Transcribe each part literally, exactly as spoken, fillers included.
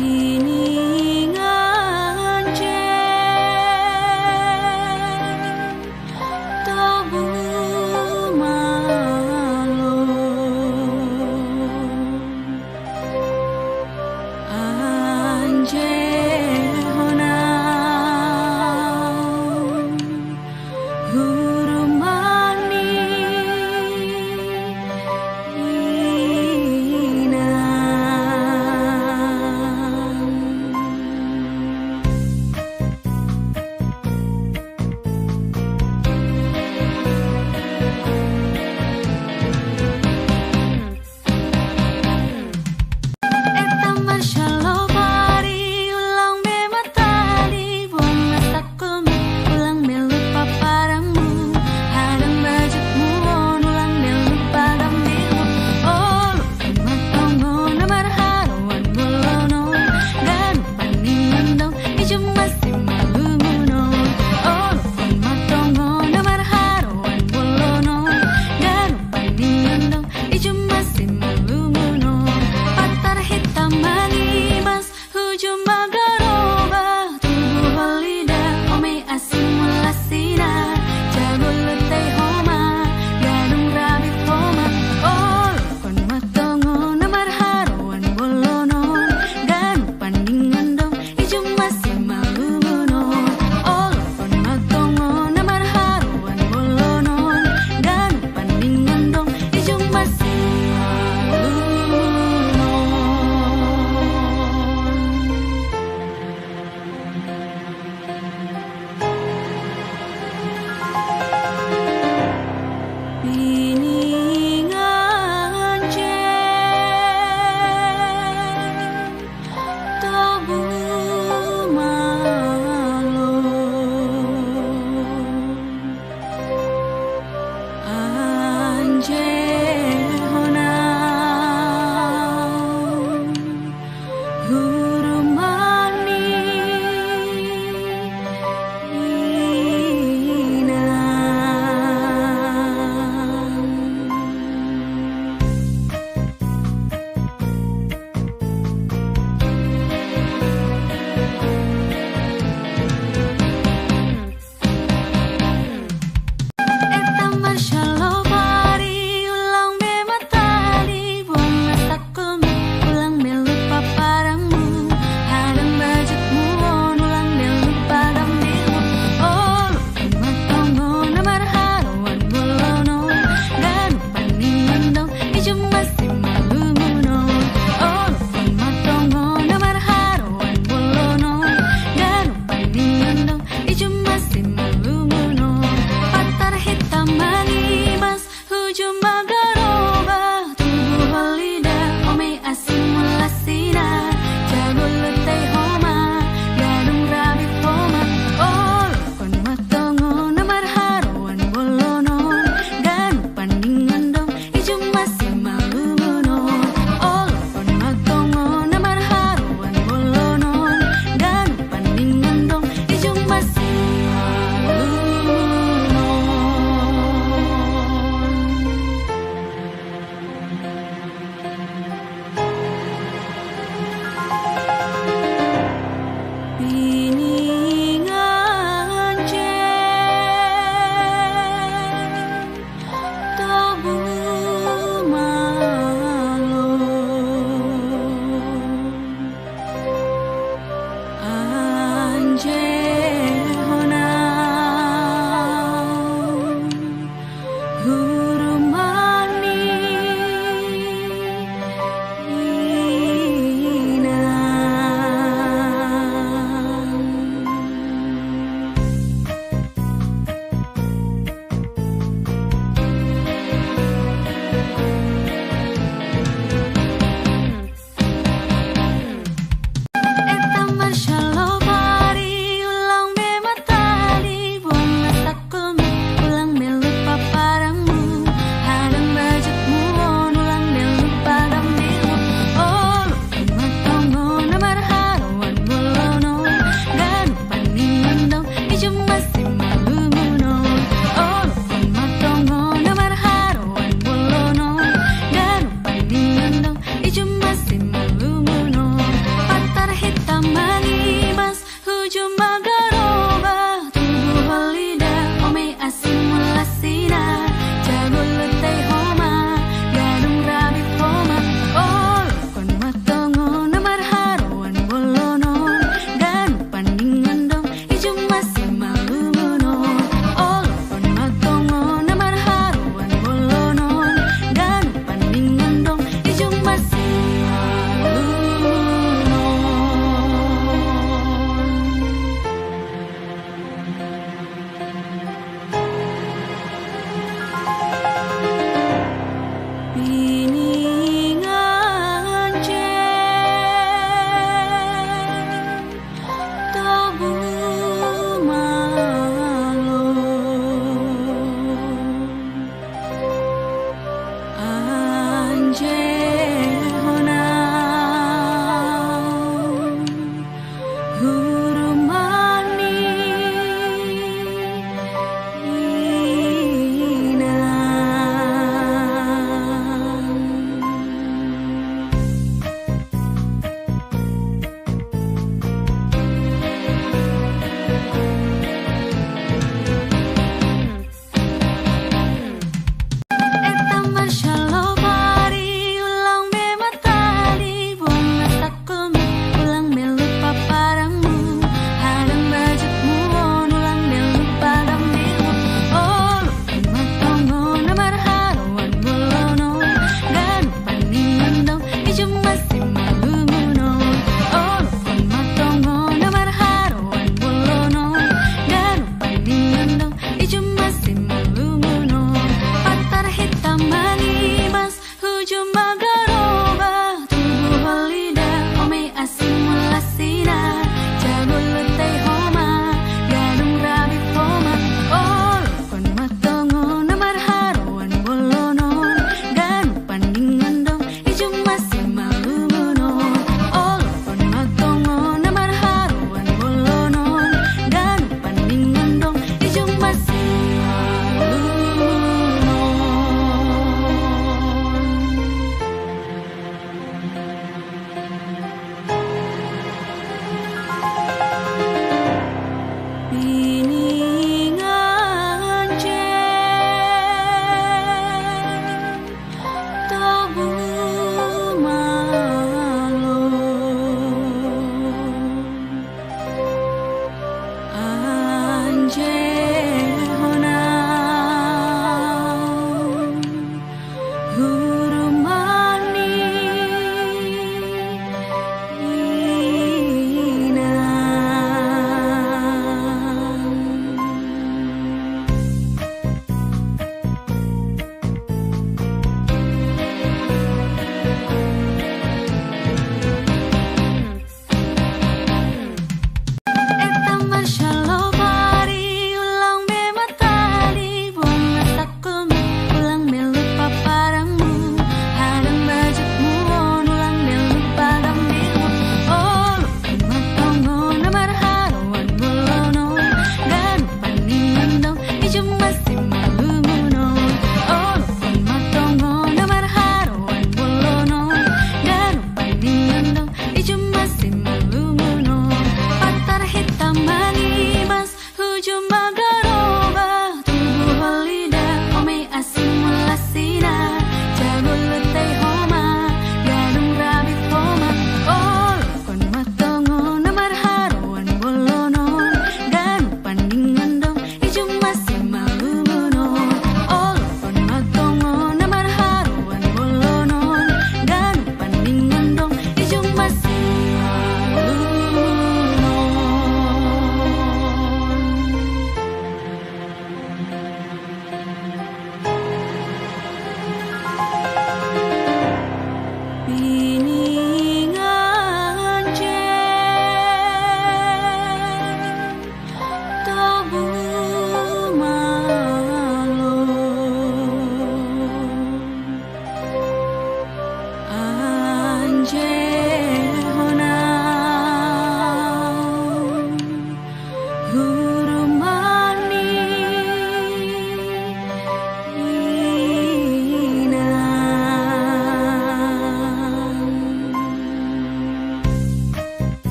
Ini ngance tobu malo anje hona hurumani inan.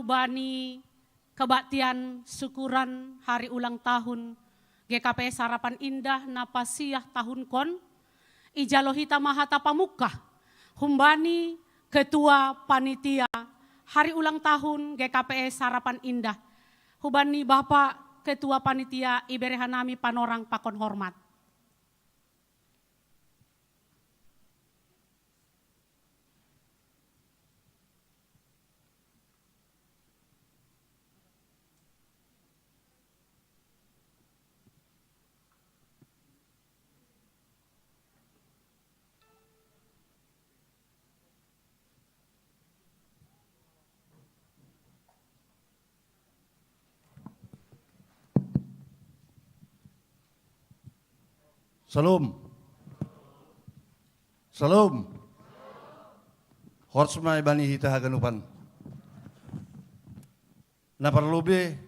bani kebaktian syukuran hari ulang tahun G K P S Harapan Indah na pasiah tahunkon, ijalo hita ma hata pamungkah humbani Ketua Panitia hari ulang tahun G K P S Harapan Indah. Hubani Bapak Ketua Panitia ibere hanami panorang pakon hormat. Shalom. Shalom. Horas ma bani hita haganupan. Na parlobei,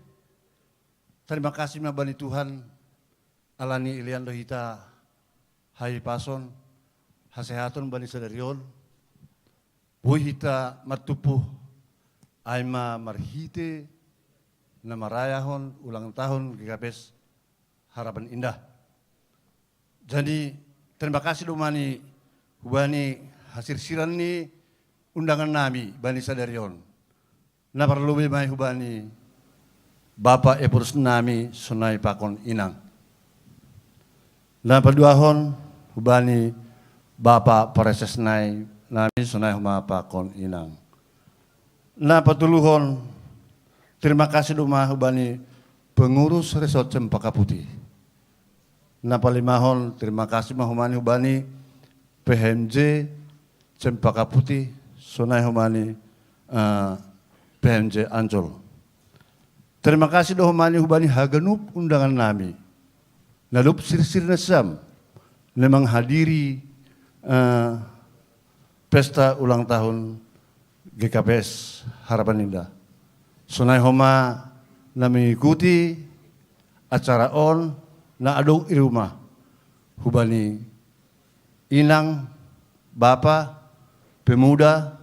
terima kasih ma bani Tuhan, ala ni ilean do hita hahipason, hasehaton bani sadari on, boi hita martumpu, ai ma marhite na marayahon ulang tahun G K P S Harapan Indah. Jadi, terima kasih do homa ni hubani hasirsiran ni undangan nami bani sadari on. Na parlobei ma i hubani Bapa Ephorus nami sonai pakon inang. Na paduahon hubani Bapa Praeses nai nami sonai homa pakon inang. Na patoluhon, terima kasih do homa hubani pengurus Resort Cempaka Putih. Na palimahon, terima kasih ma homa ni hubani P H M J Cempaka Putih, sonai homa ni, eh, P H M J Ancol. Terima kasih do homa ni hubani haganup undangan nami, na dob sirsir nasiam na manghadiri, eh, pesta ulang tahun G K P S Harapan Indah. Sonai homa na mengikuti acara on na adong i rumah, hubani inang, bapa, pemuda,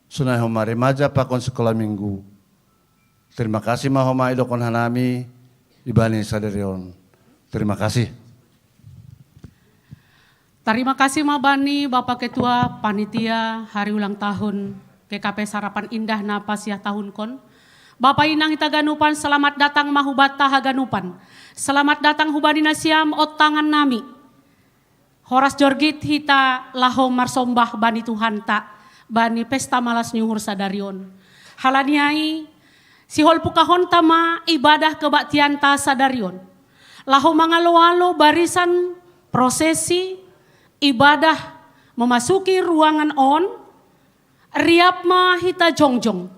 sonai homa remaja pakon sekolah minggu. Terima kasih ma homa idokkon hanami ibani sadari on. Terima kasih. Terima kasih ma bani Bapak Ketua Panitia hari ulang tahun G K P S Harapan Indah na pasiah tahunkon. Bapa, inang, hita haganupan, selamat datang ma hubanta haganupan. Selamat datang hubani nasiam ontangan nami. Horas jorgit hita laho marsombah bani Tuhanta, bani pesta malas ni uhur sadari on. Ala ni ai, siholpukahonta ma ibadah kebaktianta sadari on, laho mangalo-alo barisan prosesi ibadah memasuki ruangan on. Riap ma hita jongjong.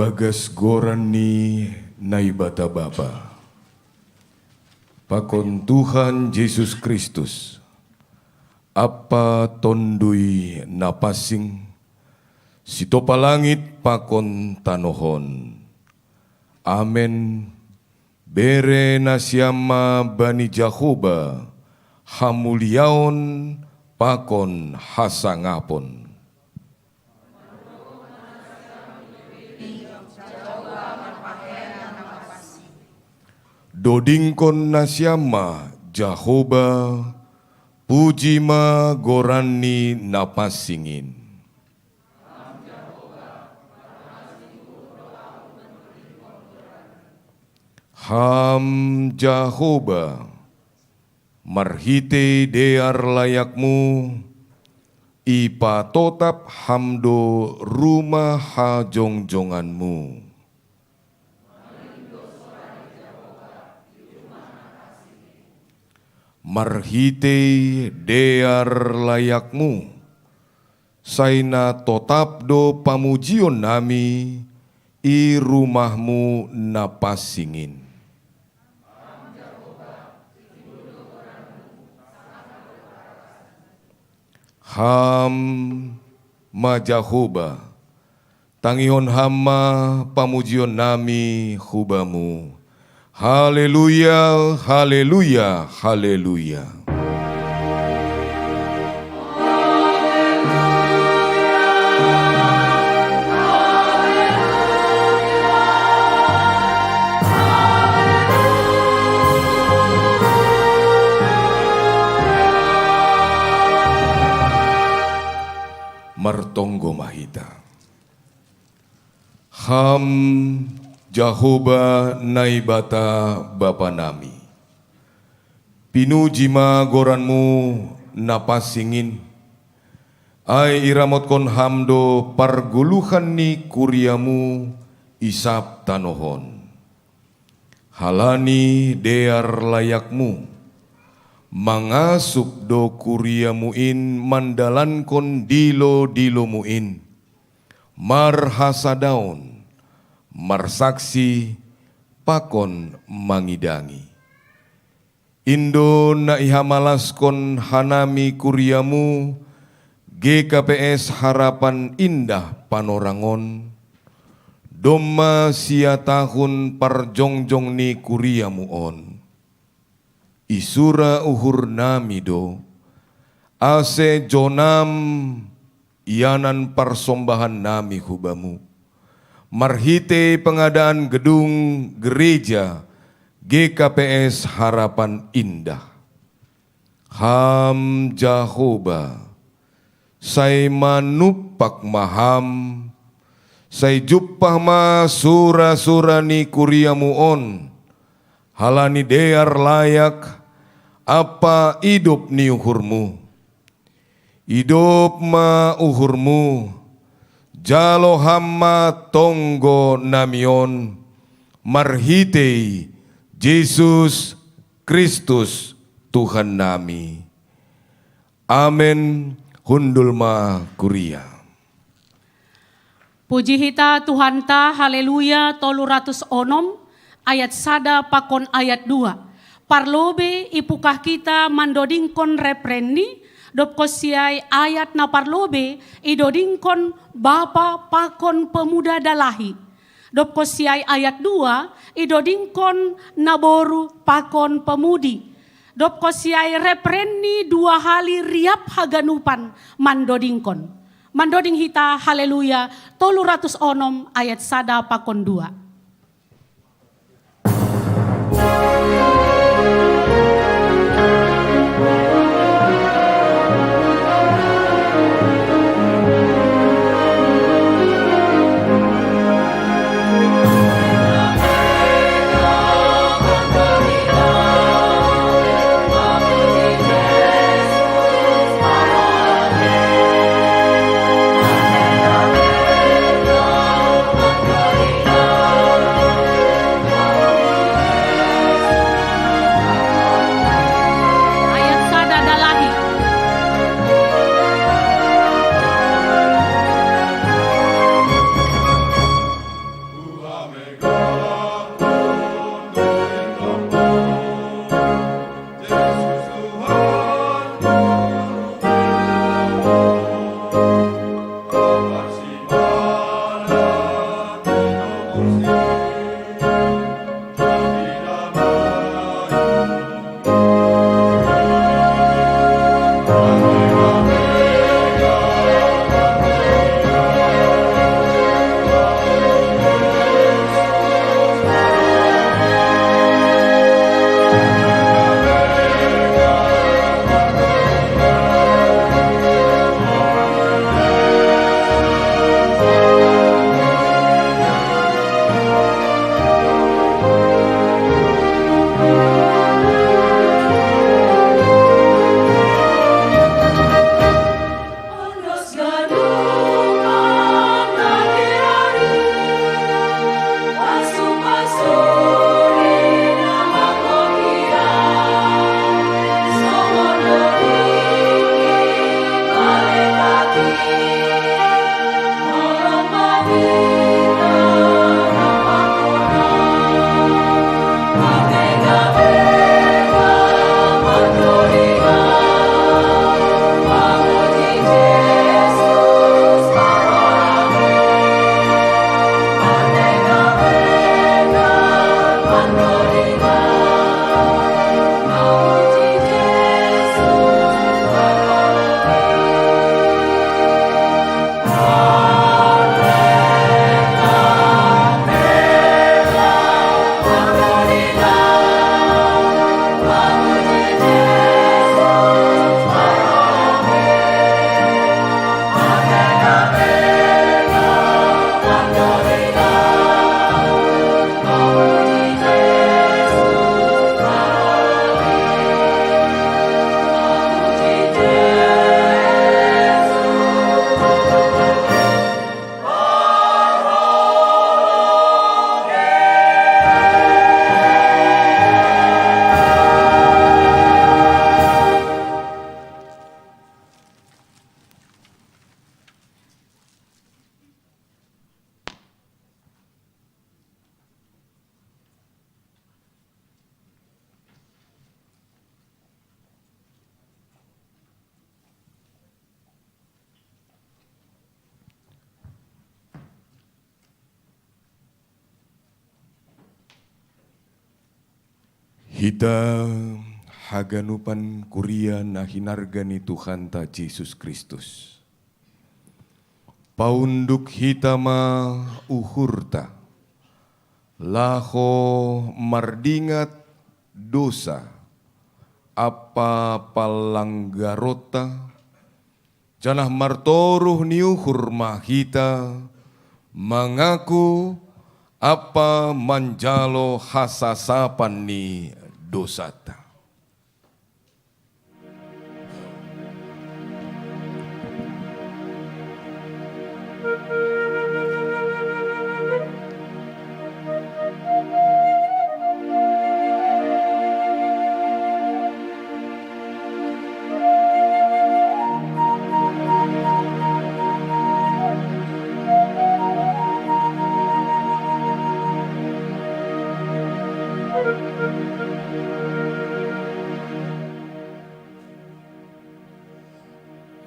Bagas goran ni Naibata Bapa, pakon Tuhan Jesus Kristus, Appa Tondui Napansing, sitopa langit pakon tanoh on. Amen. Bere nasiam ma bani Jahowa hamuliaon pakon hasangapon. Dodingkon nasiam ma Jahowa, puji ma goran ni Napansing in. Ham Jahowa, marhitei dear layakmu, ipatotap Ham do rumah hajongjonganmu. Marhitei dear layakmu, sai na totap do pamujionnami i rumahmu na pansing in. Ham ma Jahowa, tangihon Ham ma pamujionnami hu Bamu. Haleluya, haleluya, haleluya. Martonggo ma hita. Ham Jahowa Naibata Bapanami, pinuji ma goranMu na pansing in. Ai iramotkon Ham do pargoluhan ni kuriaMu i sab tanoh on. Halani dear layakMu, mangasup do kuriaMu in mandalankon dilo-diloMu in, marhasadaon, marsaksi, pakon mangidangi. In do na ihamalaskon hanami kuriaMu, G K P S Harapan Indah Panorang on, domma sia tahun parjongjong ni kuriaMu on. Isura uhurnami do, ase jonam ianan parsombahannami hu Bamu, marhitei pengadaan gedung gereja G K P S Harapan Indah. Ham Jahowa, sai manumpak ma Ham, sai jumpah ma sura-sura ni kuriaMu on, halani dear layak ampa idop ni uhurMu. Idop ma uhurMu, jalo Ham ma tonggonami on, marhitei Jesus Kristus Tuhannami. Amen. Hundul ma kuria. Puji hita Tuhanta, haleluya, tolu ratus onom, ayat sada pakon ayat dua. Parlobei ipungkah hita mandodingkon repreni, dobkon siai ayat na parlobei idodingkon bapa pakon pemuda dalahi. Dobkon siai ayat dua idodingkon naboru pakon pemudi. Dobkon siai repreni dua hali riap haganupan mandodingkon. Mandoding hita haleluya tolu ratus onom ayat sada pakon dua. Hita haganupan kuria na hinarga ni Tuhanta Jesus Kristus. Paunduk hita ma uhurta, laho mardingat dosa ampa panlanggaronta, janah martoruh ni uhur ma hita mangaku ampa manjalo hasasapan ni dosanta.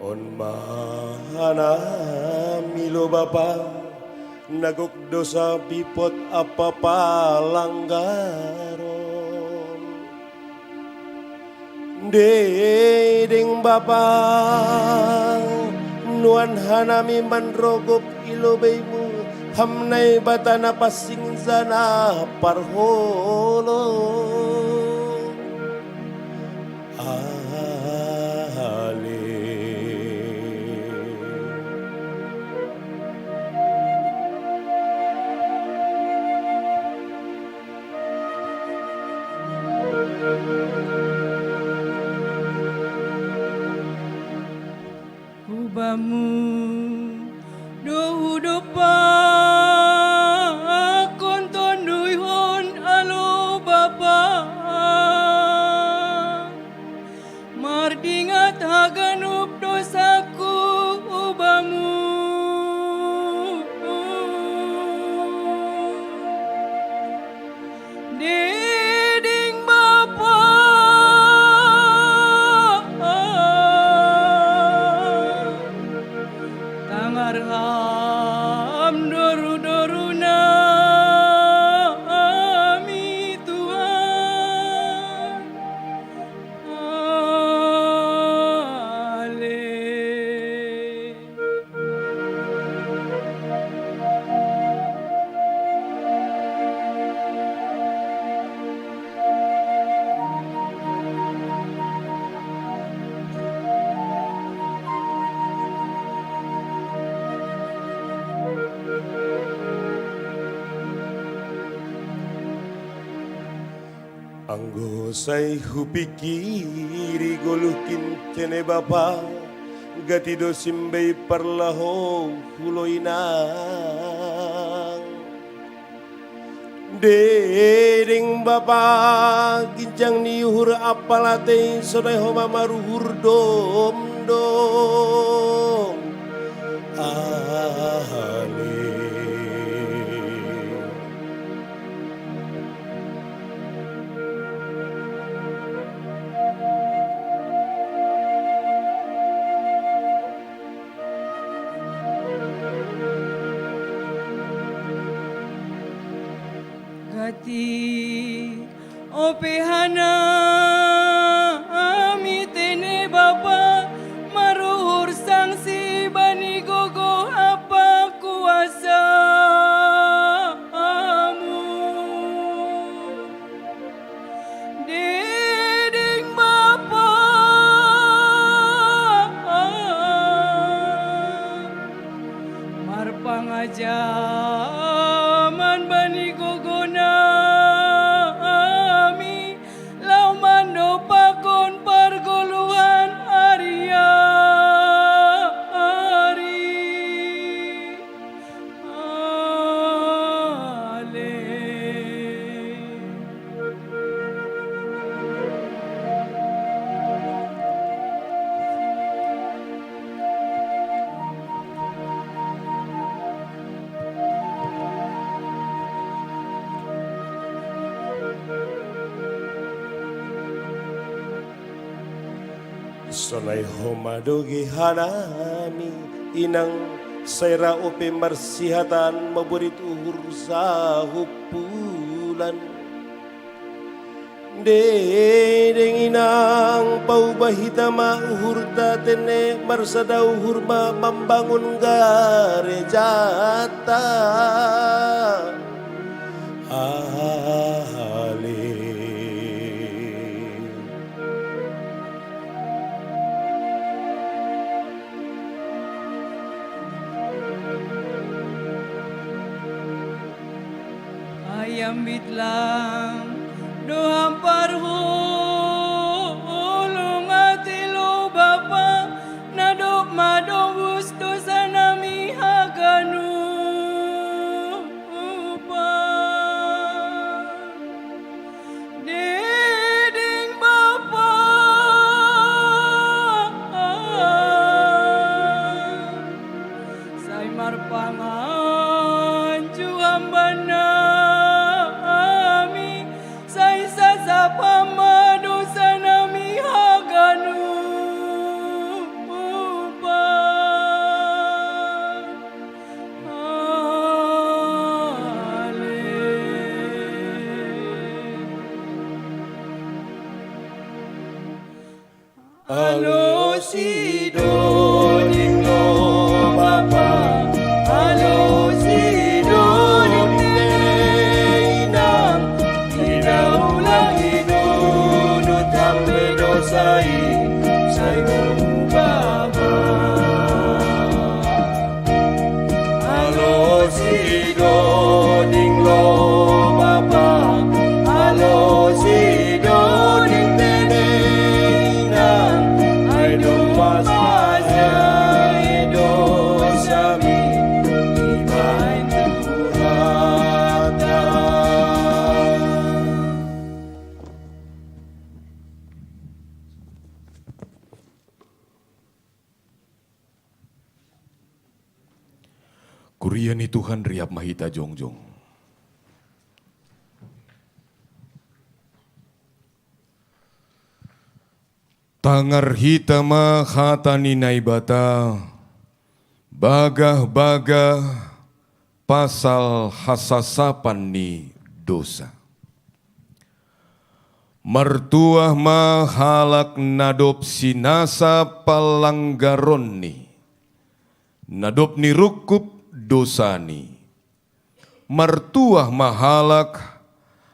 On ma hanami lo Bapa, na gok dosa pipot ampa palanggaron. Diding Bapa, nuan hanami manrogop i lobeimu, Ham Naibata na pansing janah parholong. Ale. Ubamu do hudompakkon tonduy on, ale Bapa, mardingat haganup dosaku ubamu. Anggo sai hupikiri goluh kintene bapa, gati do simbei parlaho huloinang. Dedeng bapa, ginjang ni uhur apalate sonai homa maruhur domdom. Ale. Gati ope hanami tene bapa, maruhur sangsi bani gogo ampa kuasamu. Dedeng bapa, marpangajaman bani gogonami, laho mandopakkon pargoluhan ari-ari. Ale. Sonai homa do ge hanami, inang, sai ra ope marsihatan maborit uhur sahumpulan. Dedeng inang, pauba hita ma uhurta tene, marsada uhur ma mambangun garejanta. Ale. Ai ambit lang do ham parholong ate lo bapa, na dob manombus dosanami haganupan. Dedeng bapa, sai marpanganju ham bannami, sai sasap ham ma dosanami haganupan. Ale. Alo sidoding lo bapa, alo sidoding inang, idaulang idudut ham be dosa i, sai mubaba. Alo sidoding lo bapa, alo sidoding tene inang, ai domasa i dosami ibahen Tuhanta. Kuria ni Tuhan, riap ma hita jongjong. Tangar hita ma hata ni Naibata, bagah-bagah pasal hasasapan ni dosa. Martuah ma halak na dob sinasap panlanggaronni, na dob nirungkub dosani. Martuah ma halak,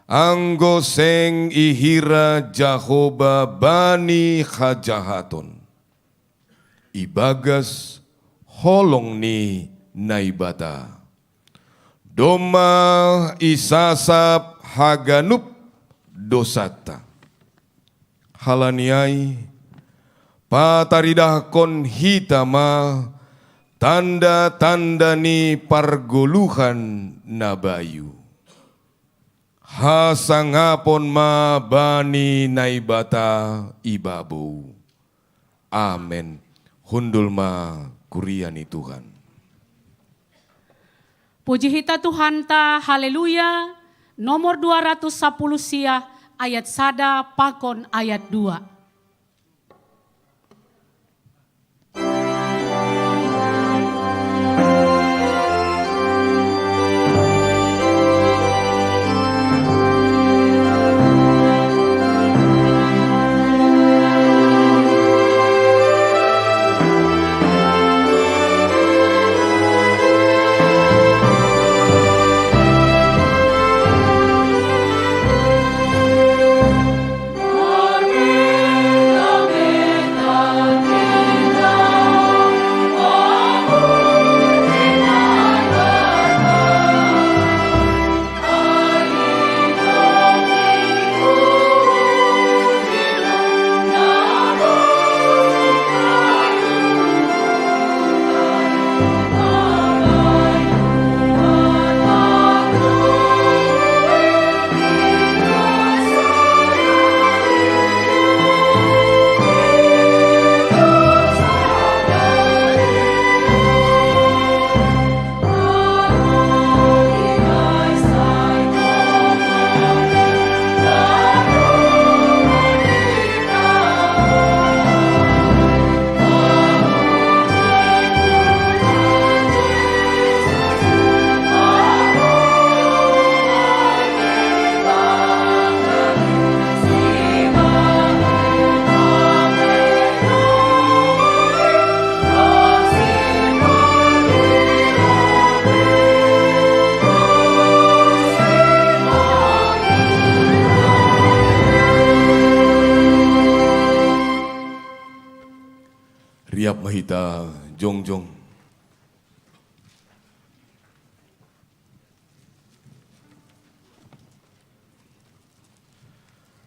anggo seng ihira Jahowa bani hajahaton ibagas holong ni Naibata. Domma isasap haganup dosata. Halani ai, pataridahkon hita ma tanda-tanda ni pargoluhan na bayu. Hasangapon ma bani Naibata i babou. Amen. Hundul ma kuria ni Tuhan. Puji hita Tuhanta, haleluya. Nomor dua ratus sapuluh sia, ayat sada pakon ayat dua. Riap ma hita jongjong.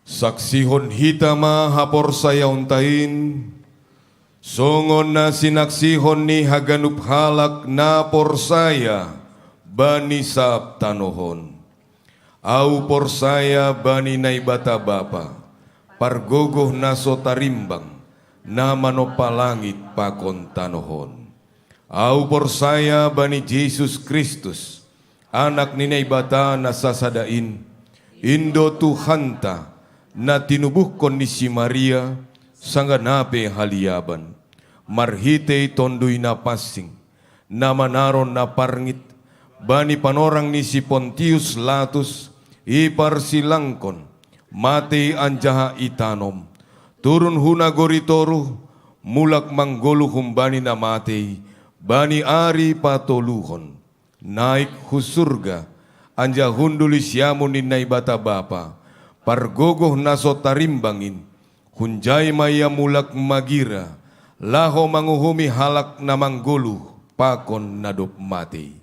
Saksihon hita ma haporsayaonta in, songon na sinaksihon ni haganup halak na porsaya bani sab tanoh on. Ahu porsaya bani Naibata Bapa, pargogoh na so tarimbang, na manompa langit pakon tanoh on. Ahu porsaya bani Jesus Kristus, Anak ni Naibata na sasada in, in do Tuhanta, na tinubuhkon ni si Maria, sanggah na pe haliaban, marhitei Tonduy Napansing, na manaron na parngit, bani panorang ni si Pontius Latus, iparsilangkon, matei anjaha itanom, turun hu nagori toruh, mulak manggoluh humbani na matei, bani ari patoluhon, naik hu surga, anjaha hundul di siamun ni Naibata Bapa, pargogoh na so tarimbang in, hunjai ma Ia mulak magira, laho manguhumi halak na manggoluh pakon na dob matei.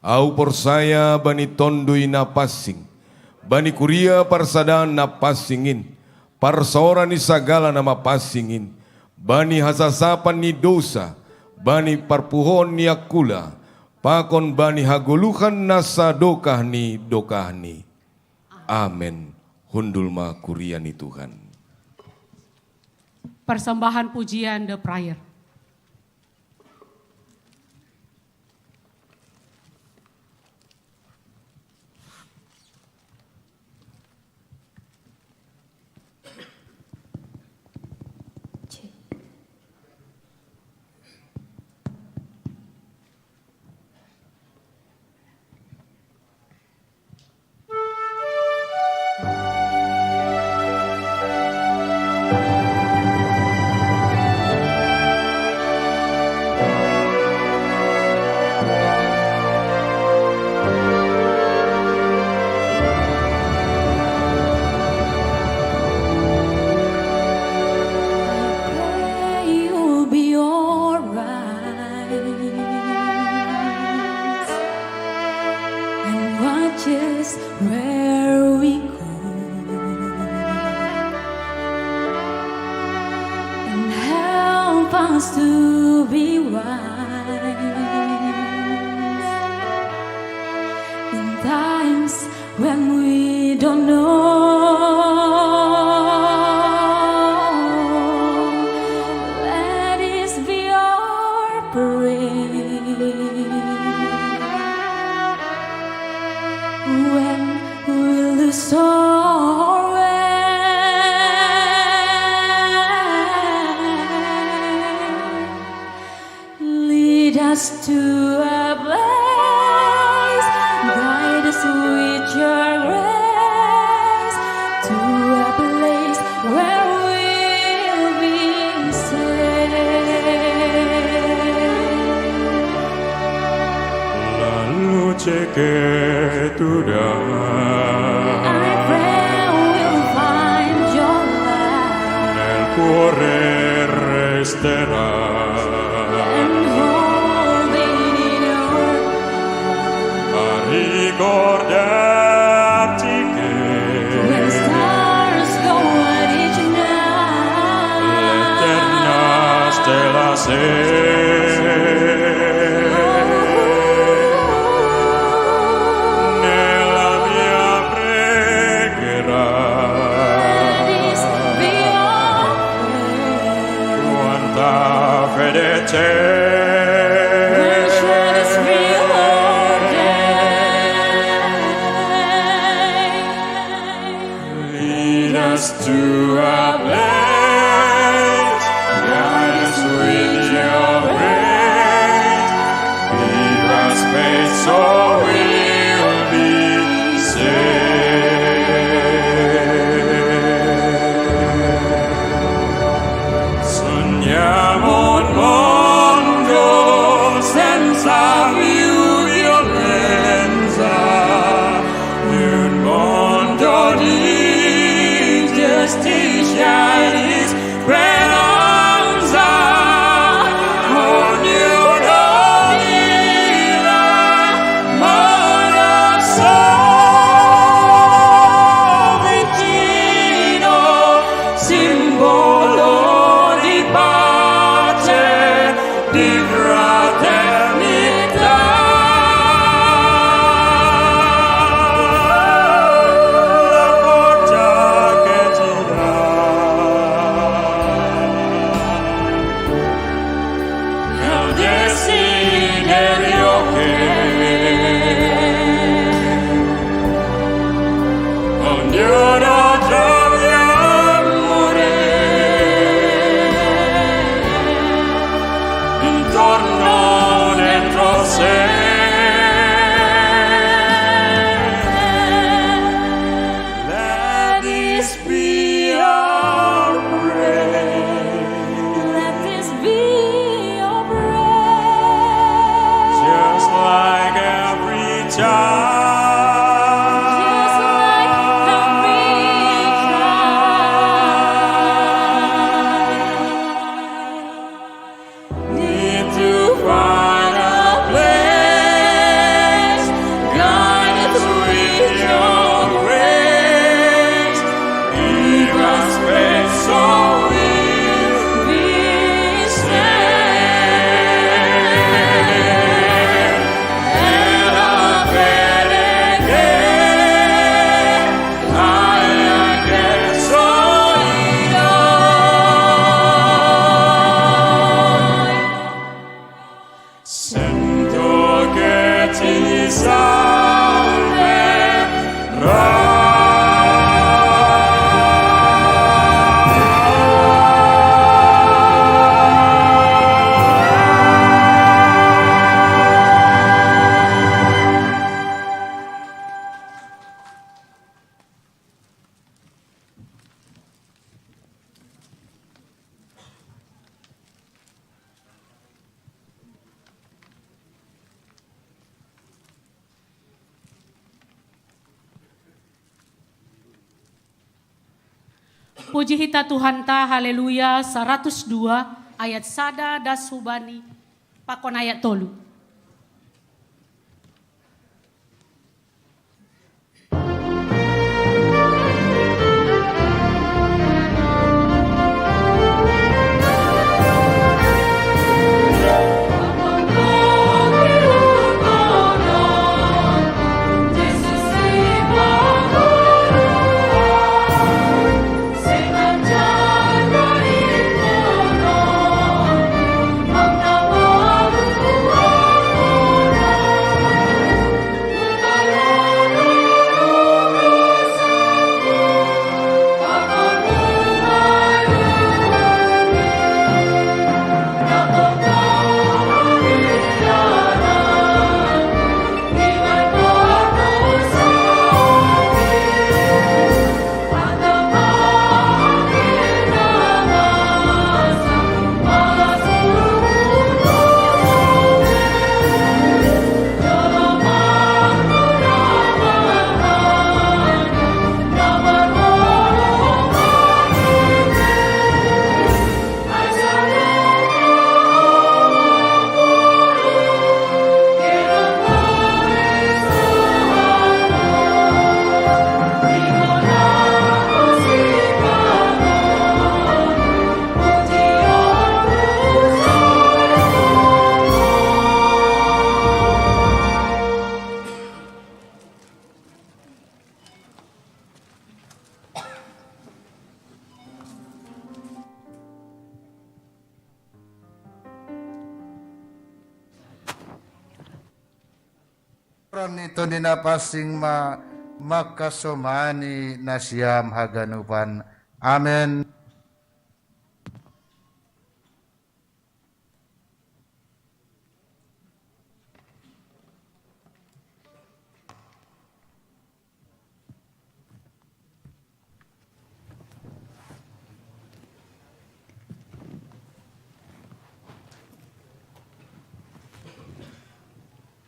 Ahu porsaya bani Tonduy Napansing, bani kuria parsadaan na pansing in, parsaoran ni sagala na mapansing in, bani hasasapan ni dousa, bani parpuhoon ni angkula, pakon bani hagoluhan na sadokah ni dokahni. Amen. Hundul ma kuria ni Tuhan. Persembahan pujian, the prayer. To be wise in times when we don't know. Let this be our prayer when we lose our way. Lead us to a place, guide us with your grace, to a place where we'll be safe. La luce che tu dai, I pray we'll find your light, nel cuore resterà. And hold it in your, a ricordarti che when stars go out each night, l'eterna stella sei. Nella mia preghiera, let this be our prayer, quanta fede c'è. When shall this be our day? Lead us to a place, guide us with your grace, give us faith so we'll be saved. Sogniamo un mondo senza più violenza, un mondo di giustizia e di speranza. Ognuno viva modo suo vicino, simbolo di pace, di fraternità. La forza che ci dà il desiderio che ognuno trovi amore intorno, dentro sé. Let this be our prayer. Let this be our prayer. Just like every child. Just like every child. Need to find a place, guide us with your grace, give us faith so we'll be saved. E la fede che hai anche solo noi. Sento che ti salverà. Puji hita Tuhanta, haleluya, saratus dua ayat sada das hubani, pakon ayat tolu. Ni tondina passing ma, makasomani nasiam haganupan. Amen.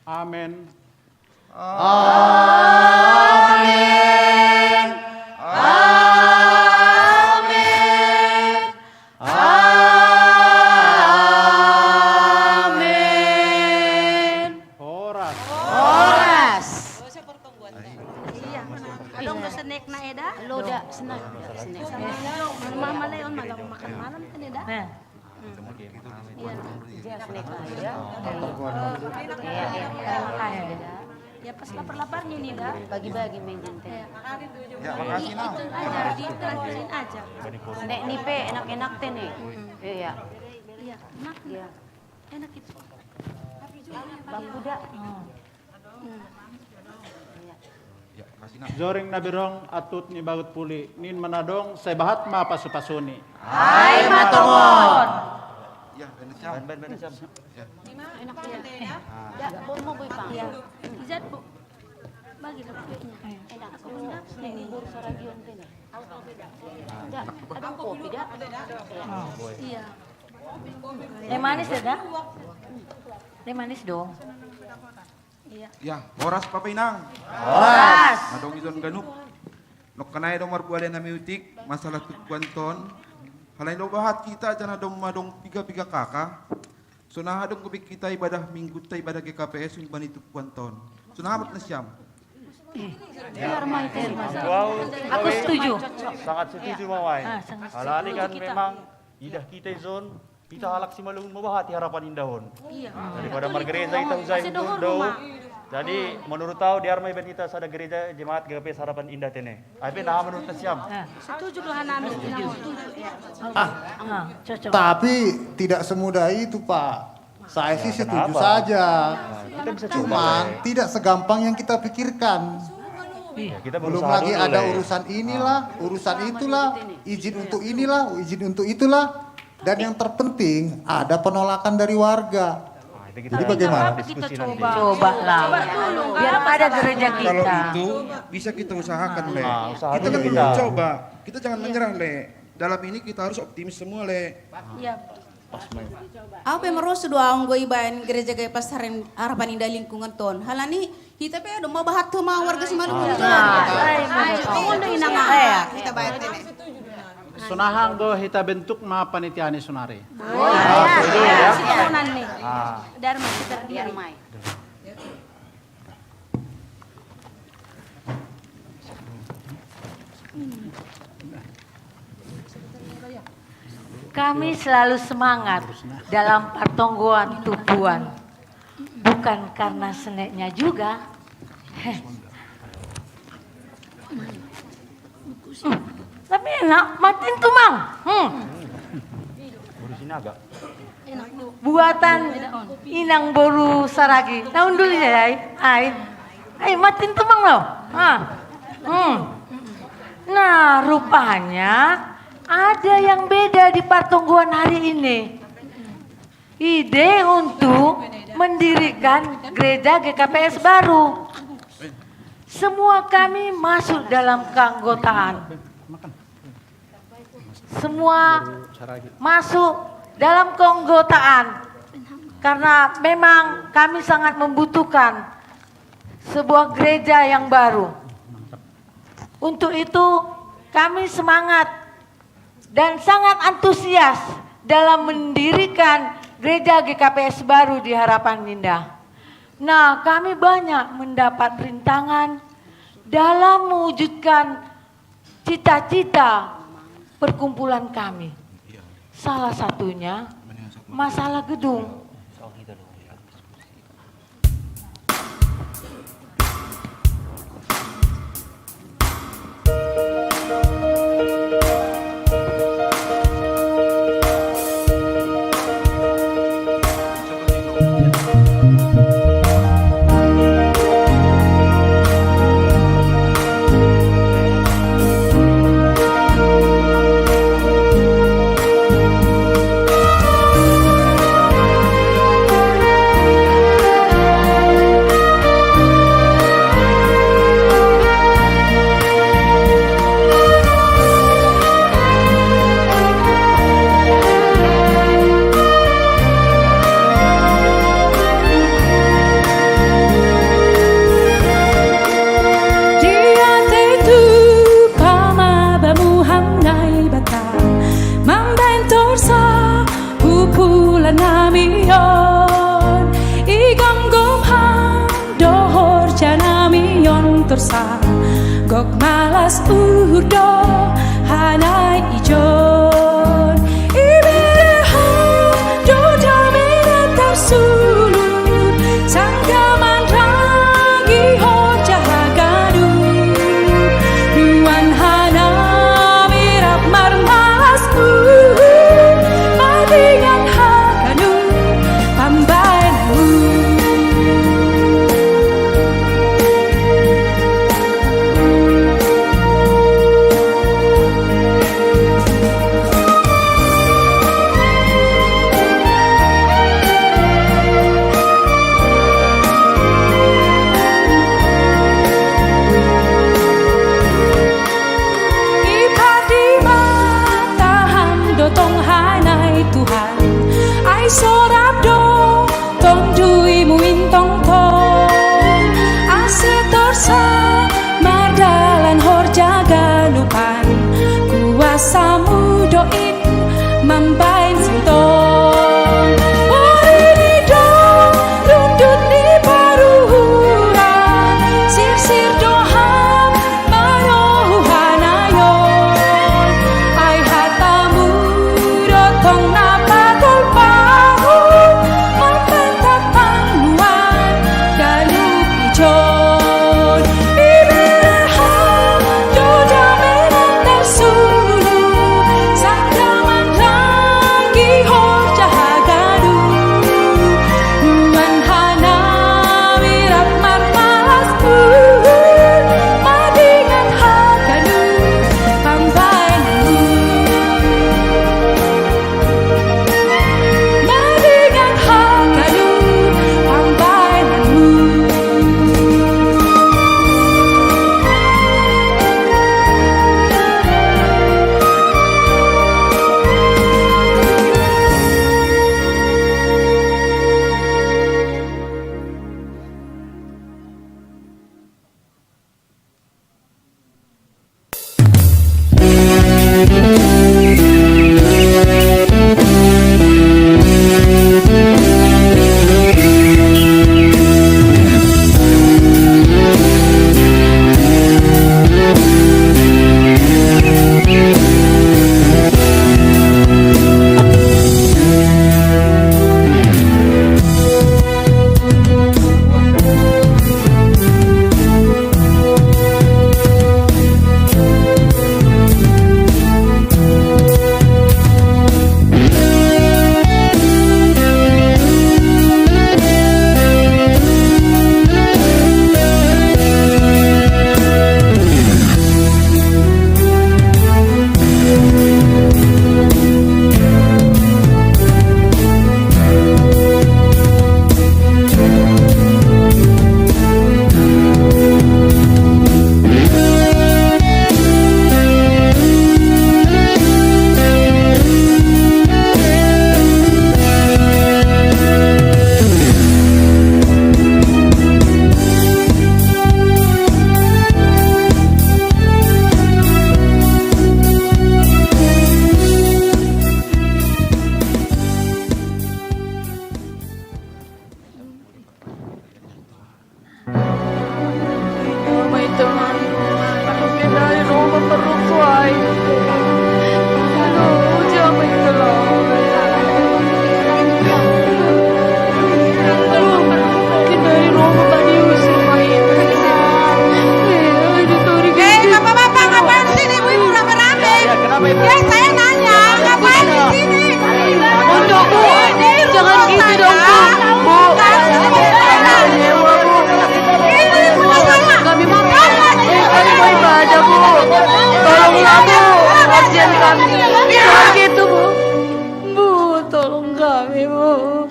Amen. Amen. Amen. Amen. Horas. Horas. Iya. Adong do snack na eda? Loda, snack. Snack. Mama leon malam makan malam kan eda? Nah. Hmm. Iya. Iya, snack aja. Iya, iya. Terima kasih, eda. Ya pas lapar-laparnya nih, dah. Bagi-bagi main teh. Ya. Ya, makasih, nah. Itu aja, ditraktirin aja. Nek nipe enak-enak teh nih. Hmm. Iya. Iya, enak. Iya. Enak itu. Bang Kuda. Hmm. Iya. Zoring na berong atut ni bagut puli, nin manadong sebahat ma pasu-pasuni. Ai matongon. Ya, ben siam. Ben, ben, ben siam. Ya. Enak ya. Ya, bon mo boy pang. Ya. Izat, Bu. Bagi lah kuenya. Enak. Aku punya ini. Ini buru saragion teh. Ada, ada kopi dah. Iya. Teh manis ya, dah? Teh manis dong. Iya. Ya, horas Papa Inang. Horas. Adong izon ganup. Nok kanai dong marbuale nami utik, masalah tukuan ton. Halai do bahat kita jana dong madong piga-piga kaka. Sonaha dong gubik kita ibadah minggu ta ibadah G K P S umban itu kuan ton. Sonaha mat nasiam. Biar mai teh. Wow. Aku setuju. Sangat setuju, Mawai. Ah, sangat setuju. Halani kan memang idah kita izon, kita halak Simalungun mabahati Harapan Indahon. Iya. Daripada margereja kita hujai untuk dau. Jadi menurut tau diar mai ben kita sada gereja jemaat G K P S Harapan Indah tene. Ai ben nah menurut siam. Nah. Setuju doa nami. Setuju. Ah, cocok. Tapi tidak semudah itu, Pak. Saya sih setuju saja. Nah, kita bisa coba. Cuman tidak segampang yang kita pikirkan. Iya. Belum lagi ada urusan inilah, urusan itulah, izin untuk inilah, izin untuk itulah. Dan yang terpenting ada penolakan dari warga. Jadi bagaimana? Kita coba. Coba lah. Biar ada gereja kita. Kalau itu bisa kita usahakan, Le. Kita kan belum coba. Kita jangan menyerah, Le. Dalam ini kita harus optimis semua, Le. Iya. Au pe marosu do au nggo ibaen gereja GKPS Harapan Indah lingkungan ton. Halani hita pe do mabahat tu ma warga Simalungun. Ai, ai, ai, ai, inang. Hita baen tene. Sonaha nggo hita bentuk ma panitia ni sonari. Setuju ya? Darma kita biar mai. Kami selalu semangat dalam partonggoan tubuan. Bukan karena seneknya juga. Heh. Hmm, tapi enak, matin tu, Mang. Hmm. Buatan inang boru saragi. Nah, undul ya, ai. Ai. Ai, matin tu, Mang, lo. Ha. Hmm. Nah, rupanya ada yang beda di partonggoan hari ini. Ide untuk mendirikan gereja GKPS baru. Semua kami masuk dalam keanggotaan. Semua masuk dalam keanggotaan karena memang kami sangat membutuhkan sebuah gereja yang baru. Untuk itu, kami semangat dan sangat antusias dalam mendirikan gereja GKPS baru di Harapan Indah. Nah, kami banyak mendapat rintangan dalam mewujudkan cita-cita perkumpulan kami. Salah satunya masalah gedung. Udo hanai ijon. Ibere ha do damena tarsulur. Sanggaman ragi horja hagadu. Nuan hana mirap marmas u. Madingan haganu. Pambaen u. Ipadi matahang dotong hanai Tuhan. Ai sorap do tong dui muin tongtong. Ase torsa mardalan horja ganupan. Kuasamu doin mambaen sintong. Ori ni do rundut ni paruhuran. Sirsir doham Marohu hanayon, ai hatamu dotong na patolpahu, mantap tapanuan, ganup ijon, ibere ha do damena tarsulu, sanggaman ragi horja hagadu, nuan hana mirap marmas u. Madingan haganu pambaenmu. Madingan haganu pambaenmu. Mai Tuhan, aduh, ke dari rumah perlu kuai. Aduh, ujar mai Tuhan. Aduh, ke dari rumah tadi usir mai. Eh, aduh, tori. Eh, bapak-bapak, ngapain di sini? Ibu-ibu rame-rame. Ya, kenapa itu? Ya, saya nanya, ngapain di sini? Untuk, Bu, jangan gitu dong, Bu. Bu. Kami mau, kami mau ibadah, Bu. Tolonglah, Bu. Kasihan kami. Jangan gitu, Bu. Bu, tolong kami, Bu.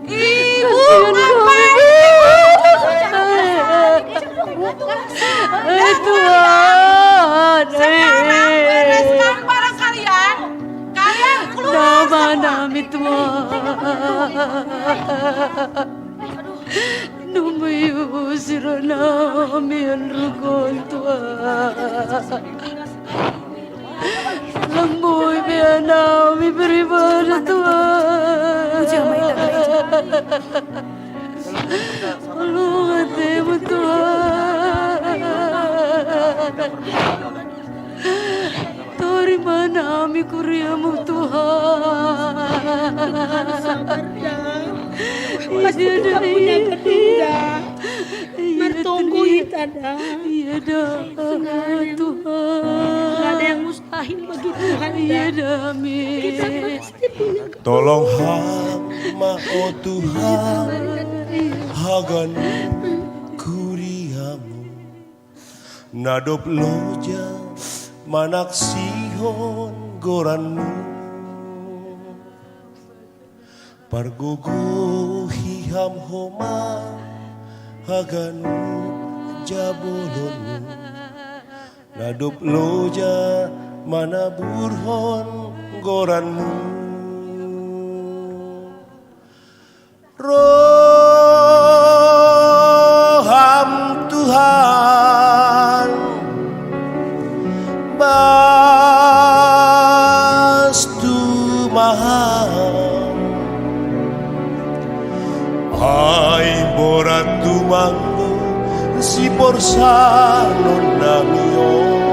Ibu, kasihan kami, Bu. Eh, Tuhan. Sekarang bereskan barang kalian. Kalian keluar semua. Nama nami, Tuhan. Numi usir nami an rugon, Tuhan. Lamboi be nami beribadah, Tuhan. Lu mati, Tuhan. Terima nami kuriamu, Tuhan. Tuhan, sabar, Dah. Pasti Tuhan punya kedunda. Martonggo kita, Dah. Iya, Dah. Tuhan. Gak ada yang mustahil bagi Tuhan, Dah. Iya, Dah, amin. Kita pasti punya kedunda. Tolong hamba, oh Tuhan, hagan kuriamu. Nadop loja manaksihon goranmu. Pargogohi ham homa hagan jabolonmu. Nadop loja manaburhon goranmu. Roham Tuhan, bas tumaham. Ai borat tumangku si porsanon nami on,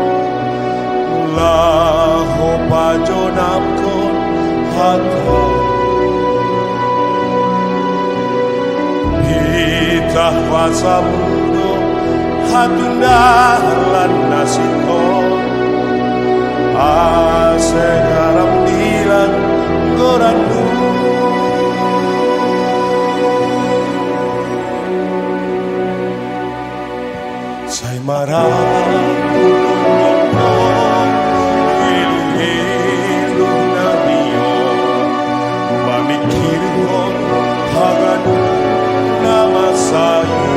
laho pajonamkon hatahon. Pitah pasamudo hatun dalan na singkop, ase garam dilan goranmu. Sai marang ilu-ilu nami on, mamikirhon hagan na masa i.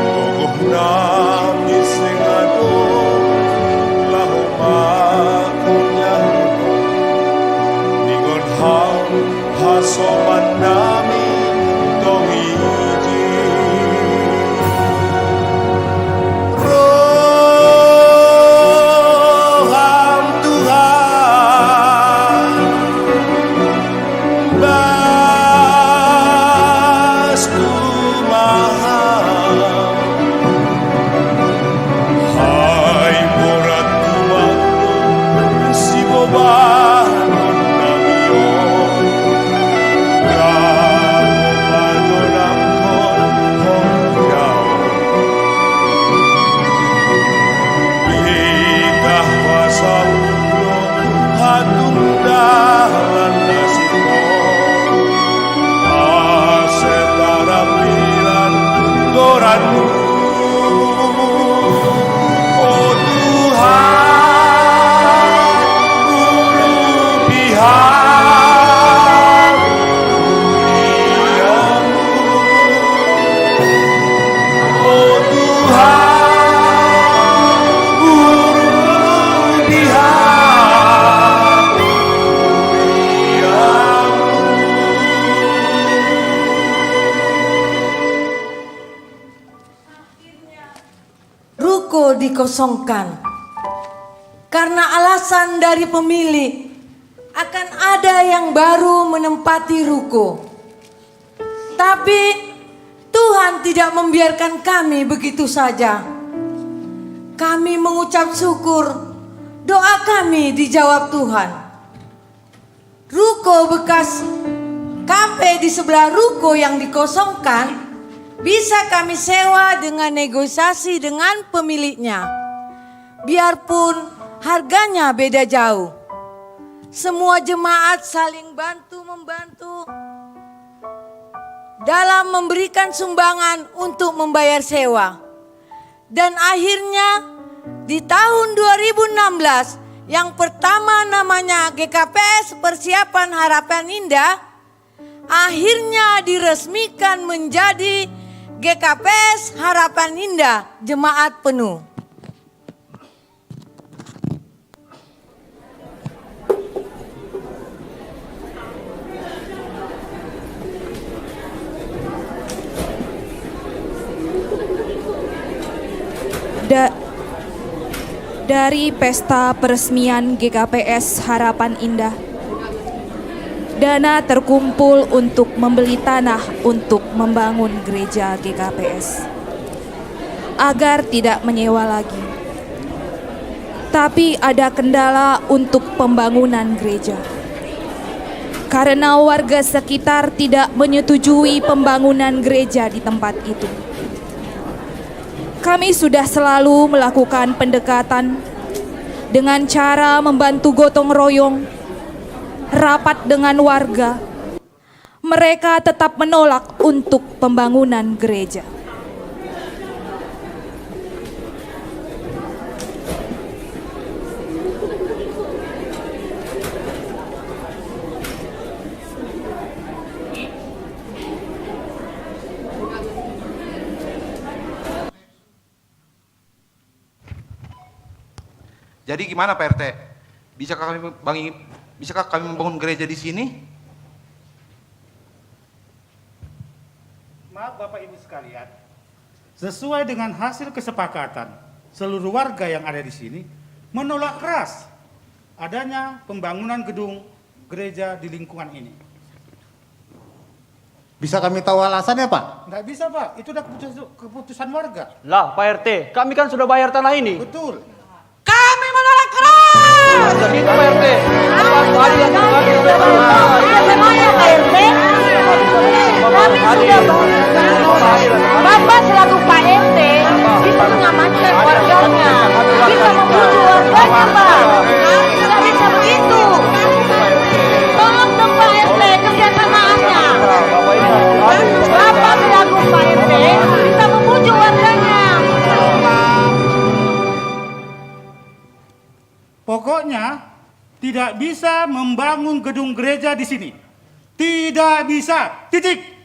Gogoh nami seng adong laho mangkonyahu, ningon hau hasoman nami tong ijin. Roham Tuhan, bas tumaham. Ai borat tumangku si bobanon nami on, laho pajonamkon ho tu Jahowa. Pitah pasamudo hatun dalan na singkop, ase garam dilan goranmu. O Tuhan, urupi hami kuriamu. O Tuhan, urupi hami kuriamu. Ruko dikosongkan. Karena alasan dari pemilik, akan ada yang baru menempati ruko. Tapi Tuhan tidak membiarkan kami begitu saja. Kami mengucap syukur, doa kami dijawab Tuhan. Ruko bekas kafe di sebelah ruko yang dikosongkan bisa kami sewa dengan negosiasi dengan pemiliknya. Biarpun harganya beda jauh. Semua jemaat saling bantu-membantu dalam memberikan sumbangan untuk membayar sewa. Dan akhirnya, di tahun dua ribu enam belas, yang pertama namanya G K P S Persiapan Harapan Indah, akhirnya diresmikan menjadi G K P S Harapan Indah Jemaat Penuh. Da- dari pesta peresmian G K P S Harapan Indah, dana terkumpul untuk membeli tanah untuk membangun gereja G K P S. agar tidak menyewa lagi. Tapi ada kendala untuk pembangunan gereja. Karena warga sekitar tidak menyetujui pembangunan gereja di tempat itu. Kami sudah selalu melakukan pendekatan dengan cara membantu gotong royong, rapat dengan warga. Mereka tetap menolak untuk pembangunan gereja. Jadi gimana Pak R T? Bisakah kami bangun, bisakah kami membangun gereja di sini? Maaf Bapak Ibu sekalian, sesuai dengan hasil kesepakatan, seluruh warga yang ada di sini menolak keras adanya pembangunan gedung gereja di lingkungan ini. Bisa kami tahu alasannya, Pak? Nggak bisa, Pak. Itu udah keputusan, keputusan warga. Lah, Pak R T, kami kan sudah bayar tanah ini. Betul. Kami menolak keras. Jadi Pak R T, Kami sudah, Bapak selaku Pak R T bisa mengamankan warganya, bisa membujuk warganya, Pak. Tidak bisa begitu. Tolong dong Pak R T, kerjasamanya. Bapak selaku Pak R T bisa membujuk warganya. Pokoknya tidak bisa membangun gedung gereja di sini. Tidak bisa. Titik.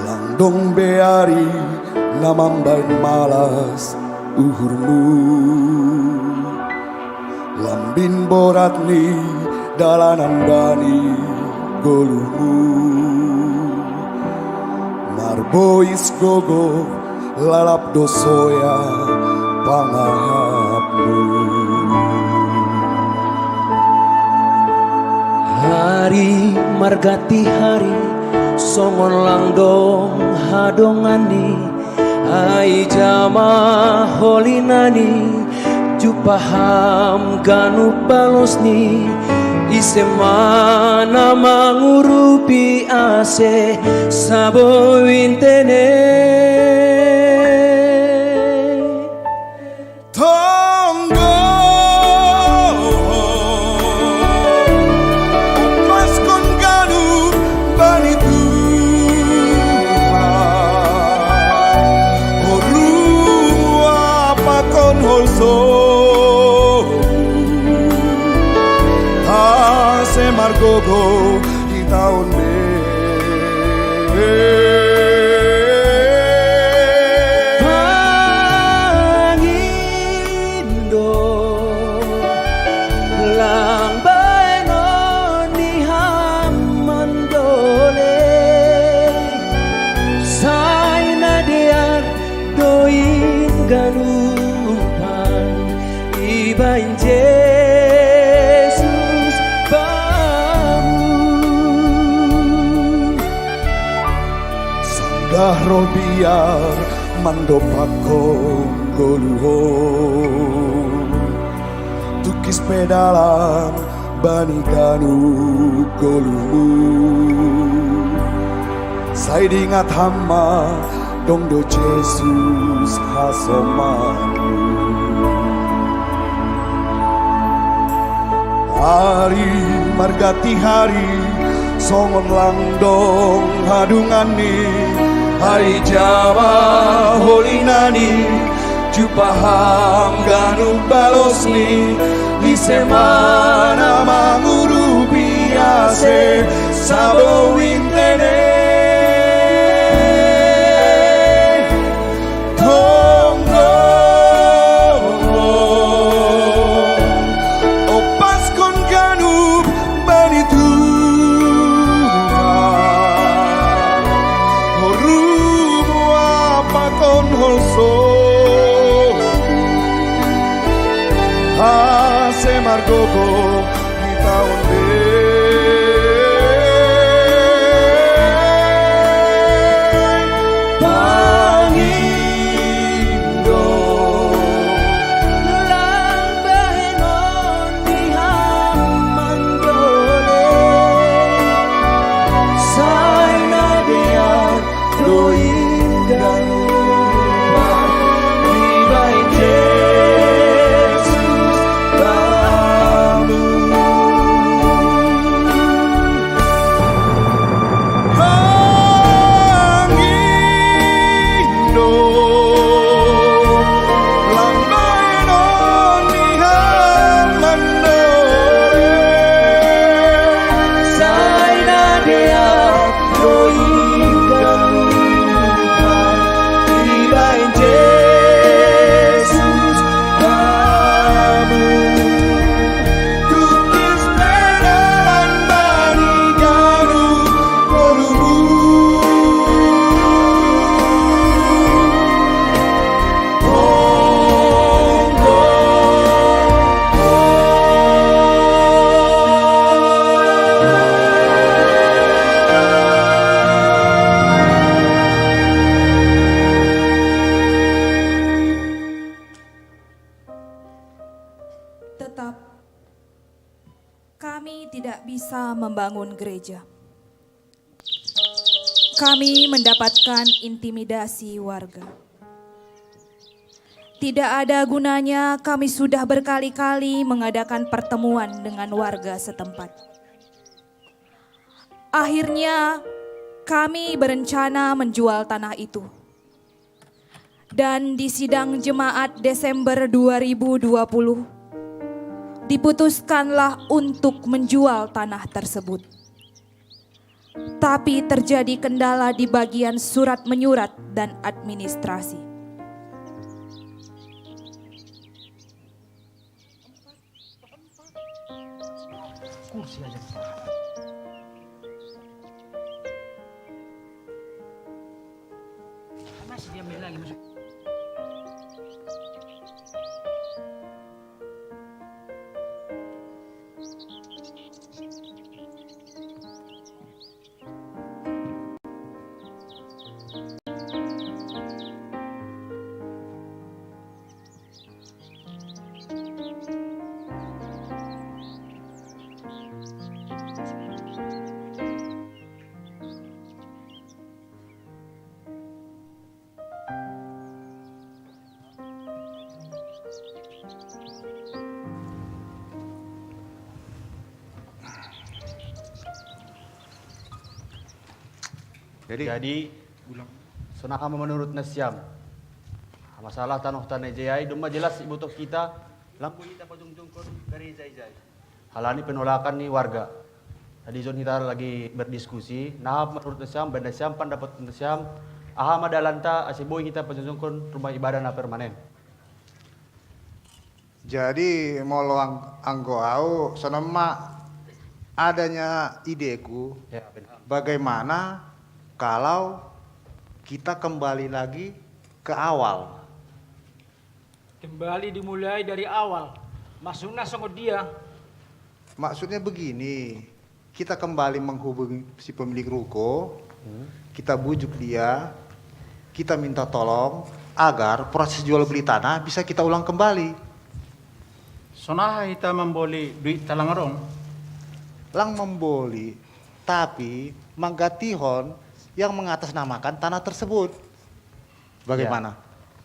Langdong beari na mambaen malas uhurmu. Lambin borat ni dalanan bani goluhmu. Marbois gogo lalap do soya pangahapmu. Hari margati hari songon langdong hadonganni. Ai jama holinani jupaham ganup balosni. Ise ma na mangurupi ase sabo intene. Tonggo maskon ganup bani Tuhan. Orumu apakon holso. Ase margogo di taon be. Indo lang baenon ni ham mandole. Sai na dear do in ganupan ibaen Jesus bamu. Sanggah roh biar Mando pakon goluhon, tukis pe dalan bani ganup goluhmu. Sai dingat hamu ma dong do Jesus hasomanmu. Ari marganti ari, songon langdong hadungani, ai jaba holinani, jumpa ham ganup balosni, ise ma na mangurupi ase sabowin tene. Tonggo opaskon ganup bani Tuhan, horumu apakon holso, ase margogo hita on be. Pangindo lang bahenon ni ham mandole, sai na dear do inggan lupa dibahen Jesus hamu. Pangindo lang bahenon ni ham mandole, sai na dear do inggan lupa dibahen Jesus hamu. Tukis pe dalan bani ganup goluhmu. Tetap, kami tidak bisa membangun gereja. Kami mendapatkan intimidasi warga. Tidak ada gunanya, kami sudah berkali-kali mengadakan pertemuan dengan warga setempat. Akhirnya, kami berencana menjual tanah itu. Dan di sidang jemaat Desember dua ribu dua puluh, diputuskanlah untuk menjual tanah tersebut. Tapi terjadi kendala di bagian surat menyurat dan administrasi. Kursi aja. Masih dia main lagi, masuk. Jadi, jadi, songon aha ma menurut nasiam? Masalah tanoh ta na ijai-jai, domma jelas diboto hita, lam boi hita pajongjongkon gareja ijai. Halani penolakan ni warga. Jadi ison hita lagi berdiskusi, na aha menurut nasiam, baen nasiam, pendapat nasiam, aha ma dalanta ase boi hita pajongjongkon rumah ibadah na permanen. Jadi molo ang-, anggo au, songon ma adanya ideku, ya, benar, bagaimana kalau kita kembali lagi ke awal? Kembali dimulai dari awal. Maksudnya songon dia? Maksudnya begini, kita kembali menghubungi si pemilik ruko, hmm, kita bujuk dia, Kita minta tolong agar proses jual beli tanah bisa kita ulang kembali. Sonaha hita mamboli duit talang dong? Lang memboli, tapi manggatihon yang mengatasnamakan tanah tersebut. Bagaimana?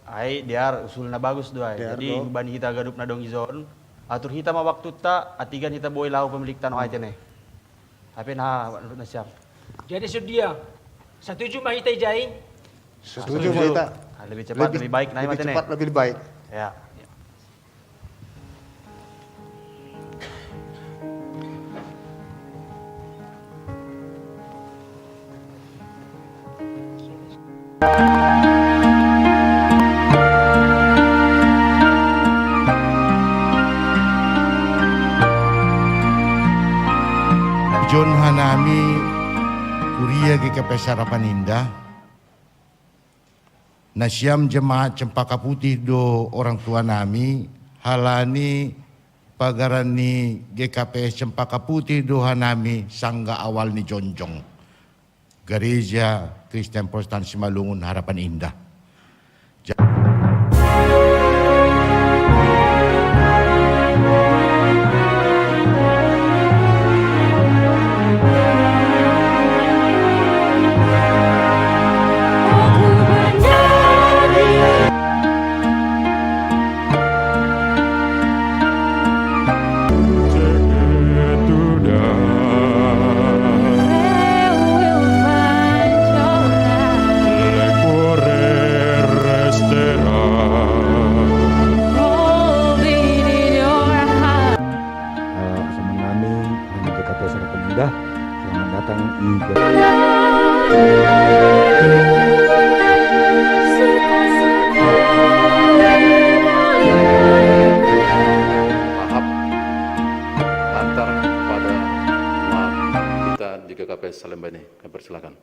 Ai, diar usulna bagus do ai. Jadi ban hita ganup na dong ijon, atur hita ma waktuta, atigan hita boi laho pemilik tano ai tene. Hape na menurut nasiam. Jadi sudia, setuju ma hita ijai? Setuju ma hita. Lebih cepat lebih baik na ai ma tene. Lebih cepat lebih baik. Ya. Ijon hanami kuria GKPS Harapan Indah. Nasiam jemaat Cempaka Putih do orang tua nami, halani pagaran ni GKPS Cempaka Putih do hanami sangga awal ni jonjong. Gareja Kristen Protestan Simalungun Harapan Indah. Sama nami, kami GKPS Harapan Indah. Selamat datang di Tahap antar kepada jemaat kita di GKPS Salemba ini. Kami persilakan.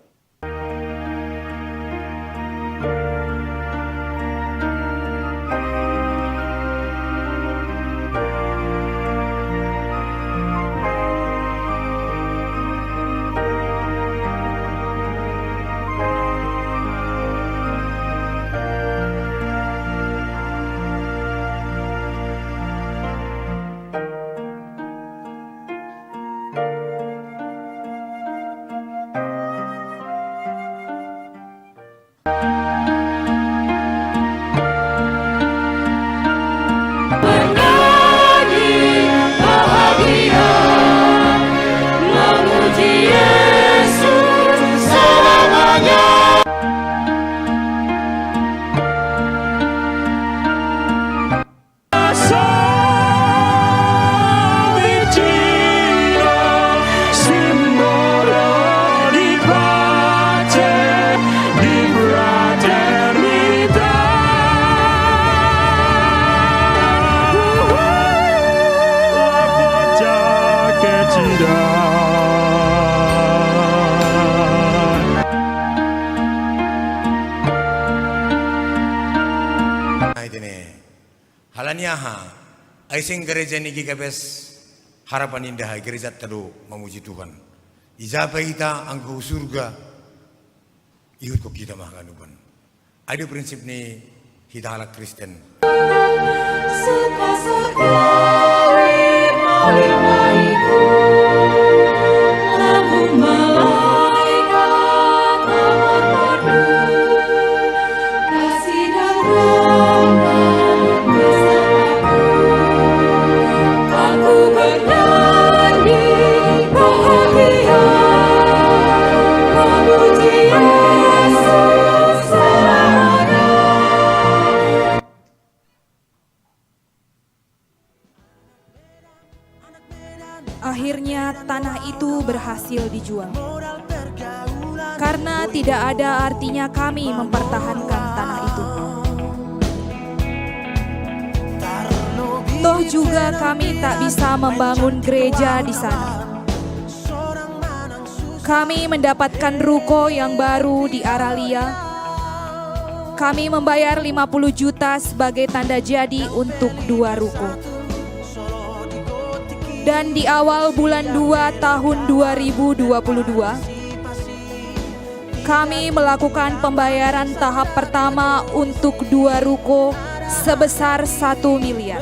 Halani aha? Ai seng gareja ni GKPS Harapan Indah ai garejanta do mamuji Tuhan. Ija pe hita anggo hu surga, ihutkon hita ma haganupan. Ai do prinsip ni hita halak Kristen. Akhirnya tanah itu berhasil dijual. Karena tidak ada artinya kami mempertahankan tanah itu. Toh juga kami tak bisa membangun gereja di sana. Kami mendapatkan ruko yang baru di Aralia. Kami membayar lima puluh juta sebagai tanda jadi untuk dua ruko. Dan di awal bulan dua tahun dua ribu dua puluh dua, Kami melakukan pembayaran tahap pertama untuk dua ruko sebesar satu miliar.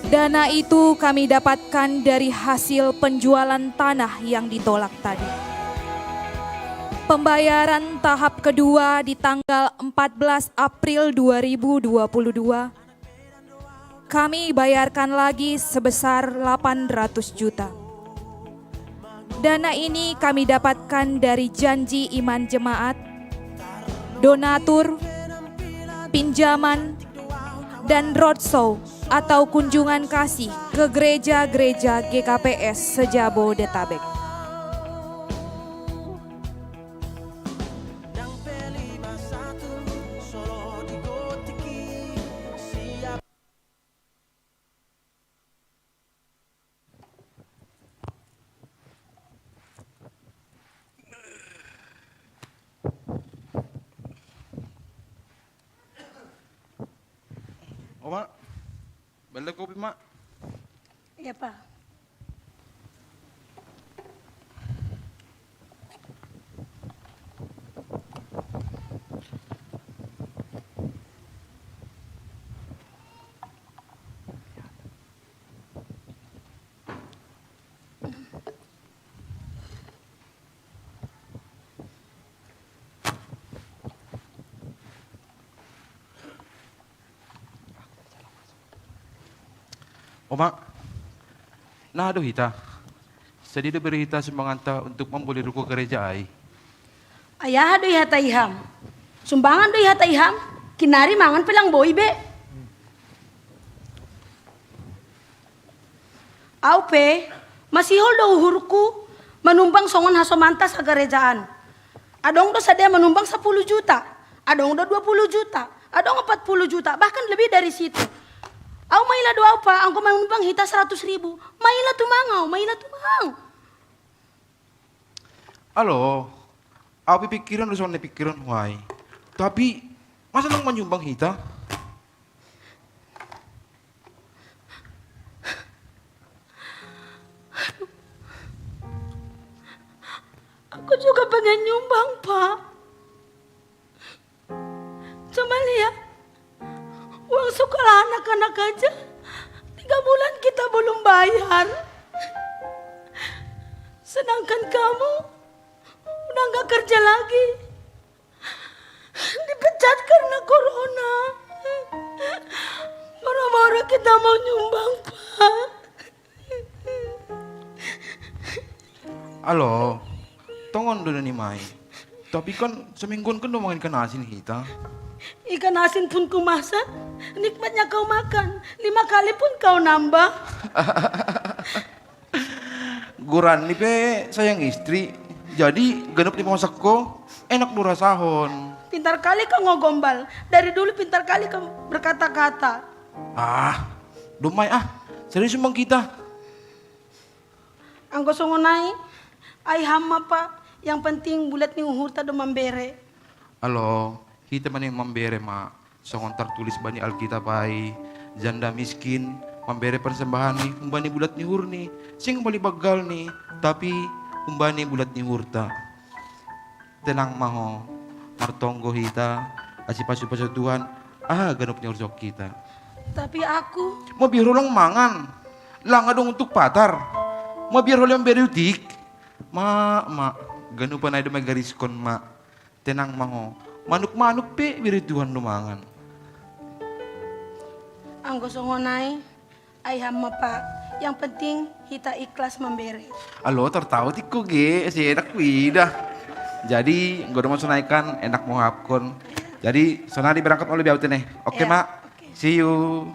Dana itu kami dapatkan dari hasil penjualan tanah yang ditolak tadi. Pembayaran tahap kedua di tanggal empat belas April dua ribu dua puluh dua, kami bayarkan lagi sebesar delapan ratus juta. Dana ini kami dapatkan dari janji iman jemaat, donatur, pinjaman, dan roadshow atau kunjungan kasih ke gereja-gereja G K P S se-Jabodetabek. Oh, Mak. Balik kopi, Mak. Iya, Pak. Oma, nah do hita. Sadido bere hita sumbanganta untuk mamboli ruko gareja ai. Ayaha do i hata iham. Sumbangan do i hata iham, kinari mangan pe lang boi be. Au pe, masihol do uhurku manumbang songon hasomanta sagarejaan. Adong do sadia manumbang sapuluh juta, adong do dua puluh juta, adong empat puluh juta, bahkan lebih dari situ. Au maila do au pa, anggo manumbang hita seratus ribu, maila tumang au, maila tumang. Alo, au pe pikiran do songon ni pikiran huai. Tapi, masa nang manyumbang hita? Aku juga pengen nyumbang, Pak. Cuma lihat, uang sekolah anak-anak aja tiga bulan kita belum bayar. Sedangkan kamu udah nggak kerja lagi. Dipecat karena corona. Moro-moro kita mau nyumbang, Pak. Alo, tongon do na nian i. Tapi kan semingguan kan do mangan ikan asin hita. Ikan asin pun kumasak, nikmatnya kau makan. Lima kali pun kau nambah. Goran ni pe sayang istri, jadi ganup ni pamasak ko enak do rasahon. Pintar kali kau ngogombal, dari dulu pintar kali kau berkata-kata. Ah, domai ah, serius memang kita. Anggo songon ai, ai ham ma, Pak, yang penting bulat ni uhurta do mambere. Alo, hita ma na mambere ma, songon tartulis bani Alkitab ai, janda miskin mambere persembahan ni humbani bulat ni uhurni, seng humbani banggalni, tapi humbani bulat ni uhurta. Tenang ma ho, martonggo hita, asi pasu-pasu Tuhan, aha ganup ni uhur hita. Tapi aku. Mabiar ho lang mangan, lang adong untuk patar, mabiar ho lang mambere utik. Ma, ma, ganupan ai do mangariskon ma. Tenang ma ho. Manuk-manuk pe bere Tuhan do mangan. Anggo songon ai, ai ham ma, Pak. Yang penting hita ikhlas mambere. Alo, tartawa tikku ge, si enak huida. Jadi, anggo do sonai kan enak ma huhapkon. Jadi, sonari berangkat olo be au tene. Oke, ya, ma. Oke. See you.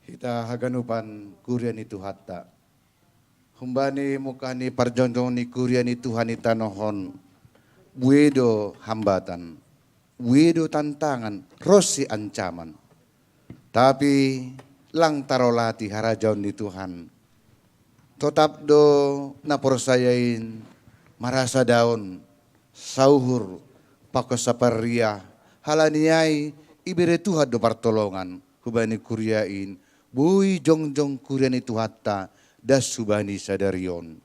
Hita haganupan kuria ni Tuhanta. Humbani mungkah ni parjongjong ni kuria ni Tuhan i tanoh on, buei do hambatan, buei do tantangan, ronsi ancaman. Tapi lang tarolati harajaon ni Tuhan. Totap do na porsaya i marasa daon, sauhur, pakon saparria, halani ai ibere Tuhan do partolongan hubani kuria in, boi jongjong kuria ni Tuhanta das hubani sadari on.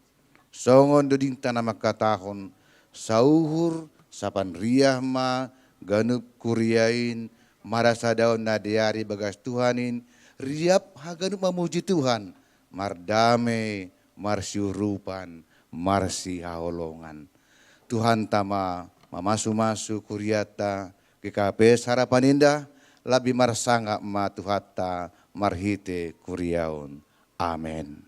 Songon dodingta na mangkatahon, sauhur sapan riah ma ganup kuria in, marasadaon na dear ibagas Tuhan in, riap haganup mamuji Tuhan, mardame, marsiurupan, marsihaholongan. Tuhanta ma mamasumasu kurianta, G K P S Harapan Indah, labi marsangap ma Tuhanta marhite kuria on. Amen.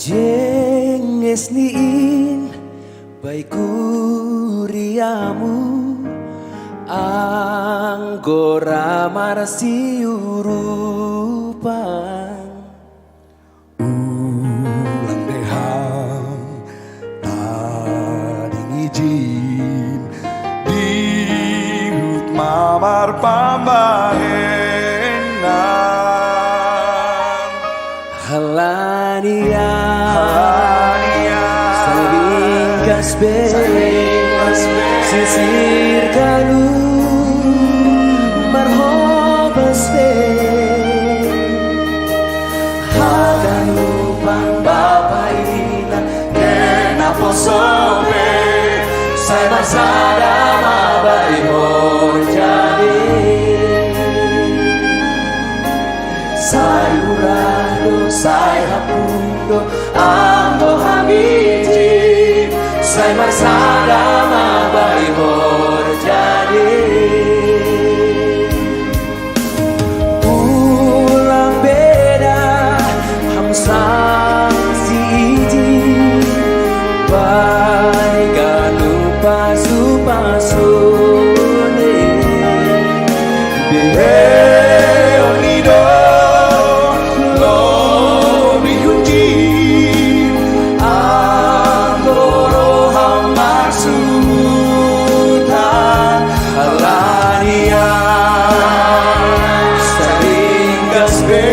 Jenges ni in bai kuriamu, anggora marsiurupan. Ulang be ham tading ijin, dihut ma marpambahenan. Halani an, halani an, sai ringgas be, sai ringgas be, sisir ganup marhobas be. Haganupan bapa inang, na poso pe, sai marsada ma bai horjadi. Sai urat do, sai hampung do, anggo hami ijin, sai marsada ma bai horjadi. Ulang be da ham sanksi ijin, bai ganup pasupasu ni. Dibereon ni do lobi hunjin, anggo roham marsungkutan. Halani an, sai ringgas be,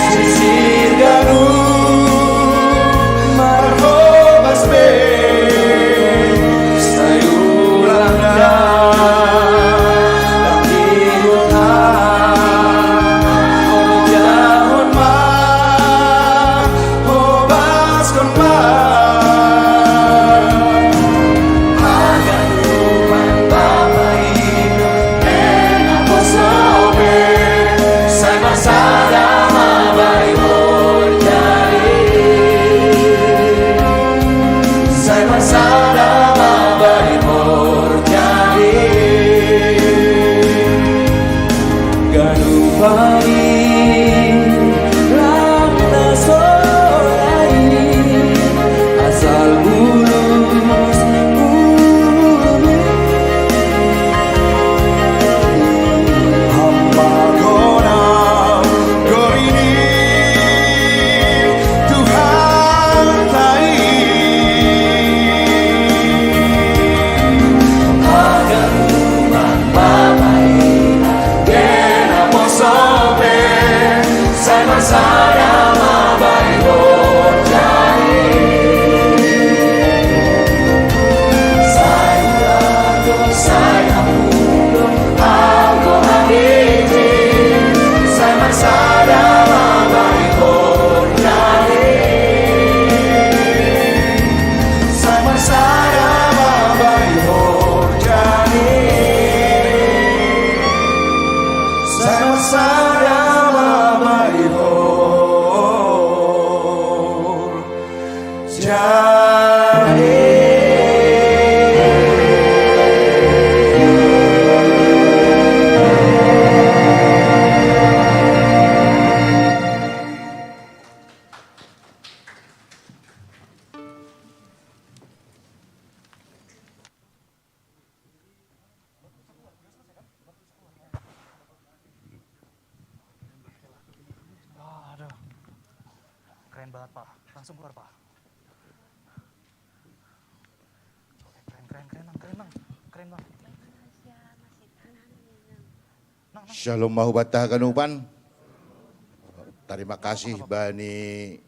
sisir ganup marhobas be, sai ulang da lam dihut ham, horjahon ma, hobaskon ma. Haganupan bapa inang, na poso pe, sai marsada ma bai horjadi. Sai marsada ma bai horjadi. Ganup ari lang na so ra i, asal bulus uhum i. Ham ma gona gori ni Tuhanta i. Haganupan bapa inang, na poso pe, sai marsada ma bai horjadi. Sai urat do, sai hampung do, anggo hami ijin, sai marsada ma bai horjadi. Sai marsada ma bai horjadi. Sai marsada ma bai horjadi. Aduh, keren banget, Pak. Langsung keluar, Pak. Shalom ma hubanta haganupan. Tarima kasih bani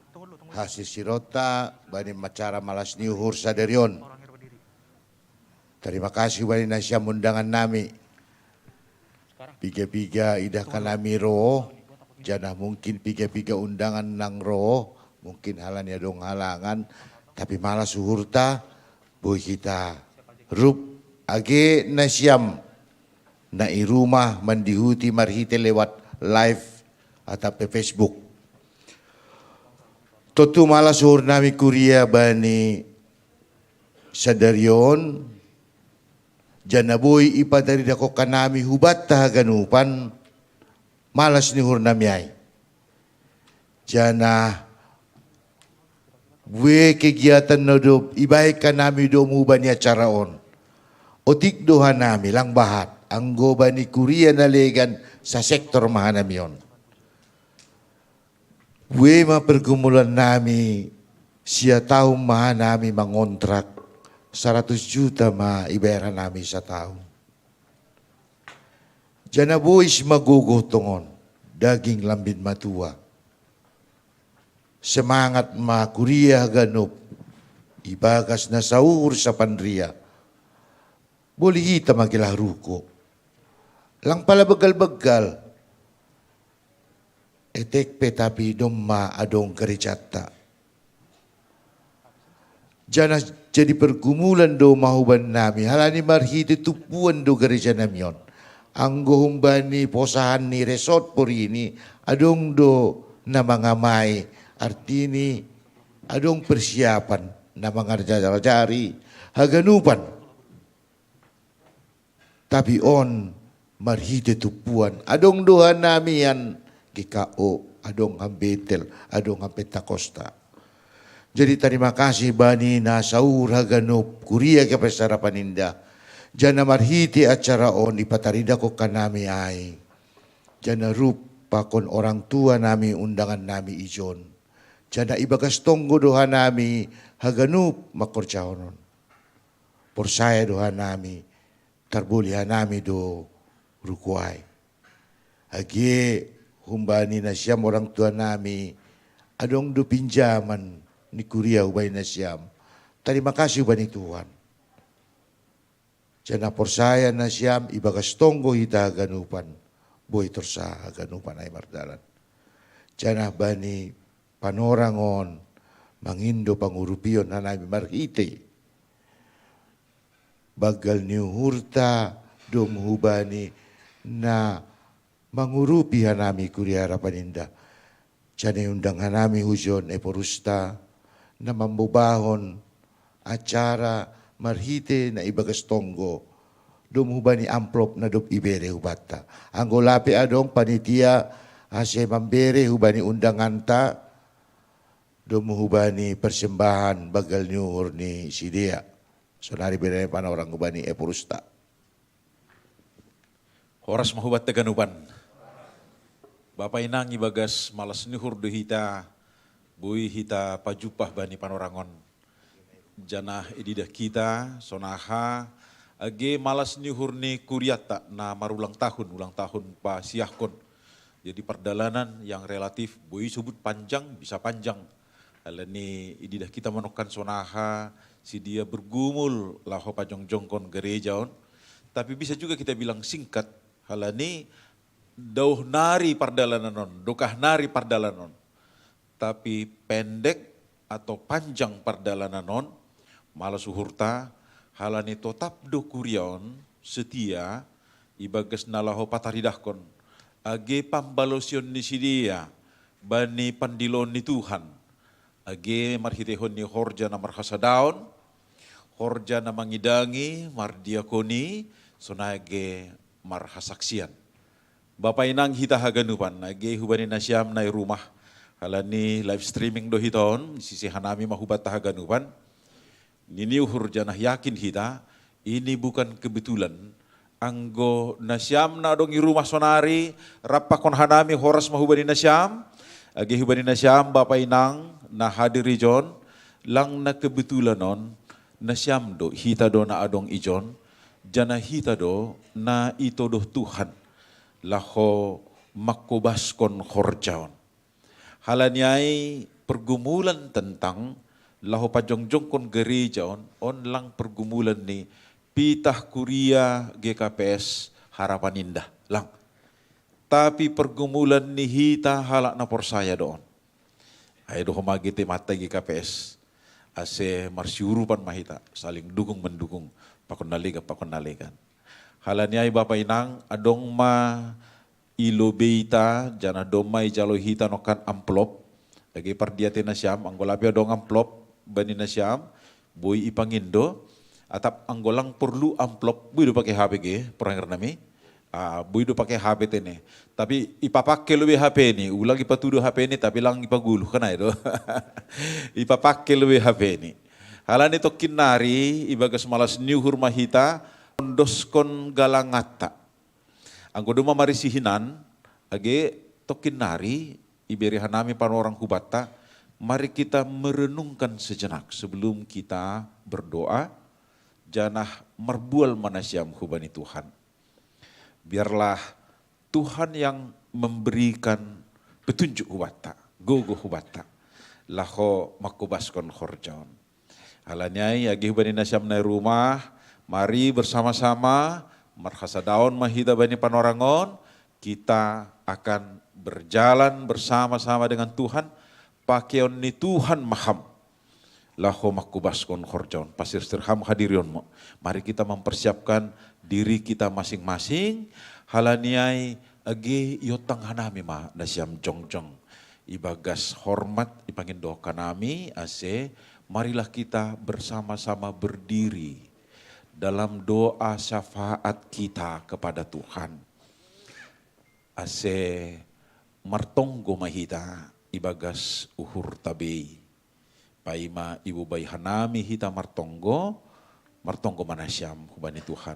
hasisironta, bani acara malas ni uhur sadari on. Tarima kasih bani nasiam undangan nami. Piga-piga idah hanami ro, janah mungkin piga-piga undangan naung ro, mungkin halani adong halangan, tapi malas uhurta, boi hita rup age nasiam na i rumah mandihuti marhite lewat live atap pe Facebook. Tontu malas uhur nami kuria bani sadari on, janah boi ipataridahkon hanami hubanta haganupan malas ni uhur nami ai. Janah bue kegiatan na dob ibahen hanami domu bani acara on. Otik do hanami, lang bahat, anggo bani kuria na legan sasektor ma hanami on. Bue ma pergumulan nami, sia tahun ma hanami mangontrak, saratus juta ma ibayar hanami sataon. Janah bois ma gogoh tongon, daging lambin matua. Semangat ma kuria haganup, ibagas na sauhur sapanria. Boli hita ma gelah ruko. Lang pala begal-begal. Etek pe tapi domma adong gerejanta. Janah jadi pergumulan do ma huban nami, halani marhite tumpuan do gereja nami on. Anggo humbani posahan ni resort porini, adong do na mangamai, artini adong persiapan na mangarajari haganupan. Tapi on marhite tumpuan, adong do hanami an G K O, adong ham Betel, adong ham Pentakosta. Jadi tarima kasih bani na sauhur haganup kuria G P S Harapan Indah. Janah marhite acara on ipataridahkon hanami ai. Janah rup pakon orang tua nami undangan nami ijon. Janah ibagas tonggo do hanami haganup mangkorjahon on. Porsaya do hanami, tarboli hanami do ruko ai. Age humbani nasiam orang tua nami, adong do pinjaman ni kuria hubani nasiam. Tarima kasih hubani Tuhan. Janah porsaya nasiam ibagas tonggo hita haganupan, boi torsa haganupan ai mardalan. Janah bani panorang on mangindo pangurupion hanami marhite banggal ni uhurta domu hubani na mangurupi hanami kuria Harapan Indah. Janah iundang hanami hujon eporusta na mambobahon acara marhite na ibagas tonggo domu hubani amplop na dob ibere hubanta. Anggo lape adong panitia ase mambere hubani undanganta domu hubani persembahan banggal ni uhur ni sidea. Sonari bere panorang hubani eporusta. Horas ma hubanta haganupan. Bapa inang, ibagas malas ni uhur do hita, boi hita pajumpah bani panorang on. Janah ididah hita sonaha age malas ni uhur ni kurianta na marulang tahun, ulang tahun pasiahkon. Jadi pardalanan yang relatif boi sobut panjang, bisa panjang. Halani ididah hita manongkan sonaha sidea bergumul laho pajongjongkon gereja on. Tapi bisa juga kita bilang singkat, halani daoh nari pardalanan on, dokah nari pardalanan on. Tapi pendek atau panjang pardalanan on, malas uhurta, halani totap do kuria on setia ibagas na laho pataridahkon age pambalosion ni sidea bani pandiloon ni Tuhan, age marhiteihon ni horja na marhasadaon, horja na mangidangi, mardiakoni, sonai age marhasaksian. Bapa inang, hita haganupan, age hubani nasiam na i rumah, halani live streaming do hita on, isise hanami ma hubanta haganupan. Nini uhur janah yakin hita, ini bukan kebetulan. Anggo nasiam na adong i rumah sonari, rap pakon hanami, horas ma hubani nasiam, age hubani nasiam bapa inang na hadir ijon, lang na kebetulan on, nasiam do, hita do na adong ijon, Janah hita do na itodoh Tuhan laho mangkobaskon horjaon. Halani ai pergumulan tentang laho pajongjongkon gereja on, on lang pergumulan ni pitah kuria G K P S Harapan Indah, lang. Tapi pergumulan ni hita halak na porsaya do on. Ai do homa G T mata G K P S. Ase marsiurupan ma hita, saling dukung mendukung, pakon na legan, pakon na legan. Halani ai bapa inang, adong ma i lobeita, janah domma ijalo hita nongkan amplop, age pardiate nasiam, anggo lape adong amplop bani nasiam, boi ipangindo, atap anggo lang porlu amplop, boi do pake H P ge, poranger nami, ah, boi do pake H P tene. Tapi ipapake lobe H P ni, ulang ipatudu H P ni, tapi lang ipaguluh, kan ai do. Ipapake lobe H P ni. Halani tongkin nari, ibagas malas ni uhur ma hita, ondoskon galanganta. Anggo domma marisi hinan, age tongkin nari, ibere hanami panorang hubanta, mari kita merenungkan sejenak sebelum kita berdoa, janah marbual ma nasiam hubani Tuhan. Biarlah Tuhan yang memberikan petunjuk hubanta, gogo hubanta, laho mangkobaskon horjaon. Halani ai, age hubani nasiam na i rumah, mari bersama-sama, marhasadaon ma hita bani panorang on, kita akan berjalan bersama-sama dengan Tuhan, pakeon ni Tuhan ma ham. Laho mangkobaskon horjaon, pasirsir ham hadirionmu. Mari kita mempersiapkan diri kita masing-masing, halani ai age iontang hanami ma nasiam jongjong. Ibagas hormat ipangindo hanami ase marilah kita bersama-sama berdiri dalam doa syafaat kita kepada Tuhan. Ase martonggo ma hita ibagas uhur tabei. Paima ibobai hanami hita martonggo, martonggo ma nasiam hubani Tuhan.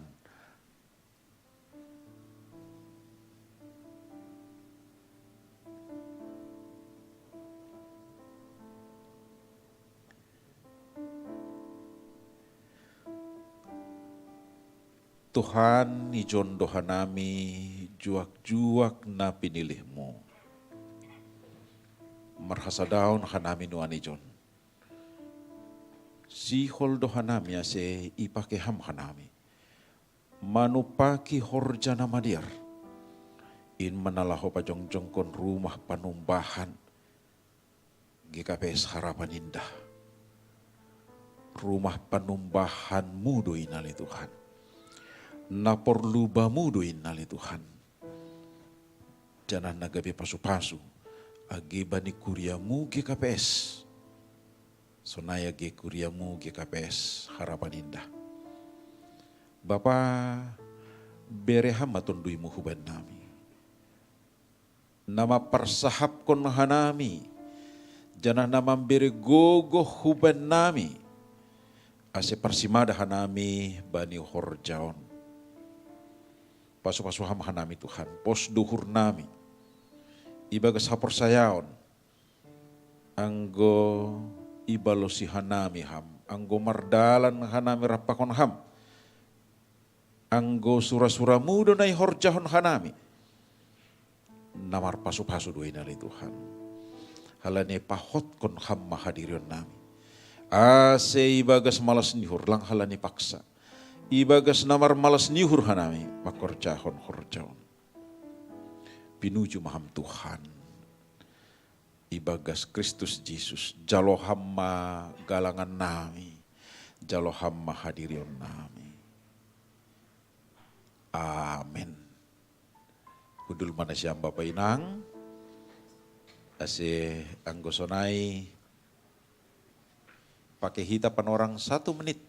Tuhan, ijon do hanami juak-juak na pinilihmu. Marhasadaon hanami nuan ijon. Sihol do hanami ase ipake ham hanami manumpaki horja na madear. In ma na laho pajongjongkon rumah panumbahan G K P S Harapan Indah. Rumah panumbahanmu do inali Tuhan. Na porlu bamu do inali Tuhan. Janah na gabe pasu-pasu age bani kuriamu G K P S. Sonai age kuriamu G K P S Harapan Indah. Bapa, bere ham ma tonduymu hubannami. Na mamparsahapkon hanami, janah na mambere gogoh hubannami, ase parsimada hanami bani horjaon. Pasu-pasu ham hanami Tuhan, pos do uhurnami ibagas haporsayaon, anggo ibalosi hanami ham, anggo mardalan hanami rap pakon ham, anggo sura-suramu do na ihorjahon hanami. Na marpasu-pasu do inali Tuhan. Halani pahotkon ham ma hadirionnami. Ase ibagas malas ni uhur, lang halani paksa. Ibagas na marmalas ni uhur hanami mangkorjahon horjaon. Pinuji ma ham Tuhan. Ibagas Kristus Jesus, jalo ham ma galangannami, jalo ham ma hadirionnami. Amen. Hundul ma nasiam bapa inang, ase anggo sonai pake hita panorang satu menit.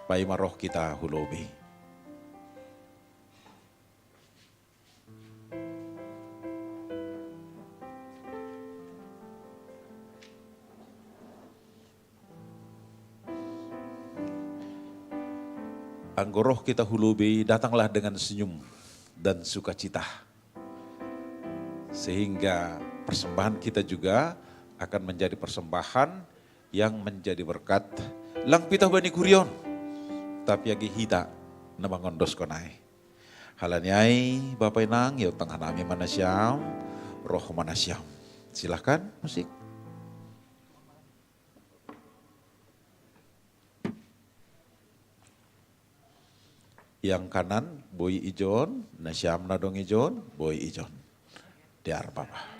Paima roh kita hu lobei. Anggo roh kita hu lobei, datanglah dengan senyum dan sukacita. Sehingga persembahan kita juga akan menjadi persembahan yang menjadi berkat. Lang pitah bani kuriaon. tapi agi hita na mangondoskon ai. Halani ai, Bapa inang, iot tangan nami ma nasiam, roh ma nasiam. Silakan, musik. Yang kanan, boi ijon, nasiam na dong ijon, boi ijon. Dear Bapa.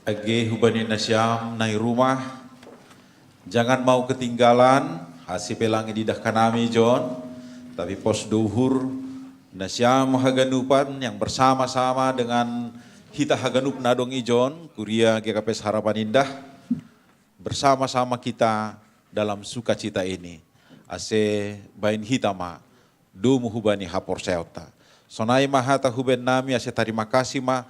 Age hubani nasiam na i rumah, jangan mau ketinggalan, ase pe lang ididah hanami ijon, tapi pos do uhur, nasiam haganupan yang bersama-sama dengan hita haganup na adong ijon, kuria G K P S Harapan Indah, bersama-sama kita dalam sukacita ini. Ase baen hita ma domu hubani haporseaonta. Sonai ma hata hubaen nami ase tarima kasih ma,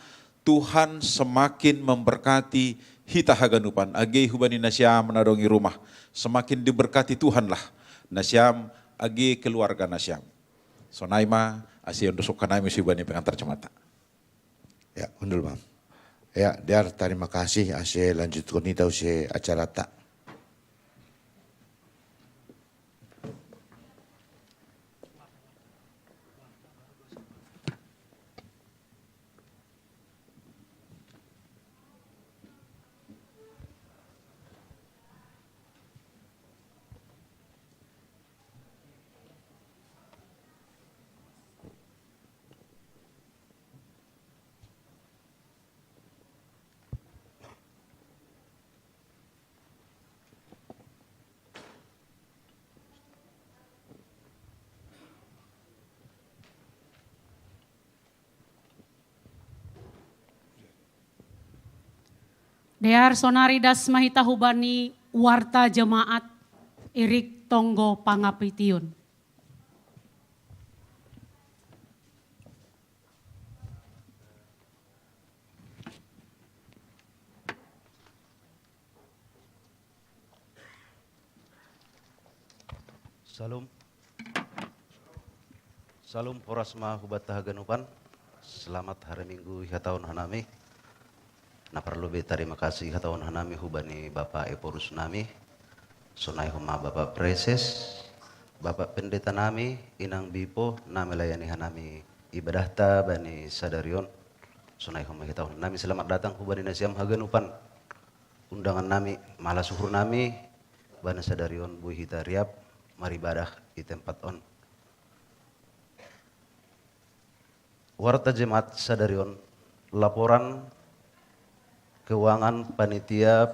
Tuhan semakin memberkati hita haganupan. Age hubani nasiam na adong i rumah, semakin diberkati Tuhanlah nasiam, age keluarga nasiam. Sonai ma, ase ondoskon hanami muse hubani pengantar jemaat. Ya, hundul ma. Ya, dear, tarima kasih, ase lanjutkon hita muse acaranta. Yar sonari das ma hita hubani warta jemaat Irik Tonggo Pangapitiun. Salum. Salum, horas ma hubata haganupan. Selamat hari Minggu iha tahun hanami. Na parlu be tarima kasih iha tahun hanami hubani Bapak Ephorus nami. Sonai homa Bapak Preses, Bapak Pendeta nami, Inang Bipo, na melayani hanami ibadahta bani sadarion. Sonai homa iha tahun hanami, selamat datang hubani nasiam haganupan. Undangan nami, malas suhur nami, bani sadarion bui hita riap maribadah i tempat on. Warta jemaat sadarion, laporan keuangan panitia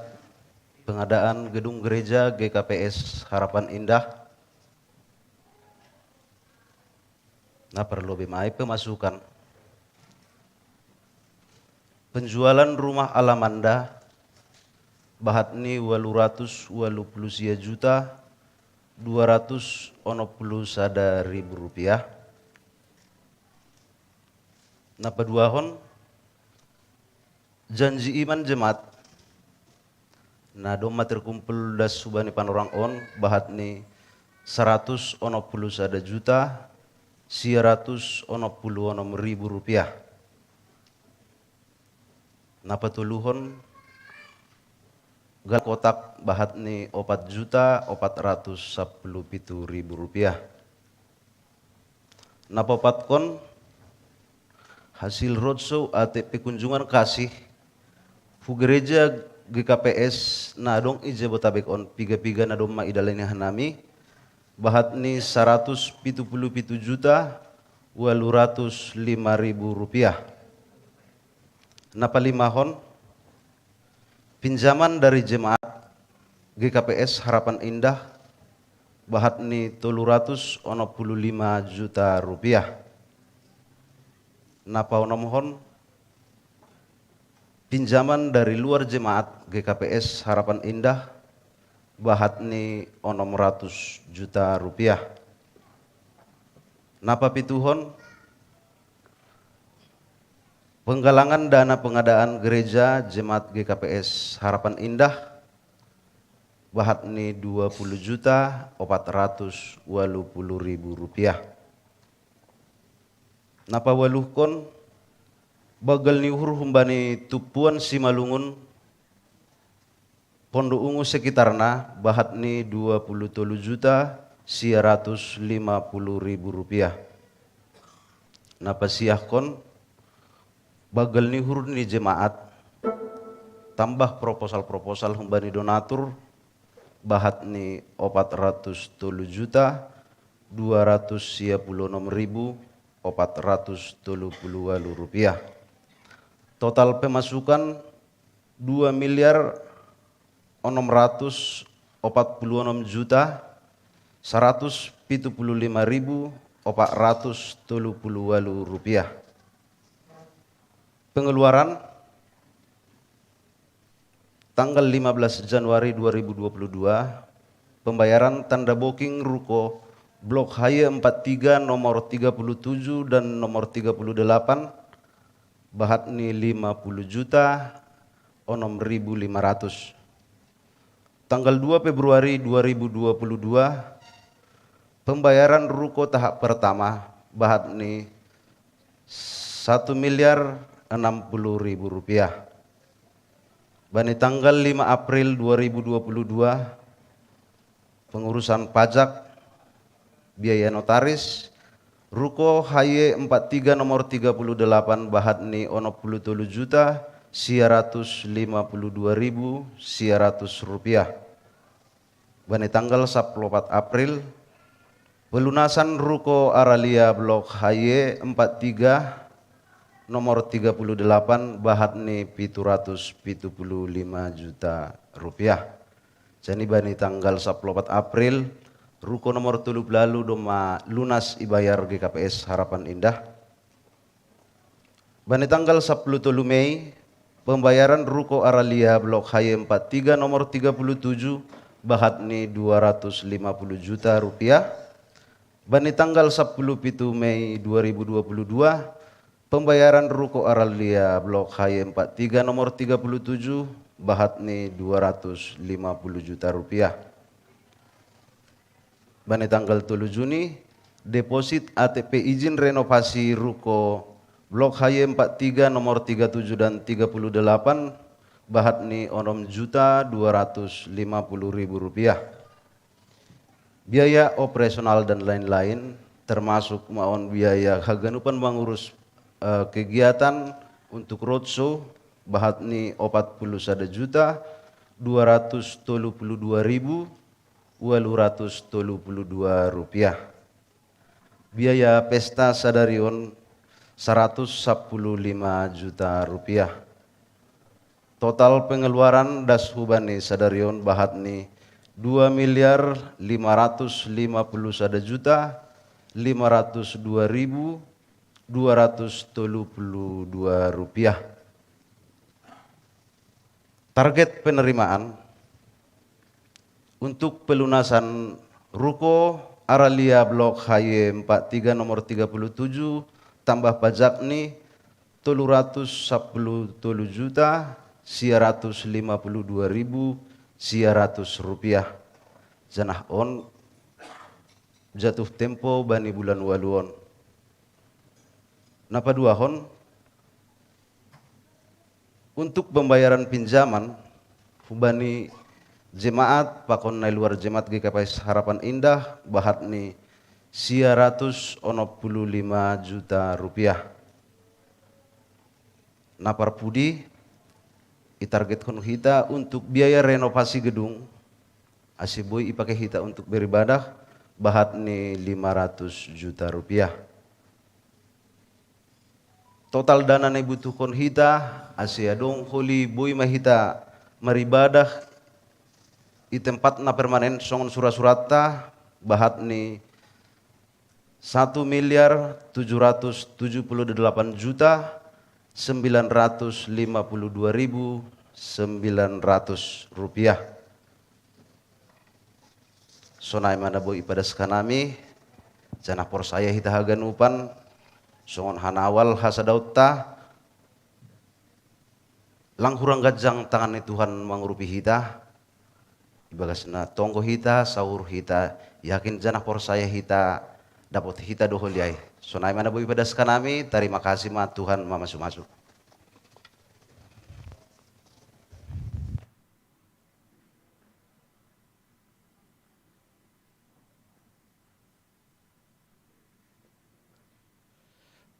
pengadaan gedung gereja G K P S Harapan Indah. Na parlu be mai pemasukan. Penjualan rumah Alamanda bahat ni walu ratus walu puluh sia juta dua ratus onom puluh sada ribu rupiah. Na paduahon, janji iman jemaat na domma terkumpul das hubani panorang on bahat ni saratus onom puluh sada juta sia ratus onom puluh onom ribu rupiah. Na patoluhon, gal kotak bahat ni opat juta opat ratus sapuluh pitu ribu rupiah. Na paopatkon, hasil roadshow ate pekunjungan kasih hu gereja G K P S na adong i Jabotabek on, piga-piga na domma idalani hanami, bahat ni saratus pitu puluh pitu juta walu ratus lima ribu rupiah. Na palimahon, pinjaman dari jemaat G K P S Harapan Indah bahat ni tolu ratus onom puluh lima juta rupiah. Na paonomhon, pinjaman dari luar jemaat G K P S Harapan Indah bahat ni onom ratus juta rupiah. Na papituhon, penggalangan dana pengadaan gereja jemaat G K P S Harapan Indah bahat ni dua puluh juta opat ratus walu puluh ribu rupiah. Na pawaluhkon, banggal ni uhur humbani tumpuan Simalungun, Pondok Ungu sekitarna, bahat ni dua puluh tolu juta sia ratus lima puluh ribu rupiah. Na pasiahkon, banggal ni uhur ni jemaat, tambah proposal-proposal humbani donatur, bahat ni opat ratus tolu juta dua ratus sia puluh onom ribu opat ratus tolu puluh walu rupiah. Total pemasukan dua miliar onom ratus opat puluh onom juta saratus pitu puluh lima ribu opat ratus tolu puluh walu rupiah. Pengeluaran, tanggal lima belas Januari dua ribu dua puluh dua, pembayaran tanda booking ruko Blok Haye empat tiga nomor tiga puluh tujuh dan nomor tiga puluh delapan, bahat ni lima puluh juta onom ribu lima ratus. Tanggal dua Februari dua ribu dua puluh dua, pembayaran ruko tahap pertama, bahat ni satu miliar enam puluh ribu rupiah. Bani tanggal lima April dua ribu dua puluh dua, pengurusan pajak, biaya notaris, ruko Haye empat tiga nomor tiga puluh delapan, bahat ni onom puluh tolu juta sia ratus lima puluh dua ribu sia ratus rupiah. Bani tanggal sapuluh opat April, pelunasan ruko Aralia Blok Haye empat tiga nomor tiga puluh delapan, bahat ni pitu ratus pitu puluh lima juta rupiah. Jadi bani tanggal sapuluh opat April, ruko nomor tolu puluh walu domma lunas ibayar G K P S Harapan Indah. Bani tanggal sapuluh tolu Mei, Pembayaran ruko Aralia Blok H Y empat tiga nomor tiga puluh tujuh, bahat ni dua ratus lima puluh juta rupiah. Bani tanggal sepuluh pitu Mei dua ribu dua puluh dua, pembayaran ruko Aralia Blok H Y empat tiga nomor tiga puluh tujuh, bahat ni dua ratus lima puluh juta rupiah. Bani tanggal tolu Juni, deposit A T P izin renovasi ruko Blok H Y empat tiga nomor tiga tujuh dan tiga puluh delapan, bahat ni onom juta dua ratus lima puluh ribu rupiah. Biaya operasional dan lain-lain, termasuk maon biaya haganupan mangurus, eh, kegiatan untuk roadshow, bahat ni opat puluh sada juta dua ratus tolu puluh dua ribu walu ratus tolu puluh dua rupiah. Biaya pesta sadarion saratus sapuluh lima juta rupiah. Total pengeluaran das hubani sadarion bahat ni dua miliar lima ratus lima puluh sada juta lima ratus dua ribu dua ratus tolu puluh dua rupiah. Target penerimaan untuk pelunasan ruko Aralia Blok H Y empat tiga nomor tiga puluh tujuh tambah pajak ni tolu ratus sapuluh tolu juta sia ratus lima puluh dua ribu sia ratus rupiah. Janah on jatuh tempo bani bulan walu on. Na paduahon, untuk pembayaran pinjaman hubani jemaat pakon na i luar jemaat G K P S Harapan Indah, bahat ni sia ratus onom puluh lima juta rupiah. Na parpudi, itargetkon hita untuk biaya renovasi gedung, ase boi ipake hita untuk beribadah, bahat ni lima ratus juta rupiah. Total dana na ibutuhkon hita, ase adong holi boi ma hita maribadah i tempat na permanen songon sura-suranta, bahat ni satu miliar tujuh ratus tujuh puluh delapan juta sembilan ratus lima puluh dua ribu sembilan ratus rupiah. Sonai ma na boi ipadaskan nami, janah porsaya hita haganupan, songon hanawal hasadaonta, lang hurang ganjang tangan ni Tuhan mangurupi hita, ibagas na tonggo hita, saur hita, yakin janah porsaya hita, dapot hita do holi ai. Sonai ma na boi ipadaskan nami, tarima kasih ma, Tuhan mamasu-masu.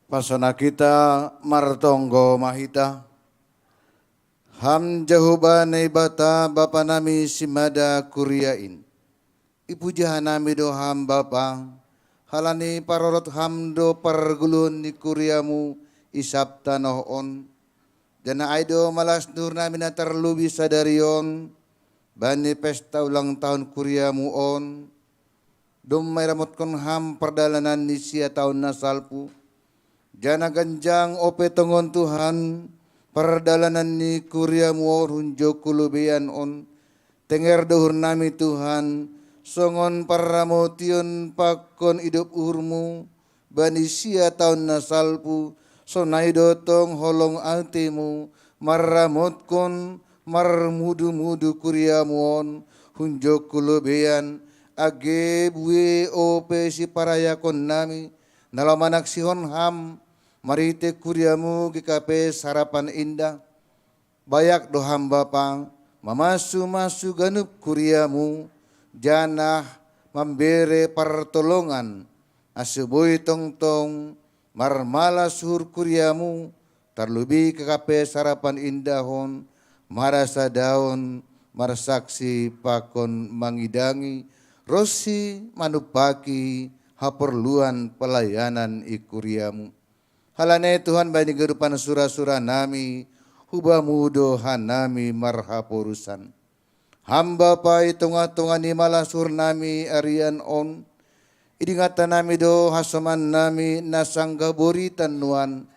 Pasonang hita, martonggo ma hita. Ham Jahowa Naibata, Bapa nami simada kuria in. Ipuji hanami do Ham Bapa, halani parorot Ham do pargoluhon ni kuriamu i sab tanoh on. Janah ai do malas ni uhur nami na tarlubi sadari on, bani pesta ulang tahun kuriamu on, domma iramotkon Ham pardalanan ni sia taon na salpu. Janah ganjang ope tongon Tuhan, pardalanan ni kuriamu on hunjongku lobeian on, tenger do uhur nami Tuhan, songon parramotion pakon idop uhurmu, bani sia taon na salpu, sonai do tong holong atemu, marramotkon, marmudu-mudu kuriamu on, hunjongku lobeian, age bue ope siparayakon nami, na laho manaksihon Ham, marhite kuriamu G K P S Harapan Indah. Bayak do Ham Bapa, mamasu-masu ganup kuriamu, janah mambere partolongan, ase boi tongtong marmalas uhur kuriamu, tarlubi G K P S Harapan Indah on, marasadaon, marsaksi pakon mangidangi, ronsi manumpaki haporluan pelayanan i kuriamu. Halani Tuhan, bani ganupan sura-sura nami, hu Bamu do hanami marhaporusan. Ham Bapa, i tongah-tongah ni malas uhur nami arian on, idingata nami do hasoman nami na sanggah boritan nuan,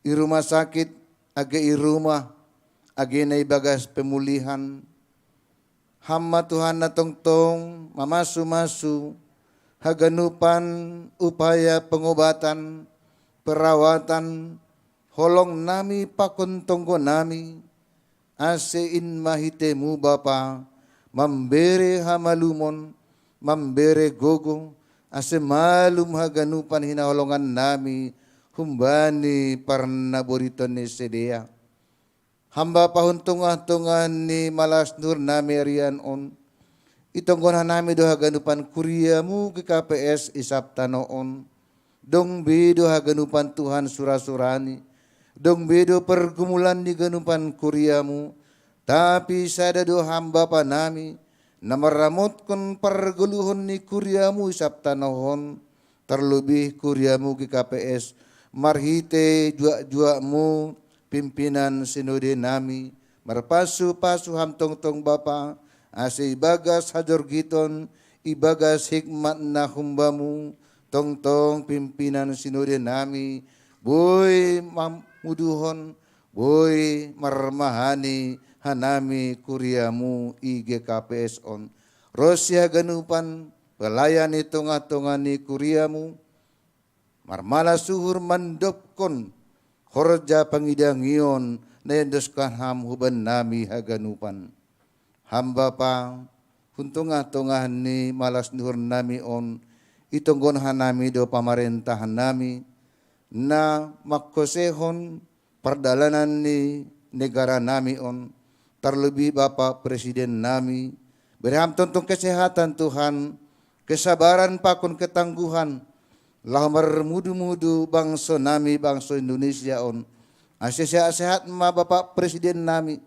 i rumah sakit, age i rumah, age na ibagas pemulihan. Ham ma Tuhan na tongtong mamasu-masu haganupan upaya pengobatan, perawatan, holong nami pakon tonggo nami, ase in ma hitemu Bapa, mambere hamalumon, mambere gogo, ase malum haganupan hinaholongan nami humbani parnaboriton ni sidea. Ham Bapa, hun tongah-tongah ni malas ni uhur nami arian on, itonggon hanami do haganupan kuriamu G K P S i sab tano on. Dong be do haganupan Tuhan sura-surani, dong be do pergumulan ni ganupan kuriamu, tapi sada do ham Bapa nami, na maramotkon pargoluhon ni kuriamu i sab tano on, terlebih kuriamu G K P S, marhite juak-juakmu pimpinan sinode nami, marpasu-pasu ham tongtong Bapa, ase ibagas hajorgiton, ibagas hikmat na humbamu, tongtong pimpinan sinode nami, boi mamuduhon, boi marmahani hanami kuriamu i G K P S on. Ronsi haganupan pelayan i tongah-tongah ni kuriamu, marmalas uhur mandobkon horja pangidangion na iendoskan ham huban nami haganupan. Ham Bapa, hun tongah-tongah ni malas ni uhur nami on, itonggon hanami do pamarentahan nami, na mangkosehon pardalanan ni negara nami on, terlebih Bapa Presiden nami, bere ham tongtong kesehatan Tuhan, kesabaran pakon ketangguhan, laho marmudu-mudu bangso nami, bangso Indonesia on, ase sehat-sehat ma Bapa Presiden nami,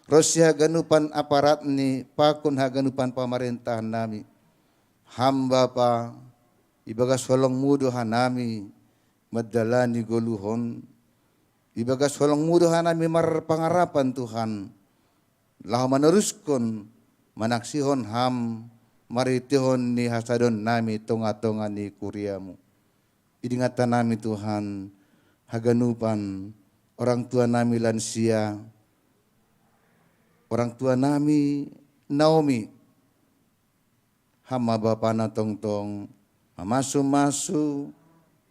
ronsi haganupan aparat ni pakon haganupan pamarentahan nami. Ham Bapa, ibagas holongmu do hanami mandalani goluhon, ibagas holongmu do hanami marpangarapan Tuhan, laho manaruskon manaksihon ham marhiteihon ni hasadon nami tongah-tongah ni kuriamu. Idingat hanami Tuhan, haganupan orang tua nami lansia, orang tua nami Naomi, ham ma Bapa na tongtong mamasu-masu,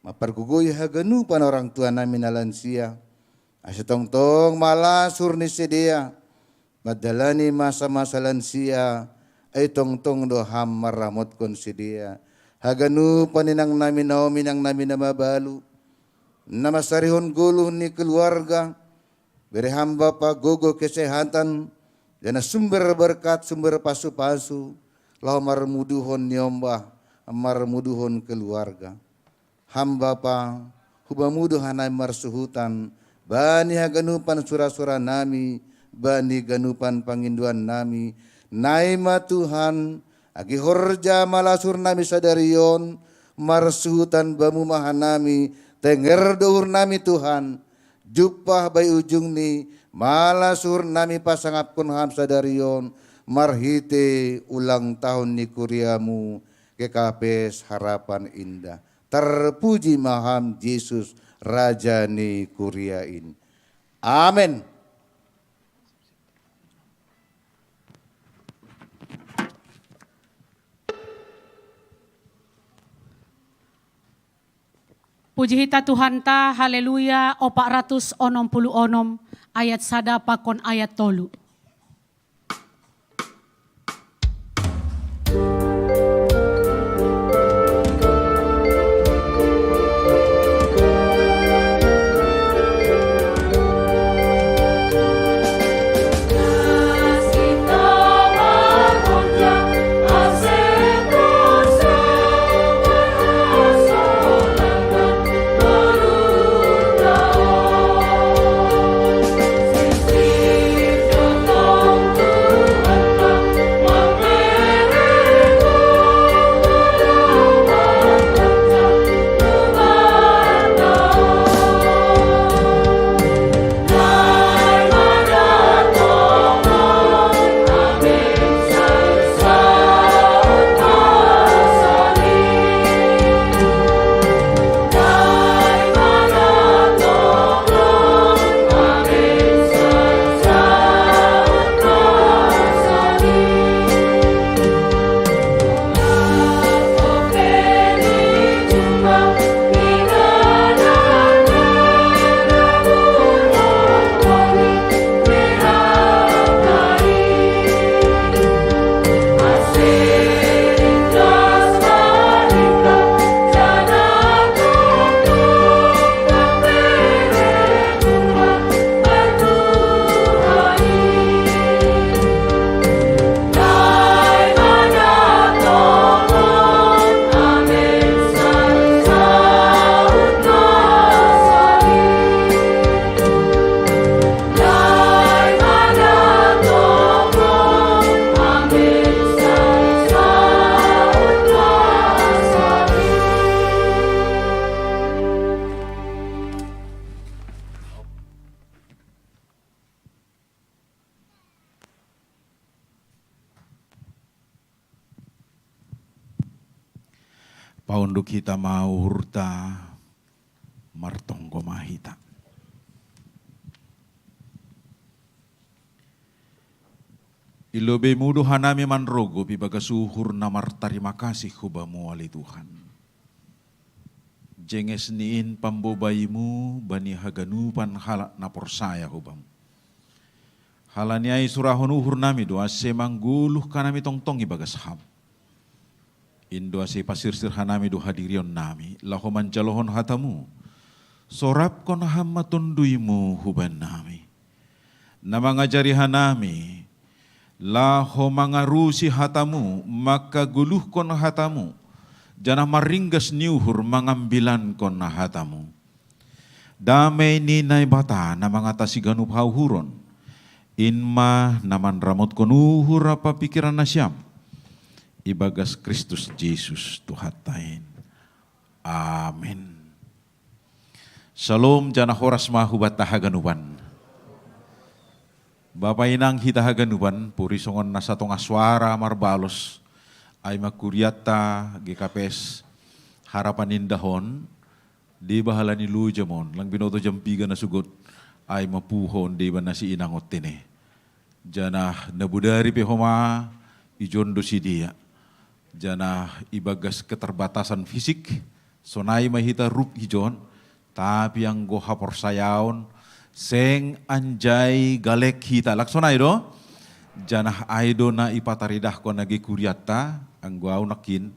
mampargogoi haganupan orang tua nami na lansia, ase tongtong malas uhur ni sidea mandalani masa-masa lansia, ai tongtong do ham maramotkon sidea. Haganupan inang nami Naomi, inang nami na mabalu, na mansarihon goluh ni keluarga, bere ham Bapa gogo, kesehatan, janah sumber berkat, sumber pasu-pasu, laho marmuduhon niombah, marmuduhon keluarga. Ham Bapa, hubamu do hanami marsuhutan, bani haganupan sura-sura nami, bani ganupan pangindoan nami, nai ma Tuhan, age horja malas uhur nami sadari on, marsuhutan Bamu ma hanami, tenger do uhur nami Tuhan, jumpah bai ujungni, malas uhur nami pasangapkon Ham sadari on, marhite ulang tahun ni kuriamu, G K P S Harapan Indah. Terpuji ma Ham Jesus, Raja ni kuria in. Amen. Puji hita Tuhanta, haleluya, opat ratus onom puluh onom, ayat sada pakon ayat tolu. Paunduk hita ma uhurta, martonggo ma hita. Ilobeimu do hanami manrogop ibagas uhur na martarima kasih hu Bamu ale Tuhan. Jenges ni in pambobaimu bani haganupan halak na porsaya hu Bamu. Halani ai surahon uhur nami do ase manggoluh hanami tongtong ibagas Ham. In do ase pasirsir hanami do hadirion nami, laho manjalohon hatamu. Sorapkon Ham ma tonduimu huban nami. Na mangajari hanami, laho mangarusi hatamu, mangkagoluhkon hatamu, janah maringgas ni uhur mangambilankon hatamu. Damei ni Naibata na mangatasi ganup hauhuron, in ma na manramotkon uhur ampa pingkiran nasiam, ibagas Kristus Jesus Tuhanta in. Amin. Shalom, janah horas ma hubanta haganupan. Bapa inang hita haganupan, puri songon na satongah suara marbalos, ai ma kurianta G K P S Harapan Indah on, deba halani lojam on, lang binoto jam piga na sogot, ai ma puho on deba na si inang on tene. Janah na bodari pe homa ijon do sidea. Janah ibagas keterbatasan fisik, sonai ma hita rup ijon, tapi anggo haporsayaon, seng anjai galek hita, lang sonai do? Janah ai do na ipataridahkon age kurianta, anggo au nangkin,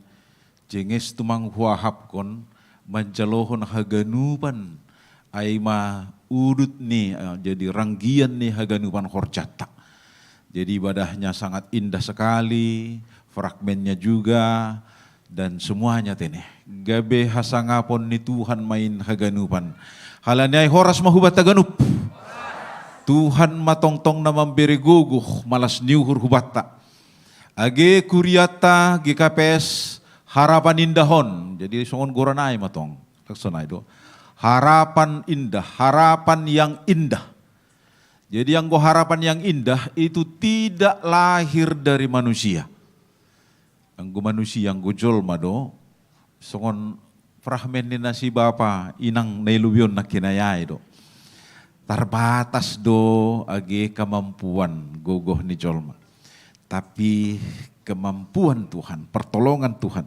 jenges tumang huahapkon, manjalohon haganupan, ai ma udut ni, eh, jadi ranggian ni haganupan horjanta. Jadi ibadahnya sangat indah sekali, fragmennya juga, dan semuanya tene. Gabe hasangapon ni Tuhan ma in haganupan. Halani ai horas ma hubanta ganup. Tuhan ma tongtong na mambere gogoh malas ni uhur hubanta. Age kurianta G K P S Harapan Indah on. Jadi songon goran ai ma tong. Sonai do. Harapan indah, harapan yang indah. Jadi anggo harapan yang indah itu tidak lahir dari manusia. Anggo manusia, anggo jolma do, songon fragmen ni na si bapa inang na ilobion nangkin ai do. Tarbatas do age kemampuan gogoh ni jolma. Tapi kemampuan Tuhan, pertolongan Tuhan,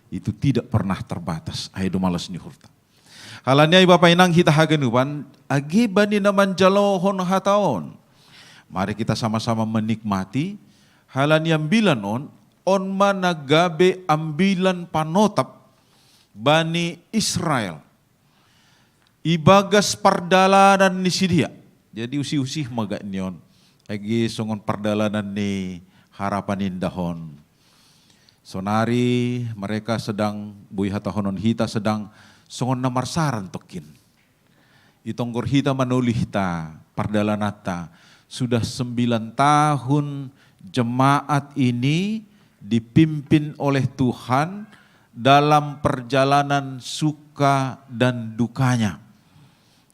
itu tidak pernah terbatas. Ai do malas ni uhurta. Halani ai bapa inang hita haganupan, age bani na manjalohon hata on. Mari kita sama-sama menikmati, halani ambilan on, on ma na gabe ambilan panotap bani Israel. Ibagas pardalanan ni sidea. Jadi usih-usih ma gak ni on. Age songon pardalanan ni Harapan Indah on. Sonari mereka sedang, boi hatahonon hita sedang songon na marsaran tongkin. Itonggor hita manolihta pardalananta. Sudah sembilan tahun jemaat ini dipimpin oleh Tuhan dalam perjalanan suka dan dukanya.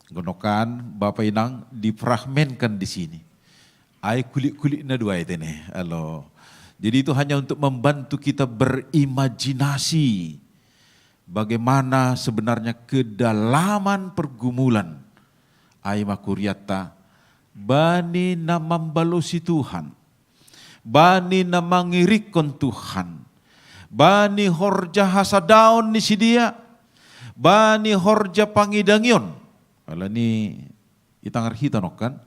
Gonokan, Bapak Inang, difragmenkan di sini. Ai kulik-kulik na dua itu nih, alo. Jadi itu hanya untuk membantu kita berimajinasi bagaimana sebenarnya kedalaman pergumulan. Ai ma kurianta, bani na mambalosi Tuhan, bani na mangirikkon Tuhan, bani horja hasadaon ni sidea, bani horja pangidangion. Alani itangar hita nongkan,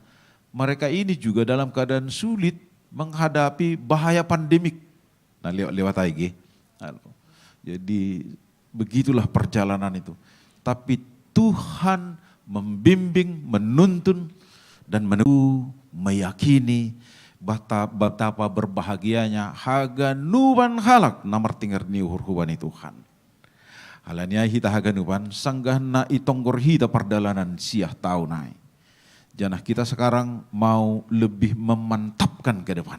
mereka ini juga dalam keadaan sulit menghadapi bahaya pandemik. Nah, lewat, lewat ai ge. Jadi begitulah perjalanan itu. Tapi Tuhan membimbing, menuntun, dan menunggu, meyakini bata-, betapa berbahagianya haganupan halak na martingar ni uhur hubani Tuhan. Alani ai hita haganupan, sanggah na itonggor hita pardalanan siah taon ai. Janah kita sekarang mau lebih memantapkan ke depan.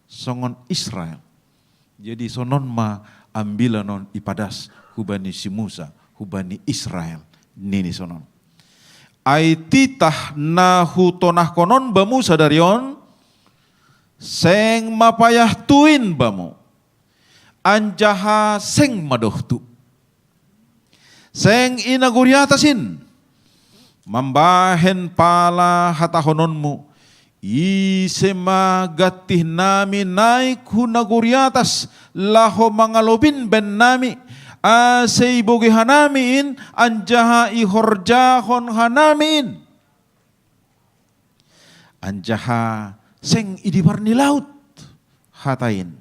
Songon Israel. Jadi sonon ma ambilan on ipadas hubani si Musa, hubani Israel, nini sonon. Ai titah na hutonahkon on bamu sadari on, seng ma payah tuin bamu, anjaha seng ma dohtu. Seng i nagori atas in. Mambahen pala hatahononmu, ise ma gantih nami naik hu nagori atas laho mangalop in bahen nami, ase ibogei hanami in anjaha ihorjahon hanami in. Anjaha seng i dipar ni laut hata in.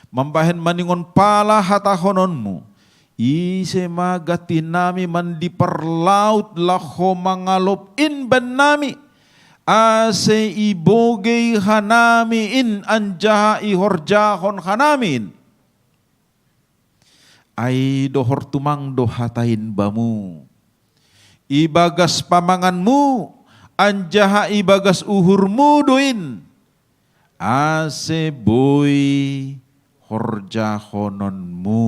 Mambahen maningon pala hatahononmu, ise ma gantih nami mandipar laut laho mangalop in bahen nami, ase ibogei hanami in anjaha ihorjahon hanami in. Ai dohor tumang do hata in bamu, ibagas pamanganmu, anjaha ibagas uhurmu do in, ase boi horjahononmu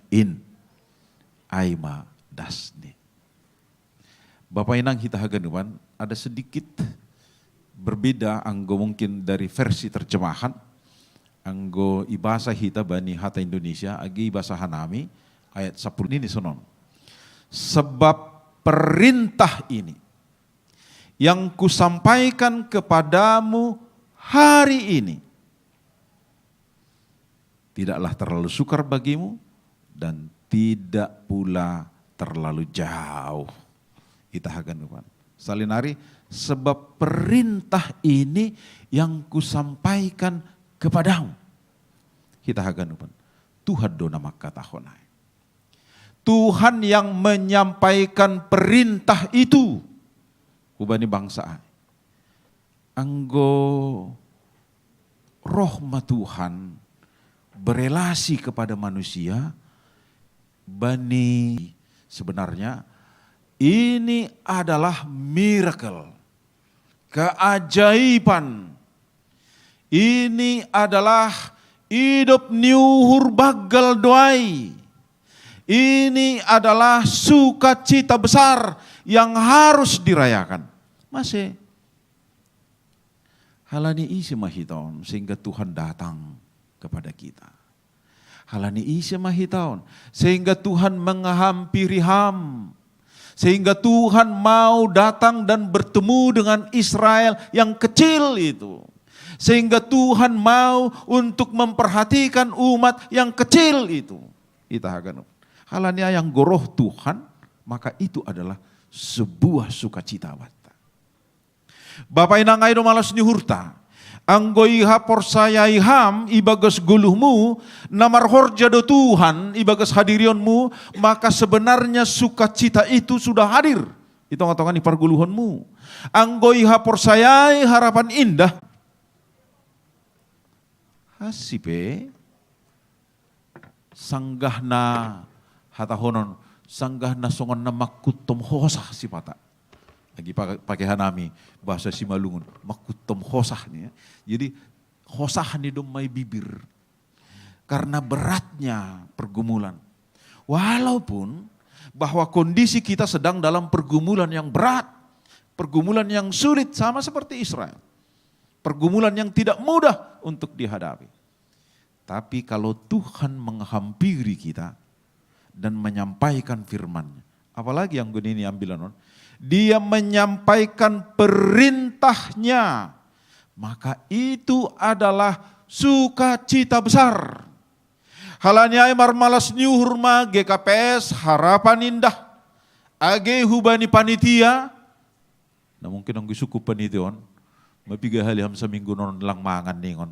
in. Ai ma dasni. Bapa inang hita haganupan, ada sedikit berbeda anggo mungkin dari versi terjemahan, anggo ibasa hita bani hata Indonesia, age ibasa hanami, ayat sapuluh ini sonon. Sebab perintah ini yang kusampaikan kepadamu hari ini tidaklah terlalu sukar bagimu dan tidak pula terlalu jauh. Hita haganupan. Salinari, sebab perintah ini yang kusampaikan kepadamu. Hita haganupan. Tuhan do na mangkatahon ai. Tuhan yang menyampaikan perintah itu hubani bangsa ai. Anggo roh ma Tuhan berelasi kepada manusia, bani sebenarnya ini adalah miracle, keajaiban. Ini adalah idop ni uhur banggal do ai. Ini adalah sukacita besar yang harus dirayakan. Mase? Halani ise ma hita on sehingga Tuhan datang kepada kita? Halani ise ma hita on sehingga Tuhan menghampiri ham? Sehingga Tuhan mau datang dan bertemu dengan Israel yang kecil itu. Sehingga Tuhan mau untuk memperhatikan umat yang kecil itu. Hita haganupan. Halani ai anggo roh Tuhan, maka itu adalah sebuah sukacita banta. Bapa inang, ai do malas ni uhurta. Anggo ihaporsayai ham ibagas goluhmu, na marhorja do Tuhan ibagas hadirionmu, maka sebenarnya sukacita itu sudah hadir di tongatonga ni pargoluhonmu. Anggo ihaporsayai harapan indah, hansi pe sanggah na hatahonon, sanggah na songon na mangkuttom hosah sipata. Agi pake, pake hanami bahasa Simalungun, mangkuttom hosah ni, ya. Jadi hosah ni domma i bibir. Karena beratnya pergumulan. Walaupun bahwa kondisi kita sedang dalam pergumulan yang berat, pergumulan yang sulit, sama seperti Israel. Pergumulan yang tidak mudah untuk dihadapi. Tapi kalau Tuhan menghampiri kita dan menyampaikan firman-Nya, apalagi anggo ini ambilan on, Dia menyampaikan perintah-Nya, maka itu adalah sukacita besar. Halani ai marmalas ni uhur ma G K P S Harapan Indah, age hubani panitia, na mungkin anggo isungkun panitia on, ma piga hali ham saminggu on lang mangan ningon.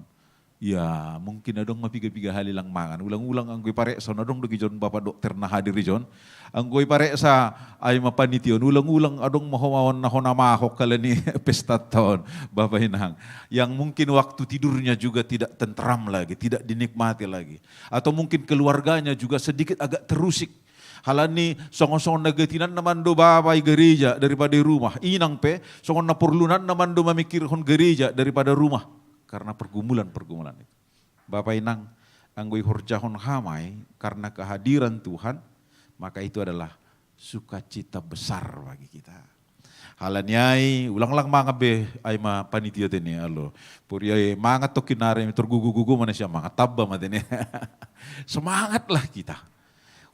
Ya, mungkin adong ma piga-piga hali lang mangan. Ulang-ulang anggo ipareksa on, adong do gijon bapa dokter na hadir ijon. Anggo ipareksa ai ma panitia on, ulang-ulang adong ma homaon na hona mahok halani pesta on, bapa inang. Yang mungkin waktu tidurnya juga tidak tentram lagi, tidak dinikmati lagi. Atau mungkin keluarganya juga sedikit agak terusik. Halani songon-songon na gatinanna mando bapa i gereja daripada i rumah. Inang pe songon na porlunanna mando mamikirhon gereja daripada rumah. Karena pergumulan-pergumulan itu. Bapa inang, anggo ihorjahon ham ai karena kehadiran Tuhan, maka itu adalah sukacita besar bagi kita. Halani ai, ulang lang mangan be, ai ma panitia te ni, alo. Pori ai mangan tokkin ari, tergugu-gugu ma na sian mangan, tamba ma te ni. Semangatlah kita.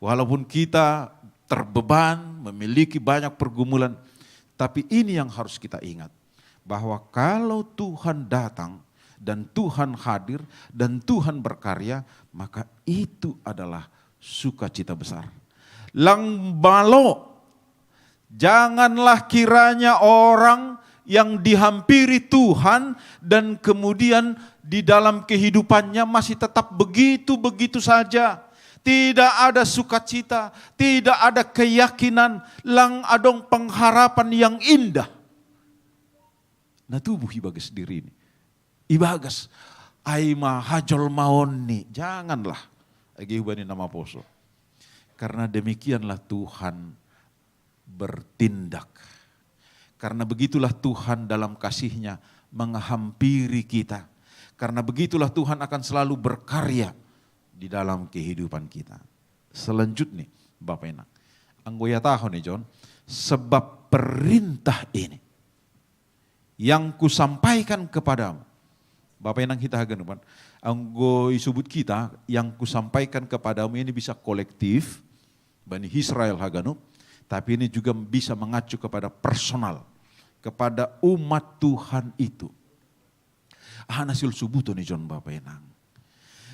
Walaupun kita terbeban, memiliki banyak pergumulan. Tapi ini yang harus kita ingat, bahwa kalau Tuhan datang dan Tuhan hadir dan Tuhan berkarya, maka itu adalah sukacita besar. Lang balo, janganlah kiranya orang yang dihampiri Tuhan dan kemudian di dalam kehidupannya masih tetap begitu-begitu saja. Tidak ada sukacita, tidak ada keyakinan, lang adong pengharapan yang indah. Na tubuh ibagas diri ini. Ibagas, ai ma hajol maon ni, janganlah. Agi hubani nama poso. Karena demikianlah Tuhan bertindak. Karena begitulah Tuhan dalam kasihnya menghampiri kita. Karena begitulah Tuhan akan selalu berkarya di dalam kehidupan kita. Selanjutnya, Bapak Inang, anggo ya tahu nih John, sebab perintah ini yang kusampaikan kepadamu. Bapak Inang hita haganupan, anggo isubut kita, yang kusampaikan kepadamu ini bisa kolektif, bani Israel haganup, tapi ini juga bisa mengacu kepada personal, kepada umat Tuhan itu. Ah, hasil subuto ni John Bapak Inang.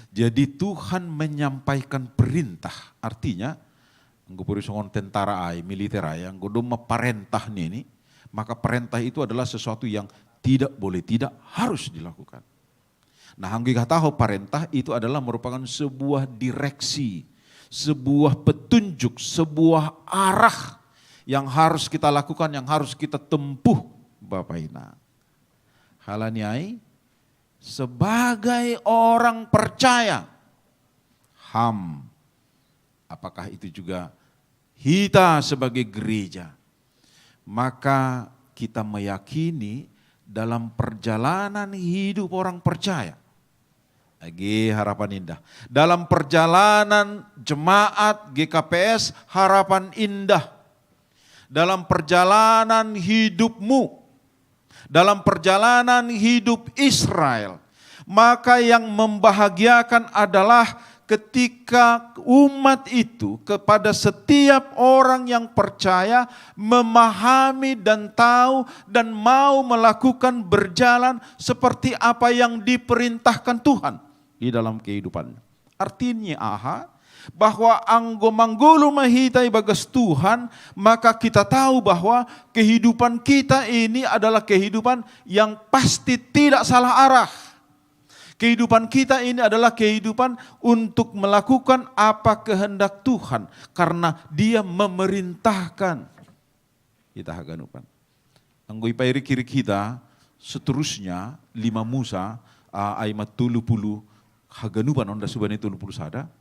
Jadi Tuhan menyampaikan perintah, artinya, anggo puri songon tentara ai, militer ai, anggo domma parentah nini, maka perintah itu adalah sesuatu yang tidak boleh tidak, harus dilakukan. Nah, anggo ikataho parentah itu adalah merupakan sebuah direksi, sebuah petunjuk, sebuah arah yang harus kita lakukan, yang harus kita tempuh, Bapak Inang. Halani ai, sebagai orang percaya, ham, apakah itu juga hita sebagai gereja, maka kita meyakini dalam perjalanan hidup orang percaya. Lagi harapan indah. Dalam perjalanan jemaat G K P S harapan indah. Dalam perjalanan hidupmu, dalam perjalanan hidup Israel, maka yang membahagiakan adalah ketika umat itu, kepada setiap orang yang percaya, memahami dan tahu dan mau melakukan, berjalan seperti apa yang diperintahkan Tuhan di dalam kehidupannya. Artinya aha? Bahwa anggo manggoluh ma hita ibagas Tuhan, maka kita tahu bahwa kehidupan kita ini adalah kehidupan yang pasti tidak salah arah. Kehidupan kita ini adalah kehidupan untuk melakukan apa kehendak Tuhan, karena Dia memerintahkan. Hita haganupan, anggo ipairik-irik hita seterusnya, lima Musa, ah, ai ma tolu pulu, haganupan, on da subani tolu pulu sada,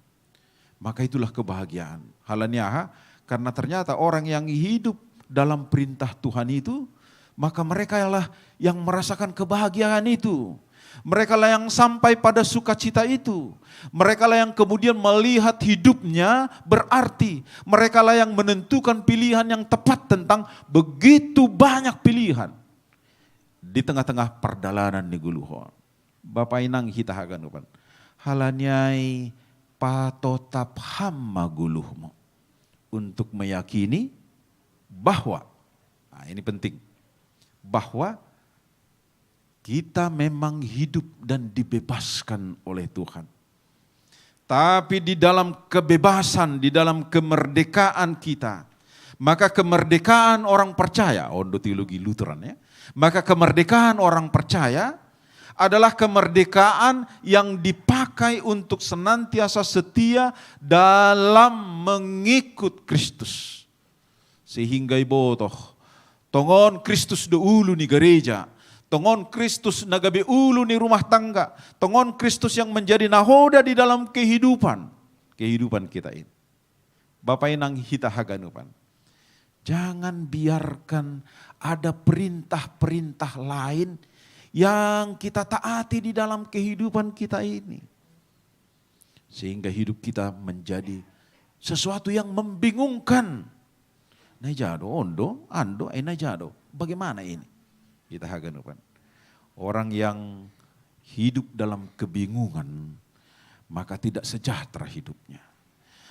maka itulah kebahagiaan. Halani aha? Karena ternyata orang yang hidup dalam perintah Tuhan itu, maka mereka lah yang merasakan kebahagiaan itu. Mereka lah yang sampai pada sukacita itu. Mereka lah yang kemudian melihat hidupnya berarti. Mereka lah yang menentukan pilihan yang tepat tentang begitu banyak pilihan di tengah-tengah pardalanan ni goluhon. Bapak Inang hita haganupan, halani ai patotap ham ma goluhmu untuk meyakini bahwa, nah, ini penting, bahwa kita memang hidup dan dibebaskan oleh Tuhan. Tapi di dalam kebebasan, di dalam kemerdekaan kita, maka kemerdekaan orang percaya, on do teologi Lutheran ya, maka kemerdekaan orang percaya adalah kemerdekaan yang dipakai untuk senantiasa setia dalam mengikut Kristus. Sehingga ibotoh, tongon Kristus do ulu ni gareja, tongon Kristus na gabe ulu ni rumah tangga, tongon Kristus yang menjadi nahoda di dalam kehidupan, kehidupan kita ini. Bapak Inang hita haganupan, jangan biarkan ada perintah-perintah lain yang kita taati di dalam kehidupan kita ini, sehingga hidup kita menjadi sesuatu yang membingungkan. Na ija do, on do, an do, ai na ija do. Bagaimana ini? Hita haganupan, orang yang hidup dalam kebingungan, maka tidak sejahtera hidupnya.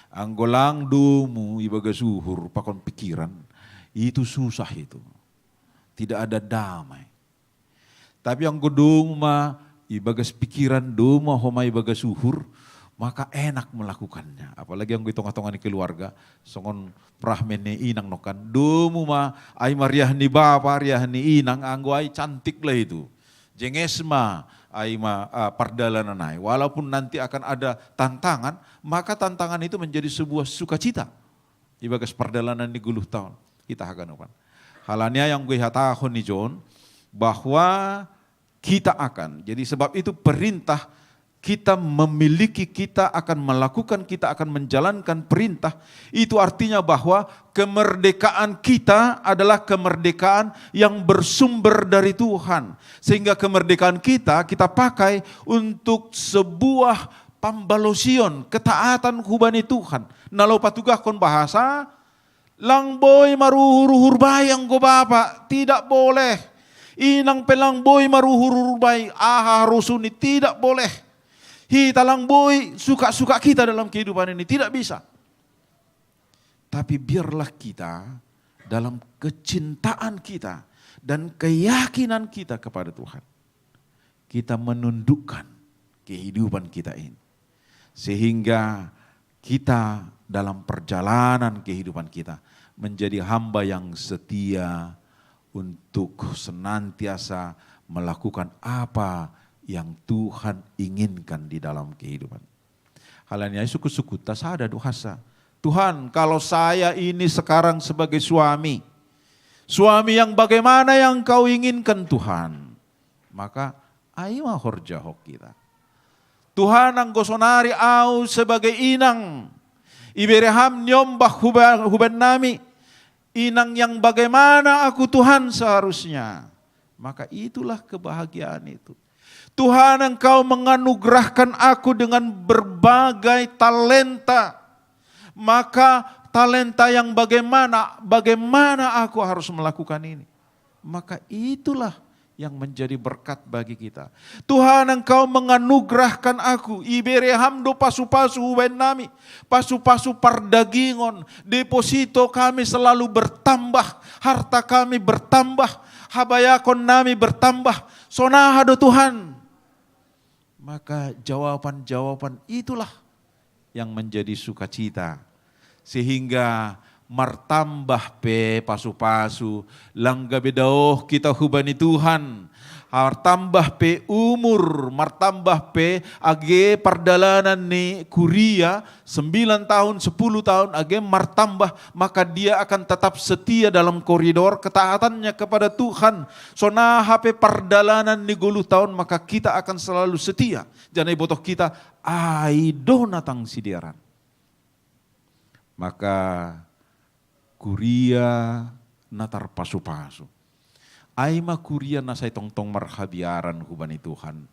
Anggo lang domu ibagas uhur pakon pikiran, itu susah itu. Tidak ada damai. Tapi anggo domu ma ibagas pikiran, domu ma homa ibagas uhur, maka enak melakukannya. Apalagi anggo i tongah-tongah ni keluarga, songon prahmen ni inang nongkan, domu ma ai ma riah ni bapa, riah ni inang, anggo ai cantik lah itu. Jenges ma ai ma, ah, pardalanan ai. Walaupun nanti akan ada tantangan, maka tantangan itu menjadi sebuah sukacita ibagas pardalanan ni goluhta on. Hita haganupan. Halani ai anggo ihatahon ni John bahwa kita akan. Jadi sebab itu perintah kita memiliki, kita akan melakukan, kita akan menjalankan perintah. Itu artinya bahwa kemerdekaan kita adalah kemerdekaan yang bersumber dari Tuhan. Sehingga kemerdekaan kita, kita pakai untuk sebuah pambalosion, ketaatan hubani Tuhan. Na laho patugahkon bahasa, lang boi maruhur-uhur bai anggo bapa, tidak boleh. Inang pe lang boi maruhur-uhur bai, aha harus ini, tidak boleh. Hita lang boi suka-suka kita dalam kehidupan ini, tidak bisa. Tapi biarlah kita dalam kecintaan kita dan keyakinan kita kepada Tuhan, kita menundukkan kehidupan kita ini. Sehingga kita dalam perjalanan kehidupan kita menjadi hamba yang setia untuk senantiasa melakukan apa yang Tuhan inginkan di dalam kehidupan. Halani ai suku-sukuta sada do hasa. Tuhan, kalau saya ini sekarang sebagai suami, suami yang bagaimana yang Kau inginkan, Tuhan? Maka ai ma horjahon kita. Tuhan, anggo sonari au sebagai inang, ibere Ham niombah huba-, hubannami, inang yang bagaimana aku, Tuhan, seharusnya? Maka itulah kebahagiaan itu. Tuhan, Engkau menganugerahkan aku dengan berbagai talenta. Maka talenta yang bagaimana, bagaimana aku harus melakukan ini? Maka itulah yang menjadi berkat bagi kita. Tuhan, Engkau menganugerahkan aku, ibere Ham do pasu-pasu hubannami, pasu-pasu pardagingon, deposito kami selalu bertambah, harta kami bertambah, habayakonnami bertambah. Sonaha do, Tuhan? Maka jawaban-jawaban itulah yang menjadi sukacita. Sehingga martambah pe pasu-pasu, lang gabe daoh kita hubani Tuhan. Martambah pe umur, martambah pe age pardalanan ni kuria, sembilan tahun, sepuluh tahun, age martambah, maka dia akan tetap setia dalam koridor ketaatannya kepada Tuhan. Sonaha pe pardalanan ni goluhta on, maka kita akan selalu setia. Janah ibotoh kita, ai do na tangsidearan. Maka kuria na tarpasu-pasu. Ai ma kuria na sai tongtong marhabiaran hubani Tuhan,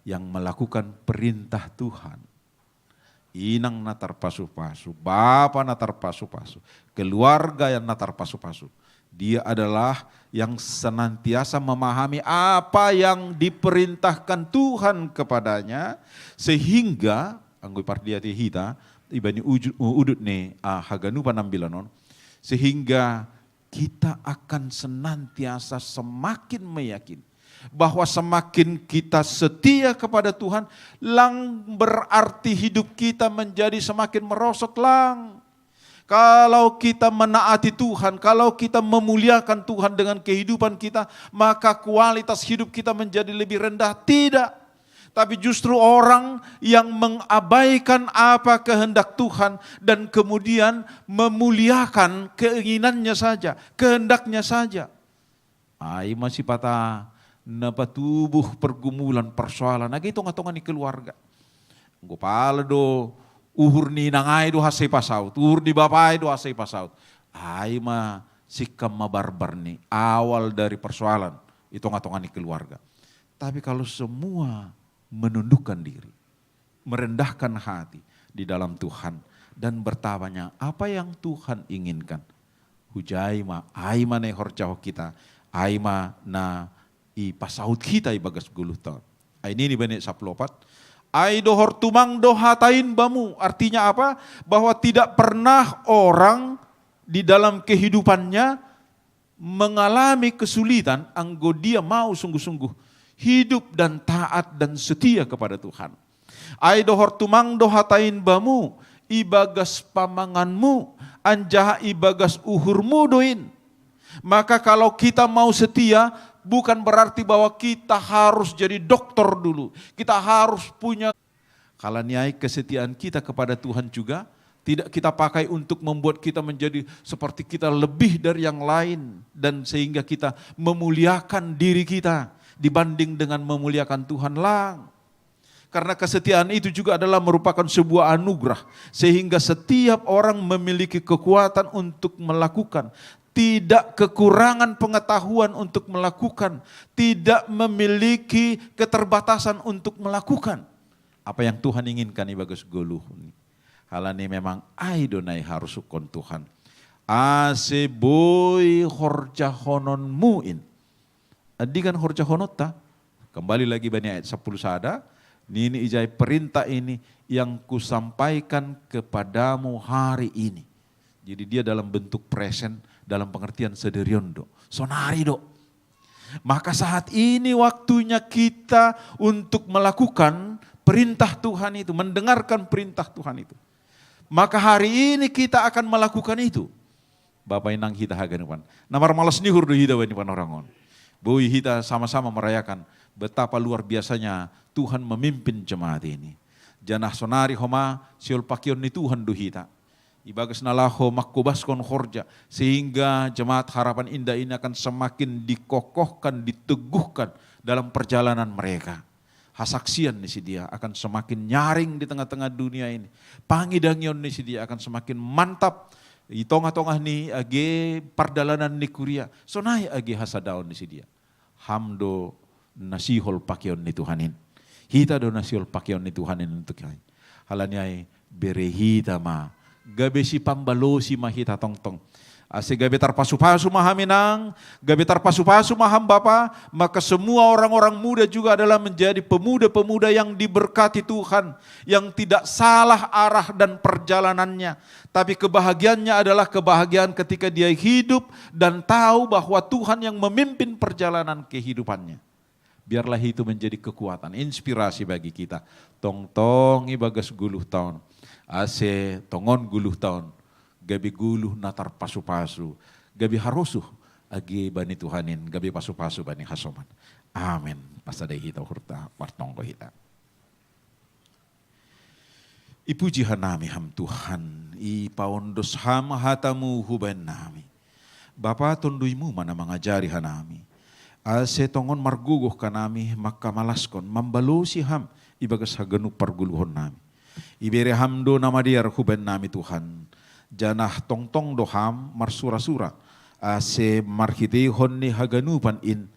yang melakukan perintah Tuhan. Inang na tarpasu-pasu, bapa na tarpasu-pasu, keluarga yang na tarpasu-pasu. Dia adalah yang senantiasa memahami apa yang diperintahkan Tuhan kepadanya, sehingga, anggo ipardiati hita, ibani uju-, udut ni, ah, haganupan ambilan on, sehingga kita akan senantiasa semakin meyakini bahwa semakin kita setia kepada Tuhan, lang berarti hidup kita menjadi semakin merosot, lang. Kalau kita menaati Tuhan, kalau kita memuliakan Tuhan dengan kehidupan kita, maka kualitas hidup kita menjadi lebih rendah. Tidak. Tapi justru orang yang mengabaikan apa kehendak Tuhan dan kemudian memuliakan keinginannya saja, kehendaknya saja. Ai ma sipata na patubuh pergumulan, persoalan age i tongah-tongah ni keluarga. Anggo pala do uhur ni inang ai do hasa ipasaut, uhur ni bapa ai do hasa ipasaut. Ai ma singkam mabarbar ni awal dari persoalan i tongah-tongah ni keluarga. Tapi kalau semua menundukkan diri, merendahkan hati di dalam Tuhan dan bertanya apa yang Tuhan inginkan, hujai ma, ai ma na ihorjahon hita, ai ma na ipasaut hita ibagas goluhta on. Ai nini bani saplopat, Ai dohor tumang do hatain bamu, artinya apa? Bahwa tidak pernah orang di dalam kehidupannya mengalami kesulitan anggo dia mau sungguh-sungguh hidup dan taat dan setia kepada Tuhan. Ai dohor tumang do hatain bamu, ibagas pamanganmu, anjaha ibagas uhurmu do in. Maka kalau kita mau setia, bukan berarti bahwa kita harus jadi dokter dulu. Kita harus punya, kalau niai kesetiaan kita kepada Tuhan juga tidak kita pakai untuk membuat kita menjadi seperti kita lebih dari yang lain dan sehingga kita memuliakan diri kita dibanding dengan memuliakan Tuhan lang. Karena kesetiaan itu juga adalah merupakan sebuah anugerah, sehingga setiap orang memiliki kekuatan untuk melakukan, tidak kekurangan pengetahuan untuk melakukan, tidak memiliki keterbatasan untuk melakukan apa yang Tuhan inginkan ibagas goluh ni. Halani memang ai do nai harusukkon Tuhan. Ase boi horjahononmu in. Andigan horjahononta? Kembali lagi bani ayat sepuluh sada, nini ijai perintah ini yang kusampaikan kepadamu hari ini. Jadi dia dalam bentuk present, dalam pengertian sederion do. Sonari do. Maka saat ini waktunya kita untuk melakukan perintah Tuhan itu, mendengarkan perintah Tuhan itu. Maka hari ini kita akan melakukan itu. Bapa inang hita haganupan. Na marmalas ni uhur do hita bani panorangon. Boi hita sama-sama merayakan betapa luar biasanya Tuhan memimpin jemaat ini. Janah sonari homa sihol pakeon ni Tuhan do hita. Ibagas na laho mangkobaskon horja, sehingga jemaat Harapan Indah ini akan semakin dikokohkan, diteguhkan dalam perjalanan mereka. Hasaksian ni sidia akan semakin nyaring di tengah-tengah dunia ini. Pangidangion ni sidia akan semakin mantap di tongah-tongah ni age pardalanan ni kuria. Sonai age hasadaon ni sidia. Ham do na sihol pakeon ni Tuhan in. Hita do na sihol pakeon ni Tuhan in untuk hai. Halani ai bere hita ma gabe sipambalosi ma hita tongtong. Ase gabe tarpasu-pasu ma ham inang, gabe tarpasu-pasu ma ham bapa, maka semua orang-orang muda juga adalah menjadi pemuda-pemuda yang diberkati Tuhan, yang tidak salah arah dan perjalanannya. Tapi kebahagiaannya adalah kebahagiaan ketika dia hidup dan tahu bahwa Tuhan yang memimpin perjalanan kehidupannya. Biarlah itu menjadi kekuatan, inspirasi bagi kita. Tongtong ibagas goluh taon. Ase tongon goluh taon. Gabe goluh na tarpasu-pasu. Gabe harosuh age bani Tuhan in, gabe pasu-pasu bani hasoman. Amen. Pasadai hita uhurta, martonggo hita. Ipuji hanami ham Tuhan, ipaondos ham hatamu hubaen nami. Bapa, Tonduimu ma na mangajari hanami. Ase tongon margogoh hanami mangkamalaskon, mambalosi ham ibagas haganup pargoluhon nami. Ibere ham do na madear hubaen nami Tuhan. Janah tongtong do ham marsura-sura. Ase marhiteihon ni haganupan in,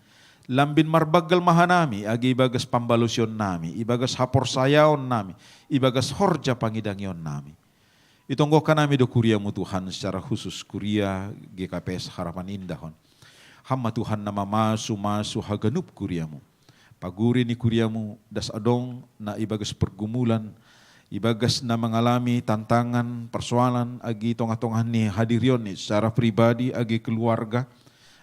lambin marbanggal ma hanami age ibagas pambalosion nami, ibagas haporsayaon nami, ibagas horja pangidangion nami. Itonggohkan nami do kuriamu Tuhan, secara khusus kuria G K P S Harapan Indah on. Ham ma Tuhan na mamasu-masu haganup kuriamu. Paguri ni kuriamu, das adong na ibagas pergumulan, ibagas na mangalami tantangan, persoalan, agi tongah-tongah ni hadirion ni secara pribadi, agi keluarga,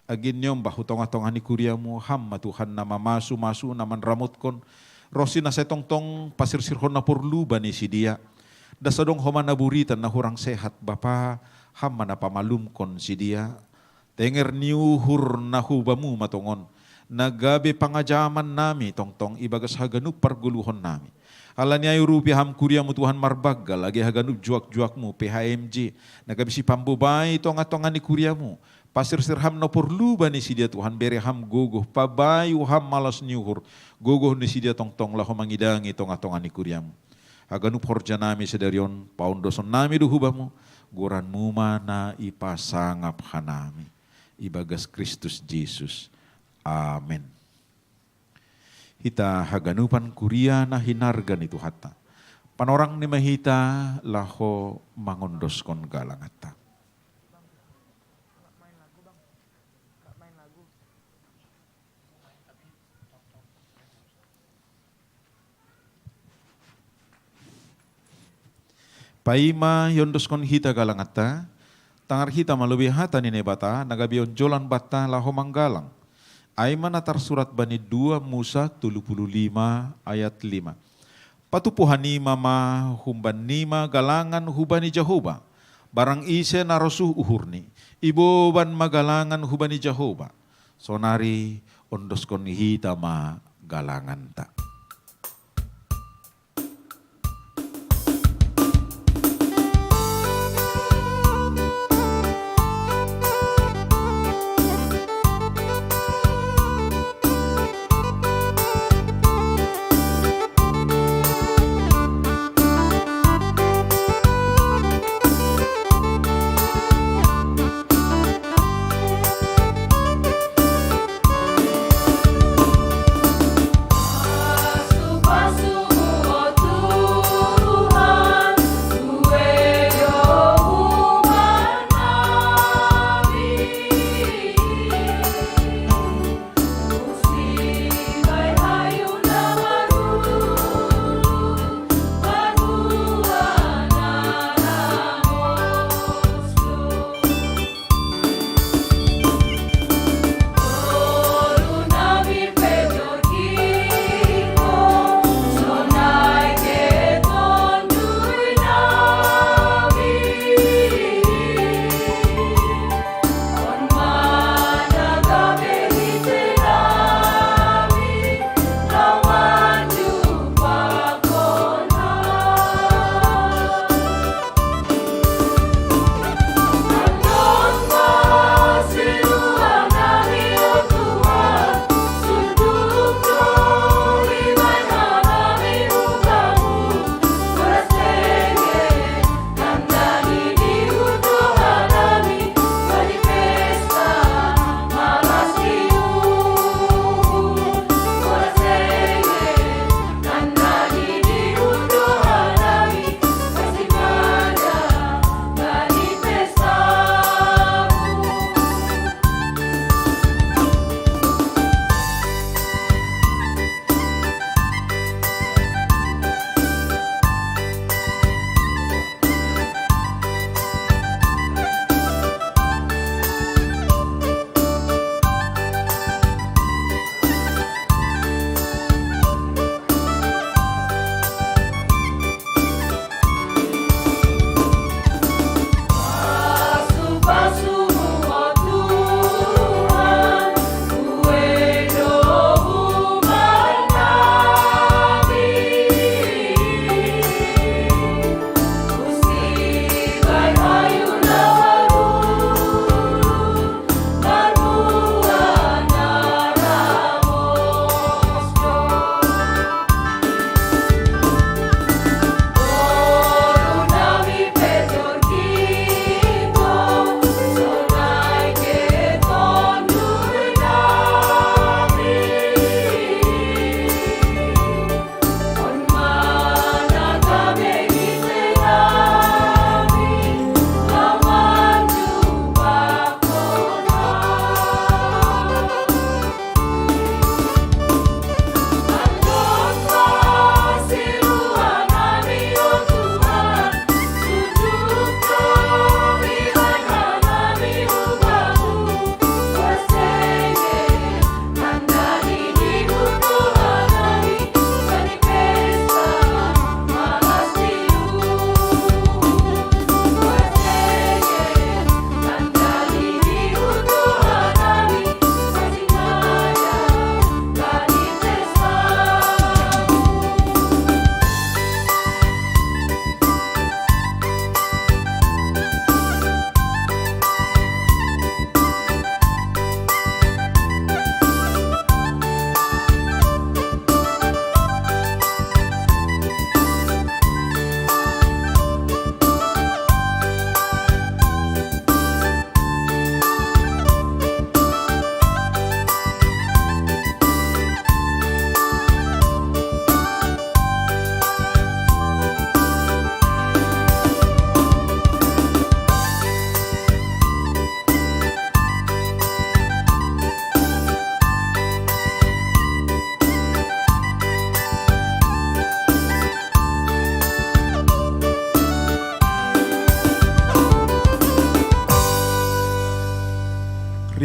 agi niombah hu tongah-tongah ni kuriamu, ham ma Tuhan na mamasu-masu, na manramotkon, ronsi na sai tongtong pasirsirhon na porlu bani sidia. Das adong homa na buritan na hurang sehat, Bapa, ham ma na pamalumkon sidia. Tenger ni uhur na hu Bamu ma tongon, na gabe pangajaman nami tongtong ibagas haganup pargoluhon nami. Ala ni ai urupi Ham kuriamu Tuhan marbanggal, age haganup juak-juakmu, P H M J, na gabe sipambobai tongah-tongah ni kuriamu. Pasirsir Ham na porlu bani sidia Tuhan, bere Ham gogoh, pabayu Ham malas ni uhur, gogoh ni sidia tongtong laho mangidangi tongah-tongah ni kuriamu. Haganup horja nami sadari on, paondoson nami do hu Bamu, goranmu ma na ipasangap hanami. Ibagas Kristus Jesus. Amen. Hita haganupan kuria na hinarga ni Tuhanta. Panorang ni ma hita laho mangondoskon galanganta. Paima iondoskon hita galanganta, tangar hita ma lobi hata ni Naibata na gabe onjolan banta laho manggalang. Ai ma na tarsurat bani dua Musa tolu pulu lima ayat lima. Patupo hanima ma humbannima galangan hubani Jahoba, barang ise na rosuh uhurni, iboban ma galangan hubani Jahoba. Sonari ondoskon hita ma galanganta.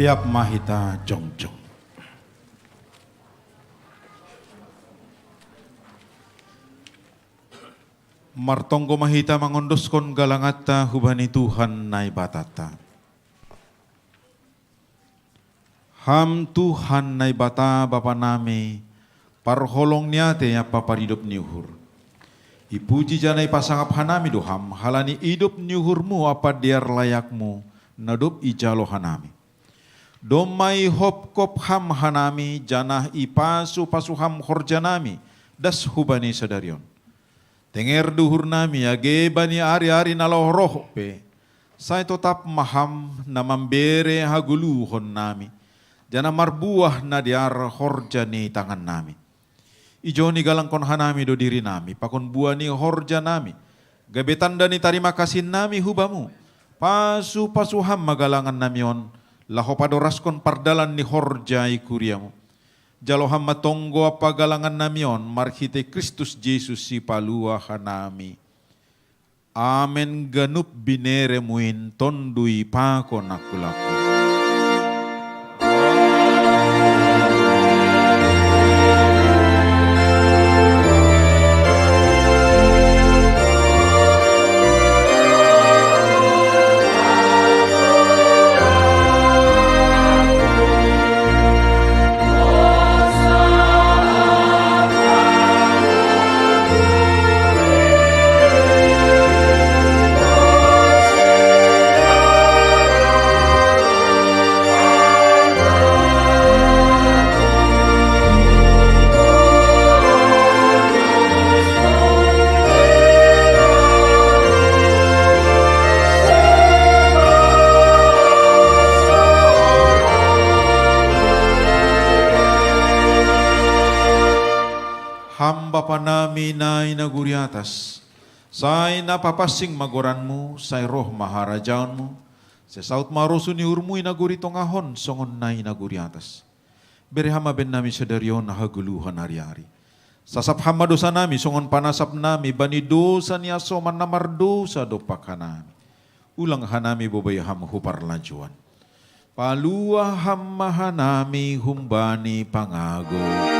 Siap ma hita jongjong. Martonggo ma hita mangondoskon galanganta hubani Tuhan Naibatanta. Ham Tuhan Naibata Bapa nami, parholong ni atei ampa paridop ni uhur. Ipuji janah ipasangap hanami do Ham, halani idop ni uhurMu ampa dear layakMu, na dob ijalo hanami. Domma ihopkop Ham hanami, janah ipasu-pasu Ham horjanami, das hubani sadari on. Tenger do uhurnami, age bani ari-ari na laho roh pe, sai totap ma Ham na mambere hagoluhonnami, janah marbuah na dear horja ni tangannami. Ijon igalangkon hanami do dirinami, pakon buah ni horjanami, gabe tanda ni tarima kasihnami hu Bamu. Pasu-pasu Ham ma galangannami on, laho padoraskon pardalan ni horja i kuriaMu. Jalo Ham ma tonggo ampa galangannami on marhitei Kristus Jesus Sipaluah hanami. Amen. Ganup binereMu in Tonduy pakon angkulaku. Ham Bapa nami na i nagori atas, sai na papansing ma goranMu, sai roh ma harajaonMu, sai saut ma rosuh ni uhurMu i nagori tongah on songon na i nagori atas. Bere Ham ma bannami sadari on hagoluhan ari-ari. Sasap Ham ma dousanami songon panasapnami bani dousa ni hasoman na mardousa dompak hanami. Ulang hanami bobai Ham hu parlajouan. Paluah Ham ma hanami humbani pangago.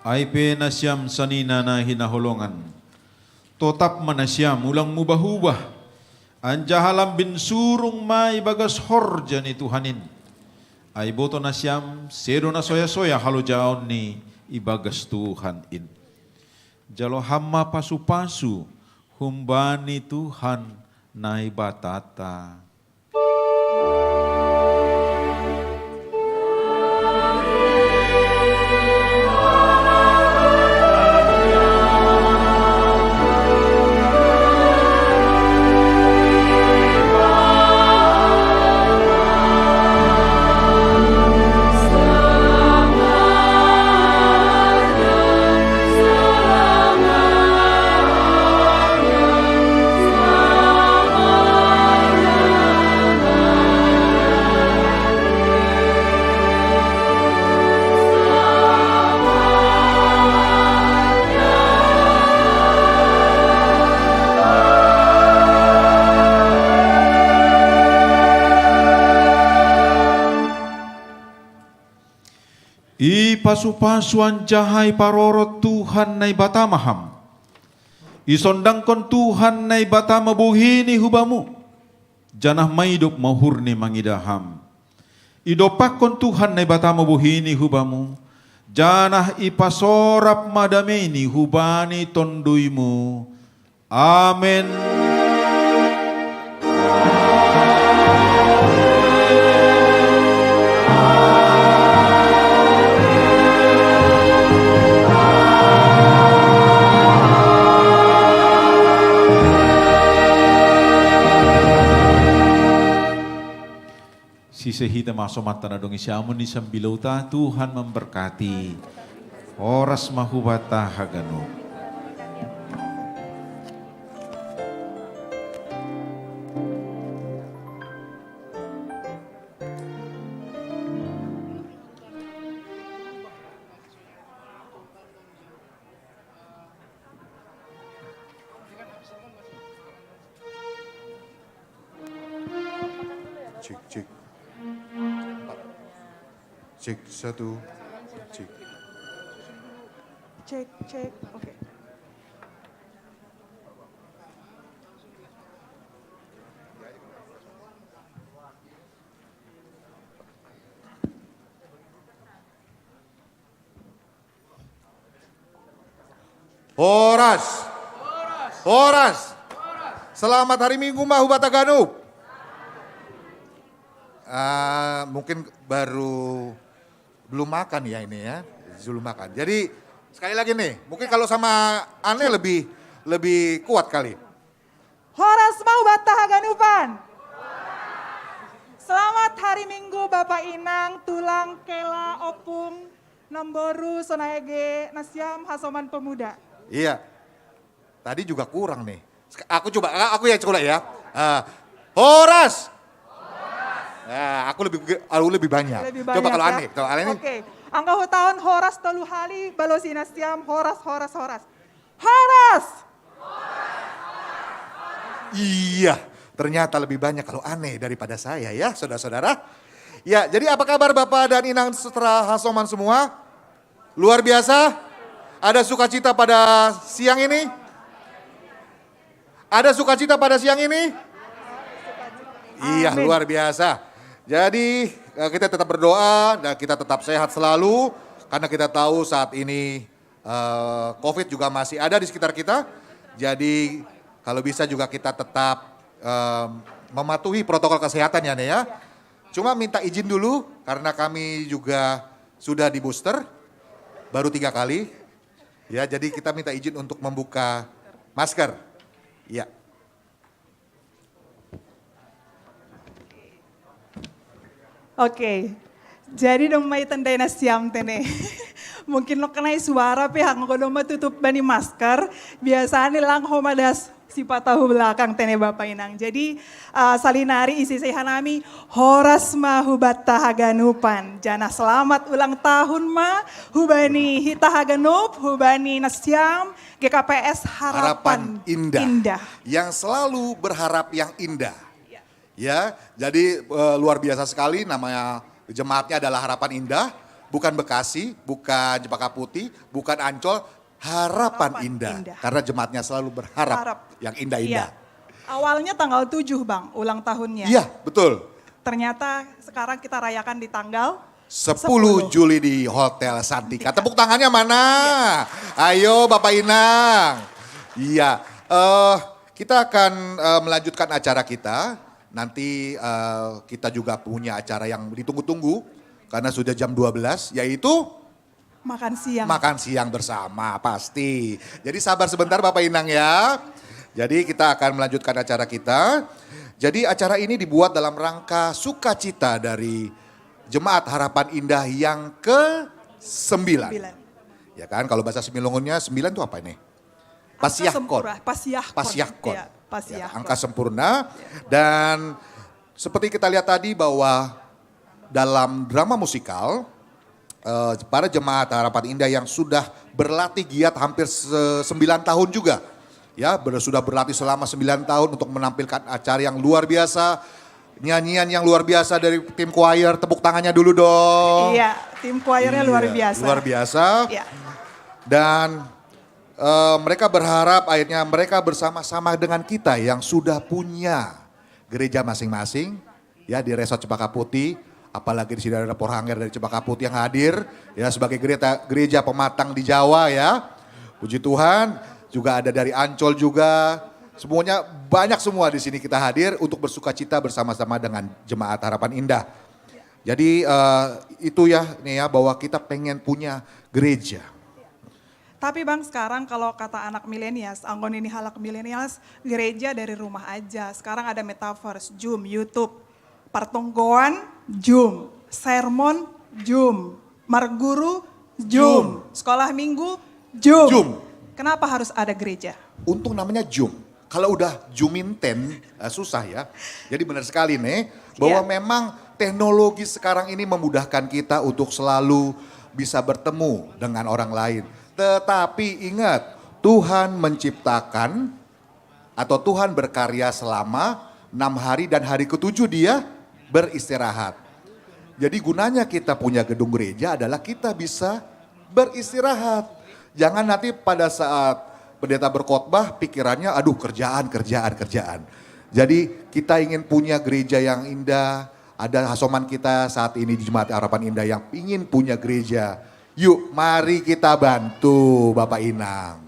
Ai pe nasiam sanina na hinaholongan, totap ma nasiam, ulang mubah-ubah, anjaha lambin surung ma ibagas horja ni Tuhan in. Ai boto nasiam, sedo na soya-soya halojaon ni ibagas Tuhan in. Jalo Ham ma pasu-pasu humbani Tuhan Naibatanta. Ipasu-pasu anjaha iparorot Tuhan Naibata ma Ham. Isondangkon Tuhan Naibata ma bohiNi hu Bamu, janah maidop ma uhurNi mangidah Ham. Idompakkon Tuhan Naibata ma bohiNi hu Bamu, janah ipasorap ma dameiNi hubani TonduyMu. Amen. Sehita maso mata na dong isi amun ni sambilou ta, Tuhan memberkati. Horas ma hubata haganup. Cek, cek. Cek satu, cek. Cek, cek, oke. Horas. Horas. Selamat hari Minggu ma hubata ganup. Ah, mungkin baru belum makan ya ini ya, belum makan. Jadi sekali lagi nih, mungkin kalau sama Ane lebih lebih kuat kali. Horas ma hubata haganupan. Selamat hari Minggu Bapak Inang, Tulang, Kela, Opung, Namboru, Sonaege, Nasiam, Hasoman Pemuda. Iya. Tadi juga kurang nih. Sek- Aku coba, aku ya coba ya. Ah, horas. Nah, aku lebih aku lebih banyak. Lebih Coba banyak, kalau ya. Ane, kalau Ane ini Oke, angka hutahun horas tolu hali, balosi Nasiam, horas, horas, horas. Horas! Iya, ternyata lebih banyak kalau Ane daripada saya ya, saudara-saudara. Ya, jadi apa kabar Bapak dan Inang setelah Hasoman semua? Luar biasa? Ada sukacita pada siang ini? Ada sukacita pada siang ini? Iya, Amin. Luar biasa. Jadi eh, kita tetap berdoa dan kita tetap sehat selalu karena kita tahu saat ini eh, COVID juga masih ada di sekitar kita. Jadi kalau bisa juga kita tetap eh, mematuhi protokol kesehatan ya, Nek ya. Cuma minta izin dulu karena kami juga sudah di booster baru tiga kali. Ya, jadi kita minta izin untuk membuka masker. Ya. Oke. Jadi dong mai tandai Nasiam te ne. Mungkin lo kenai suara pe hang ko dong ma tutup bani masker. Biasa ni lang ho ma das sipa tahu belakang te ne Bapak Inang. Jadi eh, salinari isi seha nami horas ma hubata haganupan. Jana selamat ulang tahun ma hubani hita haganup, hubani Nasiam, G K P S Harapan, Harapan indah. Yang selalu berharap yang indah. Ya, jadi eh, luar biasa sekali namanya jemaatnya adalah Harapan Indah, bukan Bekasi, bukan Cempaka Putih, bukan Ancol, Harapan, Harapan Indah. Indah. Karena jemaatnya selalu berharap Harap. Yang indah-indah. Iya. Awalnya tanggal tujuh Bang, ulang tahunnya. Iya, betul. Ternyata sekarang kita rayakan di tanggal 10 Juli di Hotel Santika. Tepuk tangannya mana? Ayo Bapak Inang. Iya, eh kita akan eh, melanjutkan acara kita. Nanti eh, kita juga punya acara yang ditunggu-tunggu karena sudah jam dua belas, yaitu Makan siang. Makan siang bersama pasti. Jadi sabar sebentar Bapak Inang ya. Jadi kita akan melanjutkan acara kita. Jadi acara ini dibuat dalam rangka sukacita dari Jemaat Harapan Indah yang ke sembilan. Sembilan. Ya kan, kalau bahasa Similungunnya sembilan itu apa ini? Angka Pasiahkon. sempurna, pasiahkon. Pasiahkon. Ya, pasiahkon. Ya, angka sempurna. Dan seperti kita lihat tadi bahwa dalam drama musikal, eh, para jemaat Harapan Indah yang sudah berlatih giat hampir se- sembilan tahun juga. Ya, ber- sudah berlatih selama sembilan tahun untuk menampilkan acara yang luar biasa, nyanyian yang luar biasa dari tim choir. Tepuk tangannya dulu dong. Iya, tim choirnya luar Iya, biasa. Luar biasa. Iya. Dan eh, mereka berharap akhirnya mereka bersama-sama dengan kita yang sudah punya gereja masing-masing, ya, di Resort Cempaka Putih, apalagi di sini ada Porhanger dari Cempaka Putih yang hadir, ya, sebagai gereja, gereja pematang di Jawa, ya. Puji Tuhan, juga ada dari Ancol juga. Semuanya banyak semua di sini kita hadir untuk bersuka cita bersama-sama dengan jemaat Harapan Indah. Jadi eh, itu ya nih ya bahwa kita pengen punya gereja. Tapi Bang, sekarang kalau kata anak milenials, anggon ini halak milenials, gereja dari rumah aja. Sekarang ada metaverse, Zoom, YouTube. Partonggoan, jum. Sermon, jum. Marguru, jum. Sekolah minggu, jum. Jum. Kenapa harus ada gereja? Untung namanya Zoom. Kalau udah Juminten, eh, susah ya. Jadi benar sekali nih, bahwa Iya. memang teknologi sekarang ini memudahkan kita untuk selalu bisa bertemu dengan orang lain. Tetapi ingat, Tuhan menciptakan atau Tuhan berkarya selama enam hari dan hari ketujuh dia beristirahat. Jadi gunanya kita punya gedung gereja adalah kita bisa beristirahat. Jangan nanti pada saat pendeta berkhotbah pikirannya aduh kerjaan, kerjaan, kerjaan. Jadi kita ingin punya gereja yang indah. Ada hasoman kita saat ini di Jemaat Harapan Indah yang ingin punya gereja. Yuk mari kita bantu Bapak Inang.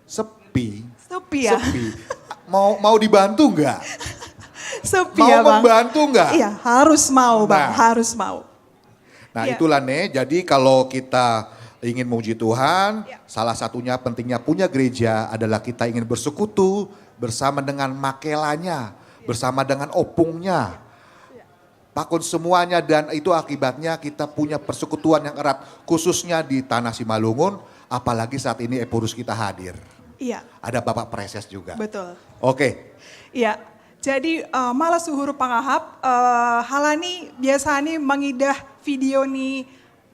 Sepi. Sepi ya? Sepi. Mau mau dibantu nggak? Sepi Mau ya, Bang? membantu nggak? Iya, harus mau, Bang. Nah. Harus mau. Nah Iya. Itulah nih, jadi kalau kita ingin memuji Tuhan, Ya. salah satunya pentingnya punya gereja adalah kita ingin bersekutu bersama dengan makelanya, bersama dengan opungnya. Pakon semuanya dan itu akibatnya kita punya persekutuan yang erat khususnya di Tanah Simalungun, apalagi saat ini Ephorus kita hadir. Iya, Ada Bapak Preses juga. Betul. Oke. Iya. Jadi eh, malah suhur pangahap, eh, halani biasanya mengidah video ni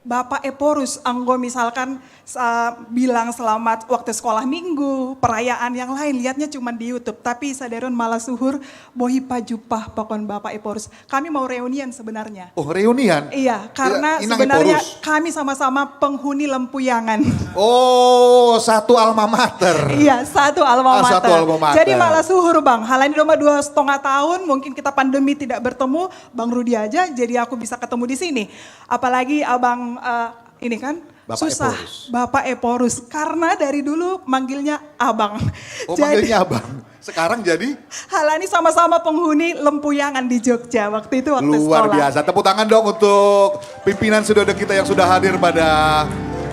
Bapak Ephorus, anggo misalkan sa- bilang selamat waktu sekolah minggu, perayaan yang lain, lihatnya cuma di YouTube. Tapi sadaron malah suhur, bohi pajupah pakon Bapak Ephorus. Kami mau reunian sebenarnya. Oh reunian? Iya, karena Inang sebenarnya Ephorus. Kami sama-sama penghuni Lempuyangan. Oh satu alma mater. Iya, satu alma Ah, mater. satu alma mater. Jadi malah suhur, Bang. Halani domba dua setengah tahun, mungkin kita pandemi tidak bertemu, Bang Rudi aja, jadi aku bisa ketemu di sini. Apalagi Abang eh, ini kan Bapak susah, Ephorus. Bapak Ephorus. Karena dari dulu manggilnya Abang. Oh manggilnya abang. Sekarang jadi Halani sama-sama penghuni Lempuyangan di Jogja waktu itu waktu luar sekolah. Biasa. Tepuk tangan dong untuk pimpinan sinode kita yang sudah hadir pada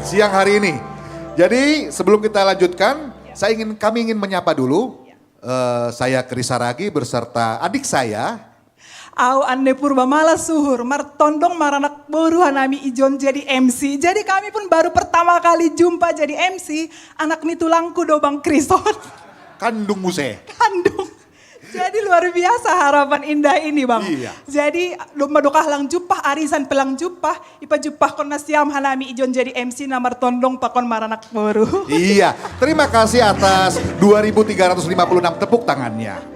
siang hari ini. Jadi sebelum kita lanjutkan, saya ingin kami ingin menyapa dulu. Eh, saya Kris Saragi beserta adik saya. Au Ande Purba malah suhur, martondong maranak boru hanami ijon jadi M C. Jadi kami pun baru pertama kali jumpa jadi M C, anak ni tulangku do Bang Krison. Kandung muse. Kandung. Jadi luar biasa harapan indah ini, Bang. Iya. Jadi domba dokah lang jupah, arisan pelang jupah, ipa jupah kona siam hanami ijon jadi M C na martondong pakon maranak boru. Iya, terima kasih atas dua ribu tiga ratus lima puluh enam tepuk tangannya.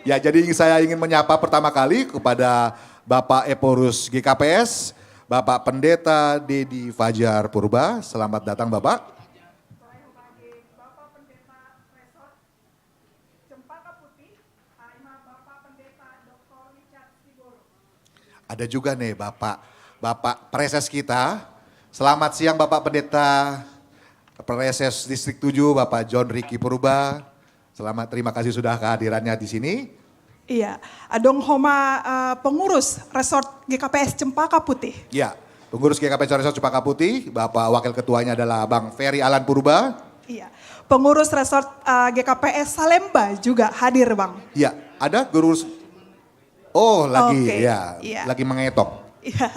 Ya, jadi saya ingin menyapa pertama kali kepada Bapak Ephorus G K P S, Bapak Pendeta Dedi Fajar Purba. Selamat datang Bapak. Ada juga nih Bapak, Bapak Preses kita. Selamat siang Bapak Pendeta Preses Distrik tujuh, Bapak John Ricky Purba. Selamat, terima kasih sudah kehadirannya di sini. Iya, adong homa eh, pengurus Resort G K P S Cempaka Putih. Ya, pengurus G K P S Resort Cempaka Putih, Bapak Wakil Ketuanya adalah Bang Ferry Alan Purba. Iya, pengurus Resort eh, G K P S Salemba juga hadir, Bang. Ya, ada guru. Oh, lagi Oke, ya, iya. Lagi mengetok. Iya.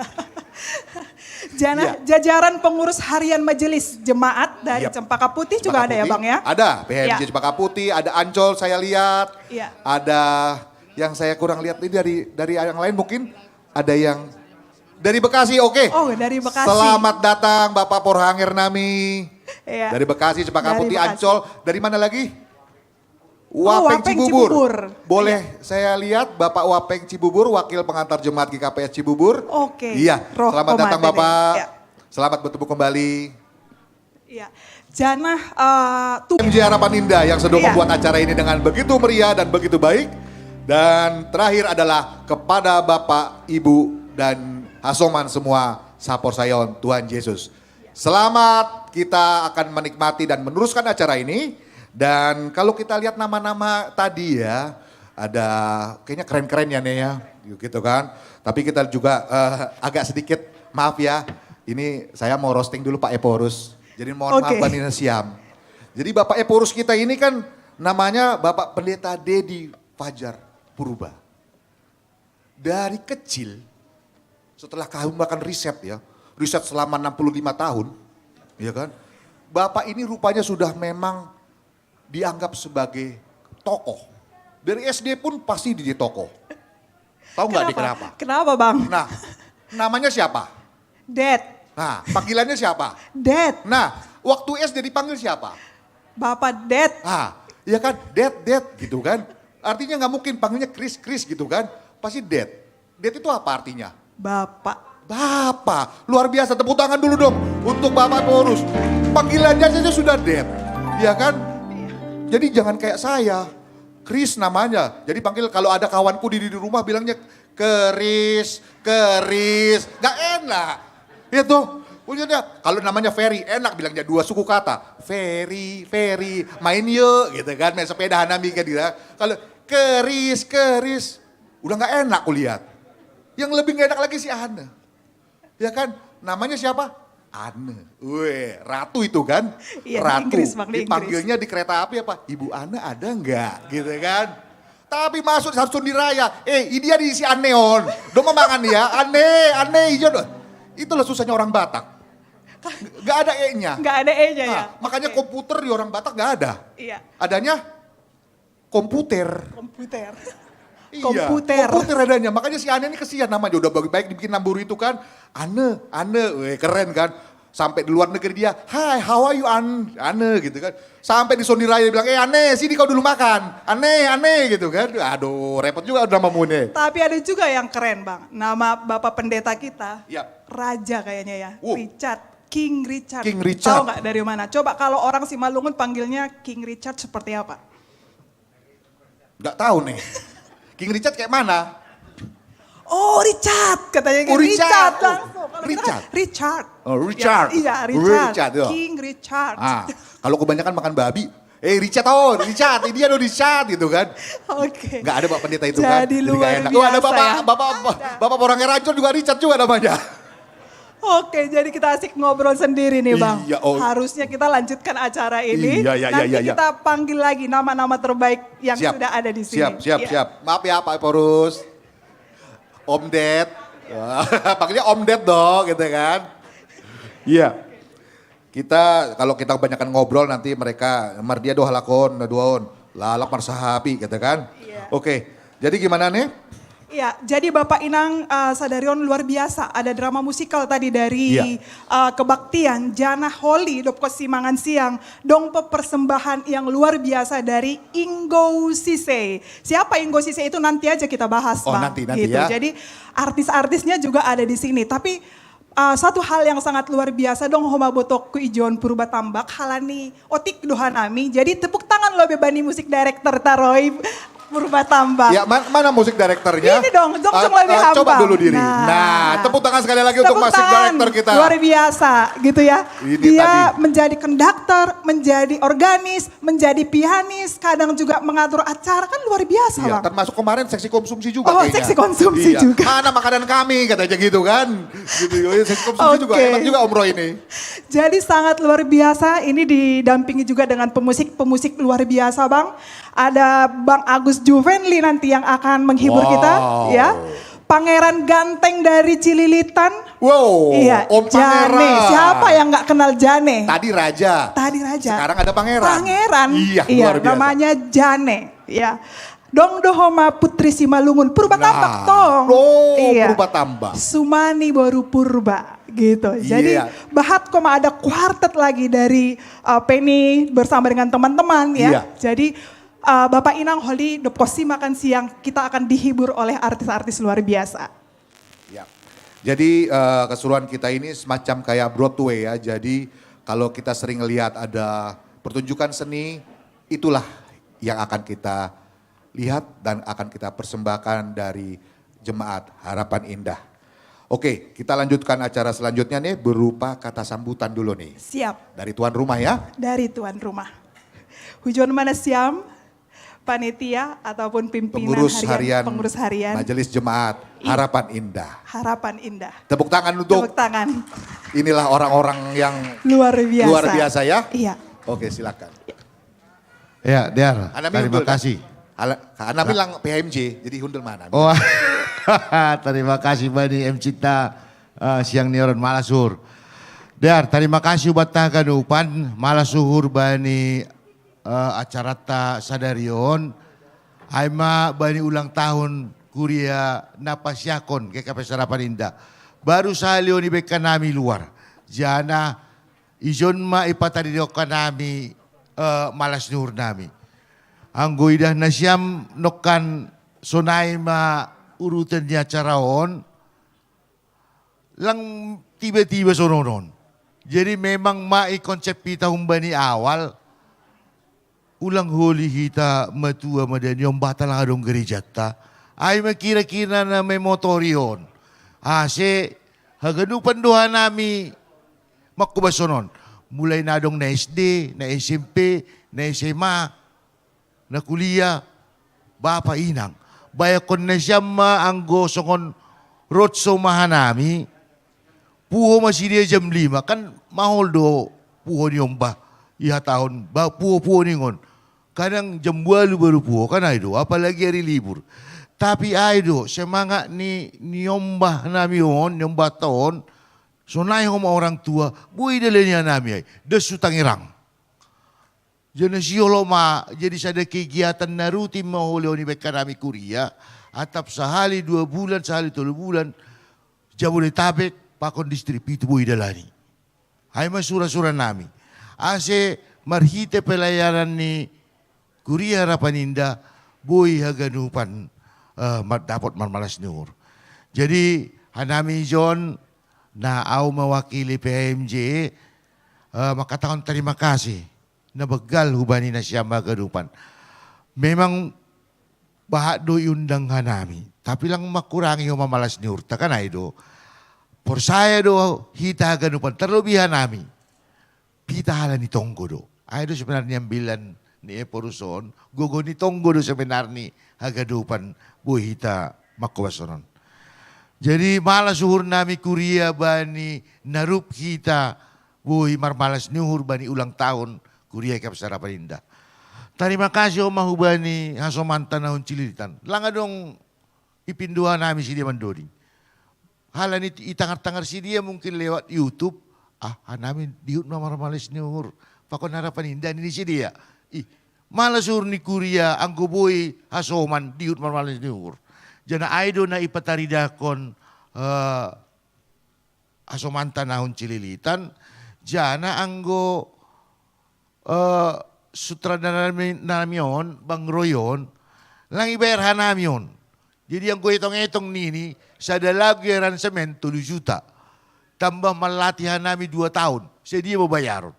Jana, Iya. Jajaran pengurus harian majelis jemaat dari Yap. Cempaka Putih juga ada ya, Putih. Bang ya? Ada, P H M J Ya. Cempaka Putih, ada Ancol saya lihat. Iya. Ada yang saya kurang lihat ini dari dari yang lain mungkin ada yang dari Bekasi, oke. Oh, dari Bekasi. Selamat datang Bapak Porhanger nami. Iya. Dari Bekasi, Cempaka Dari Putih, Bekasi. Ancol. Dari mana lagi? Oh, Wapeng Cibubur. Boleh saya lihat Bapak Wapeng Cibubur, wakil pengantar jemaat G K P S Cibubur. Oke. Iya, selamat datang Bapak. Ya. Selamat bertemu kembali. Iya. Janah uh, tuh. M J Harapan Indah yang sudah membuat acara ini dengan begitu meriah dan begitu baik. Dan terakhir adalah kepada Bapak, Ibu, dan Hasoman semua, Sapor Sayon, Tuhan Yesus. Selamat, kita akan menikmati dan meneruskan acara ini. Dan kalau kita lihat nama-nama tadi ya, ada kayaknya keren-keren ya nih ya, gitu kan. Tapi kita juga uh, agak sedikit, maaf ya, ini saya mau roasting dulu Pak Ephorus. Jadi mohon okay. maaf Banina Siam. Jadi Bapak Ephorus kita ini kan namanya Bapak Pendeta Dedi Fajar Purba. Dari kecil, setelah kami makan riset ya, riset selama enam puluh lima tahun, ya kan, Bapak ini rupanya sudah memang dianggap sebagai tokoh. Dari S D pun pasti dia tokoh. Tahu nggak dia kenapa? Kenapa, Bang? Nah, namanya siapa? Dad. Nah, panggilannya siapa? Dad. Nah, waktu S D dipanggil siapa? Bapak Dad. Ah, ya kan, Dad, Dad gitu kan. Artinya nggak mungkin panggilnya Chris, Chris gitu kan. Pasti Dad. Dad itu apa artinya? Bapak. Bapak, luar biasa, tepuk tangan dulu dong untuk Bapak Porus. Panggilannya saja sudah Dad, ya kan? Jadi jangan kayak saya, Chris namanya. Jadi panggil kalau ada kawanku di, di rumah bilangnya Keris, Keris, nggak enak. Itu, punya kalau namanya Ferry, enak bilangnya dua suku kata. Ferry, Ferry, main yuk gitu kan, main sepeda hanami kan gitu. Kalau Keris, Keris, udah nggak enak kulihat. Yang lebih nggak enak lagi si Ane. Ya kan? Namanya siapa? Ane. Weh, ratu itu kan? Iya, di ratu. Inggris, Bang, di Dipanggilnya di kereta api apa? Ibu Ane ada nggak? Gitu kan? Tapi masuk Samsung di raya, eh dia di si Aneon. Dong mangan ya, Ane, Ane, iya dong. Itulah susahnya orang Batak. Gak ada E-nya. Nggak ada E-nya ya. Nah, makanya komputer di orang Batak gak ada. Iya. Adanya komputer. Komputer. Iya, Komputer. Komputer adanya. Makanya si Ane ini kesian namanya. Udah baik-baik dibikin nambur itu kan. Ane, Ane, weh, keren kan. Sampai di luar negeri dia, "Hi, how are you, An Ane?" gitu kan. Sampai di Sony Raya dia bilang, "Eh Ane, sini kau dulu makan. Ane, Ane," gitu kan. Aduh, repot juga nama Mune. Tapi ada juga yang keren, Bang. Nama Bapak Pendeta kita, Yap. Raja kayaknya ya. Wow. Richard, King Richard. King Richard. Tahu nggak dari mana? Coba kalau orang Simalungun panggilnya King Richard seperti apa? Nggak tahu nih. King Richard kayak mana? Oh, Richard katanya. Oh, Richard. Richard langsung. Kalau kita Richard. Richard. Oh, Richard. Ya, iya, Richard. Richard, ya. King Richard. Ah, kalau kebanyakan makan babi, "Eh Richard, oh Richard, ini dia dong Richard," gitu kan. Oke. Nggak ada Pak Pendeta itu kan. Jadi Nggak luar enak. Biasa Oh, ada Bapak, ya. Bapak, Bapak Borang Rancor juga Richard juga namanya. Oke, jadi kita asik ngobrol sendiri nih, Bang. Iya, oh. Harusnya kita lanjutkan acara ini. Iya, iya, iya, Nanti iya, iya. kita panggil lagi nama-nama terbaik yang Siap. sudah ada di sini. Siap, siap, Iya. Siap. Maaf ya Pak Porus. Om Ded. Panggilnya Om Ded dong gitu kan. Iya. Kita kalau kita kebanyakan ngobrol nanti mereka mardia doh halakon, naduaon, lalak marsahapi gitu kan. Iya. Oke. Jadi gimana nih? Ya, jadi Bapak Inang uh, Sadarion luar biasa. Ada drama musikal tadi dari Iya. uh, kebaktian Jana Holy Dopko Simangan Siang. Dong pe persembahan yang luar biasa dari Ingo Sise. Siapa Ingo Sise itu nanti aja kita bahas, Oh, Bang. nanti, nanti gitu. Ya. Jadi artis-artisnya juga ada di sini. Tapi uh, satu hal yang sangat luar biasa dong Homa Botok ku Ijon Purba Tambak halani otik dohanami. Jadi tepuk tangan lo bebani musik director Taroi Purba Tambak. Ya, man- mana musik direktornya? Ini dong, dong, Ah, dong, lebih ah, Coba hampang. dulu diri. Nah. Nah, tepuk tangan sekali lagi untuk Tepuk musik tangan. Director kita. Luar biasa gitu ya. Ini Dia tadi. Menjadi konduktor, menjadi organis, menjadi pianis, kadang juga mengatur acara kan luar biasa, Iya, Bang. Termasuk kemarin seksi konsumsi juga Oh, kayaknya. Seksi konsumsi Iya. Juga. Mana makanan kami katanya gitu kan. Gitu, iya, seksi konsumsi juga. Oke. Hebat juga Om Roy ini. Jadi sangat luar biasa, ini didampingi juga dengan pemusik-pemusik luar biasa, Bang. Ada Bang Agus Juvenli nanti yang akan menghibur Wow. Kita, ya. Pangeran ganteng dari Cililitan. Wow, Iya, Om Jane. Pangeran. Siapa yang nggak kenal Jane? Tadi Raja. Tadi Raja. Sekarang ada Pangeran. Pangeran. Iya, luar biasa. Namanya Jane. Ya. Dong dohoma Putri Simalungun. Purba Nah. Tambak tong. Oh, Iya. Purba Tambak. Sumani baru Purba gitu. Jadi Iya. Bahat Koma ada kuartet lagi dari uh, Penny bersama dengan teman-teman ya. Iya. Jadi uh, Bapak Inang Holy Dopko Simangan Siang, kita akan dihibur oleh artis-artis luar biasa. Ya. Jadi eh, keseruan kita ini semacam kayak Broadway ya. Jadi kalau kita sering lihat ada pertunjukan seni, itulah yang akan kita lihat dan akan kita persembahkan dari jemaat Harapan Indah. Oke, kita lanjutkan acara selanjutnya nih berupa kata sambutan dulu nih. Siap. Dari tuan rumah ya. Dari tuan rumah. Hujon mana siam, panitia ataupun pimpinan Pengurus harian, harian, pengurus harian Majelis Jemaat Iya. Harapan Indah. Harapan Indah. Tepuk tangan untuk Tepuk tangan. Inilah orang-orang yang Luar biasa. luar biasa ya. Iya. Oke, silakan. Ya, Diar, Anami terima Hundul, kan? Kasih. Ala- Anami lang P H M J, jadi Hundul mana? Oh, Tarima kasih bani M C ta, eh, siang ni on, malas uhur. Dar, tarima kasih banta haganupan, malas uhur bani, eh, acarata sadari on. Ai ma bani ulang tahun kuria na pasiakon G K P Sarapan Indah. Baru sahali on ibaen hanami luar. Jana ijon ma ipataridahon hanami, eh, malas ni uhur nami. Anggo idah nasiam nongkan sonai ma urutan ni acara on, lang tiba-tiba sonon on. Jadi memang ma i konsep hita humbani awal, ulang holi hita matua mada niombahta lang adong gerejanta. Ai ma kira-kira na memotori on. Ase haganupan do hanami mangkobashon on. Mulai na adong na S D, na S M P, na S M A, na kuliah, bapa inang. Bayangkon nasiam ma anggo songon roadshow ma hanami, puho ma sidea jam lima, kan mahol do puho niombah, ihatahon, ba, puho-puho ningon. Kadang jam ualu baru puho, kan ai do, apalagi ari libur. Tapi ai do, semangat ni, niombah nami on, niombahta on, sonai ho ma orang tua, boi dalani hanami ai, das tu Tangerang. Jadi siolo ma, jadi sada kegiatan na rutin ma holi on ibaen hanami kuria, atap sahali dua bulan, sahali tolu bulan, Jabodetabek pakon distrik pitu boi dalani. Ai ma sura-sura nami. Ase marhite pelayanan ni kuria Harapan Indah, boi haganupan, eh, mar-, dapot marmalas ni uhur. Jadi hanami ijon, na au mewakili P H M J, eh, mangkatahon tarima kasih na banggal hubani nasiam haganupan. Memang bahat do iundang hanami, tapi lang mangkurangi ho ma malas ni uhurta, kan ai do. Porsaya do hita haganupan, tarlobi hanami. Hita halani tonggo do. Ai do sebenarnya ambilan ni Ephorus on, gogo ni tonggo do sebenarni haganupan boi hita mangkobashon on. Jadi malas uhur nami kuria bani na rup hita boi marmalas ni uhur bani ulang tahun kuria G K P Sarapan Indah. Tarima kasih ho ma hubani hasomanta na hun Cililitan. Lang adong ipindo hanami sidea mandoding. Halani i tangar-tangar sidea mungkin lewat YouTube, ah, hanami dihut ma marmalas ni uhur pakon Harapan Indah, nini sidea. Ih, malas uhur ni kuria anggo boi hasoman dihut marmalas ni uhur. Jana ai do na ipataridahon, eh, hasomanta na hun Cililitan, jana anggo, eh, sutradara nami, nami on, Bang Roy on, lang ibayar hanami on. Jadi anggo etong-etong nini, sada lagu aransemen tolu juta. Tambah mallatih hanami dua tahun, sadia ma bayaron?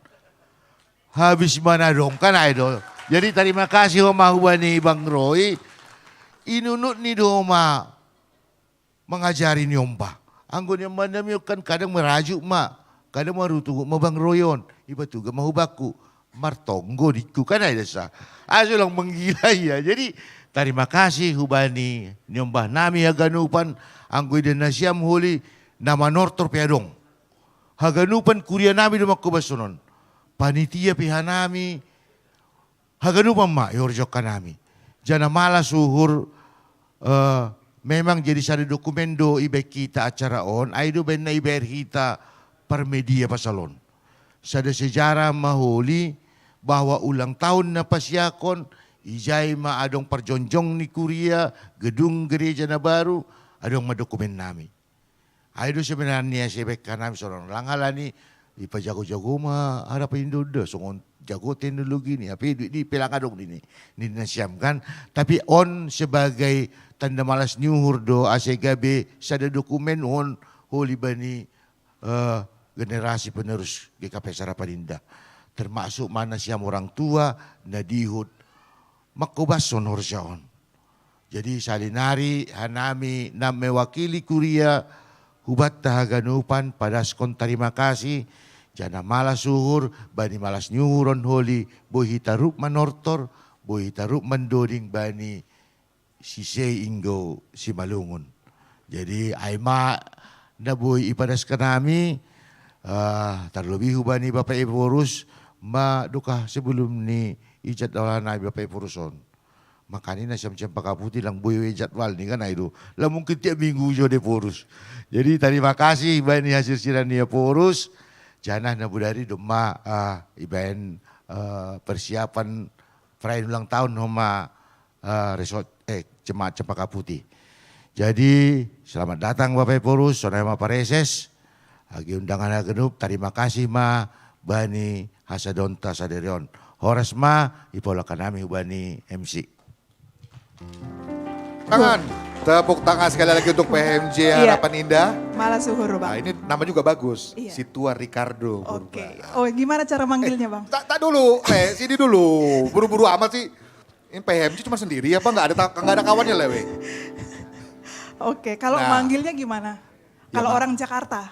Habis ma na adong, kan ai do. Jadi tarima kasih ho ma hubani Bang Roy, inunutni do ma mangajari niombah. Anggo niombah nami on kan kadang marajuk ma, kadang marutungut ma Bang Roy on, ipatuga ma hubakku, martonggo dikku, kan ai do sa. Ai so lang manggila ia. Jadi tarima kasih hubani niombah nami haganupan, anggo idah nasiam holi na manortor pe adong. Haganupan kuria nami do mangkobashon on. Panitia pe hanami, haganupan ma ihorjongkan nami. Jana malas uhur, eh, memang jadi sada dokumen do ibaen hita acara on, ai do baen na ibayar hita Parmedia pasal on. Sada sejarah ma holi bahwa ulang tahun na pasiakon, ijai ma adong parjongjong ni kuria, gedung gereja na baru, adong ma dokumen nami. Ai do sebenarnya asa ibaen hanami sonon, lang halani ipajago-jago ma Harapan Indah songon jago teknologi ni, hape duit ni pe lang adong nini, nini nasiam kan. Tapi on sebagai tanda malas ni uhur do, asa gabe sada dokumen on holi bani, eh, generasi penerus G K P S Harapan Indah. Termasuk ma nasiam orang tua na dihut mangkobashon horja on. Jadi sahali nari hanami na mewakili kuria hubanta haganupan padashon tarima kasih, jana malas uhur bani malas ni uhur on holi, boi hita rup manortor, boi hita rup mandoding bani si Sei Inggo Simalungun. Jadi ai ma na boi ipadaskon nami, eh, tarlobi hubani Bapak Ephorus, ma dukah sebelum ni ijat dola nami Bapak Ephorus on. Makanya na siam Cempaka Putih lang boi we jadwal ni kan itu. Lah mungkin tiap minggu jo de porus. Jadi tarima kasih bani hasir siran ni porus. Janah na budari domma ah, ibaen eh, persiapan perayaan ulang tahun homa eh, resort eh jemaat Cempaka Putih. Jadi selamat datang Bapak Ibu Porus, sonai ma pareses. Agi undangan na ganup, tarima kasih ma bani hasadonta sadarion. Horas ma, ipolaka nami hubani M C. Tangan. Tepuk tangan sekali lagi untuk P H M J Harapan Indah. Malah suhur Nah, bang. Ini nama juga bagus. Iya. Situa Ricardo. Oke. Purba. Oh gimana cara manggilnya bang? Tak, tak dulu, Le, sini dulu. Buru-buru amat sih. Ini P H M J cuma sendiri apa nggak ada ta- nggak ada kawannya, Lewe? Oke. Kalau Nah. manggilnya gimana? Kalau Gimana? Orang Jakarta.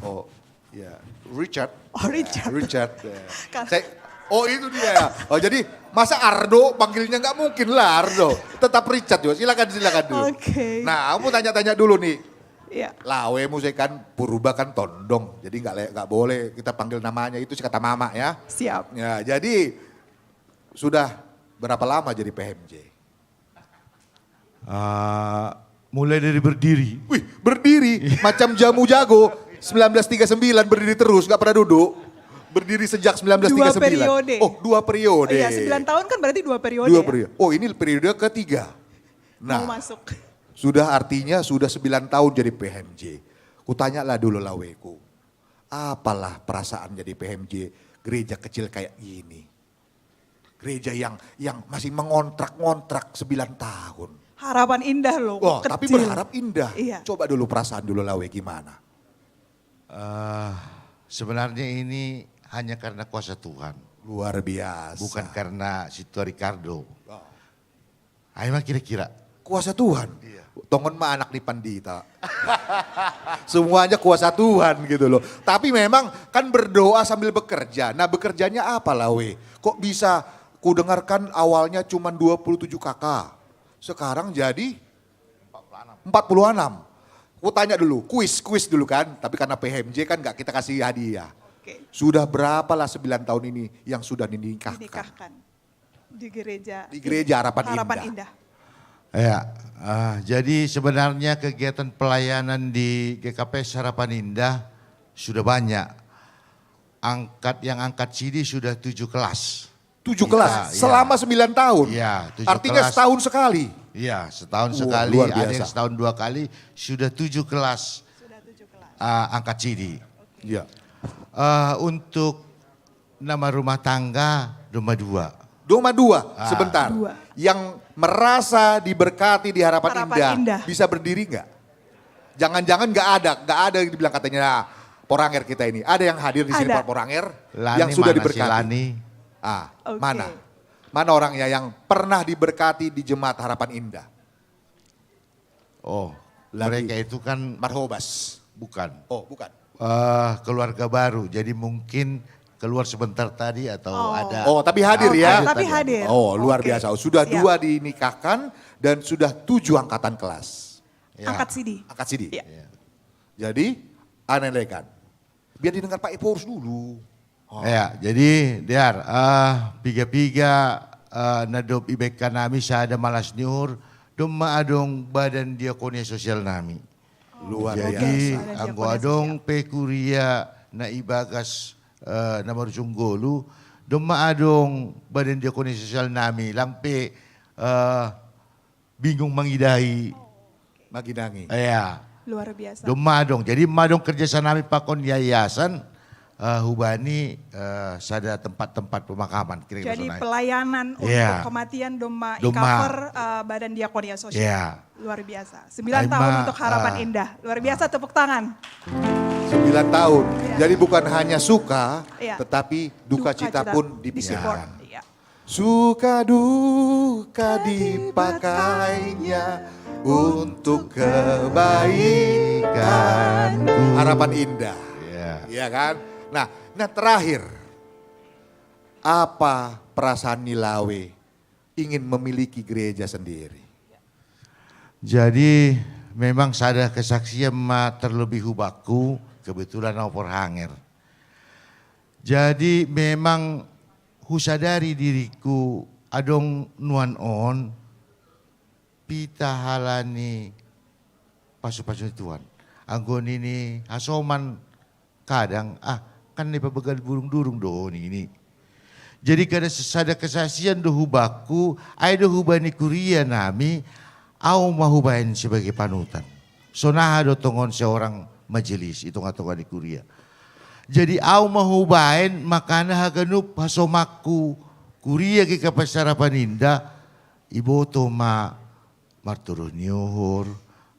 Oh, ya. Richard. Oh, Richard. Richard. Ya. Kan- Saya, oh itu dia. Oh jadi masa Ardo panggilnya nggak mungkin lah Ardo. Tetap Richard juga. Silakan silakan dulu. Oke. Nah, aku tanya-tanya dulu nih. Iya. Lawe mu saya kan Purba kan Tondong. Jadi nggak le- nggak boleh kita panggil namanya itu si kata mama ya. Siap. Ya, jadi sudah berapa lama jadi P H M J? Ah, mulai dari berdiri. Wih, berdiri macam jamu jago. sembilan belas tiga sembilan berdiri terus, nggak pernah duduk. Berdiri sejak sembilan belas tiga sembilan. Dua periode. Oh, dua periode. Iya, sembilan tahun kan berarti dua periode. Dua Ya? periode. Oh, ini periode ketiga. Mau Nah, masuk. sudah artinya sudah sembilan tahun jadi P H M J. Kutanyalah dulu laweku. Apalah perasaan jadi P H M J gereja kecil kayak gini? Gereja yang yang masih mengontrak-ngontrak sembilan tahun. Harapan indah loh. Wah, kecil. Tapi berharap indah. Iya. Coba dulu perasaan dulu lawe gimana? Ah, sebenarnya ini hanya karena kuasa Tuhan, Luar biasa. bukan karena Situa Ricardo. Oh, Ayo mah kira-kira. kuasa Tuhan. Iya. Tongon mah anak di pandita. Semuanya kuasa Tuhan gitu loh. Tapi memang kan berdoa sambil bekerja. Nah, bekerjanya apa lawe? Kok bisa kudengarkan awalnya cuma dua puluh tujuh K K. Sekarang jadi empat puluh enam. Ku tanya dulu, kuis, kuis dulu kan. Tapi karena P H M J kan nggak kita kasih hadiah. Oke. Sudah berapalah sembilan tahun ini yang sudah dinikahkan? Dinikahkan di gereja. Di gereja Harapan Harapan Indah. Indah. Ya, ah, jadi sebenarnya kegiatan pelayanan di G K P S Harapan Indah sudah banyak. Angkat yang angkat sidi sudah tujuh kelas. Tujuh Kita, kelas iya. selama sembilan tahun. Iya, tujuh Artinya kelas. setahun sekali. Iya, setahun Wah, sekali, luar ada yang biasa. Setahun dua kali, sudah tujuh kelas Sudah tujuh kelas. ah, angkat sidi. Iya. Ah, untuk nama rumah tangga, rumah dua. Doma dua Ah. sebentar. Dua. Yang merasa diberkati di Harapan, Harapan Indah, Indah. Bisa berdiri nggak? Jangan-jangan nggak ada, nggak ada yang dibilang katanya "Nah, Poranger kita ini. Ada yang hadir di sini Ada. Pak Poranger Lani yang sudah mana si diberkati. Lani? Ah, Oke. mana? Mana orangnya yang pernah diberkati di jemaat Harapan Indah? Oh, Lagi. Mereka itu kan Marhobas. Bukan. Oh, bukan. Eh, keluarga baru, jadi mungkin keluar sebentar tadi atau Oh. ada. Oh, tapi hadir Oh, ya. tapi hadir. Oh, luar Oke. Biasa. Sudah Siap. Dua dinikahkan dan sudah tujuh angkatan kelas. Ya. Angkat sidi. Angkat sidi. Iya. Ya. Jadi, aneh kan. Biar didengar Pak Eporus dulu. Oh. Ya, jadi Diar, eh, piga-piga eh, nadop ibeka nami sada malas niur, domma adong badan diakonia sosial nami. Luar Jadi biasa. anggo adong pe kuria na ibagas eh, na marujung golu, domma adong badan diakonia sosial nami, lang pe eh, bingung mangidai. Maginangi. Ya. Luar biasa. Domma adong. Jadi madong kerja sanami pakon yayasan eh, hubani eh, sada tempat-tempat pemakaman kira-kira Jadi sonai. Pelayanan untuk Iya. Kematian domma, Domma. I-cover eh, badan diakonia sosial. Iya. Luar biasa. Sembilan Ai tahun ma- untuk Harapan ah. Indah. Luar biasa tepuk tangan. Sembilan tahun. Iya. Jadi bukan hanya suka, Iya. tetapi duka, cita, pun Di-support. dipikirkan. Iya. Suka duka dipakainya untuk kebaikan. Harapan Indah. Iya. Iya kan? Nah, nah terakhir, apa perasaan Nilawe ingin memiliki gereja sendiri? Jadi memang sada kesaksian ma terlebih hubaku kebetulan opor hanger. Jadi memang husadari diriku Adong nuan on pita halani pasu-pasu ni Tuhan. Anggo nini hasoman kadang, ah, kan ni pabegal burung durung do nini. Jadi kada sada kesaksian do hubakku, ai do hubani kuria nami, au ma hubaen sebagai panutan. Sonaha do tongon seorang majelis i tonga-tonga ni kuria. Jadi au ma hubaen makana haganup hasomakku kuria GKPS Harapan Indah, iboto ma martuduh ni uhur,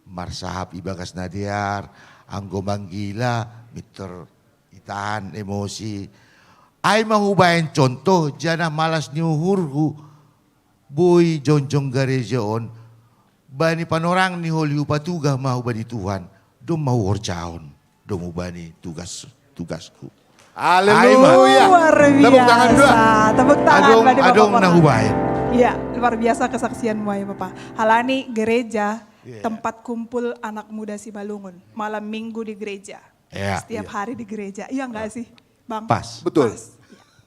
marsahap ibagas na dear, anggo manggila, mintor itahan emosi. Ai ma hubaen contoh, janah malas ni uhurhu, boi jongjong gareja on, bani panorang ni holi hupatugah ma hubani Tuhan, domma huhorjahon, domu bani tugas, tugasku. Haleluya. Luar biasa. Tepuk tangan adong, bagi Bapak adong Pohan. Nah hubaen. Iya, luar biasa kesaksianmu ya Bapak. Halani gereja, iya, tempat kumpul anak muda Simalungun. Malam minggu di gereja. Iya, setiap iya. Hari di gereja. Iya enggak sih, Bang? Pas. Betul. Pas.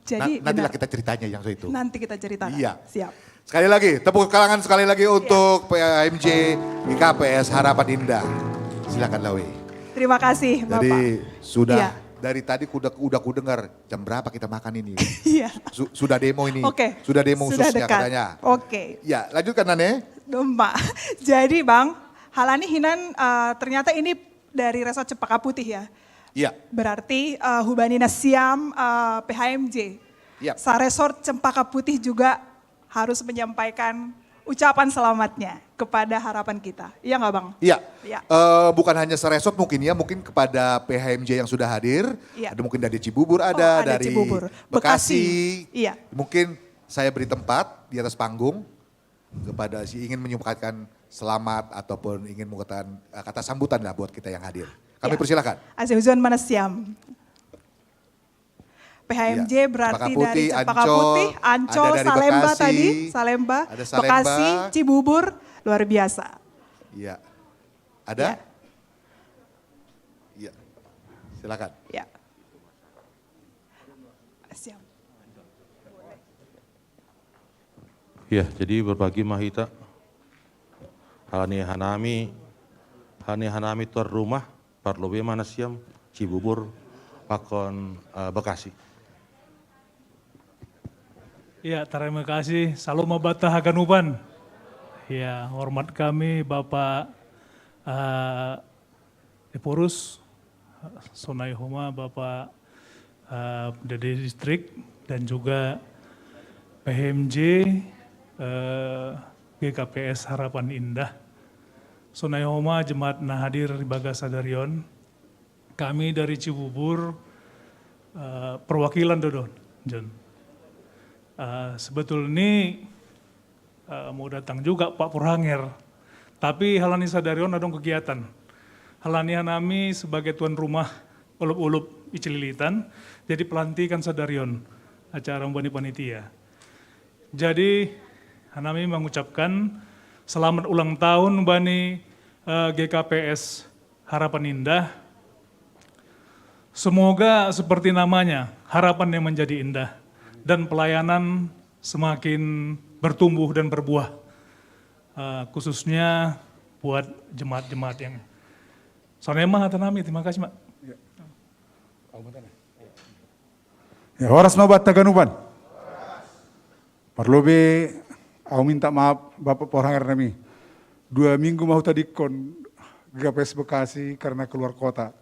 Jadi nah, nantilah kita ceritanya yang itu. Nanti kita ceritakan. Iya. Siap. Sekali lagi, tepuk tangan sekali lagi untuk P H M J G K P S Harapan Indah. Silakan Lawi. Terima kasih Bapak. Jadi sudah iya. Dari tadi udah udah kudengar jam berapa kita makan ini. Iya. Su sudah demo ini. Oke. Sudah demo sudah khususnya dekat. Katanya. Oke. Ya, lanjutkan Nane. Domba. Jadi Bang, Halani Hinan uh, ternyata ini dari Resort Cempaka Putih ya. Iya. Berarti uh, hubani na siam uh, P H M J. Iya. Sa Resort Cempaka Putih juga harus menyampaikan ucapan selamatnya kepada harapan kita. Iya nggak Bang? Iya. Ya. Uh, bukan hanya sa Resort mungkin ya, mungkin kepada P H M J yang sudah hadir. Ya. Ada mungkin dari Cibubur ada, oh, ada dari Cibubur. Bekasi. Bekasi. Iya. Mungkin saya beri tempat di atas panggung kepada si ingin menyampaikan selamat ataupun ingin mengatakan eh, kata sambutan lah buat kita yang hadir. Kami ya. Persilakan. Ase hujuan mana siam. P H M J ya. Berarti Cempaka Putih, dari Cempaka Ancol, Putih, Ancol, Salemba Bekasi, tadi, Salemba, ada Salemba, Bekasi, Cibubur, luar biasa. Iya. Ada? Iya. Ya. Silakan. Ya. Siap. Ya, jadi berbagi mah kita. Halani hanami, halani hanami tuan rumah, parlobe mana siam, Cibubur, pakon uh, Bekasi. Ya, terima kasih. Saloma bata haganupan. Ya, hormat kami Bapak uh, Eporus, Sonai Homa, Bapak uh, Dede Distrik, dan juga P H M J uh, G K P S Harapan Indah. Sonai Homa jemaat na hadir di Bagas Sadarion. Kami dari Cibubur uh, perwakilan Dodon, John. Uh, sebetulnya uh, mau datang juga Pak Purhanger. Tapi halani sadarion adong kegiatan. Halani hanami sebagai tuan rumah ulup-ulup icililitan, jadi pelantikan sadarion acara bani panitia. Jadi hanami mengucapkan selamat ulang tahun bani uh, G K P S Harapan Indah. Semoga seperti namanya, harapan yang menjadi indah dan pelayanan semakin bertumbuh dan berbuah, uh, khususnya buat jemaat-jemaat yang. Sonai Homa, terima kasih, Mak. Ya, horas ma banta ganupan. Parlobe, au minta maaf Bapak Porhanger nami. Dua minggu mau tadikkon GKPS Bekasi karena keluar kota.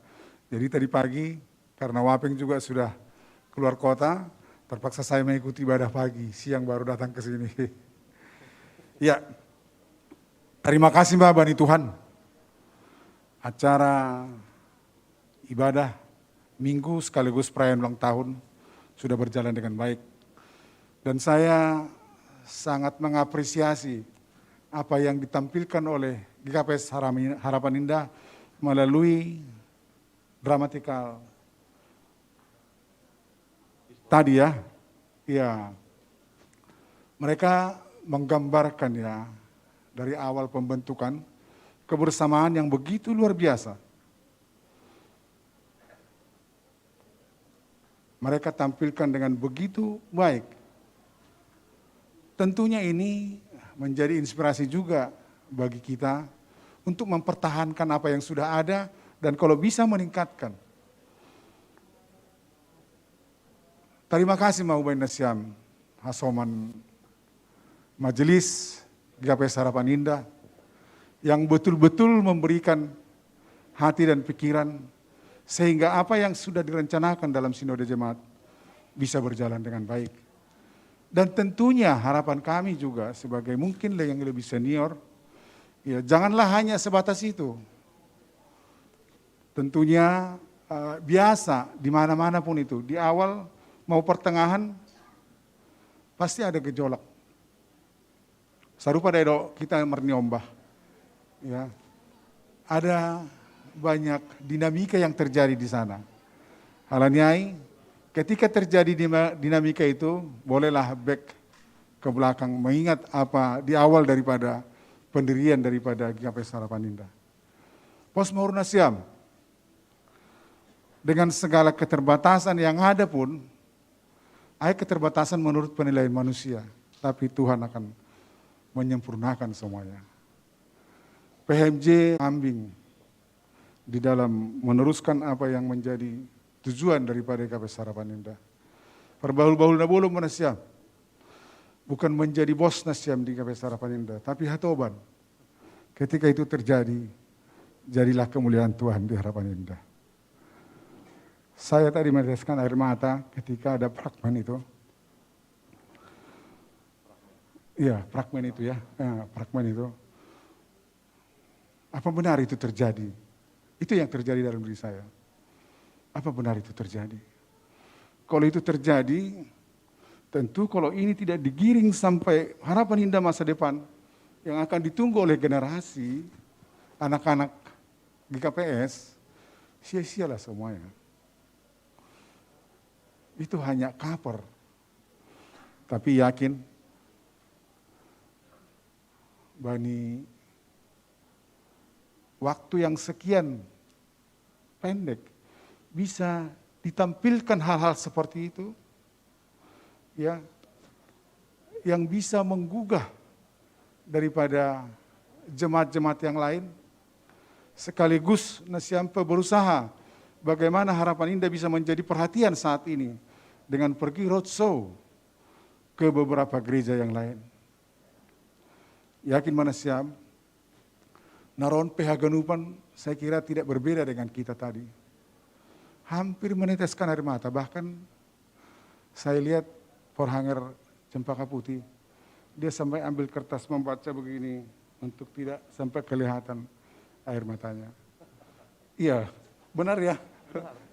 Jadi tadi pagi karena Wapeng juga sudah keluar kota, terpaksa saya mengikuti ibadah pagi, siang baru datang ke sini. Ya, terima kasih Mbak bani Tuhan. Acara ibadah minggu sekaligus perayaan ulang tahun sudah berjalan dengan baik. Dan saya sangat mengapresiasi apa yang ditampilkan oleh GKPS Harapan Indah melalui dramatikal tadi ya. Ya. Mereka menggambarkan ya dari awal pembentukan kebersamaan yang begitu luar biasa. Mereka tampilkan dengan begitu baik. Tentunya ini menjadi inspirasi juga bagi kita untuk mempertahankan apa yang sudah ada dan kalau bisa meningkatkan. Terima kasih mau Bapak Nasiam Hasoman Majelis G K P S Harapan Indah yang betul-betul memberikan hati dan pikiran sehingga apa yang sudah direncanakan dalam Sinode Jemaat bisa berjalan dengan baik. Dan tentunya harapan kami juga sebagai mungkin yang lebih senior, ya janganlah hanya sebatas itu. Tentunya uh, biasa di mana-mana pun itu, di awal mau pertengahan pasti ada gejolak. Sarupa dai do kita merniombah. Ya. Ada banyak dinamika yang terjadi di sana. Halaniai, ketika terjadi dinamika itu, bolehlah back ke belakang mengingat apa di awal daripada pendirian daripada G K P S Harapan Indah. Pos Maurunasiam, dengan segala keterbatasan yang ada pun, ada keterbatasan menurut penilaian manusia, tapi Tuhan akan menyempurnakan semuanya. P H M J ambing di dalam meneruskan apa yang menjadi tujuan daripada G K P S Harapan Indah. Perbahul-bahul na bolong mana siap. Bukan menjadi bos na siam di G K P S Harapan Indah, tapi hatoban. Ketika itu terjadi, jadilah kemuliaan Tuhan di Harapan Indah. Saya tadi meneteskan air mata ketika ada fragmen itu. Iya, fragmen itu ya, ya fragmen itu. Apa benar itu terjadi? Itu yang terjadi dalam diri saya. Apa benar itu terjadi? Kalau itu terjadi, tentu kalau ini tidak digiring sampai Harapan Indah masa depan yang akan ditunggu oleh generasi anak-anak G K P S, sia-sialah semuanya. Itu hanya cover. Tapi yakin, bani waktu yang sekian pendek bisa ditampilkan hal-hal seperti itu, ya, yang bisa menggugah daripada jemaat-jemaat yang lain, sekaligus na siam pe berusaha bagaimana Harapan Indah bisa menjadi perhatian saat ini dengan pergi roadshow ke beberapa gereja yang lain. Yakin mana siam, na ron pe haganupan saya kira tidak berbeda dengan kita tadi. Hampir meneteskan air mata, bahkan saya lihat forhanger cempaka putih, dia sampai ambil kertas membaca begini untuk tidak sampai kelihatan air matanya. Iya, benar ya?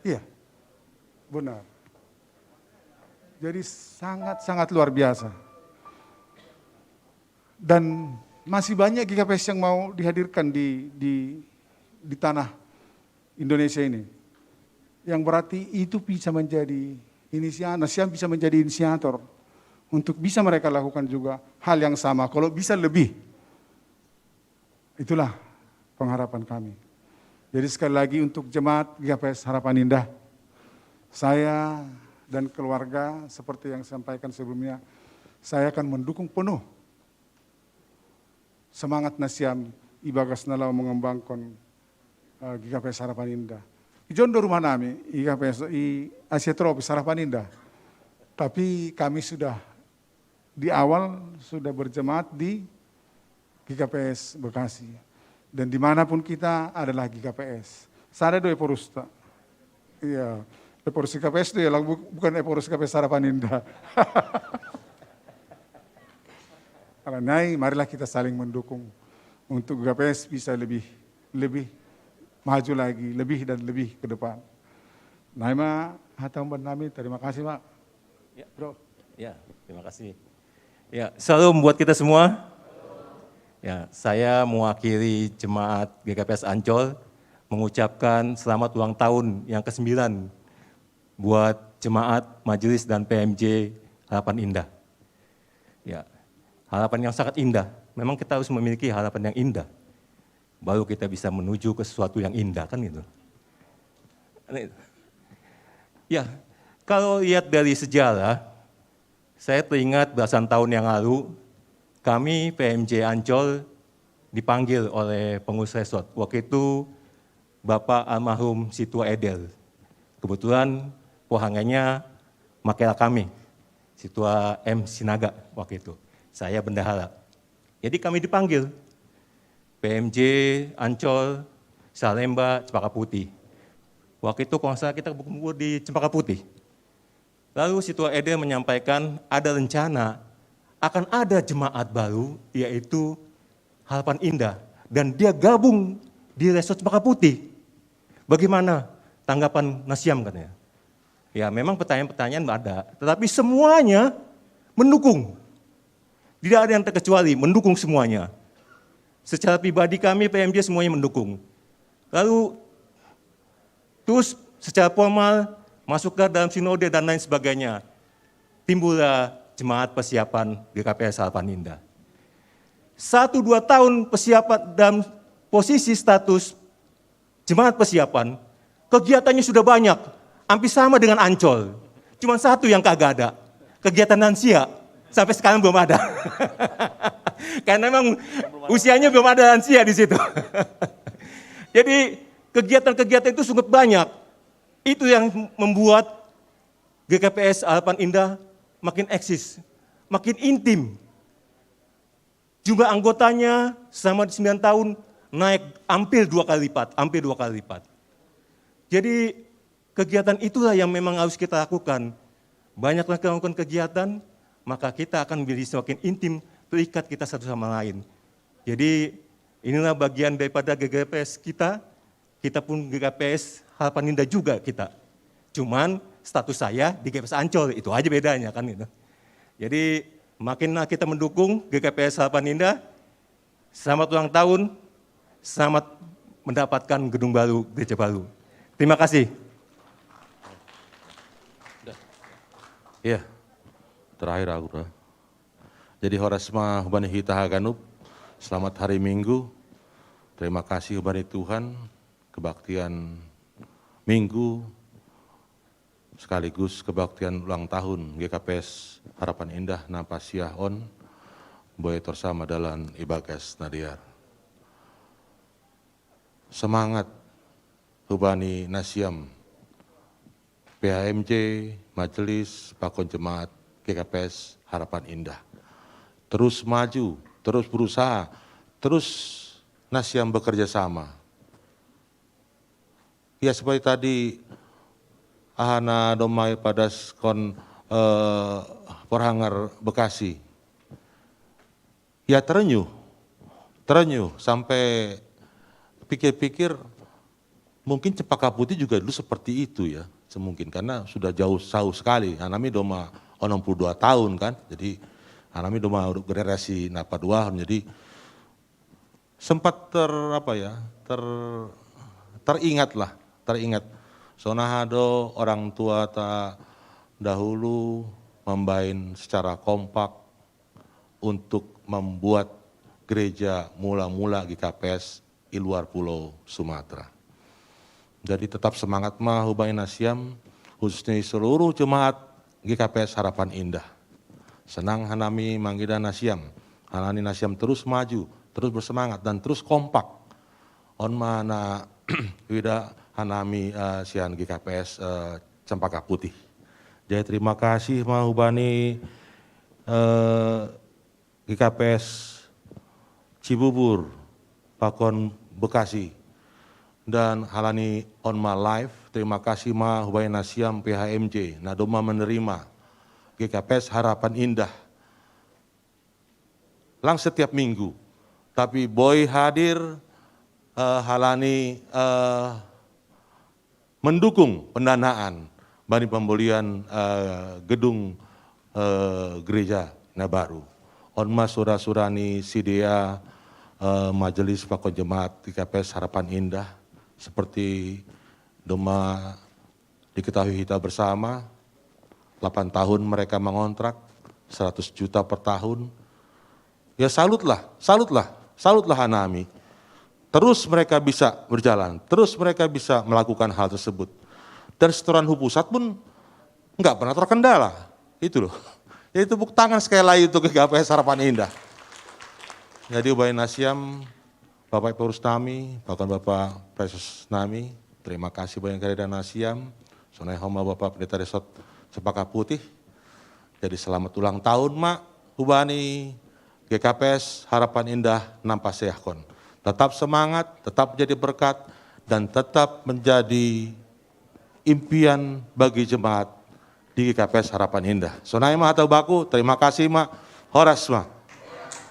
Iya, benar. Jadi sangat-sangat luar biasa. Dan masih banyak G K P S yang mau dihadirkan di, di, di tanah Indonesia ini. Yang berarti itu bisa menjadi inisiator, bisa menjadi inisiator untuk bisa mereka lakukan juga hal yang sama. Kalau bisa lebih, itulah pengharapan kami. Jadi sekali lagi untuk jemaat G K P S Harapan Indah, saya dan keluarga seperti yang sampaikan sebelumnya, saya akan mendukung penuh semangat na siam ibagas na lao mengembangkan uh, eh, G K P S Harapan Indah. Ijon do rumah nami, G K P S i Asia Tropis Harapan Indah. Tapi kami sudah di awal sudah berjemaat di G K P S Bekasi. Dan dimanapun kita adalah G K P S. Sada do eporusta. Iya, eporus G K P S itu ya, bukan eporus G K P S Harapan Indah. Karena marilah kita saling mendukung untuk G K P S bisa lebih lebih maju lagi, lebih dan lebih ke depan. Naima hatang nami, terima kasih Pak. Ya, Bro. Ya, terima kasih. Ya, salam buat kita semua. Ya, saya mewakili jemaat G K P S Ancol mengucapkan selamat ulang tahun yang kesembilan buat jemaat, majelis dan P M J Harapan Indah. Ya, harapan yang sangat indah. Memang kita harus memiliki harapan yang indah. Baru kita bisa menuju ke sesuatu yang indah kan gitu. Ya, kalau lihat dari sejarah, Saya teringat belasan tahun yang lalu, kami P M J Ancol dipanggil oleh pengurus resort. Waktu itu Bapak almarhum Situa Edel. Kebetulan pohangannya makela kami, Situa M Sinaga waktu itu. Saya bendahara. Jadi kami dipanggil, P M J, Ancol, Salemba, Cempaka Putih. Waktu itu kalau nggak salah kita berkumpul di Cempaka Putih. Lalu Situa Edel menyampaikan ada rencana akan ada jemaat baru, yaitu Harapan Indah. Dan dia gabung di Resort Cempaka Putih. Bagaimana tanggapan Nasiam, katanya? Ya, memang pertanyaan-pertanyaan ada, tetapi semuanya mendukung. Tidak ada yang terkecuali, mendukung semuanya. Secara pribadi kami P M J semuanya mendukung. Lalu terus secara formal masuk ke dalam sinode dan lain sebagainya. Timbullah jemaat persiapan G K P S Harapan Indah. Satu dua tahun persiapan dalam posisi status jemaat persiapan, kegiatannya sudah banyak, hampir sama dengan Ancol. Cuma satu yang kagak ada, kegiatan lansia. Sampai sekarang belum ada. Karena memang usianya belum ada lansia di situ. Jadi kegiatan-kegiatan itu sangat banyak. Itu yang membuat G K P S Harapan Indah makin eksis, makin intim. Jumlah anggotanya selama sembilan tahun naik hampir dua kali lipat, hampir dua kali lipat. Jadi kegiatan itulah yang memang harus kita lakukan. Banyak kita lakukan kegiatan, maka kita akan menjadi semakin intim, terikat kita satu sama lain. Jadi inilah bagian daripada G K P S kita, kita pun G K P S Harapan Indah juga kita. Cuman status saya di G K P S Ancol, itu aja bedanya kan gitu. Jadi makinlah kita mendukung G K P S Harapan Indah. Selamat ulang tahun, selamat mendapatkan gedung baru, gereja baru. Terima kasih. Iya, terakhir aku dah. Jadi horas ma hubani hita haganup, selamat hari Minggu. Terima kasih hubani Tuhan, kebaktian Minggu sekaligus kebaktian ulang tahun G K P S Harapan Indah na pasiah on, boe torsama dalan ibagas nadiar. Semangat hubani nasiam P H M J, majelis, pakon jemaat G K P S Harapan Indah. Terus maju, terus berusaha, terus nasiam bekerja sama. Ya seperti tadi ahana domai padas kon eh, Porhangar Bekasi. Ya terenyuh, terenyuh sampai pikir-pikir mungkin Cempaka Putih juga dulu seperti itu ya, semungkin karena sudah jauh jauh sekali. Anami doma onom puluh dua tahun kan, jadi anami doma generasi napa dua, jadi sempat ter apa ya, ter teringat lah, teringat. Sonahado orang tua ta dahulu membain secara kompak untuk membuat gereja mula-mula G K P S di luar pulau Sumatera. Jadi tetap semangat ma hubani nasiam, khususnya seluruh jemaat G K P S Harapan Indah. Senang hanami manggida nasiam, hanani nasiam terus maju, terus bersemangat dan terus kompak. On mana wida hanami uh, sian G K P S uh, Cempaka Putih. Jadi terima kasih ma hubani uh, G K P S Cibubur, Pakon Bekasi, dan halani on ma live, terima kasih ma hubani nasiam P H M J, na doma menerima G K P S Harapan Indah lang setiap minggu. Tapi boe hadir uh, halani uh, mendukung pendanaan bani pembelian uh, gedung uh, gereja na baru. On ma sura-sura ni sidea uh, majelis pakon jemaat G K P S Harapan Indah seperti doma diketahui kita bersama, delapan tahun mereka mengontrak, seratus juta per tahun. Ya salutlah, salutlah, salutlah hanami. Terus mereka bisa berjalan, terus mereka bisa melakukan hal tersebut. Dan setoran hu pusat pun nggak pernah terkendala, itu loh. Jadi tepuk tangan sekali lagi untuk G K P S Harapan Indah. Jadi Bapak Nasiam, Bapak Ibu Rus nami, bahkan Bapak Presos nami, terima kasih banyak kali dan Nasiam, sonai homa Bapak Pendeta Resort Cempaka Putih. Jadi selamat ulang tahun Mak, hubani G K P S Harapan Indah Nampasehkon. Tetap semangat, tetap menjadi berkat, dan tetap menjadi impian bagi jemaat di G K P S Harapan Indah. Sonai ma hatau baku, terima kasih Mak, horas Mak.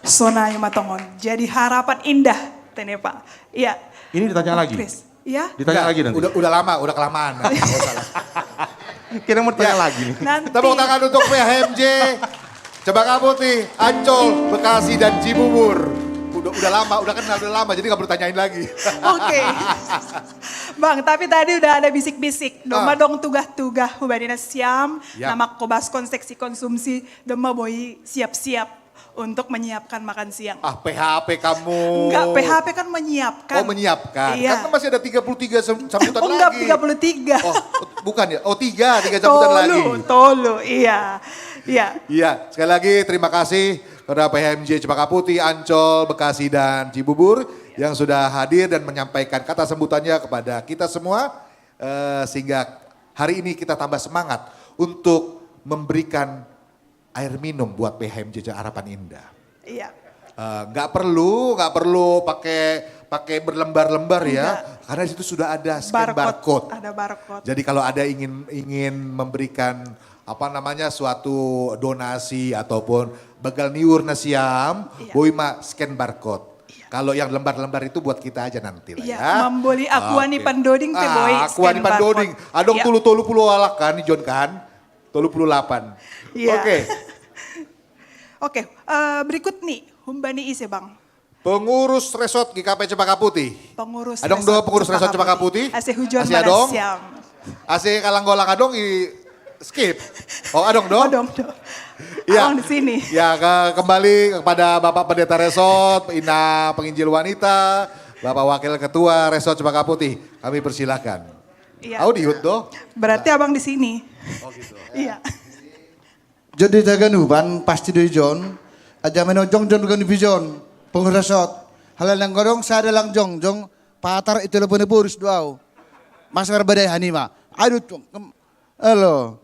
Sonai ma tongon. Jadi harapan indah, tene Pak. Iya. Ini ditanya lagi. Chris. Ya. Ditanya lagi nanti. Udah, udah lama, udah kelamaan. Nah, nggak usah lah. Kira mau tanya lagi nih. Nanti. Tepuk tangan untuk P H M J Cempaka Putih, Ancol, Bekasi, dan Cibubur. Udah, udah lama, udah kenal, udah lama, jadi nggak perlu tanyain lagi. Oke. Bang, tapi tadi udah ada bisik-bisik. Domba Ah. dong tugah-tugah hubani Nasiam. Yap. Nama kobas kon seksi konsumsi. Domba boi siap-siap untuk menyiapkan makan siang. Ah, P H P kamu. Enggak, P H P kan menyiapkan. Oh, menyiapkan. Iya. Kan masih ada tiga puluh tiga sem- sambutan Oh, enggak, lagi. tiga puluh tiga. Oh, bukan ya? Oh, tiga, tiga sambutan lagi. Tolu, tolu, iya. Iya. Iya, sekali lagi terima kasih kepada P H M J Cempaka Putih, Ancol, Bekasi, dan Cibubur yang sudah hadir dan menyampaikan kata sambutannya kepada kita semua, eh, sehingga hari ini kita tambah semangat untuk memberikan air minum buat P H M J Harapan Indah. Iya. Eh, nggak perlu, nggak perlu pakai pakai berlembar-lembar ya, karena di situ sudah ada scan Barcode. barcode. Ada barcode. Jadi kalau ada ingin ingin memberikan apa namanya suatu donasi ataupun begal niur Nasiam, Iya. boi ma scan barcode. Kalau yang lembar-lembar itu buat kita aja nanti lah Iya, ya. membeli Aqua Oke. Nipandoding teh, boi, Ah, Aqua scan Nipandoding. barcode. Adong Iya. tolu tolu puluh alat kan, John kan? Tolu puluh delapan. Iya. Oke. Oke, eh, berikut nih, humbani ise Bang. Pengurus Resort G K P Cempaka Putih. Pengurus Adong do pengurus Resort Cempaka Putih. Ase hujon Ase adong. Manasiam. Ase kalang golang adong i skip. Oh, adong do. Adong do. Iya. Abang di sini. Ya, ke- kembali kepada Bapak Pendeta Resort, Ina Penginjil Wanita, Bapak Wakil Ketua Resort Cempaka Putih. Kami persilakan. Iya. Au dihut do. Berarti abang di sini. Oh gitu. Iya. Jadi taganu ban pasti do ijon, aja meno jong jong ganup ijon, pengurus Resort. Halal nang godong sada lang jong jong, patar itu lo pene purus do au. Mas warbadai hanima. Aduh, tum- kem- elo.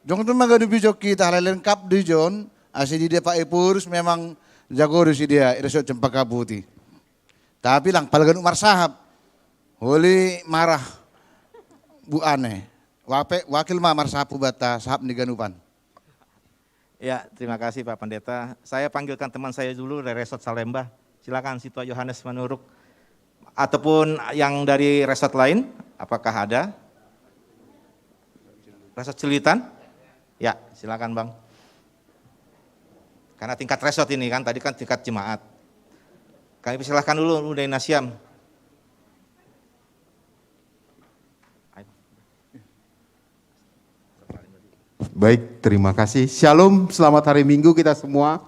Jong tu maganup ijon kita halal lengkap do ijon, ase di dia Pak Ipurus memang jago do si dia, Resort Cempaka Putih. Tapi lang pala ganup marsahap. Holi marah bu ane. Wape, wakil ma marsahap bata sahap ni ganupan. Ya, terima kasih Pak Pendeta. Saya panggilkan teman saya dulu dari Resort Salemba. Silakan Situa Yohanes Manuruk. Ataupun yang dari resort lain, apakah ada? Resort Cililitan? Ya, silakan Bang. Karena tingkat resort ini kan, tadi kan tingkat jemaat. Kami persilahkan dulu Uda Inasiam. Baik, terima kasih. Shalom, selamat hari Minggu kita semua.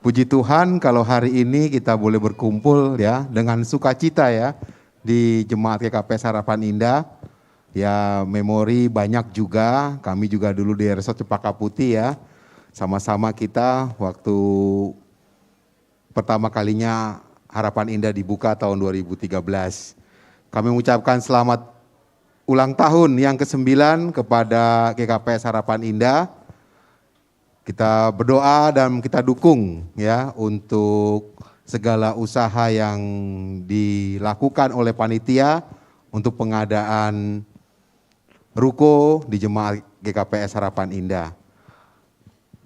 Puji Tuhan kalau hari ini kita boleh berkumpul ya dengan sukacita ya di Jemaat G K P S Harapan Indah. Ya memori banyak juga, kami juga dulu di Resort Cempaka Putih ya. Sama-sama kita waktu pertama kalinya Harapan Indah dibuka tahun dua ribu tiga belas. Kami mengucapkan selamat ulang tahun yang kesembilan kepada G K P S Harapan Indah. Kita berdoa dan kita dukung ya untuk segala usaha yang dilakukan oleh panitia untuk pengadaan ruko di jemaat G K P S Harapan Indah.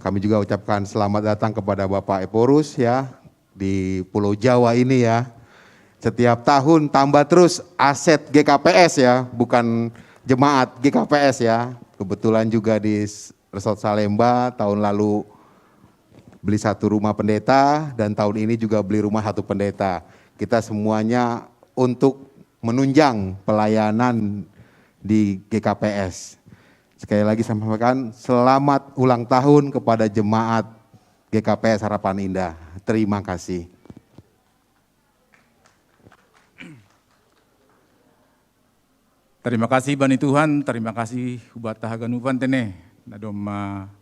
Kami juga ucapkan selamat datang kepada Bapak Eporus ya di Pulau Jawa ini ya. Setiap tahun tambah terus aset G K P S ya, bukan jemaat G K P S ya. Kebetulan juga di Resort Salemba tahun lalu beli satu rumah pendeta dan tahun ini juga beli rumah satu pendeta. Kita semuanya untuk menunjang pelayanan di G K P S. Sekali lagi saya sampaikan selamat ulang tahun kepada jemaat G K P S Harapan Indah. Terima kasih. Terima kasih bani Tuhan, terima kasih hubat haganupan tene. Na domma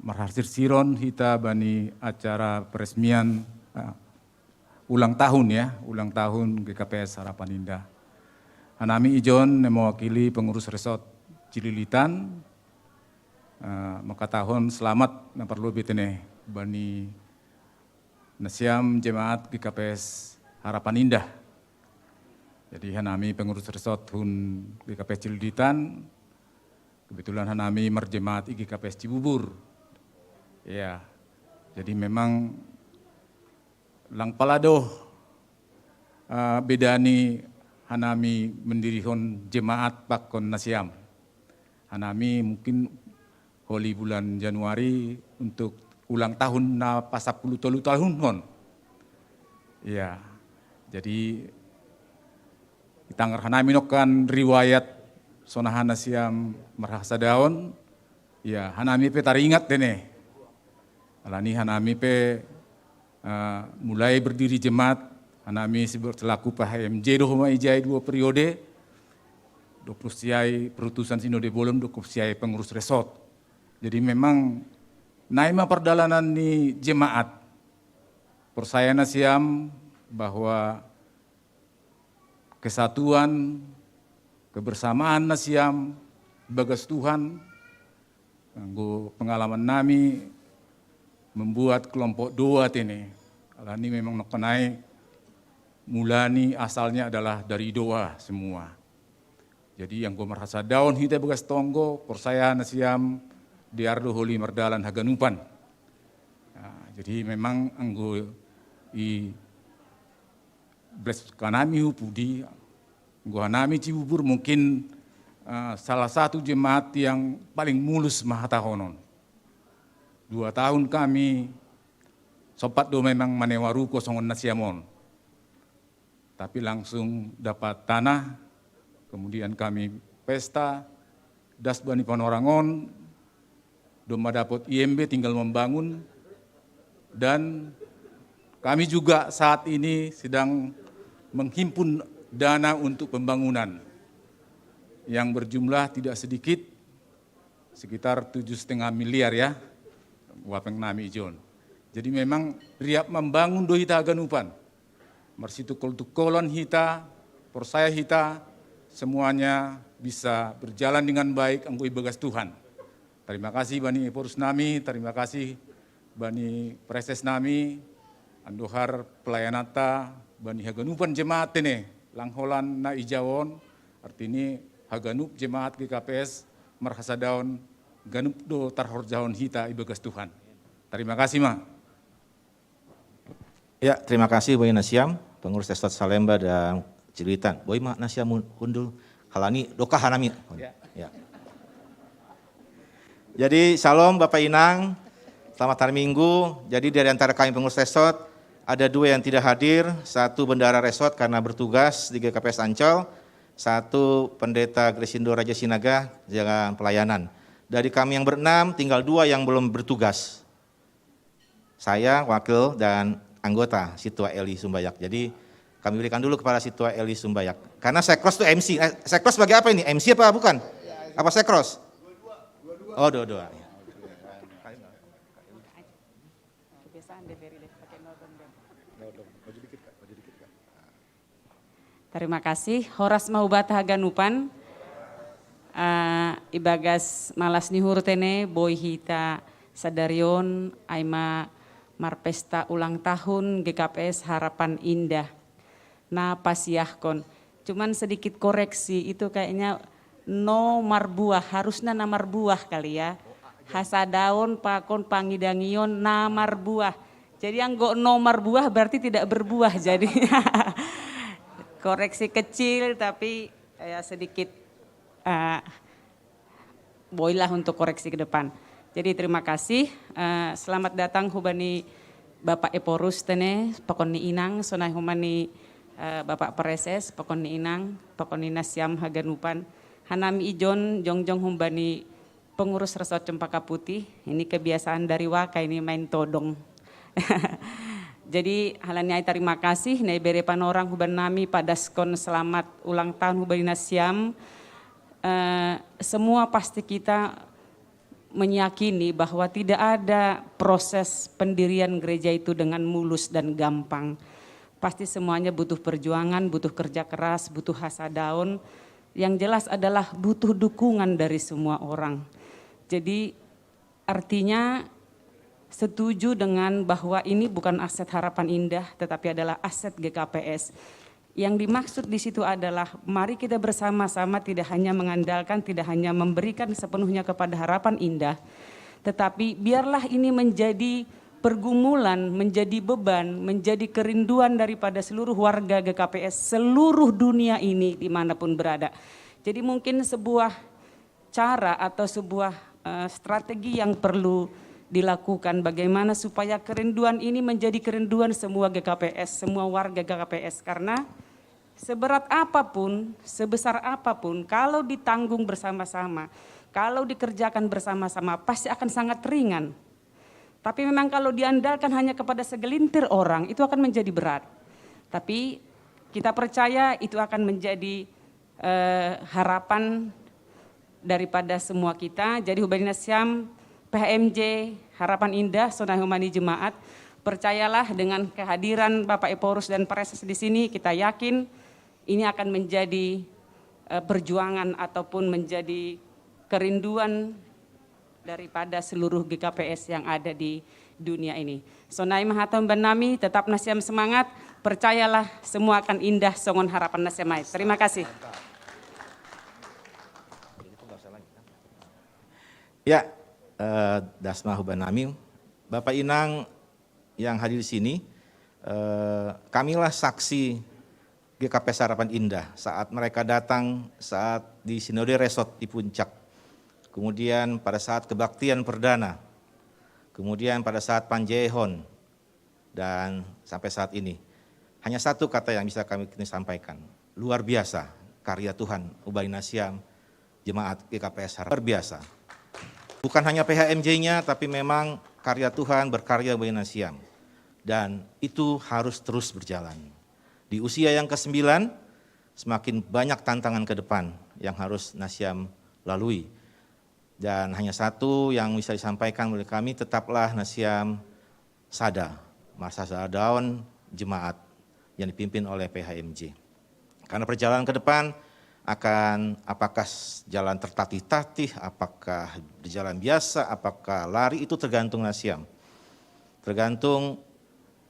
Marhasirsir hita bani acara peresmian ulang tahun, ya, ulang tahun G K P S Harapan Indah. Hanami ijon ne mewakili pengurus resort Cililitan, makatahon selamat na parlobei tene bani nasiam jemaat G K P S Harapan Indah. Jadi hanami pengurus resort hun G K P S Cililitan, kebetulan hanami marjemaat i G K P S Cibubur. Ya, jadi memang lang pala do beda ni hanami mendirihon jemaat pakon nasiam. Hanami mungkin holi bulan Januari untuk ulang tahun na pasapuluh tolu tahun hon. Ya, jadi itanggar hanami nokkan riwayat sonaha nasiam marhasadaon, ya, hanami pe taringat tene. Alani hanami pe mulai berdiri jemaat, hanami selaku P H M J do homa ijai dua periode, dohot siai perutusan sinode bolon, dohot siai pengurus resort. Jadi memang nai ma pardalanan ni jemaat. Porsaya nasiam bahwa kesatuan, kebersamaan nasiam bagas Tuhan, anggo pengalaman nami membuat kelompok doa tene. Alani memang nokkanai mulani asalnya adalah dari doa semua. Jadi anggo marhasadaon hita bagas tonggo, porsaya nasiam dear do holi mardalan haganupan. Nah, jadi memang anggo i bles kanami hu pudi, anggo hanami Cibubur mungkin uh, salah satu jemaat yang paling mulus mahatahonon. Dua tahun kami sempat do memang manewa ruko songon nasiam on. Tapi langsung dapat tanah, kemudian kami pesta, das bani panorang on, domma dapot I M B tinggal membangun, dan kami juga saat ini sedang menghimpun dana untuk pembangunan yang berjumlah tidak sedikit, sekitar tujuh setengah miliar ya, wapeng nami ijon. Jadi memang riap membangun do hita haganupan. Marsitukkol-tukkolan hita, porsaya hita, semuanya bisa berjalan dengan baik anggo ibagas Tuhan. Terima kasih bani eporus nami, terima kasih bani preses nami, andohar pelayananta bani haganupan jemaat tene, lang holan na ijawon, artini haganup jemaat G K P S marhasadaon ganup do tarhorjahon hita ibagas Tuhan. Terima kasih ma. Ya, terima kasih boi nasiam, pengurus Resort Salemba dan Cililitan. Boi ma nasiam hundul, halani dokah hanami. Ya. Ya. Jadi shalom Bapak Inang, selamat hari Minggu. Jadi dari antara kami pengurus resort, ada dua yang tidak hadir, satu bendara resort karena bertugas di G K P S Ancol, satu pendeta Gresindo Raja Sinaga jaga pelayanan. Dari kami yang berenam, tinggal dua yang belum bertugas. Saya, wakil, dan anggota Situa Eli Sumbayak. Jadi kami berikan dulu kepada Situa Eli Sumbayak. Karena sekros itu M C. Eh, sekros sebagai apa ini? M C apa bukan? Apa sekros? Oh, dua-dua. Ya. Kebiasaan deh, Beri deh, pakai nodong deh. Nodong, maju dikit, Kak, maju dikit, Kak. Terima kasih. Horas ma hubata haganupan. Uh, ibagas malas ni hurtene boi hita sadarion aima marpesta ulang tahun G K P S Harapan Indah. Na pasiahkon. Cuman sedikit koreksi, itu kayaknya no marbuah, harusnya na marbuah kali ya. Hasadaon pakon pangidangion na marbuah. Jadi anggo no marbuah berarti tidak berbuah jadi. Koreksi kecil tapi ya sedikit uh, boilah untuk koreksi ke depan. Jadi terima kasih. Uh, selamat datang hubani Bapak Eporus tene, pakon ni inang, sonai hubani uh, Bapak Preses, pakon ni inang, pakon ni nasiam haganupan. Hanami ijon jongjong hubani pengurus Resort Cempaka Putih, ini kebiasaan dari waka ini main todong. Jadi halani ai terima kasih na ibere panorang huban nami padaskon selamat ulang tahun huban nasiam. Uh, semua pasti kita meyakini bahwa tidak ada proses pendirian gereja itu dengan mulus dan gampang. Pasti semuanya butuh perjuangan, butuh kerja keras, butuh hasa daun. Yang jelas adalah butuh dukungan dari semua orang. Jadi artinya setuju dengan bahwa ini bukan aset Harapan Indah tetapi adalah aset G K P S. Yang dimaksud di situ adalah mari kita bersama-sama tidak hanya mengandalkan, tidak hanya memberikan sepenuhnya kepada Harapan Indah, tetapi biarlah ini menjadi pergumulan, menjadi beban, menjadi kerinduan daripada seluruh warga G K P S seluruh dunia ini dimanapun berada. Jadi mungkin sebuah cara atau sebuah uh, strategi yang perlu dilakukan bagaimana supaya kerinduan ini menjadi kerinduan semua G K P S, semua warga G K P S karena seberat apapun, sebesar apapun kalau ditanggung bersama-sama, kalau dikerjakan bersama-sama pasti akan sangat ringan. Tapi memang kalau diandalkan hanya kepada segelintir orang itu akan menjadi berat. Tapi kita percaya itu akan menjadi uh, harapan daripada semua kita. Jadi Hubanina Siam, P H M J, Harapan Indah, Sonai Humani Jemaat, percayalah dengan kehadiran Bapak Ephorus dan Praeses di sini, kita yakin ini akan menjadi uh, perjuangan ataupun menjadi kerinduan daripada seluruh G K P S yang ada di dunia ini. Sonai mahaton banami, tetap nasiam semangat, percayalah semua akan indah songon harapan nasiamai. Terima kasih. Ya, eh, dasma hubanami, Bapak Inang yang hadir di sini, eh, kamilah saksi G K P Sarapan Indah saat mereka datang saat di Sinode Resort di Puncak. Kemudian pada saat kebaktian perdana, kemudian pada saat panjehon, dan sampai saat ini. Hanya satu kata yang bisa kami sampaikan, luar biasa karya Tuhan Ubaina Siam, jemaat G K P S Harapan, luar biasa. Bukan hanya P H M J-nya, tapi memang karya Tuhan berkarya Ubaina Siam. Dan itu harus terus berjalan. Di usia yang kesembilan, semakin banyak tantangan ke depan yang harus Nasiam lalui. Dan hanya satu yang bisa disampaikan oleh kami, tetaplah Nasiam sada, masa sada daun jemaat yang dipimpin oleh P H M J. Karena perjalanan ke depan akan apakah jalan tertatih-tatih, apakah berjalan biasa, apakah lari, itu tergantung Nasiam. Tergantung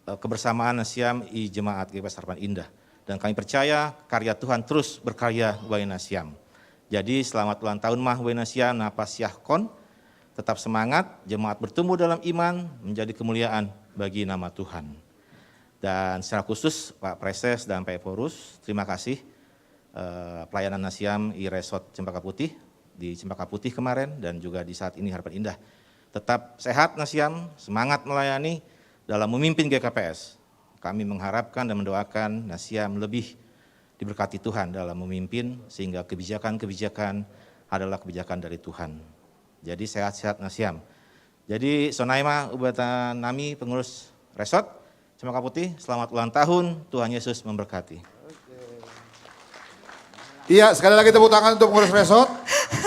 eh, kebersamaan Nasiam i jemaat G P S Harapan Indah. Dan kami percaya karya Tuhan terus berkarya Ubaina Siam. Jadi selamat ulang tahun mah Ubaina Siam, napa siahkon, tetap semangat, jemaat bertumbuh dalam iman, menjadi kemuliaan bagi nama Tuhan. Dan secara khusus Pak Praeses dan Pak Ephorus, terima kasih eh, pelayanan Nasiam i Resort Cempaka Putih, di Cempaka Putih kemarin dan juga di saat ini Harapan Indah. Tetap sehat Nasiam, semangat melayani dalam memimpin G K P S. Kami mengharapkan dan mendoakan Nasiam lebih diberkati Tuhan dalam memimpin sehingga kebijakan-kebijakan adalah kebijakan dari Tuhan. Jadi sehat-sehat Nasiam. Jadi Sonaima Ubatan Nami pengurus resort Cempaka Putih, selamat ulang tahun, Tuhan Yesus memberkati. Iya, sekali lagi tepuk tangan untuk pengurus resort.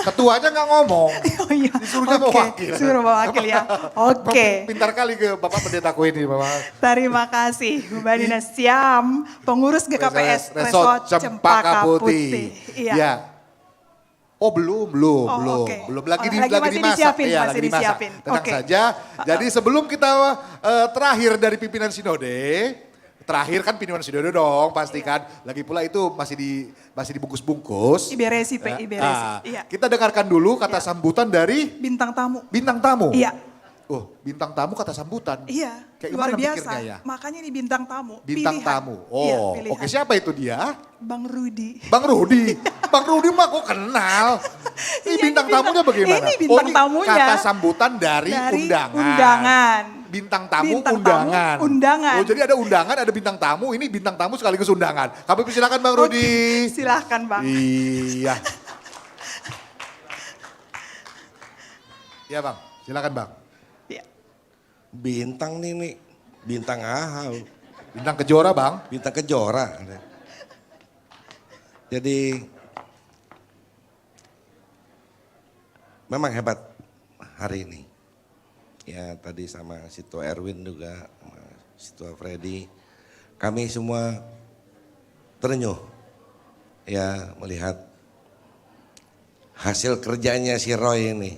Ketuanya nggak ngomong. Oh iya. Disuruhnya okay. Mewakil. Suruh mewakil ya. Oke. Okay. Pintar kali ke Bapak Pendeta ini, Bapak. Terima kasih, Mbak Dina Siam, pengurus G K P S Resort, Resort Cempaka Putih. Putih. Iya. Ya. Oh belum, belum, oh, belum, okay. belum. Lagi, oh, di, lagi, lagi masih dimasak. Disiapin, ya, masih lagi dimasak. Disiapin. Tenang okay. saja. Jadi sebelum kita uh, terakhir dari pimpinan sinode, terakhir kan pimpinan sinode dong, pasti iya. kan. Lagi pula itu masih di masih dibungkus-bungkus. Iberesi, Pak, ya. Iberesi. Nah, iya. Kita dengarkan dulu kata iya. sambutan dari bintang tamu. Bintang tamu. Iya. Oh, bintang tamu kata sambutan. Iya. Kayak luar biasa. Ya? Makanya ini bintang tamu. Bintang pilihan. tamu. Oh, iya, oke. Siapa itu dia? Bang Rudi. Bang Rudi. Bang Rudi mah kok kenal. Ini iya, bintang ini tamunya bagaimana? Ini bintang oh, ini tamunya. Kata sambutan dari, dari undangan. Undangan. Bintang tamu bintang undangan. Tamu, undangan. Oh, jadi ada undangan, ada bintang tamu. Ini bintang tamu sekaligus undangan. Kami persilakan Bang Rudi. Silakan Bang. Iya. Iya Bang, silakan Bang. Bintang nih nih, bintang ahal. Bintang kejora bang. Bintang kejora. Jadi memang hebat. hari ini. Ya, tadi sama Situa Erwin juga, sama Situa Freddy. Kami semua terenyuh ya melihat hasil kerjanya si Roy ini.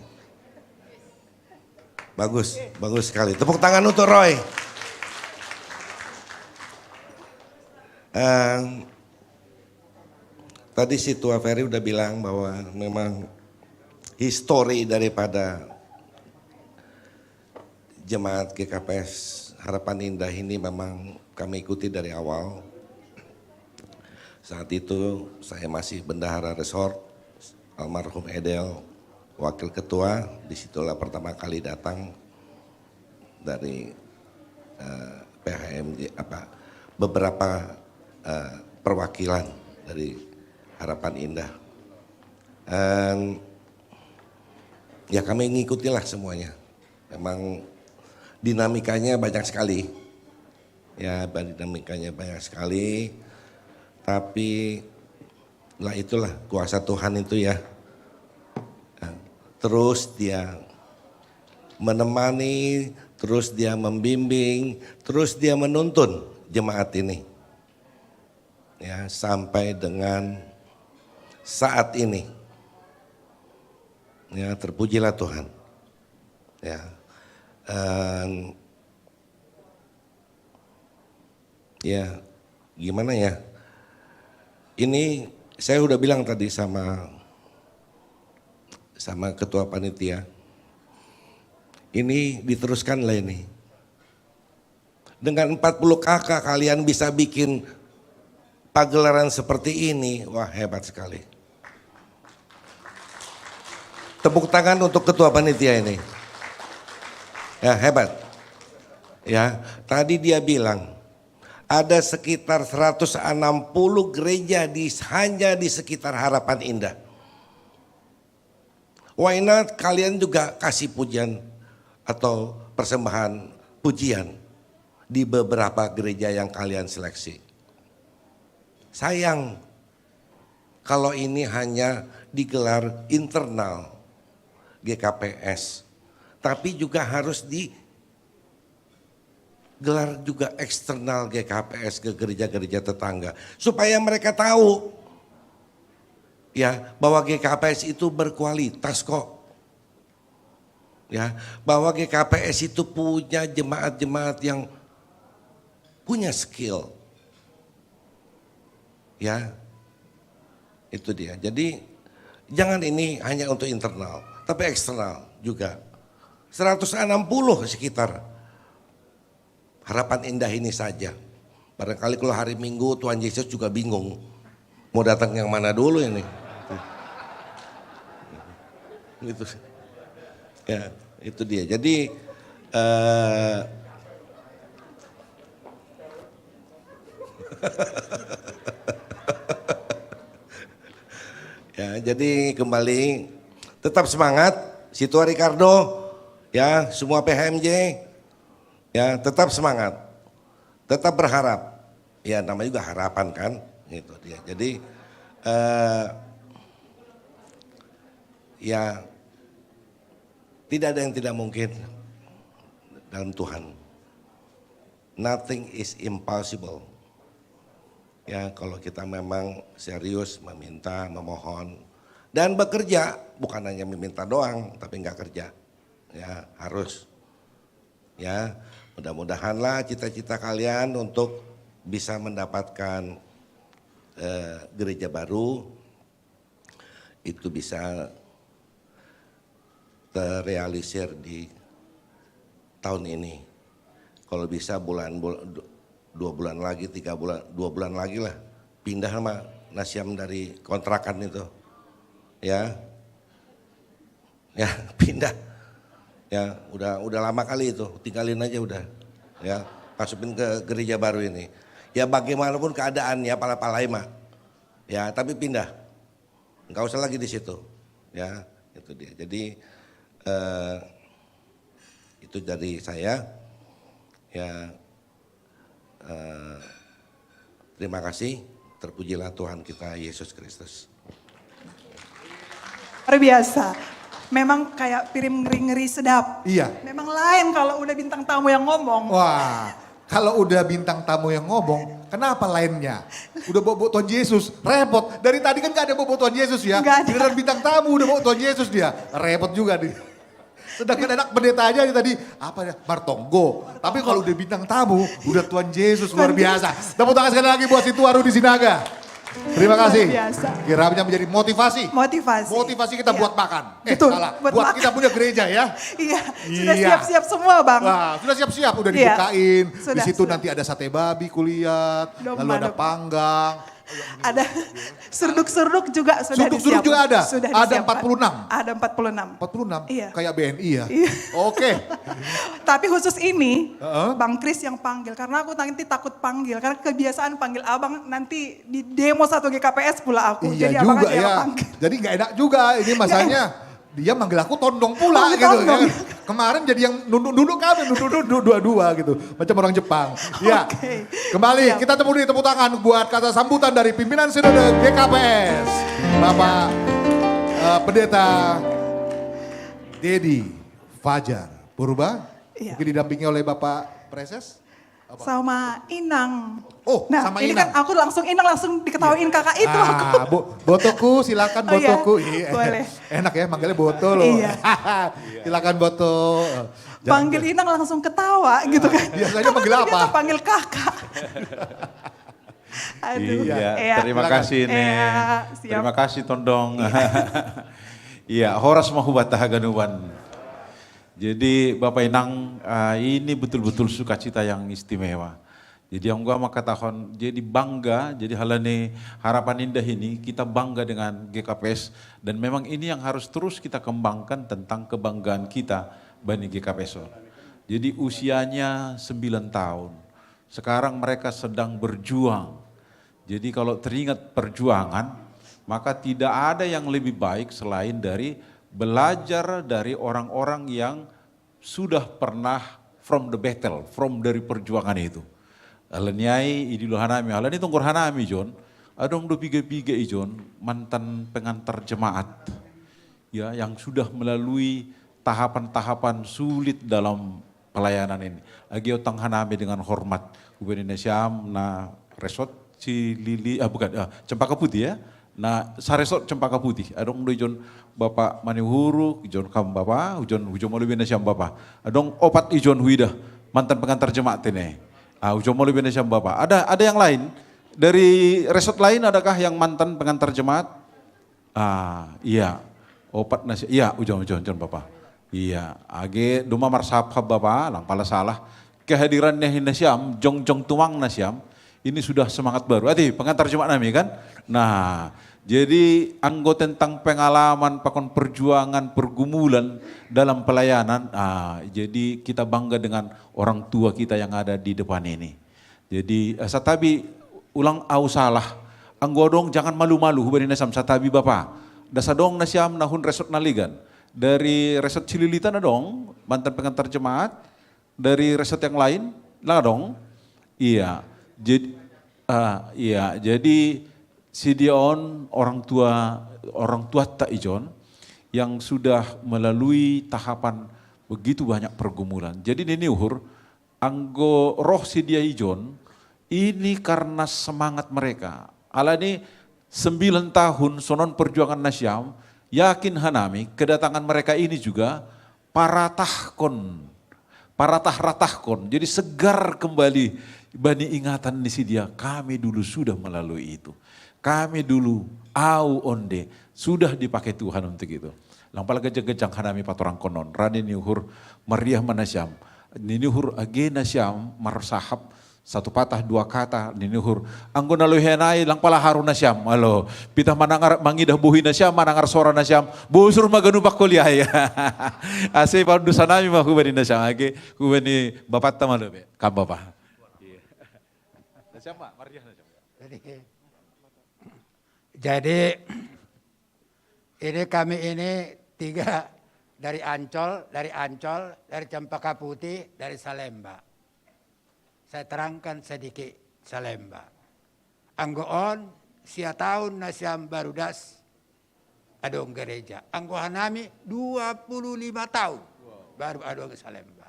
Bagus, bagus sekali. Tepuk tangan untuk Roy. Em, tadi Situa Ferry udah bilang bahwa memang histori daripada jemaat G K P S Harapan Indah ini memang kami ikuti dari awal. Saat itu saya masih bendahara resort, almarhum Edel, wakil ketua, disitulah pertama kali datang dari eh, P H M J, apa, beberapa eh, perwakilan dari Harapan Indah. Dan ya, kami ngikutilah semuanya. Memang dinamikanya banyak sekali. Ya, dinamikanya banyak sekali. Tapi lah, itulah kuasa Tuhan itu ya. Terus dia menemani, terus dia membimbing, terus dia menuntun jemaat ini. Ya, sampai dengan saat ini. Ya, terpujilah Tuhan. Ya. Dan ya, gimana ya? Ini saya udah bilang tadi sama sama ketua panitia. Ini diteruskan lah ini. Dengan empat puluh K K kalian bisa bikin pagelaran seperti ini, wah, hebat sekali. Tepuk tangan untuk ketua panitia ini. Ya, hebat. Ya, tadi dia bilang ada sekitar seratus enam puluh gereja di, hanya di sekitar Harapan Indah. Why not kalian juga kasih pujian atau persembahan pujian di beberapa gereja yang kalian seleksi? Sayang kalau ini hanya digelar internal G K P S, tapi juga harus digelar juga eksternal G K P S ke gereja-gereja tetangga, supaya mereka tahu ya bahwa G K P S itu berkualitas kok. Ya, bahwa G K P S itu punya jemaat-jemaat yang punya skill. Ya, itu dia. Jadi jangan ini hanya untuk internal, tapi eksternal juga. Seratus enam puluh sekitar Harapan Indah ini saja. Barangkali kalau hari Minggu Tuhan Yesus juga bingung mau datang yang mana dulu ini. Gitu. Ya, itu dia. Jadi eh, ya, jadi kembali tetap semangat, Situa Ricardo, ya, semua P H M J, ya, tetap semangat, tetap berharap. Ya, namanya juga harapan kan, gitu dia. Jadi eh, ya, tidak ada yang tidak mungkin dalam Tuhan. Nothing is impossible. Ya, kalau kita memang serius meminta, memohon, dan bekerja, bukan hanya meminta doang, tapi nggak kerja. Ya, harus. Ya, mudah-mudahanlah cita-cita kalian untuk bisa mendapatkan eh, gereja baru itu bisa terrealisir di tahun ini. Kalau bisa bulan, bul- du- dua bulan lagi, tiga bulan, dua bulan lagi lah, pindah sama Nasiam dari kontrakan itu, ya, ya, pindah, ya, udah udah lama kali itu, tinggalin aja udah, ya, masukin ke gereja baru ini. Ya, bagaimanapun keadaannya, pala-palai mah, ya, tapi pindah, nggak usah lagi di situ, ya, itu dia. Jadi eh, itu dari saya, ya, eh, terima kasih. Terpujilah Tuhan kita Yesus Kristus. Luar biasa. Memang kayak piring ngeri-ngeri sedap. Iya. Memang lain kalau udah bintang tamu yang ngomong. Wah, kalau udah bintang tamu yang ngomong, kenapa lainnya? Udah bawa-bawa Tuhan Yesus, repot. Dari tadi kan gak ada bawa-bawa Tuhan Yesus ya. Nggak ada. Giliran bintang tamu udah bawa Tuhan Yesus dia, repot juga nih. Sedangkan anak pendeta aja nih tadi, apa ya, Martonggo. Tapi kalau udah bintang tamu, udah Tuhan Yesus luar Tuhan biasa. Tepuk tangan sekali lagi buat si Tuaru di Sinaga. Terima kasih. Biasa. Kiranya menjadi motivasi. Motivasi. Motivasi kita Iya. Buat makan. Eh, Betul, salah. Buat Buat, makan. Kita punya gereja ya. Iya, sudah Iya. Siap-siap semua, Bang. Wah, sudah siap-siap, udah Iya. Dibukain. Sudah, Di situ sudah. Nanti ada sate babi kulihat, Domba, lalu ada domba. Panggang. Ada serduk-serduk juga sudah Serduk-serduk disiapkan. Juga ada? Sudah Ada disiapkan. Empat puluh enam? Ada empat puluh enam. Empat puluh enam? Iya. Kayak B N I ya? Iya. Oke. Tapi khusus ini, Heeh. Bang Kris yang panggil. Karena aku nanti takut panggil. Karena kebiasaan panggil abang nanti di demo satu G K P S pula aku. Iya Jadi abang juga aja yang ya. Panggil. Jadi nggak enak juga ini masanya. Dia manggil aku Tondong pula Tondong, gitu Tondong. Ya. Kemarin jadi yang nunduk-nunduk kami, nunduk-nunduk dua-dua gitu. Macam orang Jepang. Ya. Oke. Kembali Siap. Kita tepuk dulu tepuk tangan buat kata sambutan dari pimpinan Sinode G K P S. Bapak eh, Pendeta Dedi Fajar Purba. Iya. Mungkin didampingi oleh Bapak Preses. Sama Inang. Oh, Nah, sama ini Inang. Kan aku langsung Inang langsung diketawain kakak itu. Ah, bo botoku silakan Oh, iya. Botoku. Iya. Boleh. Enak ya manggilnya Boto loh. Iya. Silakan Boto. Jangan- Panggil Inang langsung ketawa gitu kan. Biasanya panggil Dia apa? Panggil kakak. Aduh. Iya, Iya. Terima kasih Nek. Iya, siap. Terima kasih Tondong. Iya, horas mahubat tahaganuan. Jadi Bapak Inang, ah, ini betul-betul sukacita yang istimewa. Jadi yang gua mau katakan, jadi bangga, jadi halane harapan indah ini kita bangga dengan G K P S dan memang ini yang harus terus kita kembangkan tentang kebanggaan kita bani G K P S. Jadi usianya sembilan tahun, sekarang mereka sedang berjuang. Jadi kalau teringat perjuangan, maka tidak ada yang lebih baik selain dari belajar dari orang-orang yang sudah pernah from the battle, from dari perjuangan itu. Alaniai idilu hanami, alani tongkor hanami John, adong do piga-piga i John, mantan pengantar jemaat. Ya, yang sudah melalui tahapan-tahapan sulit dalam pelayanan ini. Agi otang hanami dengan hormat. Ubeni nasiam na resort si Lili, ah bukan, ah, Cempaka Putih ya. Na saresort Cempaka Putih. Adong do ijon Bapak Maniuhuru, ijon kam Bapak, ijon hujo malu bena siam Bapak. Adong opat ijon huida mantan pengantar jemaat ini. Ah, hujo malu bena siam Bapak. Ada ada yang lain dari resort lain adakah yang mantan pengantar jemaat? Ah, iya. Opat nasi, iya, ujon ujon ujon Bapak. Iya, age duma marsahap Bapak, lang pala salah. Kehadirannya hinasiam, jong jong tuang nasiam. Ini sudah semangat baru. Ati pengantar jemaat nami kan. Nah, jadi anggo tentang pengalaman pakon perjuangan pergumulan dalam pelayanan. Ah, jadi kita bangga dengan orang tua kita yang ada di depan ini. Jadi eh, satabi ulang au salah. Anggo adong jangan malu-malu hubani nasiam satabi bapa. Dasa adong nasiam nahun resort naligan. Dari resort Cililitan adong, mantan pengantar jemaat. Dari resort yang lain, lang adong. Iya. Jadi ah, iya, jadi si dia on orang tua orang tua tak ijon yang sudah melalui tahapan begitu banyak pergumulan. Jadi nini uhur anggo roh si dia ijon ini karena semangat mereka. Alani sembilan tahun sonon perjuangan nasiam, yakin hanami kedatangan mereka ini juga paratahkon, paratah-ratahkon. Jadi segar kembali bani ingatan ni si dia kami dulu sudah melalui itu. Kami dulu au onde sudah dipakai Tuhan untuk itu. Lang pala gejang-gejang hanami patorang konon. Rani ni uhur mariah manasiam. Nini uhur age nasiam marsahap satu patah dua kata nini uhur. Anggo na lohenai lang pala haru nasiam. Alo, pitah manangar mangidah bohi nasiam manangar sora nasiam. Bosur maganupak koliai. Ase pandusa nami ma hubani nasiam age hubani bapatta malo be. Kam bapa. Nasiam ma mariah nasiam. Jadi ini kami ini tiga dari Ancol, dari Ancol, dari Cempaka Putih, dari Salemba. Saya terangkan sedikit Salemba. Anggo on sia tahun nasiam barudas adong gereja. Anggo hanami dua puluh lima tahun baru adong i Salemba.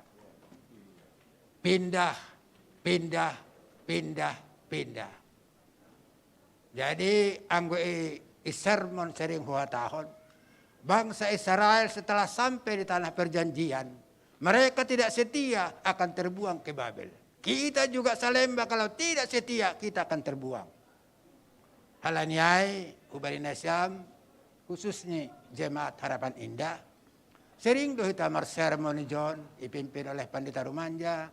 Pindah, pindah, pindah, pindah. Jadi anggo i, i sermon sering huhatahon, bangsa Israel setelah sampai di tanah perjanjian, mereka tidak setia, akan terbuang ke Babel. Kita juga Salemba kalau tidak setia, kita akan terbuang. Halani ai, hubani nasiam, khususnya jemaat Harapan Indah, sering do hita marsermon i jon, ipimpin oleh Pandita Rumanja,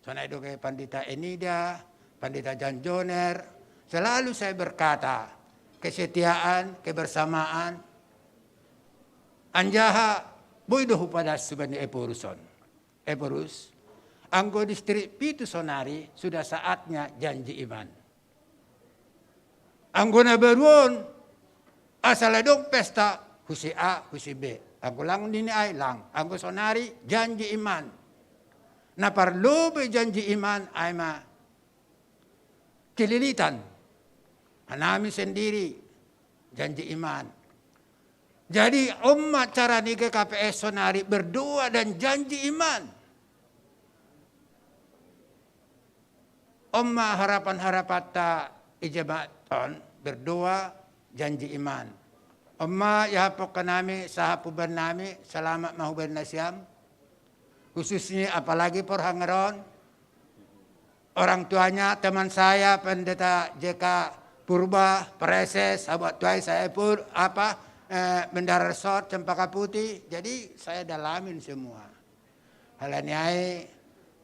sonai do gabe Pandita Enida, Pandita Janjoner, selalu saya berkata, kesetiaan, kebersamaan, anjaha boi do hupadas hubani Ephorus on. Ephorus, anggo distrik pitu sonari sudah saatnya janji iman. Anggo na baru on, asal adong pesta, husi A, husi B. Anggo lang nini ai lang, anggo sonari janji iman. Na parlobei janji iman ai ma Cililitan. Hanami sendiri janji iman. Jadi on ma cara ni G K P S sonari, berdoa dan janji iman. On ma harapan-harapanta i jemaat on, berdoa, janji iman. On ma iahapon hanami sahat hubannami, selamat ma hubannasiam. Khususnya apalagi porhanger on, orang tuanya teman saya Pendeta J K Purba, Praeses, sahabat tuai saya pun apa, eh, Bendahara Resort, Cempaka Putih. Jadi saya dalamin semua. Halani ai,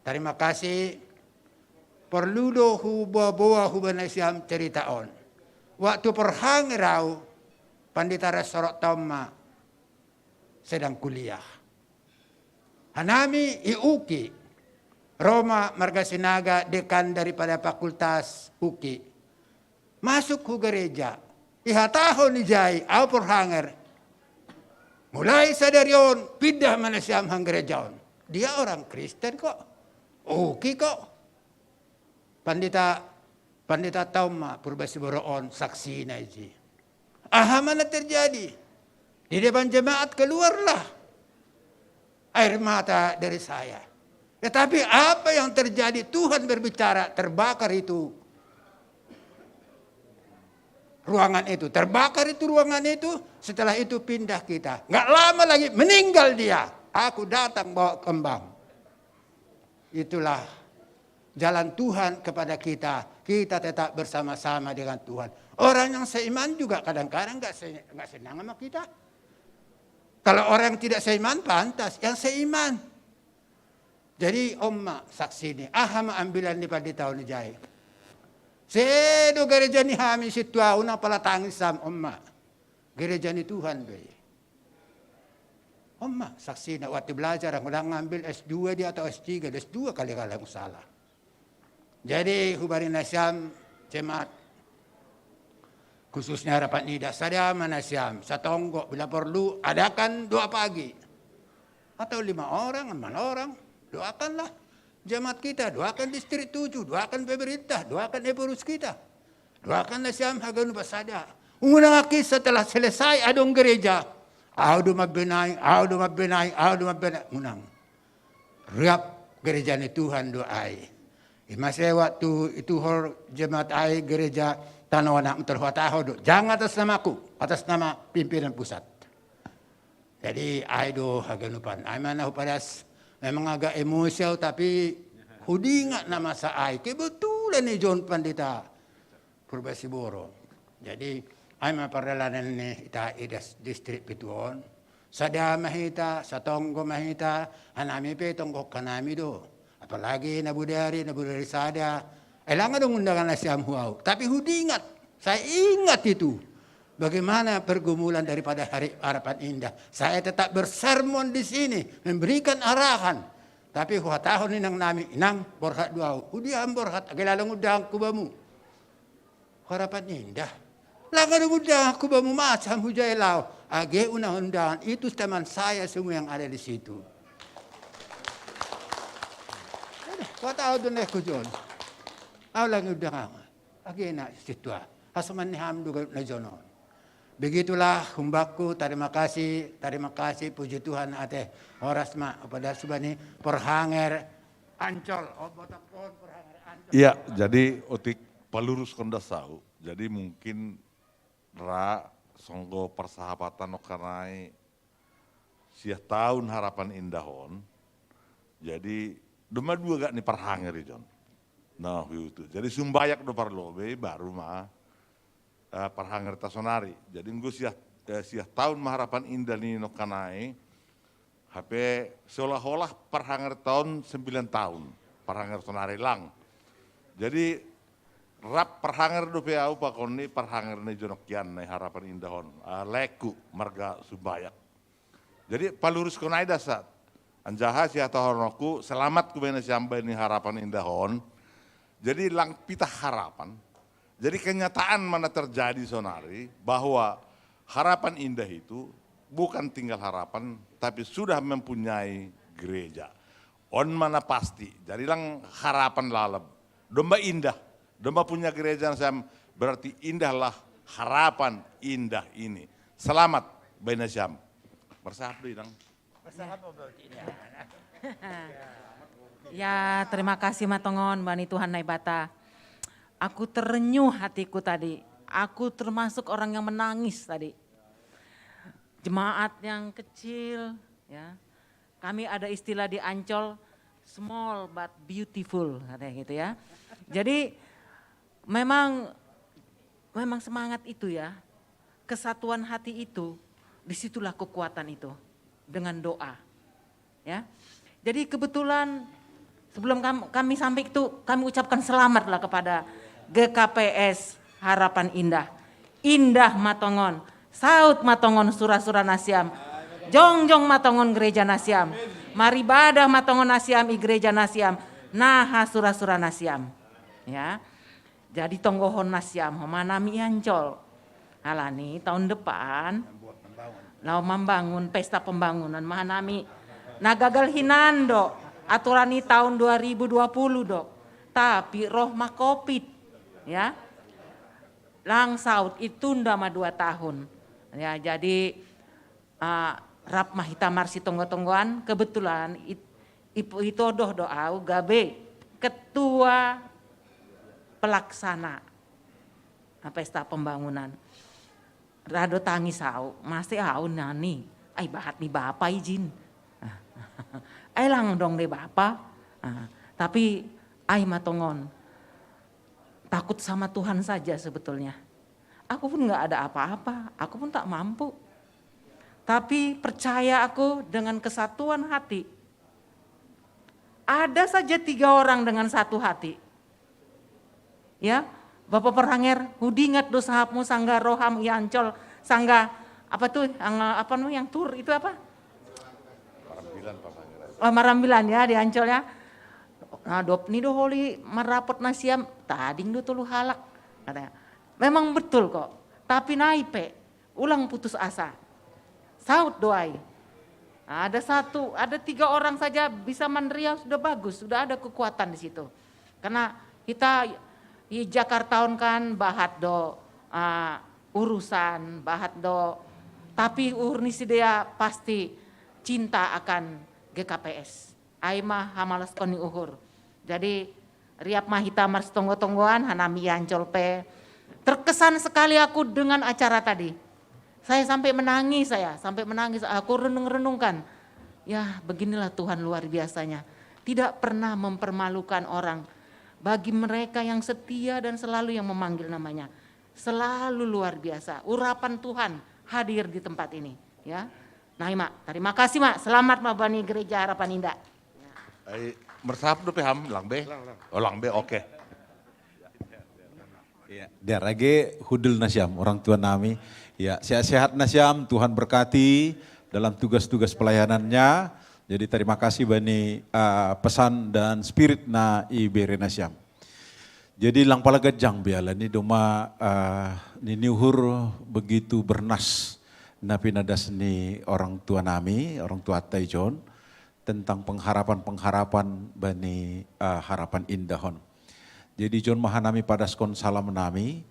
terima kasih. Porlu do huboaboa hubanasiam cerita on. Waktu porhanger au, Pandita Resort on ma sedang kuliah. Hanami i UKI, ro ma marga Sinaga, dekan daripada fakultas UKI, masuk hu gereja. Ihatahon ijai, au porhanger, mulai sadari on pindah ma nasiam hanggerejaon. Dia orang Kristen kok, UKI kok. Pandita, pandita tau ma Purba Siboro on saksina iji. Aha ma na terjadi? Di depan jemaat keluarlah air mata dari saya. Tetapi apa yang terjadi? Tuhan berbicara, terbakar itu ruangan itu, terbakar itu ruangan itu. Setelah itu pindah kita. Nggak lama lagi meninggal dia. Aku datang bawa kembang. Itulah jalan Tuhan kepada kita. Kita tetap bersama-sama dengan Tuhan. Orang yang seiman juga kadang-kadang nggak se-, nggak senang sama kita. Kalau orang yang tidak seiman, pantas. Yang seiman. Jadi on ma saksi ni, aha ma ambilan ni pandita on ijai? Sedo gereja ni hami sintua, unang pala tangis sam, on ma. Gereja ni Tuhan do i. On ma saksina, waktu belajar, anggo ndang ngambil S dua dia atau S tiga, S dua kali kalau nggak salah. Jadi hubani nasiam jemaat, khususnya Harapan Indah, sada ma nasiam, satonggo, bila perlu adakan doa pagi. Atau lima orang, enam orang, doakanlah jemaat kita, doakan distrik tujuh, doakan pemerintah, doakan Ephorus kita. Doakan nasiam haganup sada. Unang aki setelah selesai adong gereja. Au do mambenai, au do mambenai, au do mambenai. Unang. Riap gereja ni Tuhan do ai. I masa waktu ituhor jemaat ai gereja Tanoh Anak, terhuataho do. Jang atas namaku, atas nama pimpinan pusat. Jadi ai do haganupan. Ai ma na hupadas, memang agak emosi au, tapi hudingat na masa ai. Kebetulan i jon pandita Purba Siboro. Jadi ai ma pardalanan ni hita i das-, distrik pitu on. Sada ma hita, satonggo ma hita, hanami pe tonggo hanami do. Apalagi na bodari, na bodari sada. Ai lang adong undangan nasiam hu au. Tapi hudingat, saya ingat itu. Bagaimana pergumulan daripada hari Harapan Indah. Saya tetap bersermon di sini, memberikan arahan. Tapi huhatahon inang nami, inang, borhat do au. Hudia ham borhat, age lang undanganku bamu. Harapan Indah. Lang adong undanganku bamu, masa ham hujai laho? Age unang undangan, itu teman saya semua yang ada di situ. Huhatahon do nangkin hu jon. Au lang undangan. Age na sintua. Hasoman ni ham do ganup na jon on. Begitulah humbakku, tarima kasih, tarima kasih, puji Tuhan, ateh horas ma, pada subani perhanger Ancol, oh, botak pohon perhanger Ancol. Iya, jadi otik palurus konda sau. Jadi mungkin ra songgo persahabatan no kanai siah tahun harapan indahon. Jadi doma dua gak ni perhanger John. Nah, itu. Jadi sumbayak do parlobe baru ma uh, parhanger ta sonari. Jadi nggo siah, uh, siah tahun ma harapan indah ni no kanai, hape seolah-olah parhanger tahun sembilan tahun, parhanger sonari lang. Jadi rap parhanger dope au pakon ni parhanger ni jonokian ni harapan indahon. Uh, leku marga sumbayak. Jadi paluruskon ai dasat. Anjaha siah tahun aku selamat ku bena siambai ni harapan indahon. Jadi lang pitah harapan. Jadi kenyataan mana terjadi sonari bahwa harapan indah itu bukan tinggal harapan tapi sudah mempunyai gereja. On mana pasti. Jadi lang harapan lalab. Domba indah. Domba punya gereja siam berarti indahlah harapan indah ini. Selamat bena siam. Bersahap dulu dang. Ya, terima kasih matongon bani Tuhan Naibata. Aku terenyuh hatiku tadi. Aku termasuk orang yang menangis tadi. Jemaat yang kecil, ya. Kami ada istilah di Ancol, small but beautiful, katanya gitu ya. Jadi memang memang semangat itu ya, kesatuan hati itu, disitulah kekuatan itu dengan doa. Ya. Jadi kebetulan sebelum kami sampai itu kami ucapkan selamatlah kepada G K P S Harapan Indah. Indah matongon, saut matongon sura-sura nasiam, jongjong matongon gereja nasiam, maribadah matongon nasiam i gereja nasiam, naha sura-sura nasiam. Ya. Jadi tonggohon nasiam ho ma nami i Ancol. Alani tahun depan lao mambangun pesta pembangunan ma hanami. Na gagal hinan do aturan i tahun dua ribu dua puluh do. Tapi roh ma covid. Ya. Lang saut itunda ma dua tahun. Ya, jadi uh, rap ma hita marsitonggo-tonggoan, kebetulan it, it, itodoh do au gabe ketua pelaksana pesta pembangunan. Rado tangis au, masi au nani, ai bahat ni bapa izin. Ai lang dong de bapa. Tapi ai matongon, takut sama Tuhan saja sebetulnya. Aku pun nggak ada apa-apa, aku pun tak mampu. Tapi percaya aku dengan kesatuan hati. Ada saja tiga orang dengan satu hati. Ya, Bapak Perhanger, hudingat do sahapmu sangga roham i Ancol, sangga apa tuh yang apa nu yang tur itu apa? Marambilan Pak Perhanger. Oh, Marambilan ya di Ancol ya. Nah, dop ni do holi marapot nasiam, tading do tolu halak. Katanya, memang betul kok. Tapi naipe, ulang putus asa. Saut doai. Ada satu, ada tiga orang saja bisa mandria sudah bagus, sudah ada kekuatan di situ. Karena kita di Jakarta on kan bahat do uh, urusan, bahat do, tapi uhur ni sidea pasti cinta akan G K P S. Ai ma hamalaskon ni uhur. Jadi riap ma hita marsitonggo-tonggoan, hanami i Ancol pe. Terkesan sekali aku dengan acara tadi. Saya sampai menangis saya, sampai menangis. Aku renung-renungkan. Ya, beginilah Tuhan luar biasanya. Tidak pernah mempermalukan orang. Bagi mereka yang setia dan selalu yang memanggil namanya. Selalu luar biasa. Urapan Tuhan hadir di tempat ini. Ya. Nah, Mak, terima kasih, Mak. Selamat ma bani Gereja Harapan Indah. Ai, mersahap do pe ham, lang be? Oh, lang be, oke. Okay. Ya, dia lagi hudul nasiam, orang tua nami. Ya, sehat-sehat nasiam, Tuhan berkati dalam tugas-tugas pelayanannya. Jadi terima kasih bani uh, pesan dan spirit na i bere nasiam. Jadi lang pala gajang biala ni doma uh, ni niuhur begitu bernas na pinadas ni orang tua nami, orang tua Taijon, tentang pengharapan-pengharapan bani uh, harapan indahon. Jadi John mahanami padaskon salam nami,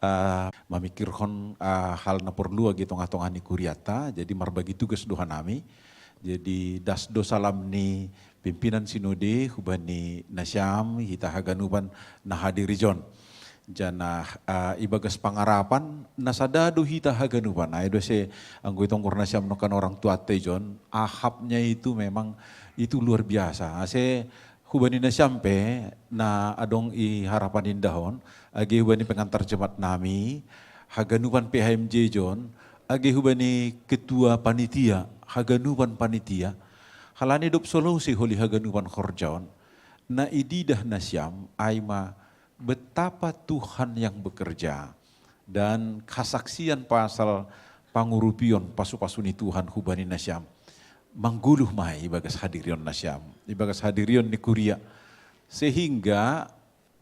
Ah, mamikirhon ah, hal na porlu agi tongah-tongah ni kuriata, jadi marbagi tugas do hanami. Jadi das do salam ni pimpinan sinode hubani nasiam hita haganupan na hadir ijon. Janah ah, ibagas pangarapan na sada do hita haganupan. Ai do se anggo itongkor nasiam nokan orang tuata ijon, ahapnya itu memang itu luar biasa. Ase hubani nasiam pe na adong i harapan indahon, age hubani pengantar jemaat nami, haganupan P H M J ijon, age hubani ketua panitia, haganupan panitia, halani dob so losi holi haganupan horjaon, na ididah nasiam ai ma betapa Tuhan yang bekerja dan kasaksian pasal pangurupion pasu-pasu ni Tuhan hubani nasiam. Mangguluh ma ibagas hadirion nasiam, ibagas hadirion ni kuria. Sehingga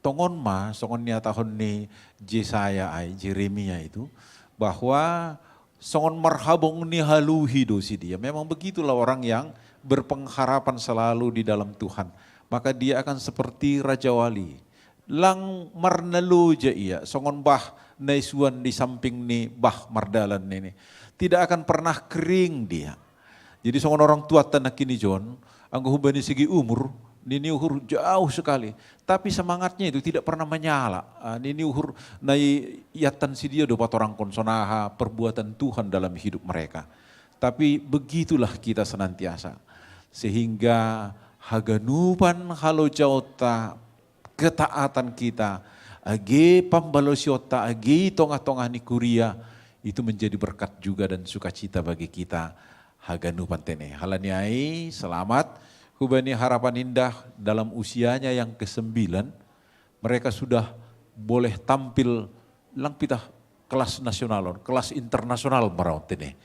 tongon ma songon niatahon ni Jesaya ai, Jeremia itu, bahwa songon marhabong ni haluhi do sidea. Memang begitulah orang yang berpengharapan selalu di dalam Tuhan. Maka dia akan seperti Raja Wali. Lang marnaloja ia, songon bah na isuan di samping ni bah mardalan ini. Tidak akan pernah kering dia. Jadi songon orang tuata nakini John, anggo hubani segi umur, nini uhur jauh sekali. Tapi semangatnya itu tidak pernah menyala. Ah, nini uhur na iatan sidea do patorangkon sonaha perbuatan Tuhan dalam hidup mereka. Tapi begitulah kita senantiasa. Sehingga haganupan halojaonta, ketaatan kita, age pambalosionta, age tongah-tongah ni kuria, itu menjadi berkat juga dan sukacita bagi kita haganupan tene. Halani ai, selamat hubani Harapan Indah dalam usianya yang kesembilan, mereka sudah boleh tampil lang pitah kelas nasional on, kelas internasional maraon tene.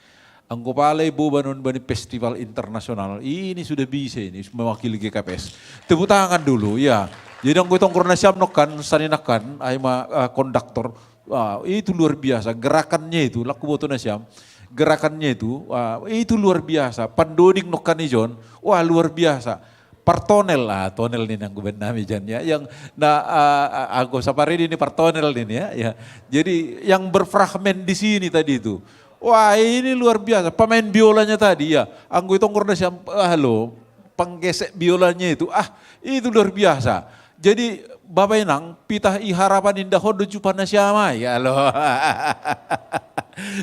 Anggo pala iboban on bani festival internasional, ini sudah bisa ini mewakili G K P S. Tepuk tangan dulu, ya. Jadi anggo itongkor nasiam nokan, saninangkan, ai ma ah, konduktor, ah, itu luar biasa gerakannya itu, laku boto nasiam. Gerakannya itu, ah, itu luar biasa. Pandoding nokan ijon, wah luar biasa. Partonel, ah, tonel nini anggo band nami jan ya, yang na ah, ah, anggo saparidi ni partonel nini ya, ya. Jadi yang berfragmen di sini tadi itu, wah ini luar biasa, pemain biolanya tadi ya, anggo itongkor nasiam, ah lo, penggesek biolanya itu, ah itu luar biasa. Jadi Bapak Inang, pitah i Harapan Indah on do jupa nasiam ai, ya lo.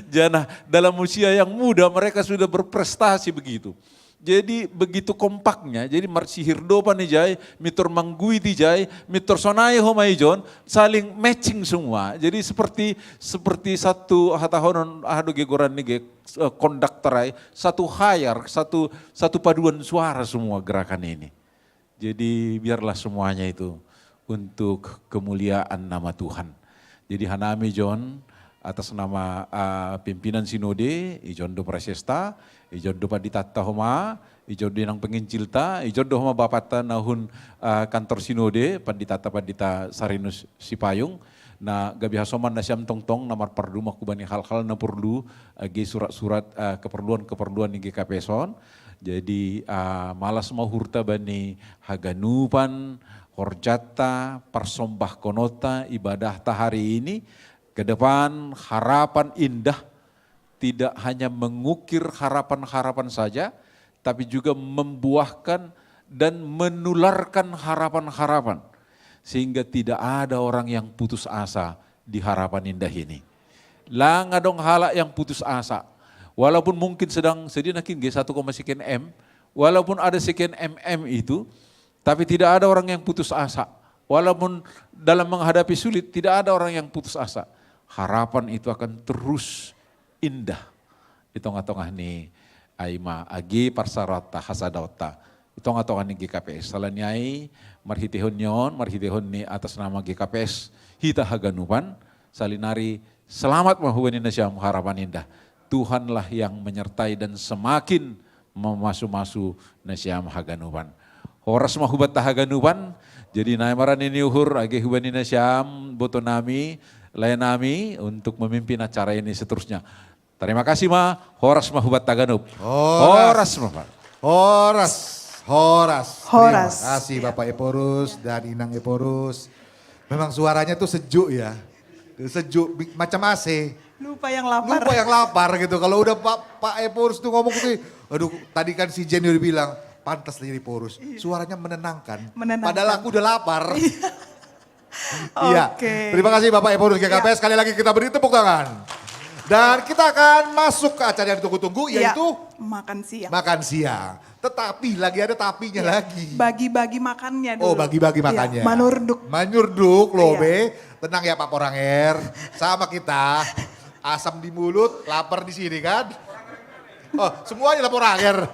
Janah dalam usia yang muda mereka sudah berprestasi begitu. Jadi begitu kompaknya, jadi marsihir dopan ijai, mitor mangguit ijai, mitor sonai homa ijon, saling matching semua. Jadi seperti seperti satu hatahonon, ah do ge goran ni ge, eh, konduktor ai, satu hayar, satu satu paduan suara semua gerakan ini. Jadi biarlah semuanya itu untuk kemuliaan nama Tuhan. Jadi hanami John, atas nama ah, pimpinan sinode, ijon do prasesta, ijon do panditatta homa, ijon do inang penginjilta, ijon do homa bapanta na hun ah, kantor sinode, panditatta pandita Sarinus Sipayung, na gabe hasoman nasiam tongtong na marparduma hubani hal-hal na porlu, age surat-surat ah, keperluan-keperluan ni G K P S on. Jadi ah, malas ma uhurta bani haganupan, horjanta, parsombahkononta, ibadahta hari ini, ke depan Harapan Indah tidak hanya mengukir harapan-harapan saja, tapi juga membuahkan dan menularkan harapan-harapan. Sehingga tidak ada orang yang putus asa di Harapan Indah ini. Lang adong halak yang putus asa. Walaupun mungkin sedang sedih nakin ge satu koma sekian M, walaupun ada sekian M M itu, tapi tidak ada orang yang putus asa. Walaupun dalam menghadapi sulit, tidak ada orang yang putus asa. Harapan itu akan terus indah di tongah-tongah ni ai ma age parsarata hasadaonta di tongah-tongah ni G K P S. Salani ai marhitehon ni on, marhitehon ni atas nama G K P S hita haganupan, salinari selamat ma hubani nasiam Harapan Indah. Tuhanlah yang menyertai dan semakin mamasu-masu nasiam haganupan. Horas ma hubanta haganupan, jadi nai marani ni uhur age hubani nasiam boto nami, lae nami untuk memimpin acara ini seterusnya. Terima kasih ma, horas ma hubanta ganup. Horas. Horas ma Pak. Horas, horas. Horas. Terima kasih Bapak Ephorus dan Inang Ephorus. Memang suaranya tuh sejuk ya. Sejuk, bi- macam A C. Lupa yang lapar. Lupa yang lapar gitu. Kalau udah Pak Pak Eporus tuh ngomong gitu, aduh, tadi kan si Jen udah bilang, pantas jadi Porus. Suaranya menenangkan. Menenangkan. Padahal aku udah lapar. Iya. Oke. Terima kasih Bapak Eporus G K P. Sekali lagi kita beri tepuk tangan. Dan kita akan masuk ke acara yang ditunggu-tunggu, Iya. Yaitu Makan siang. Makan siang. Tetapi lagi ada tapinya lagi. Bagi-bagi makannya dulu. Oh, bagi-bagi Iya, makannya. Manurduk. Manurduk loh Iya. be. Tenang ya Pak Poranger. Sama kita. Asam di mulut, lapar di sini kan. Oh, semuanya lah Poranger.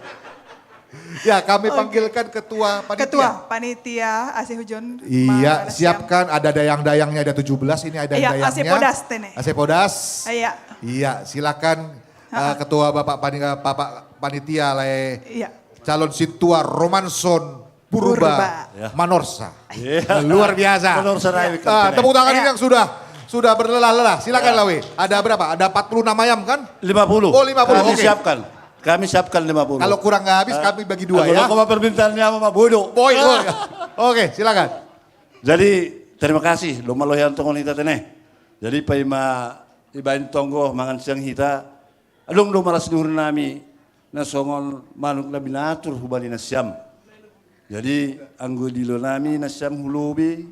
Ya, kami panggilkan ketua panitia. Ketua panitia A C Hujon. Iya, Mana siapkan ada dayang-dayangnya, ada tujuh belas, ini ada Iya, dayangnya. A C Podas, Tene. A C Podas. Iya. Iya, silakan eh, ketua Bapak Pani- eh, Bapak panitia le Iya. calon situa Romanson Purba, Purba. Ya. Manorsa. Iya. Luar biasa. Manorsa Rai Ah, tepuk tangan ini Iya. Yang sudah sudah berlelah-lelah. Silakan Ya. Lawe. Ada berapa? Ada empat puluh enam ayam kan? Lima puluh. Oh, lima puluh, Kami oke. Siapkan. Kami siapkan lima puluh. Kalau kurang nggak habis, kami bagi dua, Kalau ya. Kalau permintaannya sama Pak Bodo. Boy, boy. Oke, silakan. Jadi terima kasih dong malohian tongon hita tene. Jadi paima ibain tonggo mangan siang hita. Adong do malas nuhur nami na songon manuk na binatur hubani nasiam. Jadi anggo dilo nami nasiam hulobi,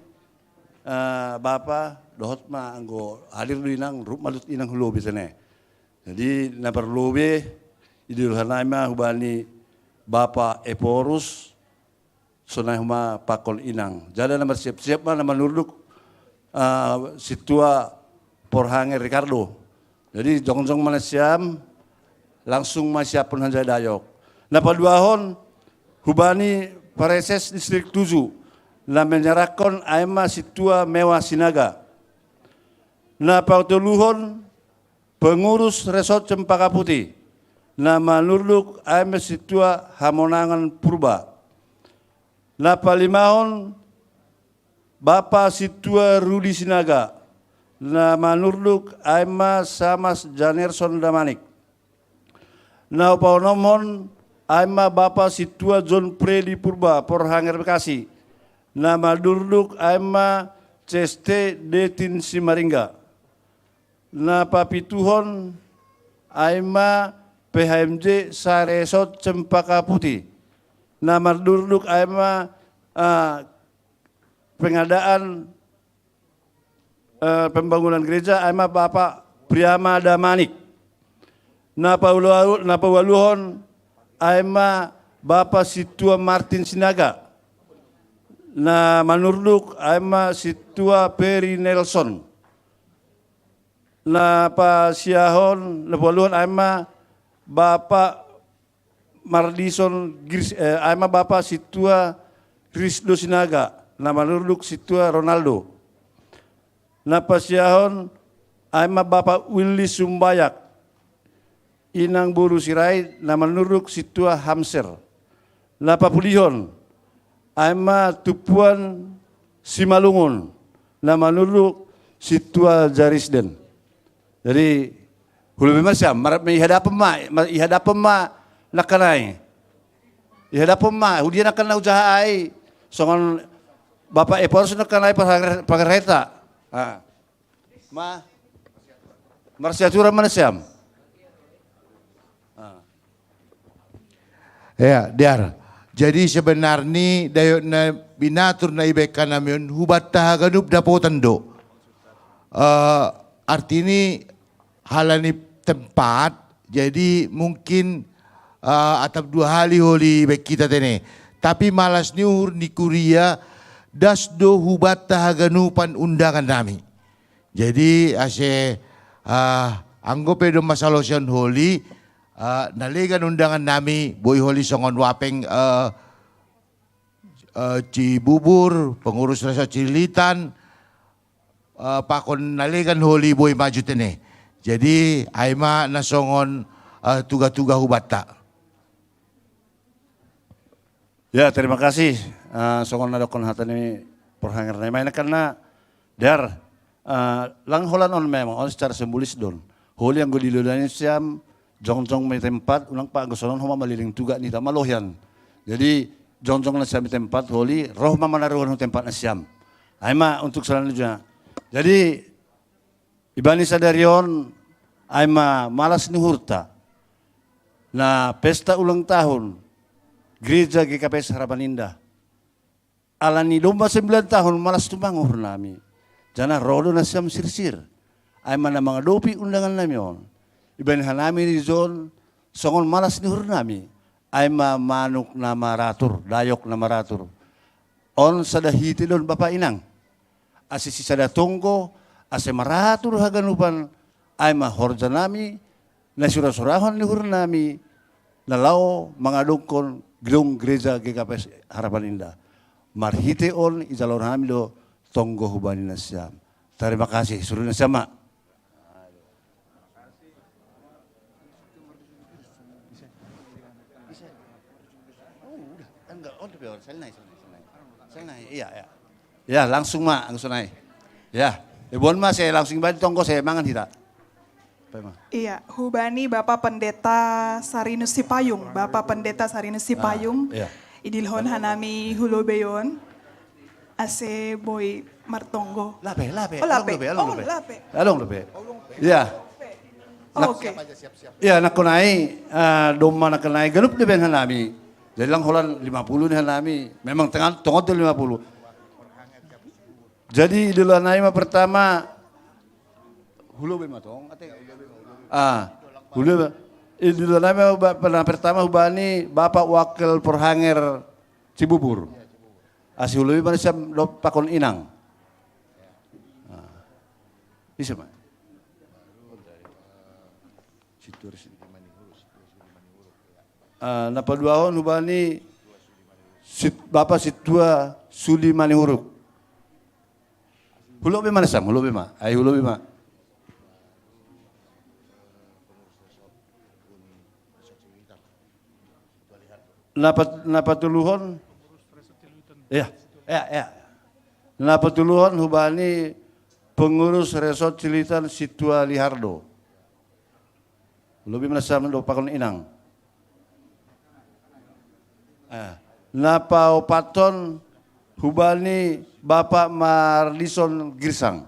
eh, Bapa, dohot ma anggo hadir do inang, rup ma dohot inang hulobi tene. Jadi na parlobi idilo nami ma hubani Bapa Eporus, sonai homa pakon inang. Jala na marsiap-siap ma na manurduk, eh, situa Porhanger Ricardo. Jadi jongjong ma nasiam, langsung ma siaphon hanjai dayok. Na paduahon hubani Pareses Distrik Tujuh, na menyerahkon ai ma situa Mewah Sinaga. Na patoluhon pengurus Resort Cempaka Putih, na manurduk ai ma situa Hamonangan Purba. Na palimahon Bapa situa Rudi Sinaga, na manurduk ai ma Samas Janerson Damanik. Na paonomhon ai ma Bapa situa John Freddy Purba Porhanger Bekasi, na manurduk ai ma C S T Detin Simaringga. Na papituhon ai ma P H M J Saresot Cempaka Putih, na manurduk ai ma, ah, pengadaan, eh, pembangunan gereja ai ma Bapak Priama Damanik. Na paualu-, na paualuhon ai ma Bapak Situa Martin Sinaga. Na manurduk ai ma Situa Peri Nelson. Na pasiahon, na paualuhon ai ma Bapak Mardison Gris-, eh, ai ma Bapa Situa Risdo Sinaga, na manurduk Situa Ronaldo. Na pasiahon ai ma Bapa Willy Sumbayak, inang boru Sirait, na manurduk Situa Hamser. Na papulihon ai ma Tumpuan Simalungun, na manurduk Situa Jarisden. Jadi hulobi ma siam, mar-, ihadaphon ma, ma-, ihadaphon ma nangkanai. Ihadaphon ma, hudia nangkan na hujaha ai, songon Bapa Eporus nangkanai pagar-, pagareta. Ah. Ma, marsiatura ma nasiam. Ya, Diar. Jadi sebenarnya dayok na binatur na ibaen hanami on hubanta haganup dapotan do. Eh, artini halani tempat, jadi mungkin, eh, atap dua hali holi baen hita tene. Tapi malas ni uhur ni kuria, das do hubanta haganupan undangan nami. Jadi ase, eh, anggo pe do masalosian holi, eh, na legan undangan nami, boi holi songon wapeng, eh, eh, Cibubur, pengurus Resort Cililitan, eh, pakon na legan holi boi maju tene. Jadi ai ma na songon, eh, tuga-tuga hubanta. Ya, terima kasih. Eh, songon na dokkon hata ni Porhanger na i ma i nangkan na, Dar, eh, lang holan on memang, on secara simbolis do on. Holi anggo dilo nami siam, jongjong ma i tempat, unang pe anggo songon on homa maliling tuga ni hita malohian. Jadi jongjong nasiam i tempat, holi roh ma manaruhon tu tempat nasiam. Ai ma untuk selanjutnya. Jadi Ibani sadari on ai ma malas ni uhurta na pesta ulang tahun Gereja G K P S Harapan Indah. Ala ni domma sembilan tahun malas tumang uhur nami. Janah ro do nasiam sirsir. Ai ma na mangadopi undangan nami on. Ibani hanami di jon songon malas ni uhur nami. Ai ma manuk na maratur, dayok na maratur. On sada hite don bapa inang. Ase sisada tonggo, ase maratur haganupan, ai ma horja nami, na sura-surahon ni uhur nami, na laho mangadongkon gedung gereja G K P S Harapan Indah. Marhite on ijalo nami do tonggo hubani nasiam. Terima kasih, suru nasiam ma. Oh, udah. Enggak, oh, udah, biar. Saya naik, saya naik, saya naik. Saya naik, iya, iya. Ya, langsung ma, langsung naik. Ya, ibuan ma, saya langsung balik tonggo, saya mangan hita. Apa, Ma? Iya, hubani Bapak Pendeta Sarinus Sipayung, Bapak Pendeta Sarinus Sipayung. Ah, iya. Idilhon hanami hulobeion. Ase boi martonggo. Lape, lape. Oh, lape. Along lape, along lape. Along lape. Iya. Oh, oke. Iya, nangkon ai, eh, domma nangkon ai ganup do baen hanami. Jadi lang holan lima puluh ni hanami. Memang tengah tongon tu lima puluh. Jadi idola nai ma pertama, hulobei ma tong, ate. Ah, hulobei. Idola nai ma ba-, pertama hubani Bapak Wakil Porhanger Cibubur. Asi hulobei ma nasiam dohot pakon inang. Ah. Ise ma? Ah, na paduahon hubani sit-, Bapak Sintua Suli Manihuruk. Hulobei ma nasiam, hulobei ma. Ai hulobei ma. Na pat-, na patoluhon. Iya, iya, iya. Na patoluhon hubani pengurus Resort Cililitan Sintua Lihardo. Hulobei ma nasiam dohot pakon inang. Ah, na paopathon hubani Bapak Mardison Girsang.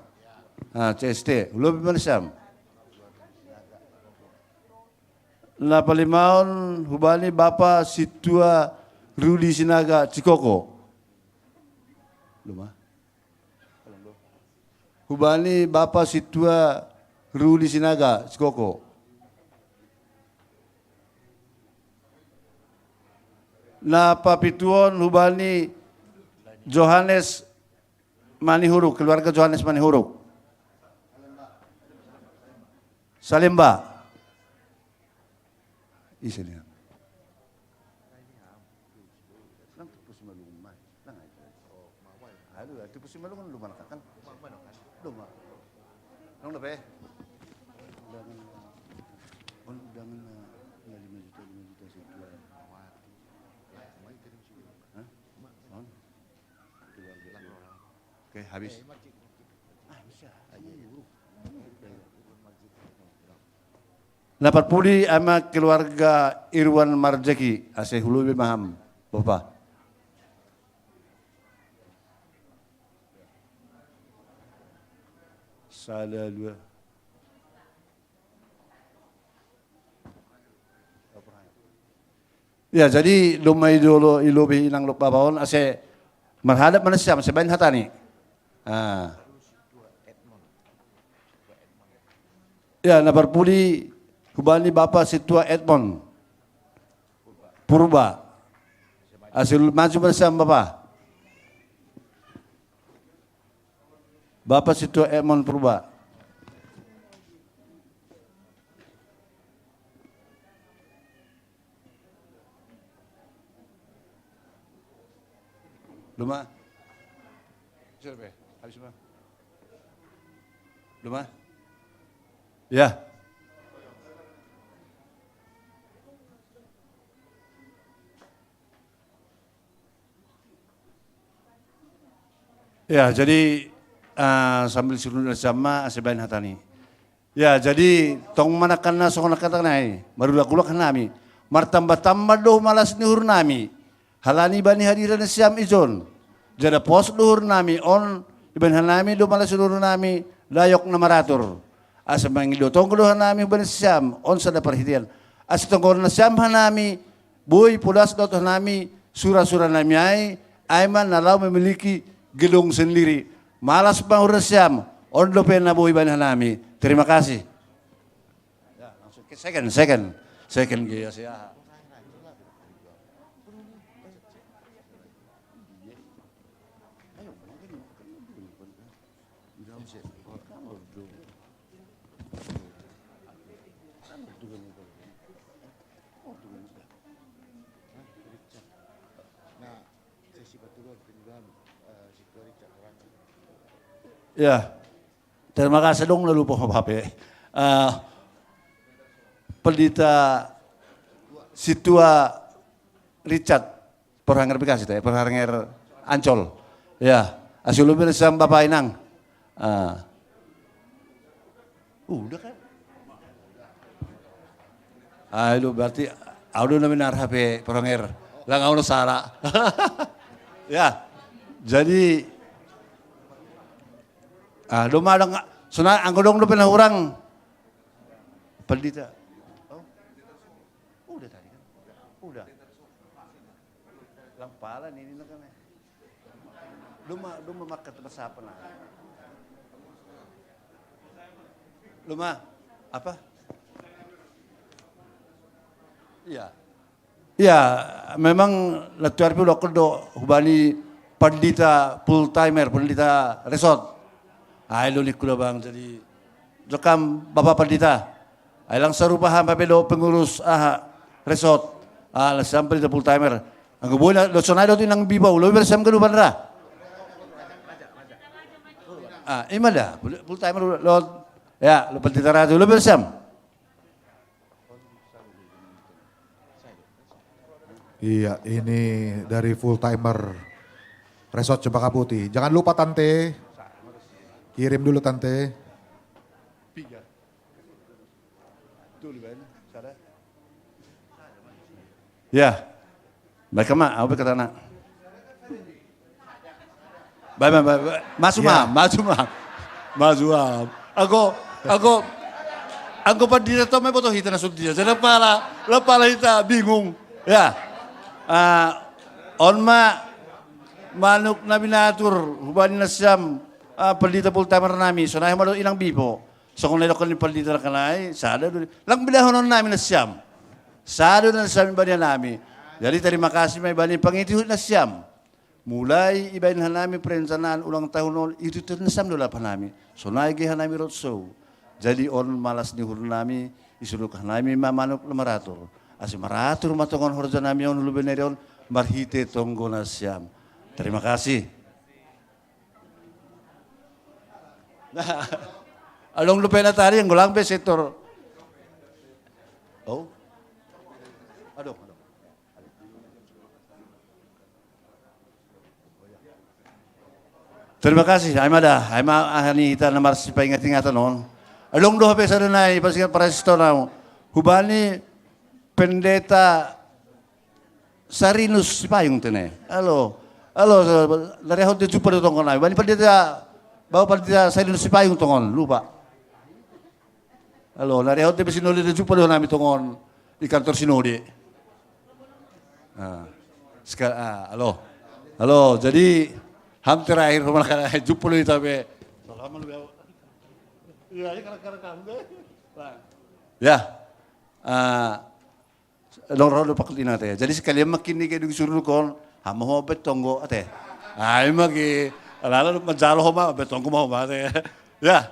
Ah, C S T. Hulobei ma nasiam. Na palimahon hubani Bapak Sintua Rudi Sinaga Cikoko. Luma. Hubani Bapak Sintua Rudi Sinaga Cikoko. Na papituhon hubani Johannes Manihuruk, keluarga Johannes Manihuruk. Salemba. Ise nian? Lang tu pos malungun ma. Lang ai. Aduh, tu pos malungun luma na kan. Luma. Lang dope. Undangan, undangan na, na lima juta, lima juta situ. Hah? Oke, habis. Na parpudi ai ma keluarga Irwan Marjeki, ase hulobei ma ham, Bapa. Sada, dua. Ya, jadi domma idolo, ilobei inang dohot bapa on ase marhadap ma nasiam, ase baen hatani. Ah. Ya, na parpudi hubani Bapa Sintua Edmond Purba. Ase maju ma nasiam, Bapa. Bapa Sintua Edmond Purba. Luma. Sudah be, habis ma. Luma. Ya. Ya, jadi, ah, sambil sirunut nasiam ma, ase baen hatani. Ya, jadi tong ma nangkin na songon na hata nai, marulak-ulak hanami. Martamba-tamba do malas ni uhur nami. Halani bani hadiran nasiam ijon. Jala pos do uhur nami on, ibaen hanami do malas ni uhur nami, dayok na maratur. Asa mangido tonggo do hanami hubani nasiam, on sada parhitean. Asa tonggo nasiam hanami, boi podas dohot hanami, sura-sura nami ai, ai ma na laho memiliki gedung sendiri. Malas ma hubani nasiam, on dope na boi bani hanami. Terima kasih. Ya, langsung ke second, second. Second ge ya, si aha. Ya, terima kasih dong, na lupa apa apa. Eh, Pendeta Situa Richard, Porhanger Bekasi, teh, Porhanger Ancol. Ya, asi lobi nasiam Bapak Inang. Ah. Udah kan? Ah, itu berarti au do na minar H P Porhanger. Lang au na sala. Ya. Jadi, ah, domma dong, sonai anggo dong dope na hurang. Pendeta. Oh. Udah tadi kan? Udah. Lang pala ni, ini kan. Domma, domma makkat bersapa nah. Domma, apa? Iya. Iya, memang latuar pi udah kedo hubani Pandita full timer, Pandita Resort. Ai lo ni kula bang, jadi rekam Bapak Pandita. Ai lang sarupa ham hape do pengurus aha, resort. Ah, nasiam Pandita full timer. Anggo boi na do sonai do tu inang bibau, lo bersam kedupan ra. Ah, ima da, full timer lo. Ya, lo Pandita Ratu, lo bersam. Iya, ini dari full timer Resort Cempaka Putih. Jangan lupa Tante, kirim dulu Tante. Ya, baik ma, apa kata anak? Baik, baik, baik, baik. Masuk ma, masuk ma. Masuk ma. Aku, aku, aku pandita to me boto hita na sudia. Jadi pala, pala hita bingung. Ya. Ah, on ma manuk na binatur hubani nasiam, ah, pandita full timer nami, sonai ma do inang bipo. Songon na idok ni pandita na kanai, sada do. Lang bidahonon nami nasiam. Sada do nasiam ibani hanami. Jadi terima kasih ma ibani pangitihut nasiam. Mulai ibaen hanami perencanaan ulang tahun on, itu tu nasiam do lap hanami. Sonai ge hanami roadshow. Jadi on malas ni uhur nami, isuruk hanami ma manuk na maratur. Asa maratur ma tongon horja nami on, hulu beneri on, marhite tonggo nasiam. Terima kasih. Nah, adong dope na tadi yang golang be setor. Oh. Adong, adong. Terima kasih, ai ma da, ai ma aha ni hita na marsipaingat-ingatan on. Adong do hape sada nai, pasingat parasiston au. Hubani pendeta Sarinus Sipayung tene. Halo. Halo, na rehot de jumpa do tongon nami. Bani pandita, bau pandita Sarinus Sipayung tongon, lupa. Halo, na rehot de sinode de jumpa do nami tongon di kantor sinode. Ah, sekali, ah, halo. Halo, jadi ham terakhir mana kan jumpa do ita be. Iya, iya, karena karena kamu deh. Ya. Ah, Dong ro do pakuti na ate. Jadi sekalian ma kini ke dung suru kon, hama ho bet tonggo ate. Ai ma ke, lala manjalo ho ma bet tonggo ma ho ma ate. Ya,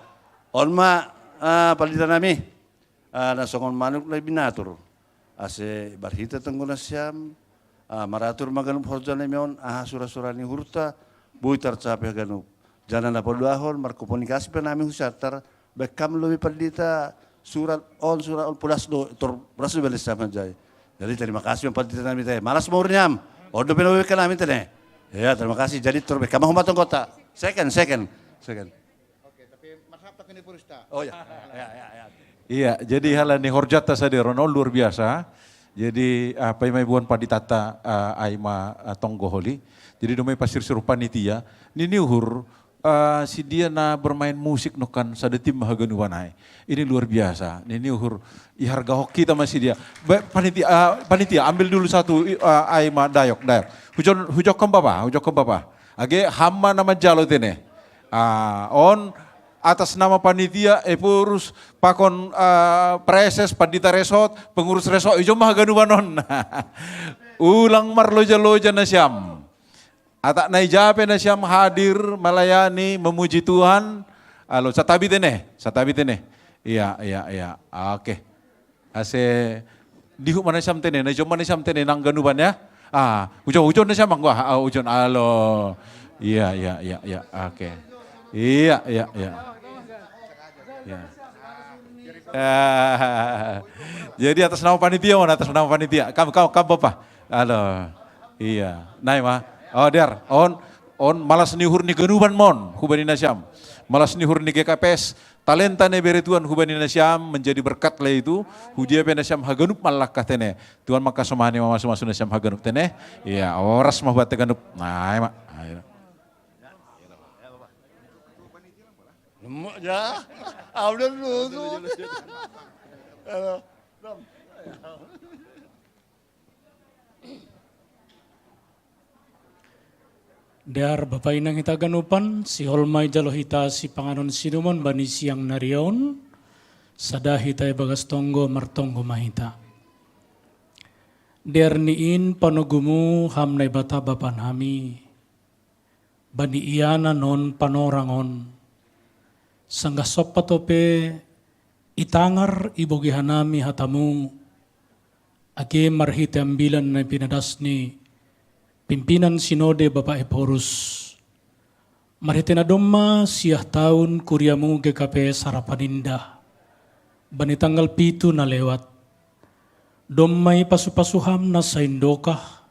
on ma, ah, pandita nami. Ah, na songon manuk na binatur. Ase barhita tonggo nasiam, ah, maratur ma ganup horja nami on, aha sura-sura ni uhurta, boi tarcape ganup. Jana na paduahon, markomunikasi pe nami hu Siantar, baen kam lobi pandita surat on, surat on, podas do, tor podas do bale sama jai. Jadi terima kasih ma pandita nami te. Malas ma uhur niam. On dope na baen nami te ne. Ya, terima kasih. Jadi tor baen kam ma homa tonggota. Second, second, second. Oke, tapi marhab tak ini purista. Oh ya. Ya, ya, ya. Iya, jadi hala ni horjata sadero on luar biasa. Jadi apa ima ibuan panditata, ah, ai ma, ah, tonggo holi. Jadi domai pasirsir panitia. Nini uhur Eh, si dia na bermain musik no kan, sada tim haganupan ai. Ini luar biasa. Ini, ini uhur, i harga hoki ta ma si dia. Ba-, panitia, eh, panitia, ambil dulu satu, i-, eh, ai ma dayok, dayok. Hujon, hujok kam bapa, hujok kam bapa. Age ham ma na manjalo tene. Ah, on atas nama panitia, Ephorus, pakon, eh, preses, pandita resort, pengurus resort, ijo ma haganupan on. Ulang marloja-loja nasiam. Atak na i ja pe nasiam hadir melayani, memuji Tuhan. Alo, satabi tene, satabi tene. Iya, iya, iya. Oke. Ase dihut ma nasiam tene, na ijon ma nasiam tene nang ganupan ya. Ah, ujon, ujon nasiam anggo, ah, ujon. Alo. Iya, iya, iya, iya. Oke. Iya, iya, iya. Iya. Eh, jadi atas nama panitia, mon, atas nama panitia. Kam, kam, kam bapa. Alo. Iya. Nai ma. Oh, dear. On, on malas ni uhur ni ganupan, mon. Hubani nasiam. Malas ni uhur ni G K P S. Talenta na ibere Tuhan hubani nasiam menjadi berkat le itu. Hu dia pe nasiam haganup mallangka tene. Tuhan mangkasomani mamasu-masu nasiam haganup tene. Iya, oras ma huate ganup. Nai ma. Ayo. Lemak ja. Ah, udah dulu. Halo. Dear Bapa inang hita ganupan, sihol ma ijalo hita sipanganon sinumon bani siang nari on, sada hita ibagas tonggo martonggo ma hita. Dear ni in panogumu ham Naibata Bapa nami, bani ianan on panorang on, sanggah sompat ope itangar ibogi hanami hatamu, age marhite ambilan na pinadas ni pimpinan sinode Bapa Ephorus. Marhite na domma siah taun kuriamu G K P S Harapan Indah. Bani tanggal pitu na lewat. Domma ipasu-pasu ham na saindokah.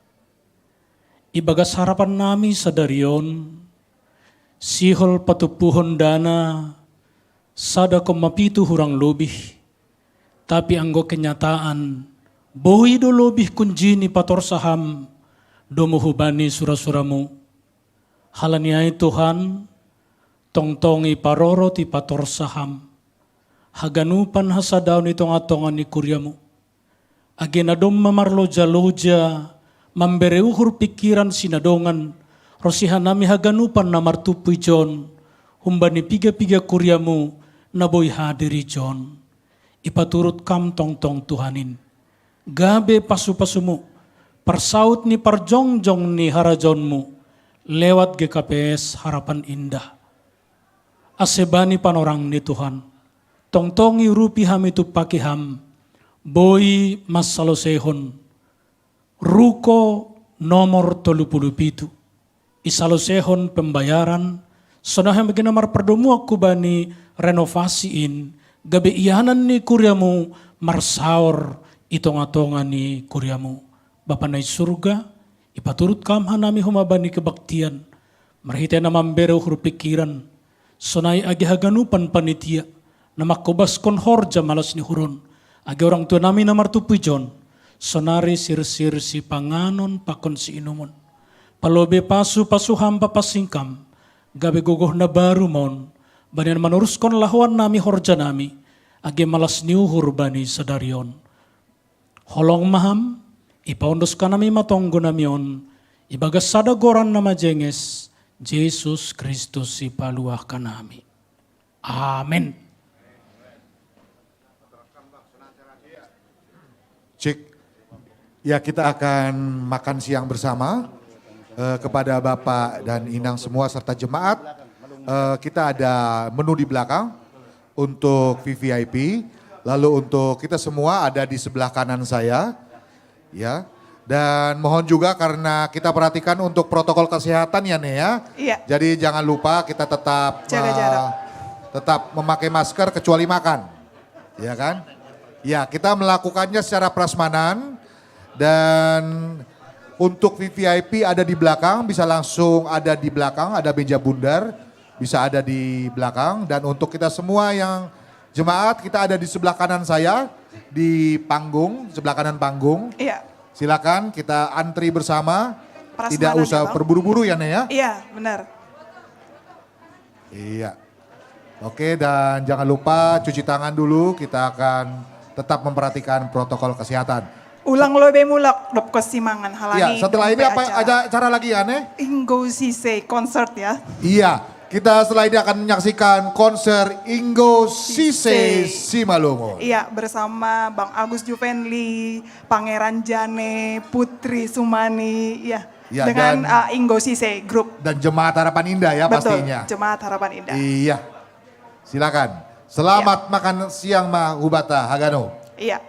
Ibagas harapan nami sadari on, sihol patumpuhon dana sada koma pitu hurang lobih, tapi anggo kenyataan, boi do lobih kunji ni patorsa ham domu hubani sura-suramu. Halani ai Tuhan, tongtong iparorot ipatorsa ham haganupan hasadaon i tonga-tonga ni kuriamu. Age na domma marloja-loja, mambere uhur pingkiran sinadongan, ro si hanami haganupan na martumpu ijon, humbani piga-piga kuriamu na boi hadir ijon. Ipaturut kam tongtong Tuhan in. Gabe pasu-pasumu, parsaut ni parjongjong ni harajaonmu, lewat G K P S Harapan Indah. Ase bani panorang ni Tuhan. Tongtong iurupi ham itumpaki ham, boi mansaloseihon ruko nomor tolu pulu pitu. Isaloseihon pembayaran, sonai hambagina marpardomuan hubani renovasi in, gabe ianan ni kuriamu marsaor i tonga-tonga ni kuriamu. Bapa na i surga, ipaturut kam hanami homa bani kebaktian, marhite na mambere uhur pingkiran, sonai age haganupan panitia, na mangkobaskon horja malas ni uhur on, age orang tua nami na martumpu ijon, sonari sirsir sipanganon pakon siinumon. Palobe pasu-pasu ham papansing kam, gabe gogoh na baru ma on, bani na manuruskon lahoan nami horja nami, age malas ni uhur bani sadari on. Holong ma ham, ipaondos hanami ma tonggo nami on, ibagas sada goran na majenges, Jesus Kristus sipaluah hanami. Amen. Cik. Ya, kita akan makan siang bersama eh, kepada Bapak dan Inang semua serta jemaat. Eh, kita ada menu di belakang untuk V V I P. Lalu untuk kita semua ada di sebelah kanan saya. Ya. Dan mohon juga karena kita perhatikan untuk protokol kesehatan ya, Nek, ya. Iya. Jadi jangan lupa kita tetap Jaga jarak. eh, tetap memakai masker kecuali makan. Ya kan? Ya, kita melakukannya secara prasmanan dan untuk V V I P ada di belakang, bisa langsung ada di belakang, ada meja bundar, bisa ada di belakang. Dan untuk kita semua yang jemaat, kita ada di sebelah kanan saya, di panggung, sebelah kanan panggung. Iya. Silakan kita antri bersama. Tidak Prasmanan usah ya, Bang. Berburu-buru ya, Nek, ya. Iya, benar. Iya. Oke, dan jangan lupa cuci tangan dulu. Kita akan tetap memperhatikan protokol kesehatan. Ulang lobe mulak, dop kosimangan halangi. Ya, setelah ini apa acara. Ada acara lagi, Ane? Inggo Sise concert ya. Iya, kita setelah ini akan menyaksikan konser Inggo Sise Simalungun. Iya, bersama Bang Agus Juvenli, Pangeran Jane, Putri Sumani, ya. Ya, dengan dan, uh, Inggo Sise Group. Dan Jemaat Harapan Indah ya. Betul, pastinya. Jemaat Harapan Indah. Iya. Silakan. Selamat ya. Makan siang, Ma Hubata Hagano. Iya.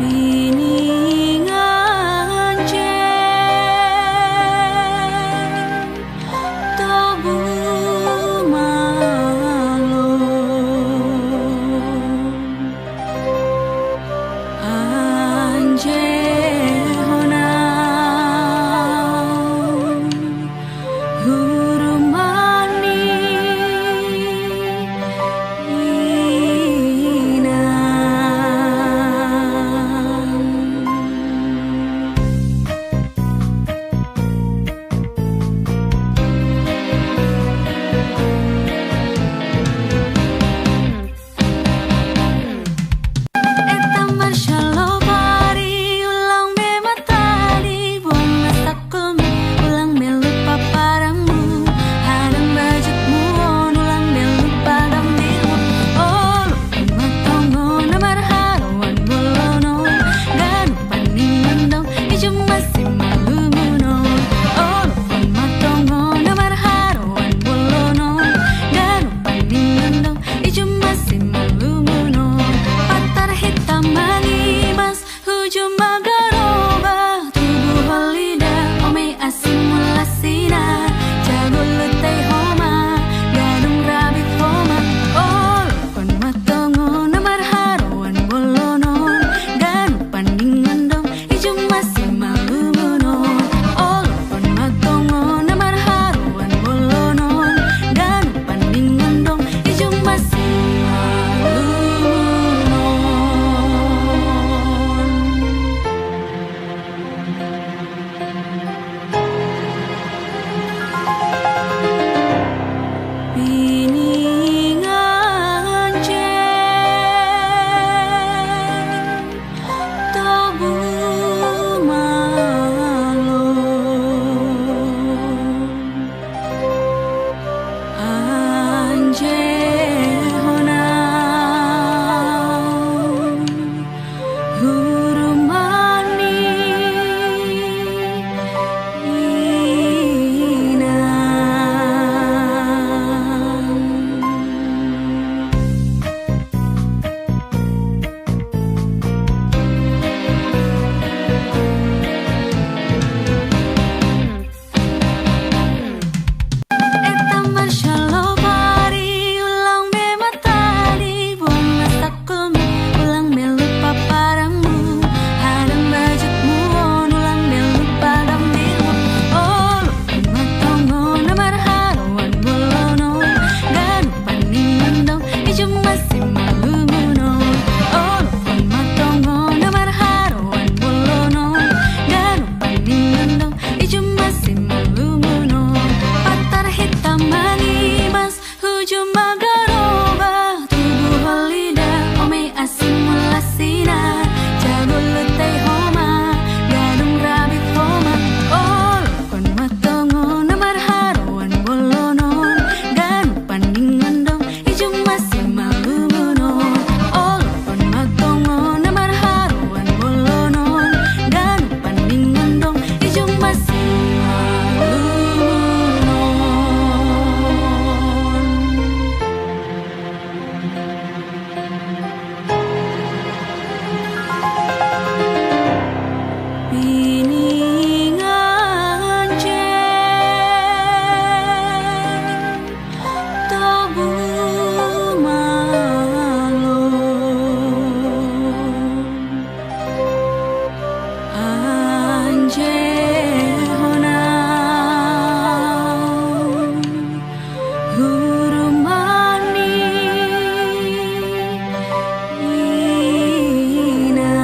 Piningan ceng tobu malong. Anje honau huru mani inang. Eta marshalo pari ulang be matadi buang masak kumi ulang be lupa parangmu hadang bajut muon ulang be lupa dang dimu. Oh, lupa matongo namar haruan bolono ganu paningan dong ijum masih malumuno. Oh, lupa matongo namar haruan bolono ganu paningan dong ijum masih malumuno. Patar hitam mani mas hujum magaroba tubuh holida ome asin mulasina jago letei homa gadung rabi homa. Oh, kon matongo namar haruan bolonon ganu paningan dong ijum masih malumunon. Oh, kon matongo namar haruan bolonon ganu paningan dong ijum masih malumunon. Piningan ceng tobu malong. Anje honau huru mani inang. Eta marshalo pari ulang be matadi buang masak kumi ulang be lupa parangmu hadang bajut muon ulang be lupa dang dimu. Oh, lupa matongo namar haruan bolono ganu paningan dong ijum masih malumuno. Oh, lupa matongo namar haruan bolono ganu paningan dong ijum masih malumuno. Patar hitam mani mas hujum magaroba tubuh holida ome asin mulasina jago letei homa gadung rabi homa. Oh, kon matongo namar haruan bolonon ganu paningan dong ijum masih malumunon. Oh, kon matongo namar haruan bolonon ganu paningan dong ijum masih malumunon. Piningan ceng tobu malong. Anje honau huru mani inang.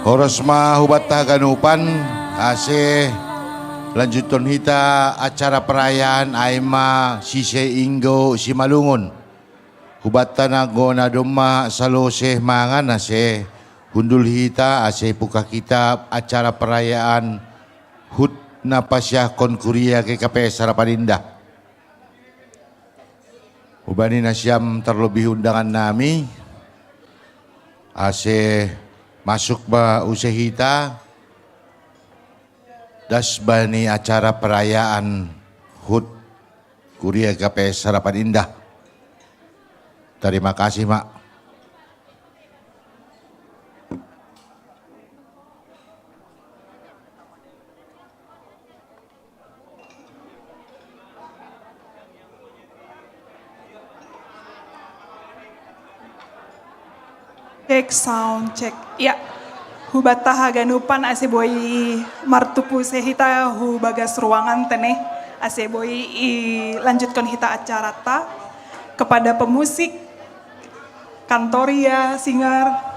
Horas ma hubatta haganupan, ase lanjuthon hita acara parayaan ai ma sise Inggo Simalungun. Hubatta na anggo na domma salose mangan ase hundul hita ase pukak hita acara parayaan hut na pasiahkon kuria G K P S Harapan Indah. Hubani nasiam tarlobih undangan nami, ase masuk ma use hita das bani acara parayaan hut kuria G K P S Harapan Indah. Terima kasih, Mak. Cek, sound check. Ya. Hubatta haganupan ase boi martupu use hita hu bagas ruangan tene, ase boi ilanjutkon hita acarata. Kepada pemusik, kantoria, singer.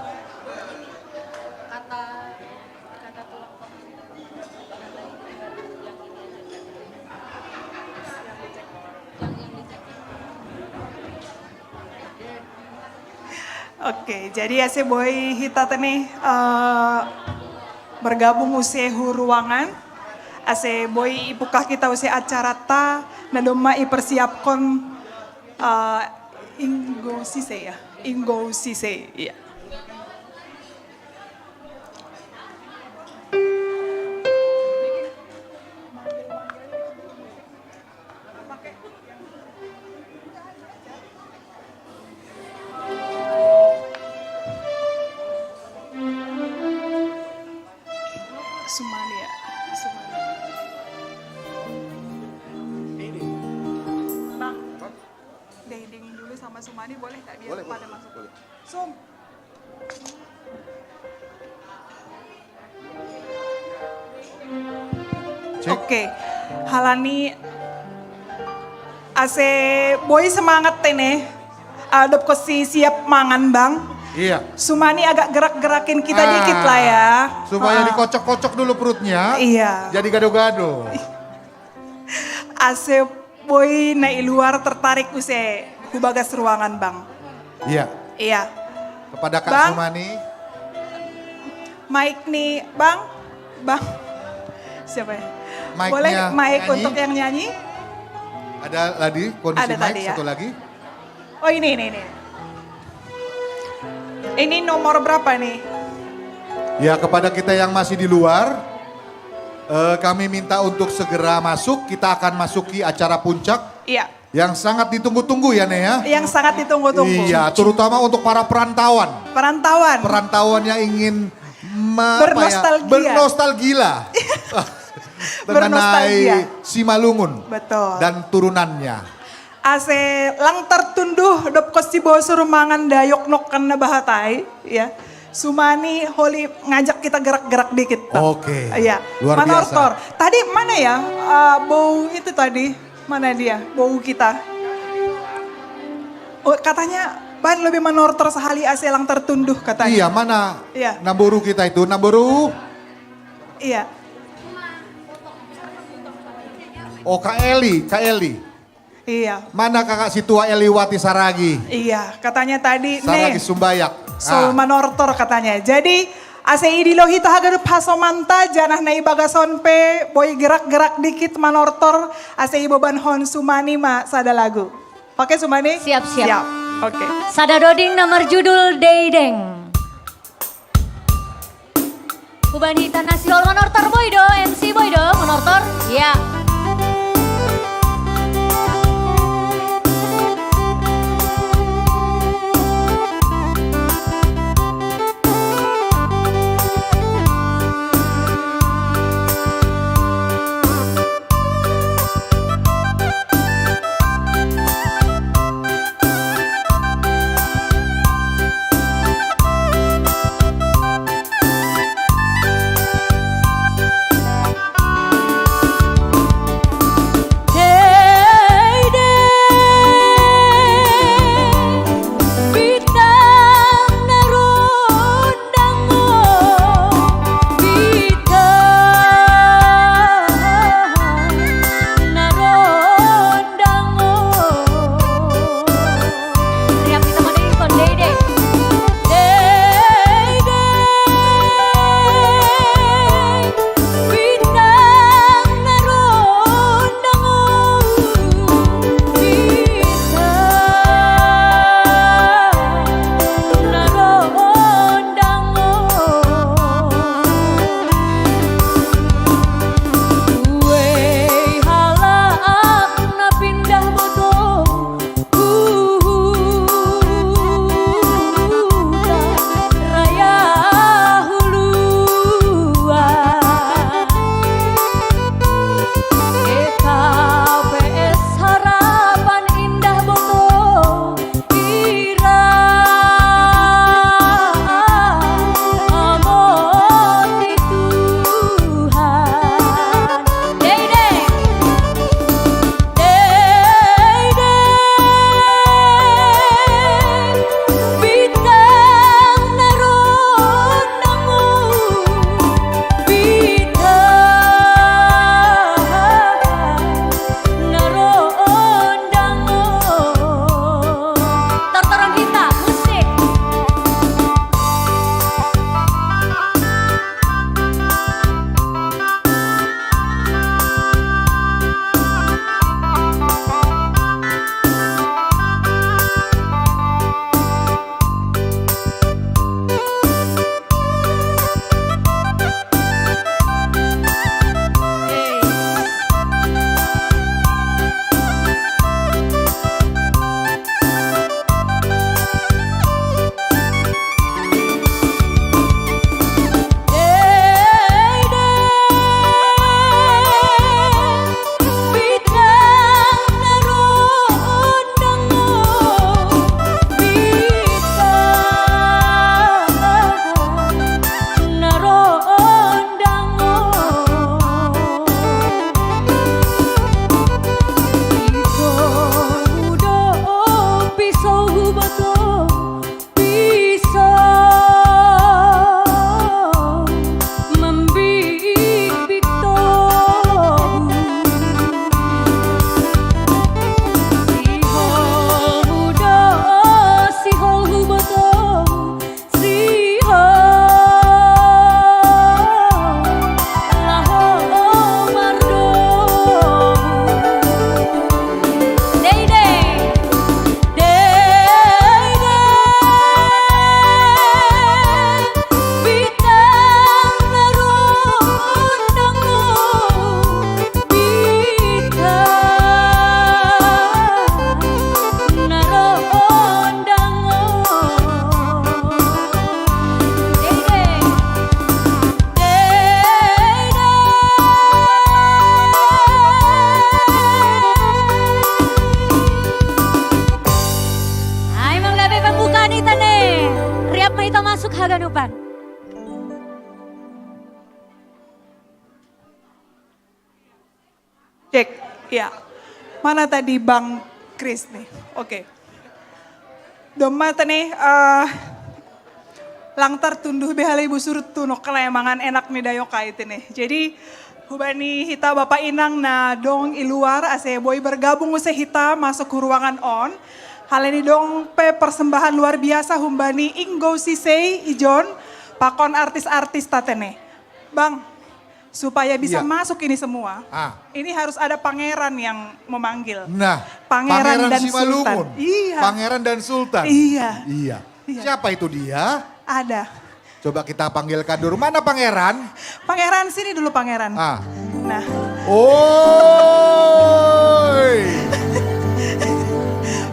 Oke, jadi ase boi hita tene eh, bergabung use hu ruangan, ase boi ipukak hita use acarata na domma ipersiapkon eh, Inggo Sise ya, Inggo Sise ya. Sumani ya, Sumani. Bang, Deding dulu sama Sumani boleh nggak biar boleh, pada boleh, masuk? Boleh. Sum. Cek. Oke, halani ase boi semangat tene. Adop kosi siap mangan bang. Iya. Sumani agak gerak-gerakin kita ah, dikit lah ya. Supaya ah, dikocok-kocok dulu perutnya. Iya. Jadi gado-gado. Ase boi na i luar tertarik use hu bagas ruangan bang. Iya. Iya. Kepada Kak bang, Sumani. Mic nih bang, bang. Siapa ya? Boleh mic untuk yang nyanyi? Ada lagi kondisi ada mic tadi, ya? Satu lagi. Oh ini ini ini. Ini nomor berapa nih? Ya kepada kita yang masih di luar, eh, kami minta untuk segera masuk. Kita akan masuki acara puncak. Iya. Yang sangat ditunggu-tunggu ya Nek ya. Yang sangat ditunggu-tunggu. Iya, terutama untuk para perantauan. Perantauan. Perantauan yang ingin bernostalgia. Bernostalgia. Mengenai Simalungun. Betul. Dan turunannya. Ase lang tertunduh dop kosi bosur mangan dayok nok kan na bahatai ya. Sumani holi ngajak kita gerak-gerak dikit. Oke. Iya. Luar biasa. Manortor. Tadi mana ya uh, bau itu tadi? Mana dia? Bau kita. Oh, katanya ban lebih manortor sehali ase lang tertunduh katanya. Iya, mana? Iya. Namboru kita itu, Namboru. Iya. Oh, Kak Eli, Kak Eli. Iya. Mana kakak si tua Eliwati Saragi? Iya, katanya tadi Saragi nih, Sumbayak. Soul ah. Manortor katanya. Jadi ase idilo hita hagadup hasomanta janah na ibagas on pe boi gerak-gerak dikit manortor ase iboban hon Sumani ma sada lagu. Oke Sumani? Siap, siap. Siap. Oke. Sada doding na marjudul Deideng. Hubani tanah sihol manortor boy do, M C boy do, manortor. Ya. Cek, ya. Mana tadi Bang Kris nih? Oke. Domma tene, eh, langtar tunduh be hale busur tu no kalemangan enak ni dayo kai tene. Jadi, hubani hita bapa inang na dong i luar ase boi bergabung use hita masuk hu ruangan on. Hale ni dong pe persembahan luar biasa humbani Inggo Sisei Ijon pakon artis-artis ta tene. Bang, supaya bisa Iya. masuk ini semua, Ah. ini harus ada pangeran yang memanggil. Nah, Pangeran Pangeran dan Simalungun. Sultan. Iya. Pangeran dan Sultan. Iya. Iya. Iya. Siapa itu dia? Ada. Coba kita panggilkan dulu. Mana Pangeran? Pangeran, sini dulu Pangeran. Ah. Nah, Oi.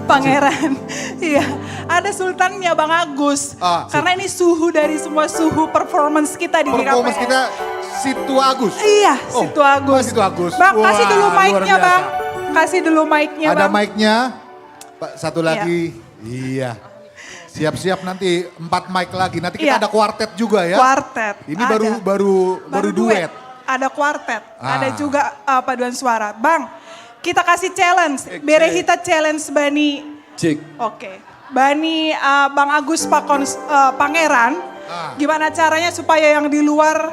Pangeran. Iya. Ada Sultannya Bang Agus. Ah, Karena ini suhu dari semua suhu performance kita di Performance G K P S. Kita Situ Agus. Iya, Oh, Situ Agus. Situ Agus. Bang, kasih Wah, dulu luar mic-nya, biasa. Bang. Kasih dulu mic-nya, Ada Bang. Mic-nya. Pak, satu Iya. Lagi. Iya. Siap-siap nanti empat mic lagi. Nanti kita Iya. Ada kuartet juga ya. Kuartet. Ini Ada. baru baru baru, duet. Ada kuartet. Ah. Ada juga uh, paduan suara. Bang, kita kasih challenge. Cek, Bere cek. Hita challenge bani. Cek. Oke. Bani uh, Bang Agus Pakon uh, Pangeran. Ah. Gimana caranya supaya yang di luar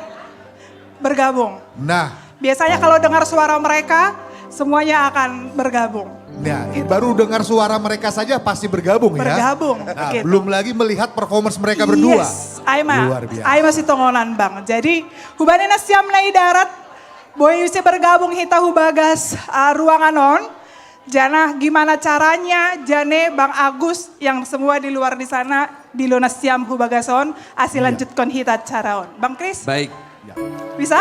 bergabung? Nah, Biasanya kalau dengar suara mereka, semuanya akan bergabung. Nah, baru dengar suara mereka saja pasti bergabung ya. Bergabung, Nah, gitu. Belum lagi melihat performance mereka berdua. Yes, Aima. Luar biasa. Aima Sitongonan, Bang. Jadi, hubani na siam na i darat, boi use bergabung hita hubagas uh, ruangan on. Jana gimana caranya, jane Bang Agus yang semua di luar di sana, dilo na siam hubagas on, asi Iya. Lanjutkon hita acara on. Bang Kris, Baik. Bisa?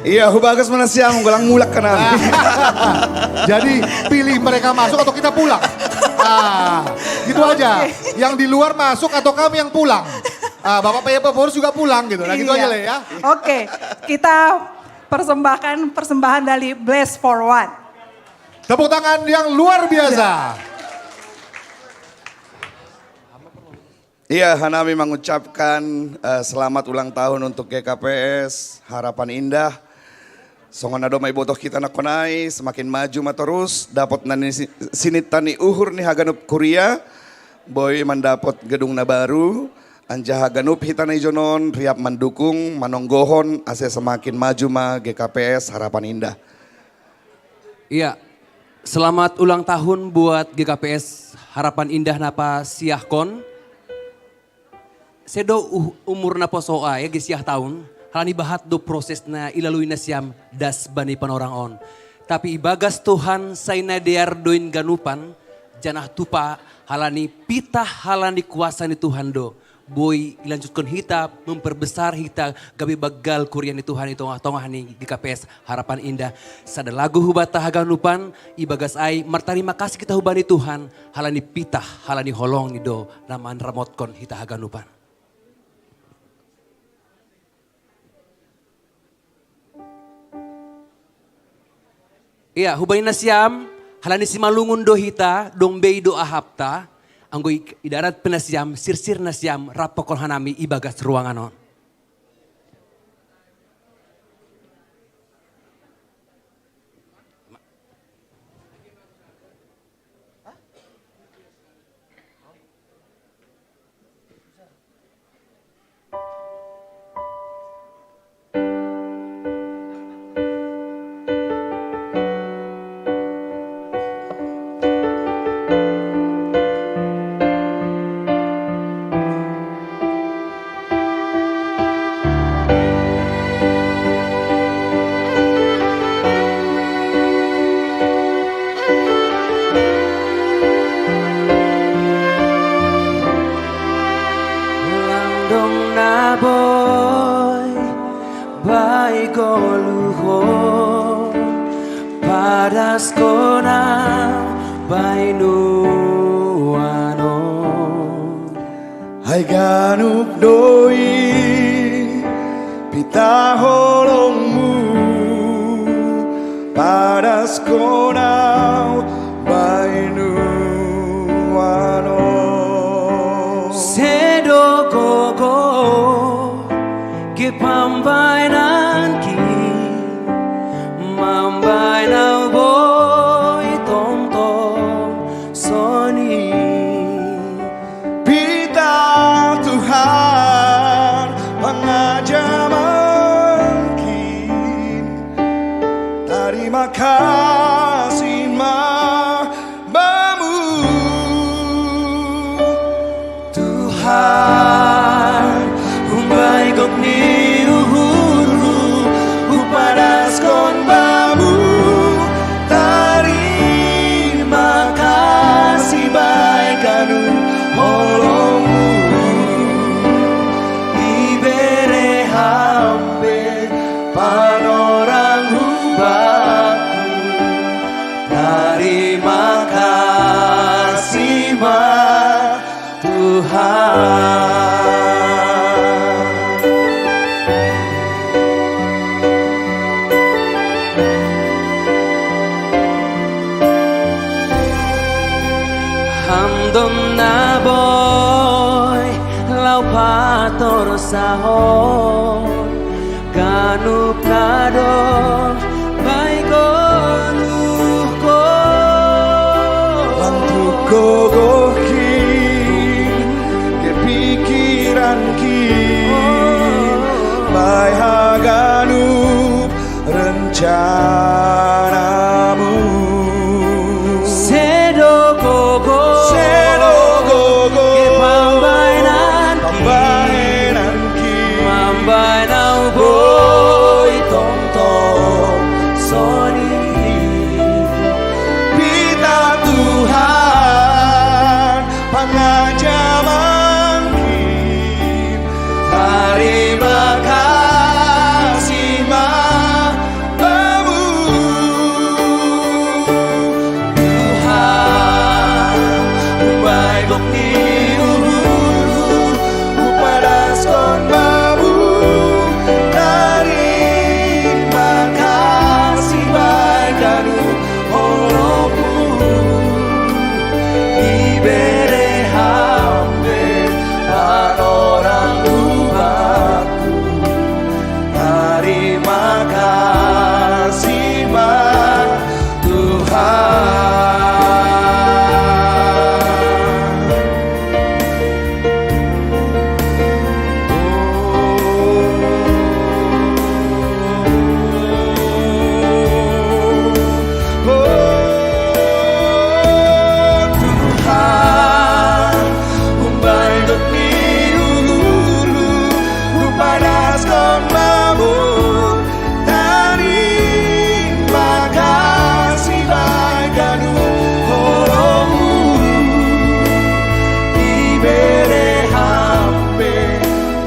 Iya, hubagas mana siam, golang mulak kanan. Jadi pilih mereka masuk atau kita pulang. Ah, gitu aja. Yang di luar masuk atau kami yang pulang. Ah, Bapak P P Polres juga pulang gitu. Nah, gitu Iya. Aja lah ya. Oke, kita persembahkan persembahan dari Bless for One. Tepuk tangan yang luar biasa. Iya, hanami mengucapkan eh, selamat ulang tahun untuk G K P S Harapan Indah. Songon na domma iboto hita nangkonin i, semakin maju ma torus, dapot na ni si- sininta ni uhur ni haganup kuria, boi mandapot gedung na baru, anjaha ganup hita na ijon on riap mandukung, manonggohon, ase semakin maju ma G K P S Harapan Indah. Iya, selamat ulang tahun buat G K P S Harapan Indah na pasiahkon. Sedo uh- umur na poso ai, age siah taon, halani bahat do proses na ilalui nasiam das bani panorang on. Tapi ibagas Tuhan sai na dear do in ganupan, janah tupa halani pitah halani kuasa ni Tuhan do. Boi ilanjutkon hita, memperbesar hita, gabe banggal kuria ni Tuhan i tongah-tongah ni G K P S Harapan Indah. Sada lagu hubanta haganupan, ibagas ai martarima kasih hita hubani Tuhan, halani pitah, halani holong ni do na manramotkon hita haganupan. Iya, hubani nasiam, halani Simalungun do hita, dong be i do ahapta, anggo i- idarat pe nasiam, sirsir nasiam, rap pakon hanami ibagas ruangan on. Ulang dong na boi bai goluhon, padaskon au bai nuan on. Ai ganup do i pitah holongmu, padaskon au bai nuan on. Sedo gogo, ge pambahenanki, mambahen au Kasih ma bamu Tuhan, umbai gok ni uhurhu, upadas kon bamu. Tarima kasih bai kanu holongmu. Ibere hampe panorang hubaku. Tarima kasih ma Tuhan. Hamdom na boi lau pator sahon. Kanu kado bai konu ko. Lantuk gogohki, kepikiranki, bai haganup rencanamu. Sedo gogo, sedo gogo, ke pambaenanki, pambaenanki, mambaen au boi tongtong soni. Pita Tuhan, pangaja mangkin. Tarima kasih ma bamu Tuhan, umbai gok ni uhurhu, upadaskon bamu. Tarima kasih bai kanu holongmu. Ibere hampe panorang hubaku. Tarima kasih ma Tuhan. Oh, Tuhan, umbai gok ni uhurhu, upadaskon bamu. Tarima kasih bai kanu holongmu. Ibere hampe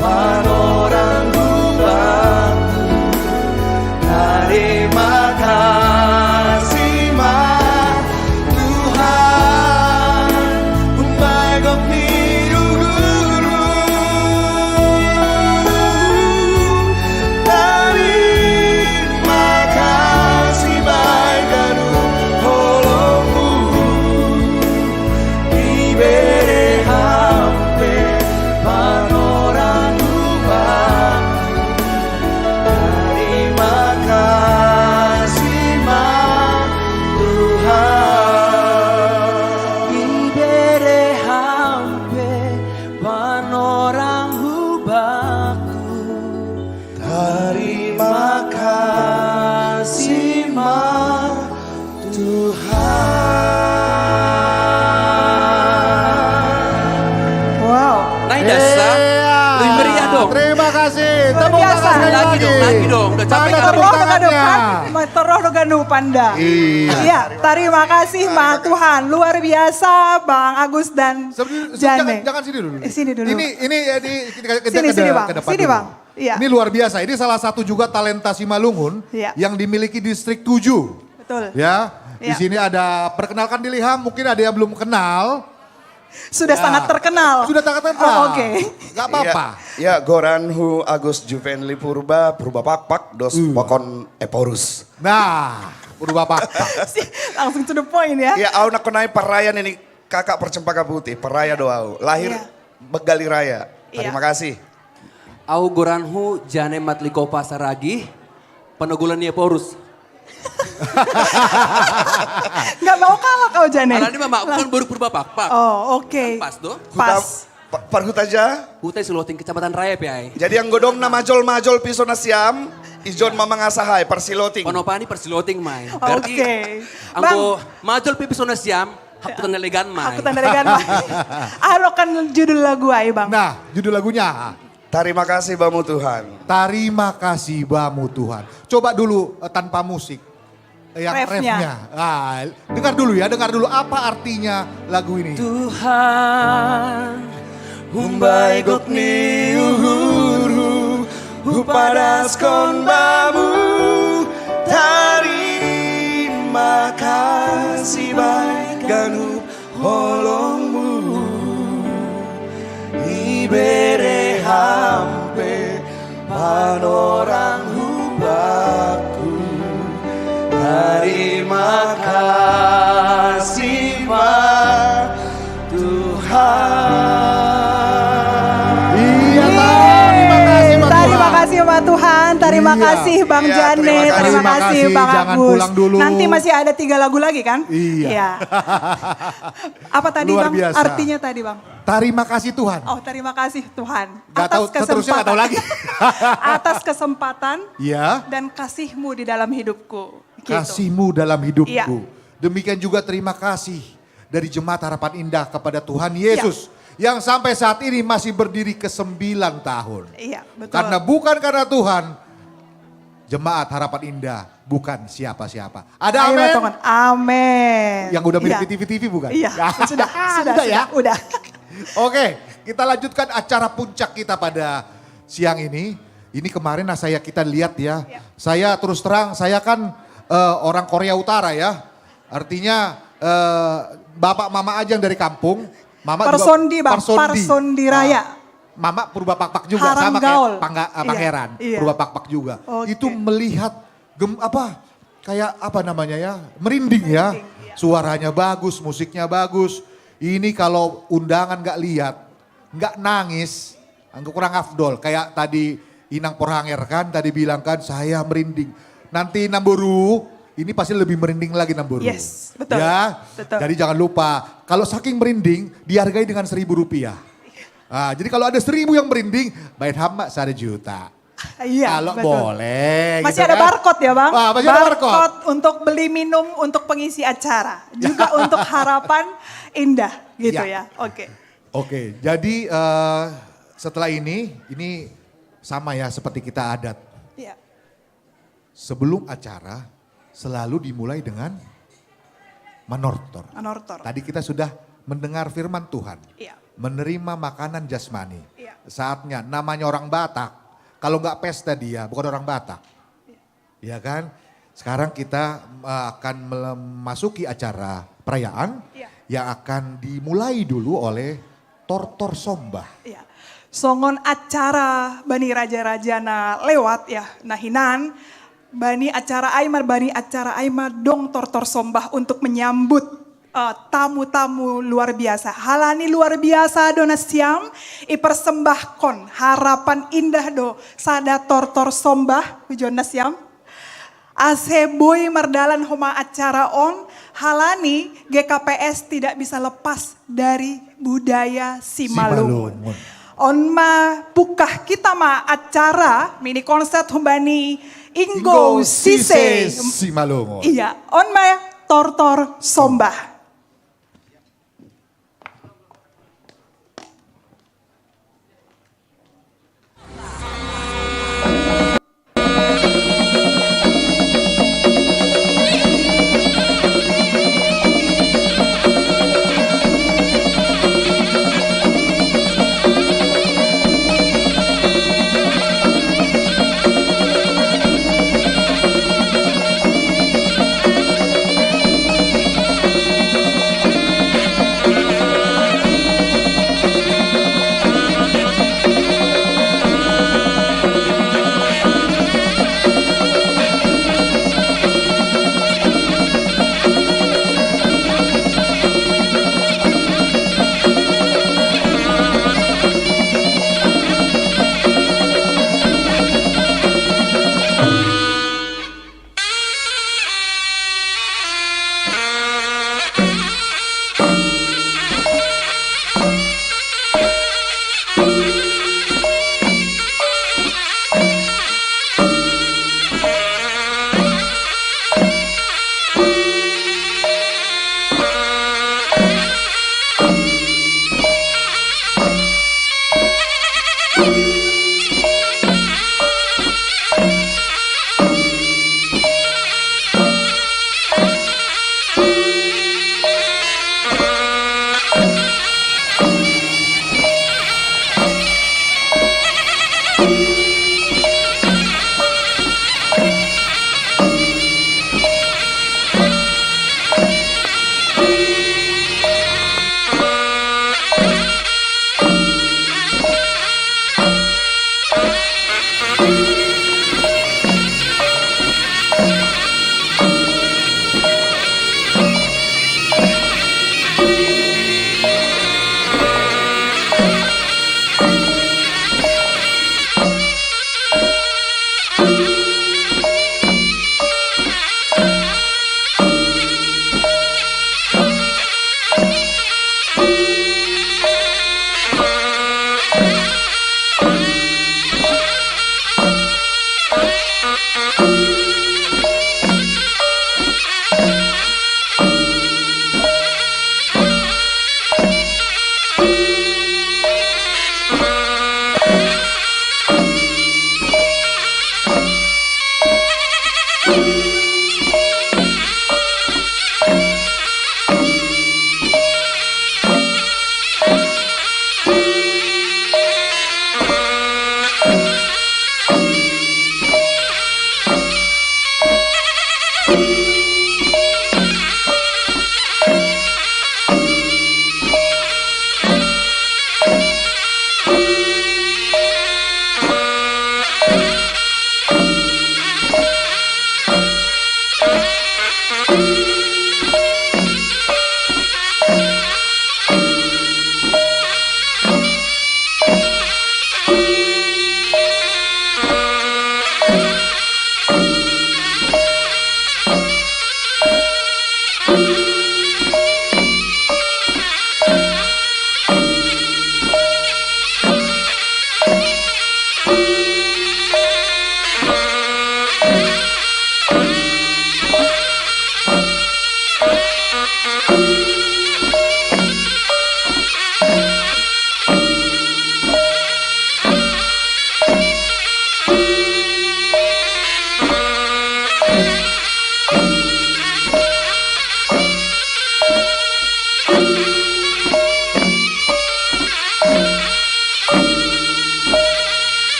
panorang hubaku. Tarima kasih ma Tuhan, umbai gok ni uhurhu. Tarima kasih bai kanu holongmu. Ibere hampe panorang hubaku. Tarima kasih ma Tuhan. Ibere hampe panorang hubaku. Tarima kasih ma Tuhan. Wow. Naik dasa, iya, lebih meriah dong. Terima kasih. Luar biasa. Tepuk tangan sekali lagi lagi. Dong, lagi dong. Udah capek. Mana kali? Tepuk tangannya? Tepuk tangan dong, Panda. Terus dong, Ganu, Panda. Iya. Iya, terima kasih, ma Tuhan. Luar biasa, Bang Agus dan Jane. Jangan, jangan sini dulu. Eh, sini dulu. Ini, ini ya, di, kita, kita sini, ke, sini, Bang. Ke depan dulu. Sini, Bang. Iya. Ini luar biasa. Ini salah satu juga talenta Simalungun, iya, yang dimiliki Distrik tujuh. Betul. Ya, di, iya, sini ada, perkenalkan diri, Ham, mungkin ada yang belum kenal. Sudah, ya, sangat terkenal. Sudah sangat terkenal. Oh, oke. Nggak apa-apa. Ya, ya, goranhu Agus Juvenli Purba, Purba Pakpak, dos, hmm, pakon Ephorus. Nah, Purba Pakpak. Si, langsung to the point ya. Ya, au nakon nai paraya nini kakak par Cempaka Putih, paraya, iya, do au. Lahir, iya, Begali Raya. Iya. Terima kasih. Au goranhu Jane Matlikopa Saragih, panogulan ni Ephorus. Nggak mau kalah kau, Jane. Ala ni mama, bukan baru Purba Pakpak. Oh, oke. Pas tuh. Pas. Huta, pa-, par huta ja? Huta Siloting, Kecamatan Raya, P I. Jadi yang godong na majol-majol piso na siam, Ijon mama ngasahai, parsiloting. Panopani parsiloting mai. Berarti Oke. Anggo majol pe pesona siam, hakku tanda legan mai. Hakku tanda legan mai. Aro kan judul lagu ai, Bang. Nah, judul lagunya. Tarima kasih bamu Tuhan. Tarima kasih bamu Tuhan. Coba dulu eh, tanpa musik. Yang refnya. refnya. Ah, dengar dulu ya, dengar dulu apa artinya lagu ini. Tuhan, umbai gok ni uhuru, hupadaskon bamu. Tarima kasih baik ganup holongmu. Ibere hampe panorang hubaku. Tarima kasih ma Tuhan. Iya, terima kasih Pak Terima Tuhan. kasih sama Tuhan, terima Iya. kasih Bang Iya, Jane, terima kasih. terima Terima kasih kasih, Bang jangan Agus. pulang dulu. Nanti masih ada tiga lagu lagi kan? Iya. Apa tadi Luar Bang? Biasa. Artinya tadi Bang? Terima kasih Tuhan. Oh terima kasih Tuhan. Gak tahu, Atas seterusnya gak tahu kesempatan. lagi. Atas kesempatan Ya, dan kasihmu di dalam hidupku. Gitu. kasihmu dalam hidupku. Iya. Demikian juga terima kasih dari Jemaat Harapan Indah kepada Tuhan Yesus yang sampai saat ini masih berdiri ke sembilan tahun. Iya, betul. Karena bukan karena Tuhan, Jemaat Harapan Indah bukan siapa-siapa. Ada Ayo, amin? Tongan. Amin. Yang udah mirip Iya. di T V T V bukan? Iya, Ya. sudah, sudah, Udah ya? sudah, udah. Oke, kita lanjutkan acara puncak kita pada siang ini. Ini kemarin nah saya kita lihat ya. Ya. Saya terus terang, saya kan eh, orang Korea Utara ya. Artinya eh, bapak mama aja yang dari kampung. Mama juga- Parsondi, Bang. Parsondi. Parsondi Raya. Nah, mama Purba Pakpak juga Harang sama gaul. kayak Pangga, eh, Iya, Pangeran. Iya. Purba Pakpak juga. Oke. Itu melihat gem apa kayak apa namanya ya, merinding ya. Merinding, iya. Suaranya bagus, musiknya bagus. Ini kalau undangan nggak lihat, nggak nangis, anggo kurang afdol. Kayak tadi Inang Porhanger kan tadi bilang kan saya merinding. Nanti Namboru ini pasti lebih merinding lagi Namboru. Yes, betul. Ya, Betul. Jadi jangan lupa kalau saking merinding dihargai dengan seribu rupiah. Ah, jadi kalau ada seribu yang merinding, bayar hamba satu juta. Iya, Kalau betul. boleh. Masih gitu ada kan? barcode ya Bang? Ah, masih ada barcode. Untuk beli minum, untuk pengisi acara. Juga untuk harapan indah gitu Ya. Ya. Oke. Oke, jadi eh, setelah ini, ini sama ya seperti kita adat. Iya. Sebelum acara selalu dimulai dengan manortor. Manortor. Tadi kita sudah mendengar firman Tuhan. Iya. Menerima makanan jasmani. Iya. Saatnya namanya orang Batak. Kalau nggak pesta dia bukan orang Batak. Ya kan? Sekarang kita eh, akan memasuki acara perayaan Iya. yang akan dimulai dulu oleh Tortor Sombah. Ya. Songon acara bani raja-rajana lewat ya. Nahinan bani acara ai ma, bani acara ai ma dong tortor sombah untuk menyambut eh, tamu-tamu luar biasa. Halani luar biasa do nasiam, ipersembahkon harapan indah do sada tortor sombah, ujon nasiam. Ase boi mardalan homa acara on, halani G K P S tidak bisa lepas dari budaya Simalungun. Simalungun. On ma pukah kita ma acara mini konser humbani Inggo Inggo Sise. Sise Simalungun. Iya, on ma tortor sombah.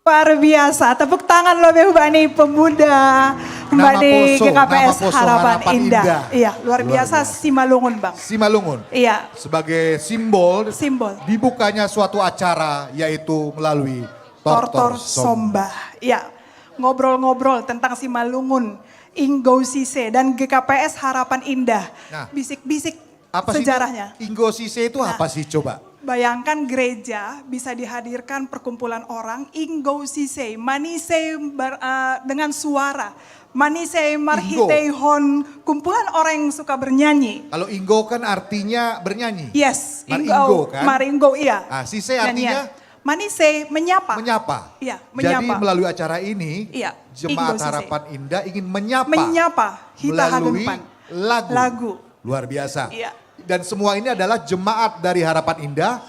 Luar biasa, tepuk tangan loh Beh Bani pemuda Mbak di G K P S Harapan Indah. Iya, luar biasa. Simalungun, Bang. Simalungun. Iya. Sebagai simbol, simbol dibukanya suatu acara, yaitu melalui Tortor Somba. Iya. Ngobrol-ngobrol tentang Simalungun, Inggo Sise dan G K P S Harapan Indah. Nah, bisik-bisik apa sih sejarahnya. Inggo Sise itu apa sih coba? Bayangkan gereja bisa dihadirkan perkumpulan orang, Inggo Sise, Manise bar- eh, dengan suara. Manise marhiteihon, kumpulan orang yang suka bernyanyi. Kalau Inggo kan artinya bernyanyi. Yes, Mar Inggo, Inggo kan? Mar Inggo, iya. Ah, Sise artinya? Nyanyian. Manise menyapa. Menyapa. Iya, menyapa. Jadi melalui acara ini, iya, jemaat Inggo Sise. Harapan Indah ingin menyapa, menyapa Hita melalui Hagenpan. Lagu. Lagu. Luar biasa. Iya. Dan semua ini adalah jemaat dari Harapan Indah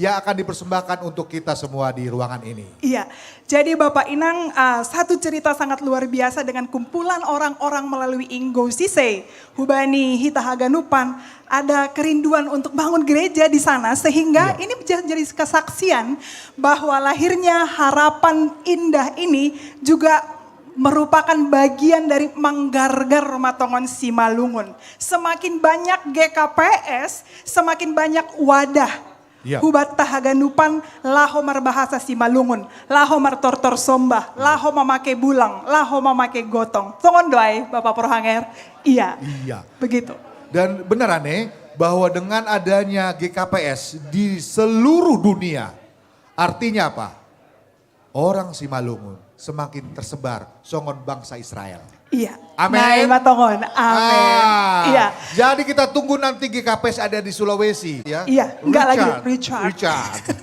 yang akan dipersembahkan untuk kita semua di ruangan ini. Iya, jadi Bapak Inang, uh, satu cerita sangat luar biasa dengan kumpulan orang-orang melalui Inggo Sisei. Hubani Hitahaganupan, ada kerinduan untuk bangun gereja di sana, sehingga Iya. ini bisa jadi kesaksian bahwa lahirnya harapan indah ini juga merupakan bagian dari manggargar matongon Simalungun. Semakin banyak G K P S, semakin banyak wadah. Iya. Hubat Tahaganupan laho marbahasa Simalungun, laho martortor sombah, laho mamake bulang, laho mamake gotong. Songon do ai, Bapak Prohanger? Iya. Iya. Begitu. Dan benar, Ane, bahwa dengan adanya G K P S di seluruh dunia, artinya apa? Orang Simalungun semakin tersebar songon bangsa Israel. Iya. Amin. Nai matongon. Amin. Ah, Iya. Jadi kita tunggu nanti G K P S ada di Sulawesi, ya. Iya, enggak lagi, Richard. Richard.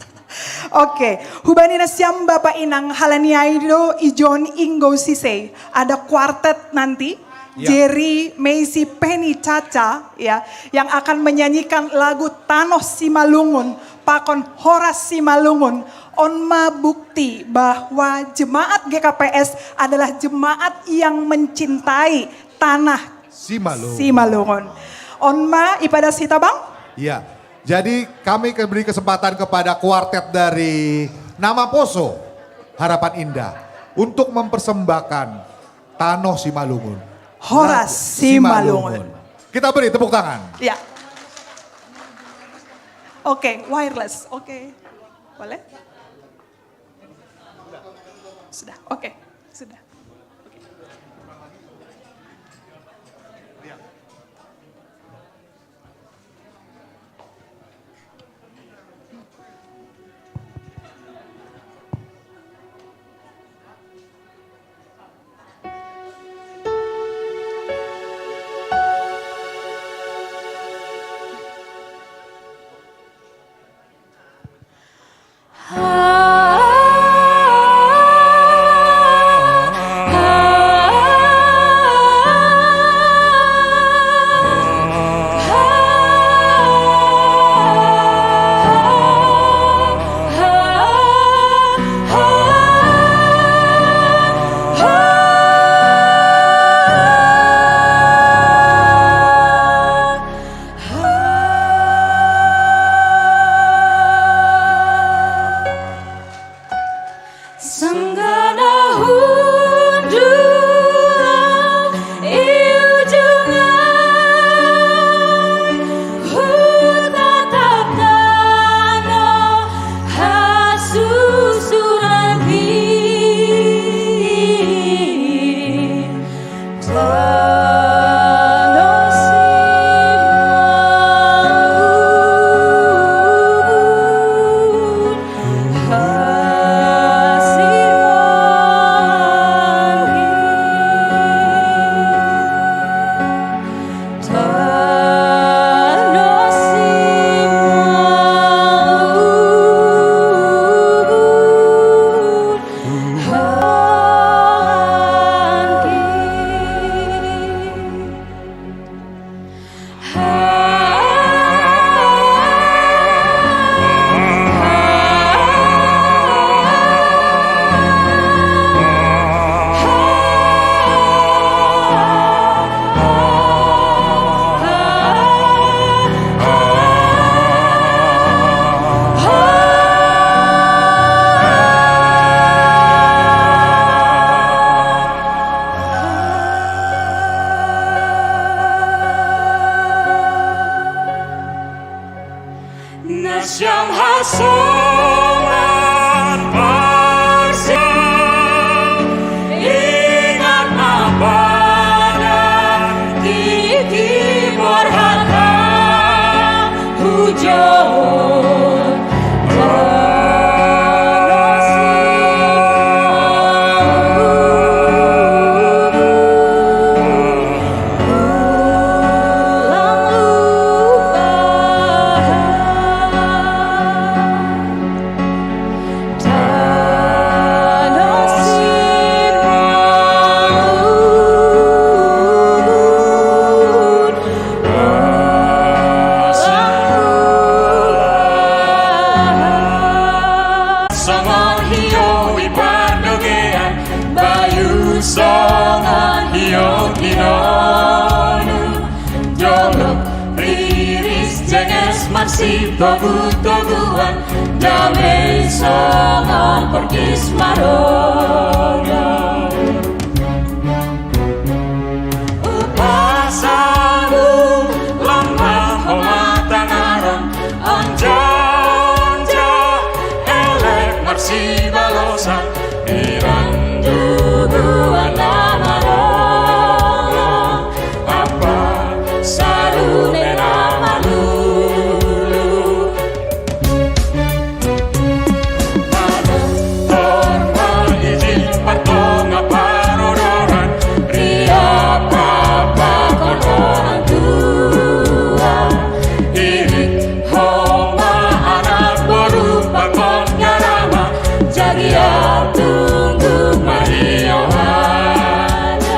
Oke, hubani nasiam Bapak Inang, halani ai do ijon Inggo Sisei. Ada kuartet nanti, Ya. Jerry, Macy, Penny, Caca, ya, yang akan menyanyikan lagu Tanoh Simalungun, pakon Horas Simalungun. On ma bukti bahwa jemaat G K P S adalah jemaat yang mencintai tanah Simalungun. Simalungun. On ma ipadas hita, Bang? Ya, jadi kami akan beri kesempatan kepada kuartet dari Nama Poso, Harapan Indah, untuk mempersembahkan Tanoh Simalungun. Horas Lagu Simalungun. Kita beri tepuk tangan. Ya. Oke, wireless. Oke. Boleh? Sudah. Oke. Sudah. Oke. Bayu songon hio tinonu, jolok riris jenges marsi togu-toguan, damei songon porkis maroga. Upasamu lam ma homa tangaron, onjanja elek marsibalosan, iran dubuan na marolong, ampa sarune na malulu. Manuhor ma ijin partonga parororan, riap pakon orang tua. Irik homa anak boru pakon garama, jadi atunggu ma hio hata.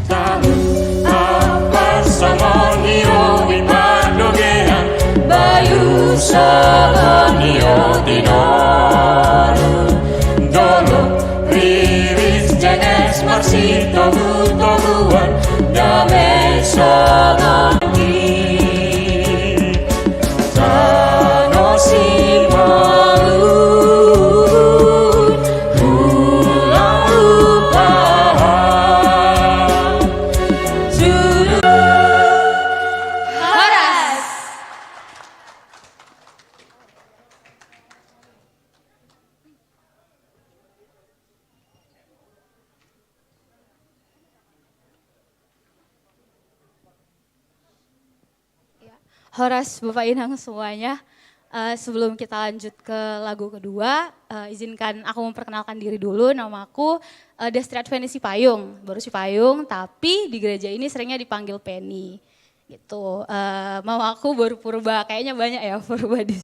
Talu apa songon hio i pardogean, bayu songon hio tinonu, jolok riris jenges marsitogu-toguan, damei songon i tano Simalungun, ulang lupa. Horas. Ya. Horas Bapak Inang semuanya. Eh, sebelum kita lanjut ke lagu kedua, eh, izinkan aku memperkenalkan diri dulu. Namaku, eh, Destri Adveni Sipayung. Baru Sipayung, tapi di gereja ini seringnya dipanggil Penny. Gitu. Eh, mamaku baru Purba. Kayaknya banyak ya Purba di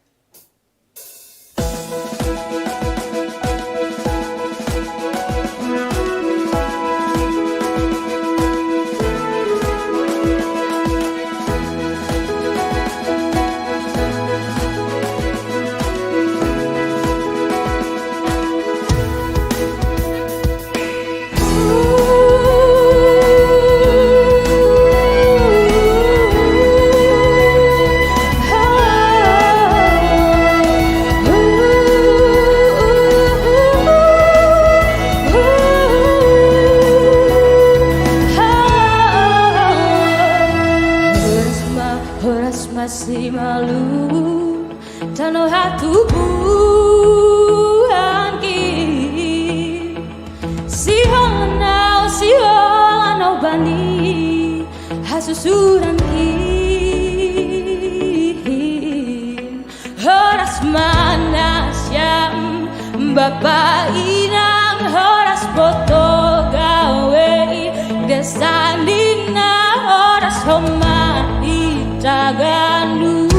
Horas ma, horas ma Simalungun, tano hatubuanki. Sihol na, sihol na bani hasusuranki. Horas ma nasiam bapa inang, horas boto gawe i, desa ninna horas homa i taganu.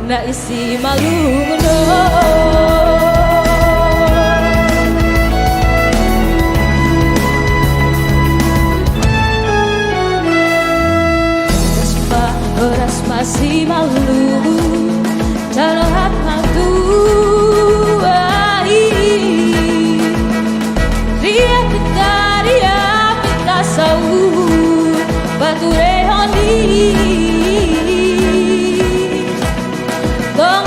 Na i Simalungun on. Horas ma, horas ma Simalungun, tano hatma tuai. Riap hita, riap hita saut paturehon i. Tong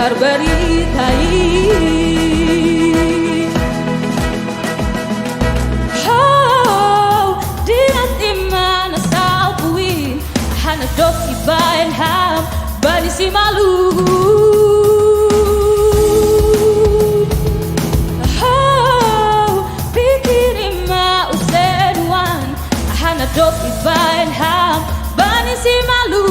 Beritai. Ho, di nat imana saupuin, hana dok ibaen ham, bani si malu. Ho, pikir ima usenuan, hana dok ibaen ham, bani si malu.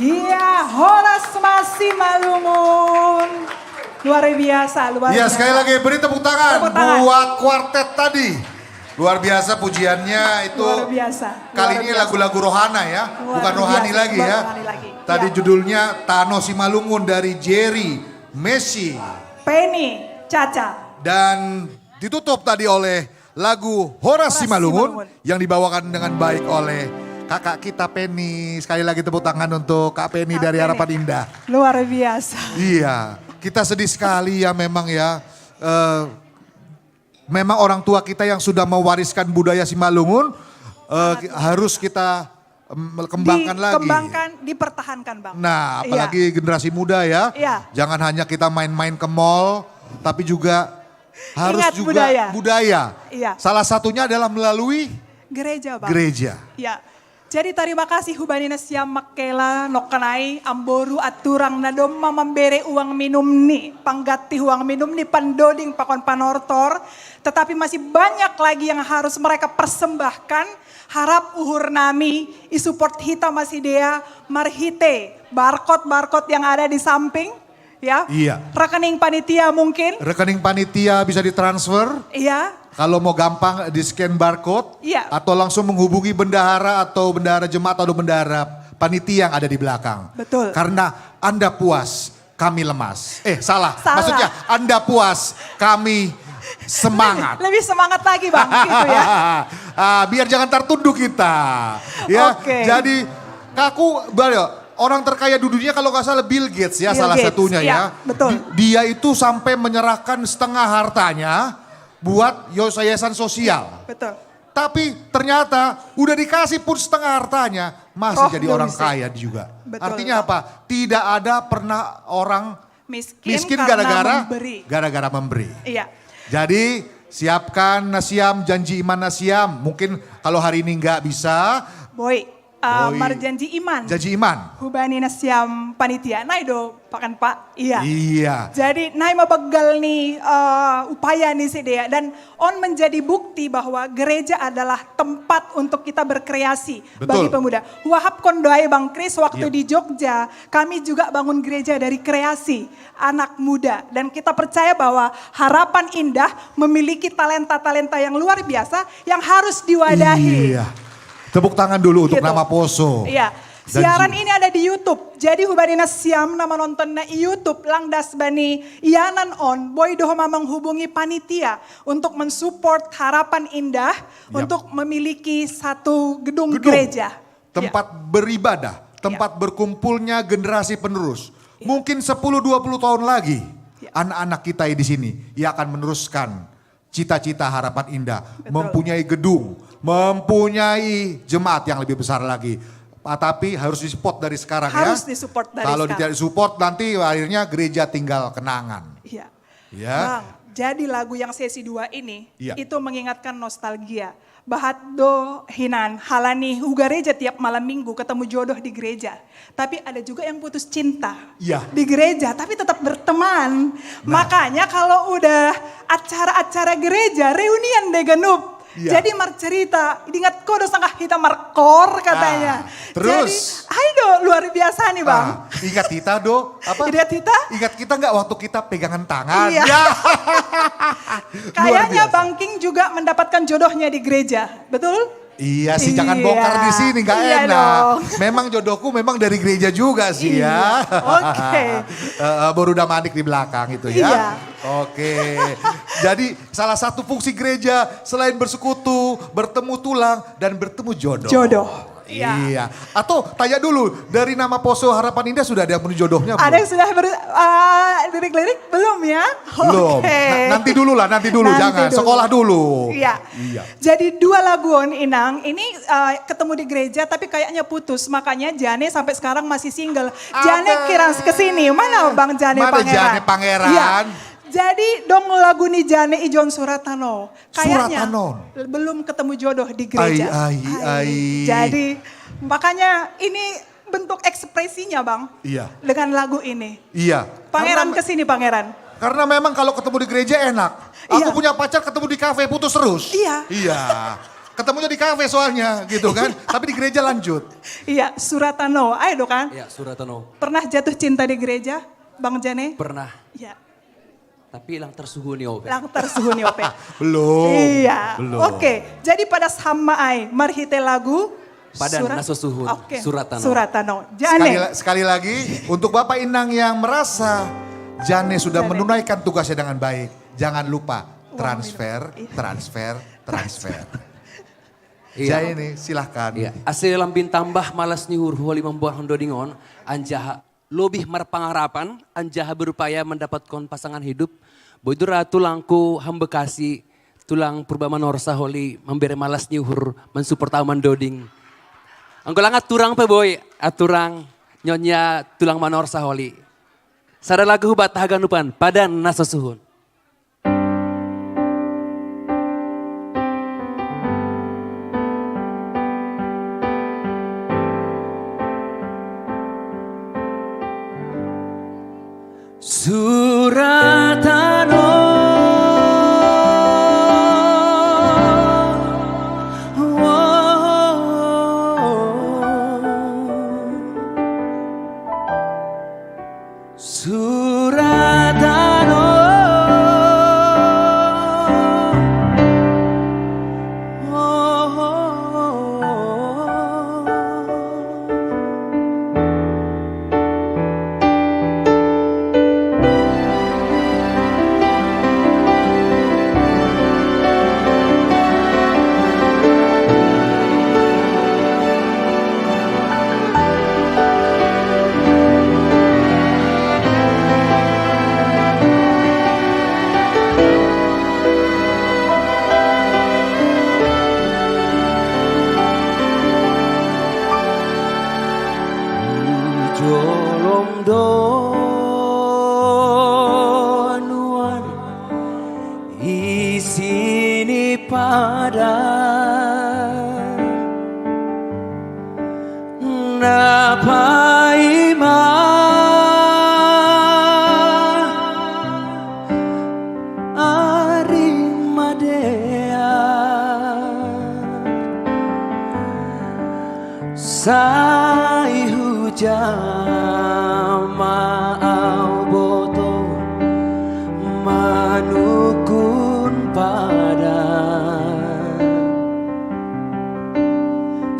Iya, Horas Masimalungun. Luar biasa, luar Iya, biasa. Sekali lagi beri tepuk tangan, Tepuk tangan. Buat kuartet tadi. Luar biasa pujiannya itu. Luar biasa. Kali ini lagu-lagu rohana ya, luar bukan biasa, rohani lagi ya. Rohani lagi. Tadi ya. Judulnya Tano Simalungun dari Jerry, Messi, Penny, Caca. Dan ditutup tadi oleh lagu Horas Simalungun yang dibawakan dengan baik oleh kakak kita Penny. Sekali lagi tepuk tangan untuk Kak Penny dari Harapan Indah. Luar biasa. Iya. Kita sedih sekali ya memang ya. Eh, memang orang tua kita yang sudah mewariskan budaya Simalungun eh, ki- harus kita em, kembangkan lagi. Dikembangkan, dipertahankan, Bang. Nah, Iya. Apalagi generasi muda ya. Iya. Jangan hanya kita main-main ke mall, tapi juga harus Ingat juga budaya. budaya. Iya. Salah satunya adalah melalui Gereja, Bang. Gereja. Ya. Jadi terima kasih hubanina siam makkela nokkanai amboru atturang na domma mambere uang minum ni, panggatti uang minum ni, pandoding pakon panortor, tetapi masih banyak lagi yang harus mereka persembahkan. Harap uhur nami i-support hita masih dea marhite barcode-barcode yang ada di samping, ya. Iya. Rekening panitia mungkin. Rekening panitia bisa ditransfer. Iya. Kalau mau gampang di scan barcode Iya. atau langsung menghubungi bendahara atau bendahara jemaat atau bendahara panitia yang ada di belakang. Betul. Karena Anda puas, kami lemas. Eh salah, Salah. Maksudnya Anda puas, kami semangat. Lebih semangat lagi, Bang, gitu ya. Ah, biar jangan tertunduk kita. Ya, Oke. Jadi kaku, balik, orang terkaya di dunia kalau nggak salah Bill Gates ya Bill salah Gates, satunya ya, ya. betul. Di- Dia itu sampai menyerahkan setengah hartanya buat yayasan sosial. Betul. Tapi ternyata udah dikasih pun setengah hartanya masih Toh jadi dong orang sih. Kaya juga. Betul, Artinya Bang. Apa? Tidak ada pernah orang Miskin, miskin karena gara-gara memberi. gara-gara memberi. Iya. Jadi siapkan nasiam, janji iman nasiam. Mungkin kalau hari ini nggak bisa, Boy, uh, Boy. Marjanji Iman. Janji iman. Hubanina siam panitia. Nai do pakan, Pak. Iya. Iya. Jadi nai mabegal ni uh, upaya ni si dea dan on menjadi bukti bahwa gereja adalah tempat untuk kita berkreasi Betul. Bagi pemuda. Wahab kondoai Bang Kris waktu Iya. Di Jogja, kami juga bangun gereja dari kreasi anak muda dan kita percaya bahwa Harapan Indah memiliki talenta-talenta yang luar biasa yang harus diwadahi. Iya. Tepuk tangan dulu untuk Gitu. Nama Poso. Iya. Dan Siaran ju- ini ada di YouTube. Jadi hubanina siam na manontonna i YouTube lang das bani ianan on, boy doho ma menghubungi panitia untuk mensupport Harapan Indah Yap. Untuk memiliki satu gedung, Gedung. Gereja. Tempat Ya. Beribadah, tempat berkumpulnya generasi penerus. Mungkin sepuluh dua puluh tahun lagi Ya. anak-anak kita di sini yang akan meneruskan cita-cita Harapan Indah, Betul. Mempunyai gedung, mempunyai jemaat yang lebih besar lagi. Ah, Tapi harus disupport dari sekarang ya. Harus disupport dari Kalau sekarang. Tidak disupport nanti akhirnya gereja tinggal kenangan. Iya. Ya. Bang, jadi lagu yang sesi dua ini Iya. Itu mengingatkan nostalgia. Bahat do hinan halani hugareja tiap malam minggu ketemu jodoh di gereja. Tapi ada juga yang putus cinta Iya. di gereja, tapi tetap berteman. Nah. Makanya kalau udah acara-acara gereja, reunian deh genup. Iya. Jadi marcerita, ingat kau udah sangka kita markor katanya. Nah, terus? Jadi, ayo do, luar biasa nih Bang. Ah, ingat kita do apa? Ingat kita? Ingat kita nggak waktu kita pegangan tangan? Iya. Ya. Kayaknya biasa. Bang King juga mendapatkan jodohnya di gereja, betul? Iya sih, jangan Iya. bongkar di sini, nggak Iya enak. dong. Memang jodohku memang dari gereja juga sih Iya, ya. oke. Eh, eh, baru udah manik di belakang itu ya. Iya. Oke. Jadi salah satu fungsi gereja selain bersekutu, bertemu tulang dan bertemu jodoh. Jodoh. Iya. Atau tanya dulu, dari Nama Poso Harapan Indah sudah ada yang punya jodohnya belum? Ada yang sudah ber, uh, lirik-lirik belum ya? Belum. Oke. Na- nanti dulu lah, nanti dulu, Nanti jangan. dulu. Sekolah dulu. Iya. Iya. Jadi dua lagu on Inang ini uh, ketemu di gereja tapi kayaknya putus, makanya Jane sampai sekarang masih single. Jane Apa? Kirans kesini, mana Bang Jane Mana Pangeran? Jane Pangeran? Iya. Jadi dong lagu ni Jane ijon suratano. Kayaknya Suratano. Belum ketemu jodoh di gereja. Ai, ai, ai. Jadi makanya ini bentuk ekspresinya Bang. Iya. Dengan lagu ini. Iya. Pangeran Karena- kesini Pangeran. Karena memang kalau ketemu di gereja enak. Aku Iya. Punya pacar ketemu di kafe putus terus. Iya. Iya. Ketemunya di kafe soalnya gitu kan. Tapi di gereja lanjut. Iya, Suratano. Ayo dong kan. Ya, Suratano. Pernah jatuh cinta di gereja, Bang Jane? Pernah. Iya. Tapi lang tersuhuni ope. Lang tersuhuni ope. Belum. Iya. Belum. Oke, jadi pada sama ai marhite lagu Pada Surat- nasusuhun, Oke. Suratano. Suratano. Sekali, Jane. la- sekali lagi untuk Bapak Inang yang merasa Jane sudah Jane. Menunaikan tugasnya dengan baik, jangan lupa Uang transfer, minum. Iya. Transfer, transfer. Iya. Jane silahkan. Iya. Ase lambin tambah malas ni hurhuali membuat hondo dingon anjaha. lobih marpangarapan, anjaha berupaya mandapatkon pasangan hidup, boh itu ra tulangku ham Bekasi, tulang Purba Manorsa Holi, mambere malas ni uhur mansupport au mandoding. Anggo langa aturang pe boi, aturang nyonya tulang Manorsa Holi. Sada lagu hubatah haganupan, padan na so suhun. Suratano. Suratano. Jolong do nuan isi ni padan. Na paima ari madear. Sai hujama au boto manukun padan.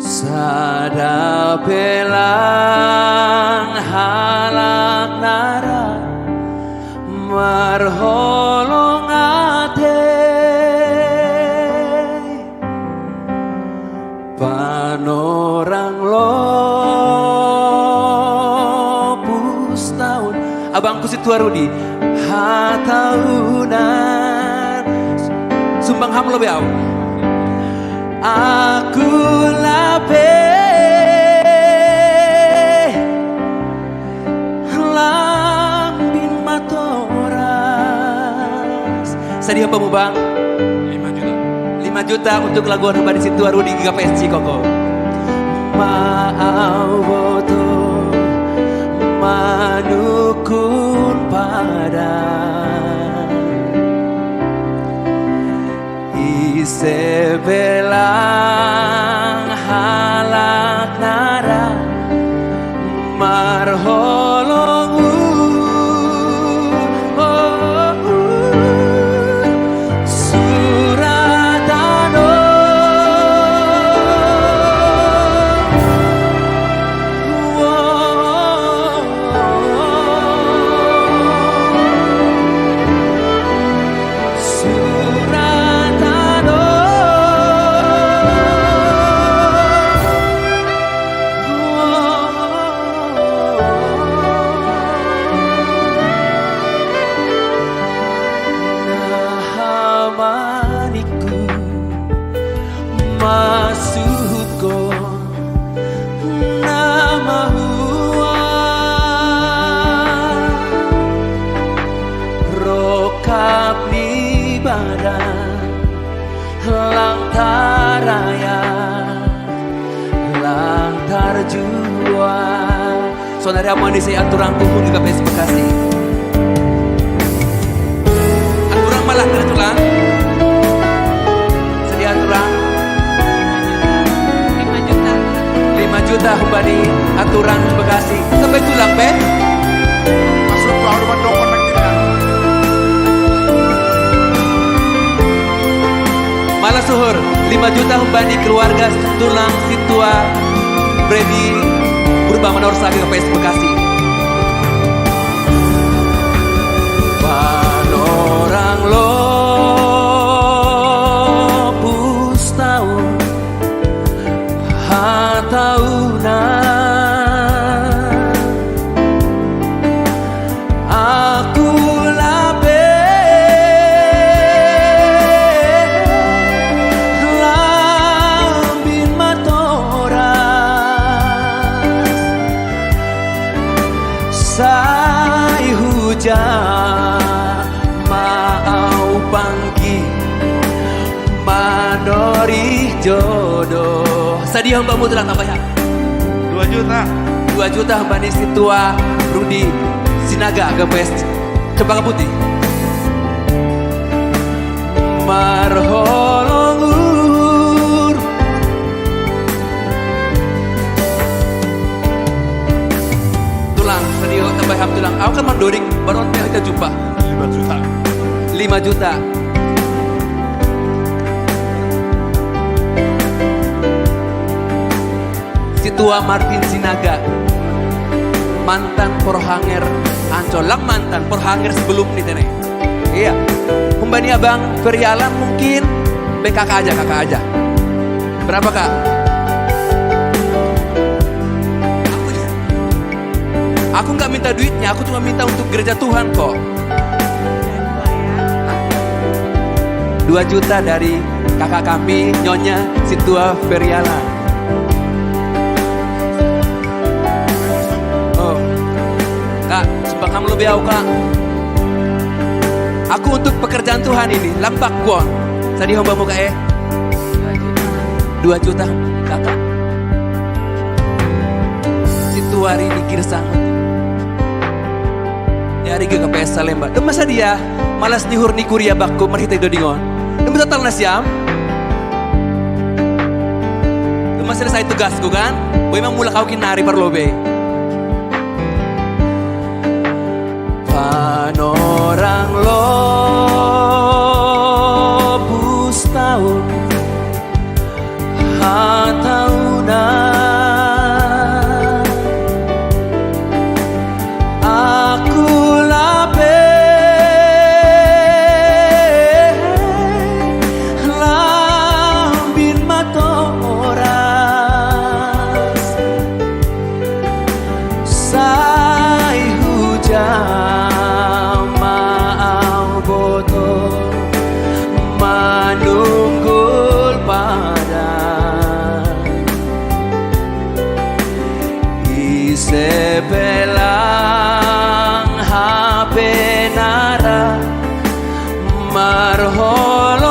Sada pe lang halak nara marholong atei. Panorang lopus taon. Abangku si tua Rudi. Hataunan. Sumbang ham lobi au. Aku lape lambin matoras. Sadia pamu bang? Lima juta. Lima juta untuk lagu Anu Bani Situa Rudi Giga P S C koko. Maau boto manukun padan. Ise pe lang halak nara marholong u, oh, u, suratano. Suratano. Naha maniku masuhutko na mahua rokap ni badan lang taraya lang tarjua. Saudara mau ni saya aturang kumpul di K P S Bekasi. Aturang malah kena tulang. Sedia aturang. Lima juta. Lima juta humbani aturang Bekasi. Sampai tulang pe. Masuk ke rumah dokter lagi ya. Malah suhur, lima juta humbani keluarga tulang situa Freddy Purba Manorsa di K P S Bekasi. Panorang lopus taon hataunan. Jodoh. Sadia hamba mu tulang tambah ya. Dua juta. Dua juta hamba ni situa Rudi Sinaga G P S Cempaka Putih. Marholongur. Tulang, sadia tambah ham tulang. Aku kan mandoring, baru kita jumpa. Lima juta. Lima juta. Situa Martin Sinaga, mantan Porhanger Ancol, lang mantan Porhanger sebelum ni tene. Iya. Humbani abang Ferialan mungkin B K K aja, K K aja. Berapa, Kak? Aku, aku nggak minta duitnya, aku cuma minta untuk gereja Tuhan kok. Dua juta dari kakak kami, Nyonya Situa Feriala. Oh, Kak, sumpah kamu lebih aku, Kak. Aku untuk pekerjaan Tuhan ini, lampak kuon. Sadia hamba mu, Kak, eh? Dua juta, Kakak. Situa Rudi Girsang. Dari G K P S Salemba. Dema sadia, malas ni hur ni kuria bakku marhitei dodingon. Dema total na siam. Dema selesai tugasku kan? Boi ma mulak au ki nari parlobei. Panorang lobus taun hatauna. Aku lape lambin matoras. Sai hujama au boto manunggul pada. Ise pe lang hape nara marholongur.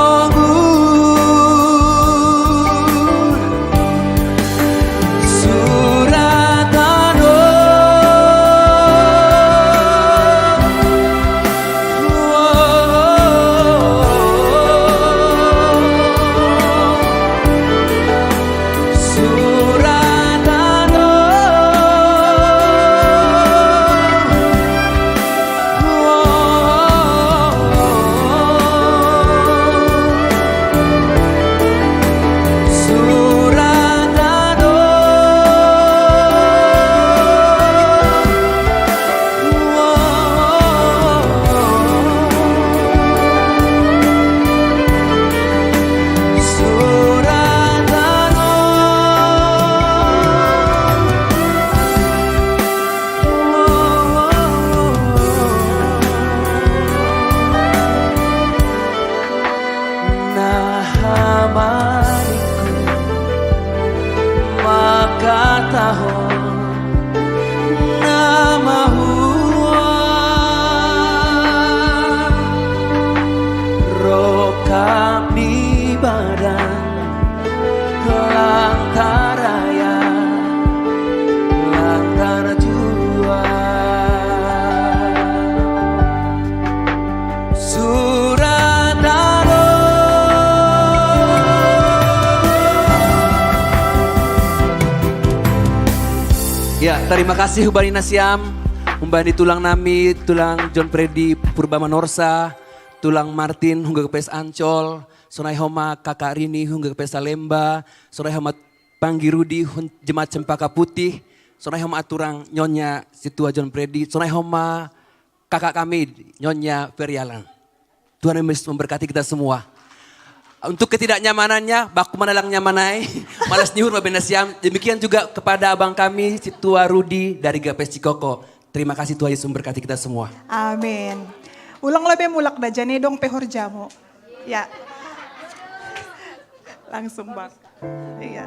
Surat tano. Surat tano. Nah, hamariku, maka taho na mahua roh kami badan. Lantaraya, lantar jua. Surat tano. Ya, terima kasih humbani na siam, humbani tulang nami, tulang John Freddy Purba Manorsa, tulang Martin hungga G P S Ancol, sonai homa kakak Rini hungga G P S Salemba, sonai homa Panggi Rudi hun jemaat Cempaka Putih, sonai homa aturang Nyonya Situa John Freddy, sonai homa kakak kami Nyonya Ferialan. Tuhan Yesus memberkati kita semua. Untuk ketidaknyamanannya, baku mana lang nyamanai, malas nyuhur mabena siam. Demikian juga kepada abang kami, Situa Rudi dari G P S Cikoko. Terima kasih, Tuhan Yesus memberkati kita semua. Amin. Ulang lebih mulak dah, jani dong pehor jamu. Ya. Langsung bak. Iya.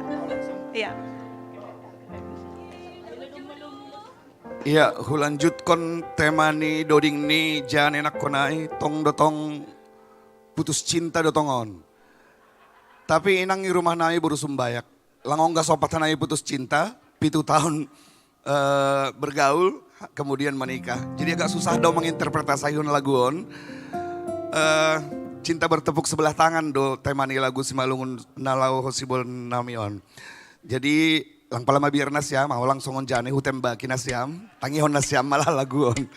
Iya. Iya, hulanjutkon tema ni doding ni jan enak konai, tong dotong putus cinta dotongon. Tapi inang di rumah nami baru sumbayak. Langong ka sopat nami putus cinta, pitu tahun eh, bergaul, kemudian menikah. Jadi agak susah dong menginterpretasikan lagu on. Eh, cinta bertepuk sebelah tangan do tema ni lagu Simalungun Nalau Hosibol nami on. Jadi lang palama biar nasiam, mau langsung on jani hutem baki nasiam, tangihon nasiam malah lagu on.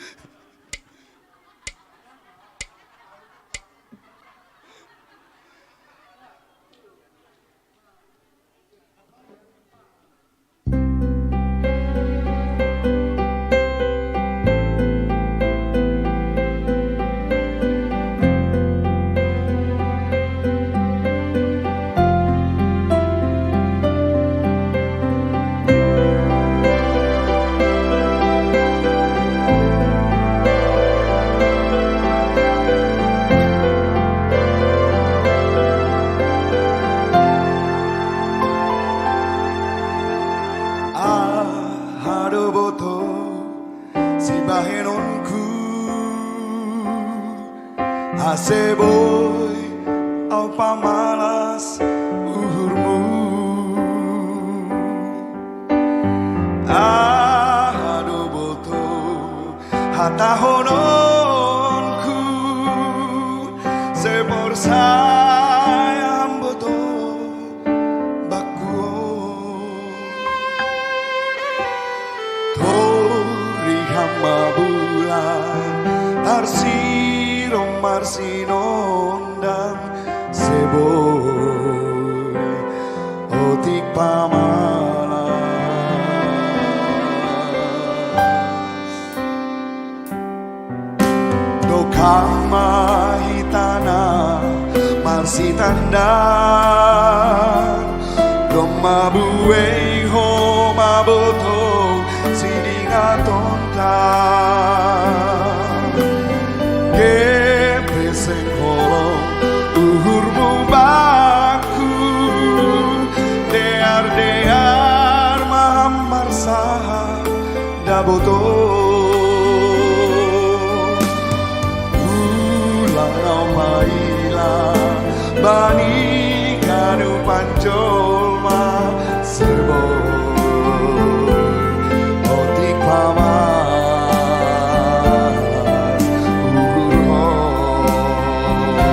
Aha do boto si bahenonku, ase boi au pamalas uhurmu. Aha do boto hatahononku, se porsaya am boto bakku. Tori hama bulan tarsirom marsinondang, se boi otik pamalas. Dokama hitana marsitandan, doma buei homa boto sidingatonta. Kepeseng holong uhurmu bakku, dear-dear ma am marsaha daboto. Ulang au maila bani kanu panjolma, se boi otik pamalas uhurhon.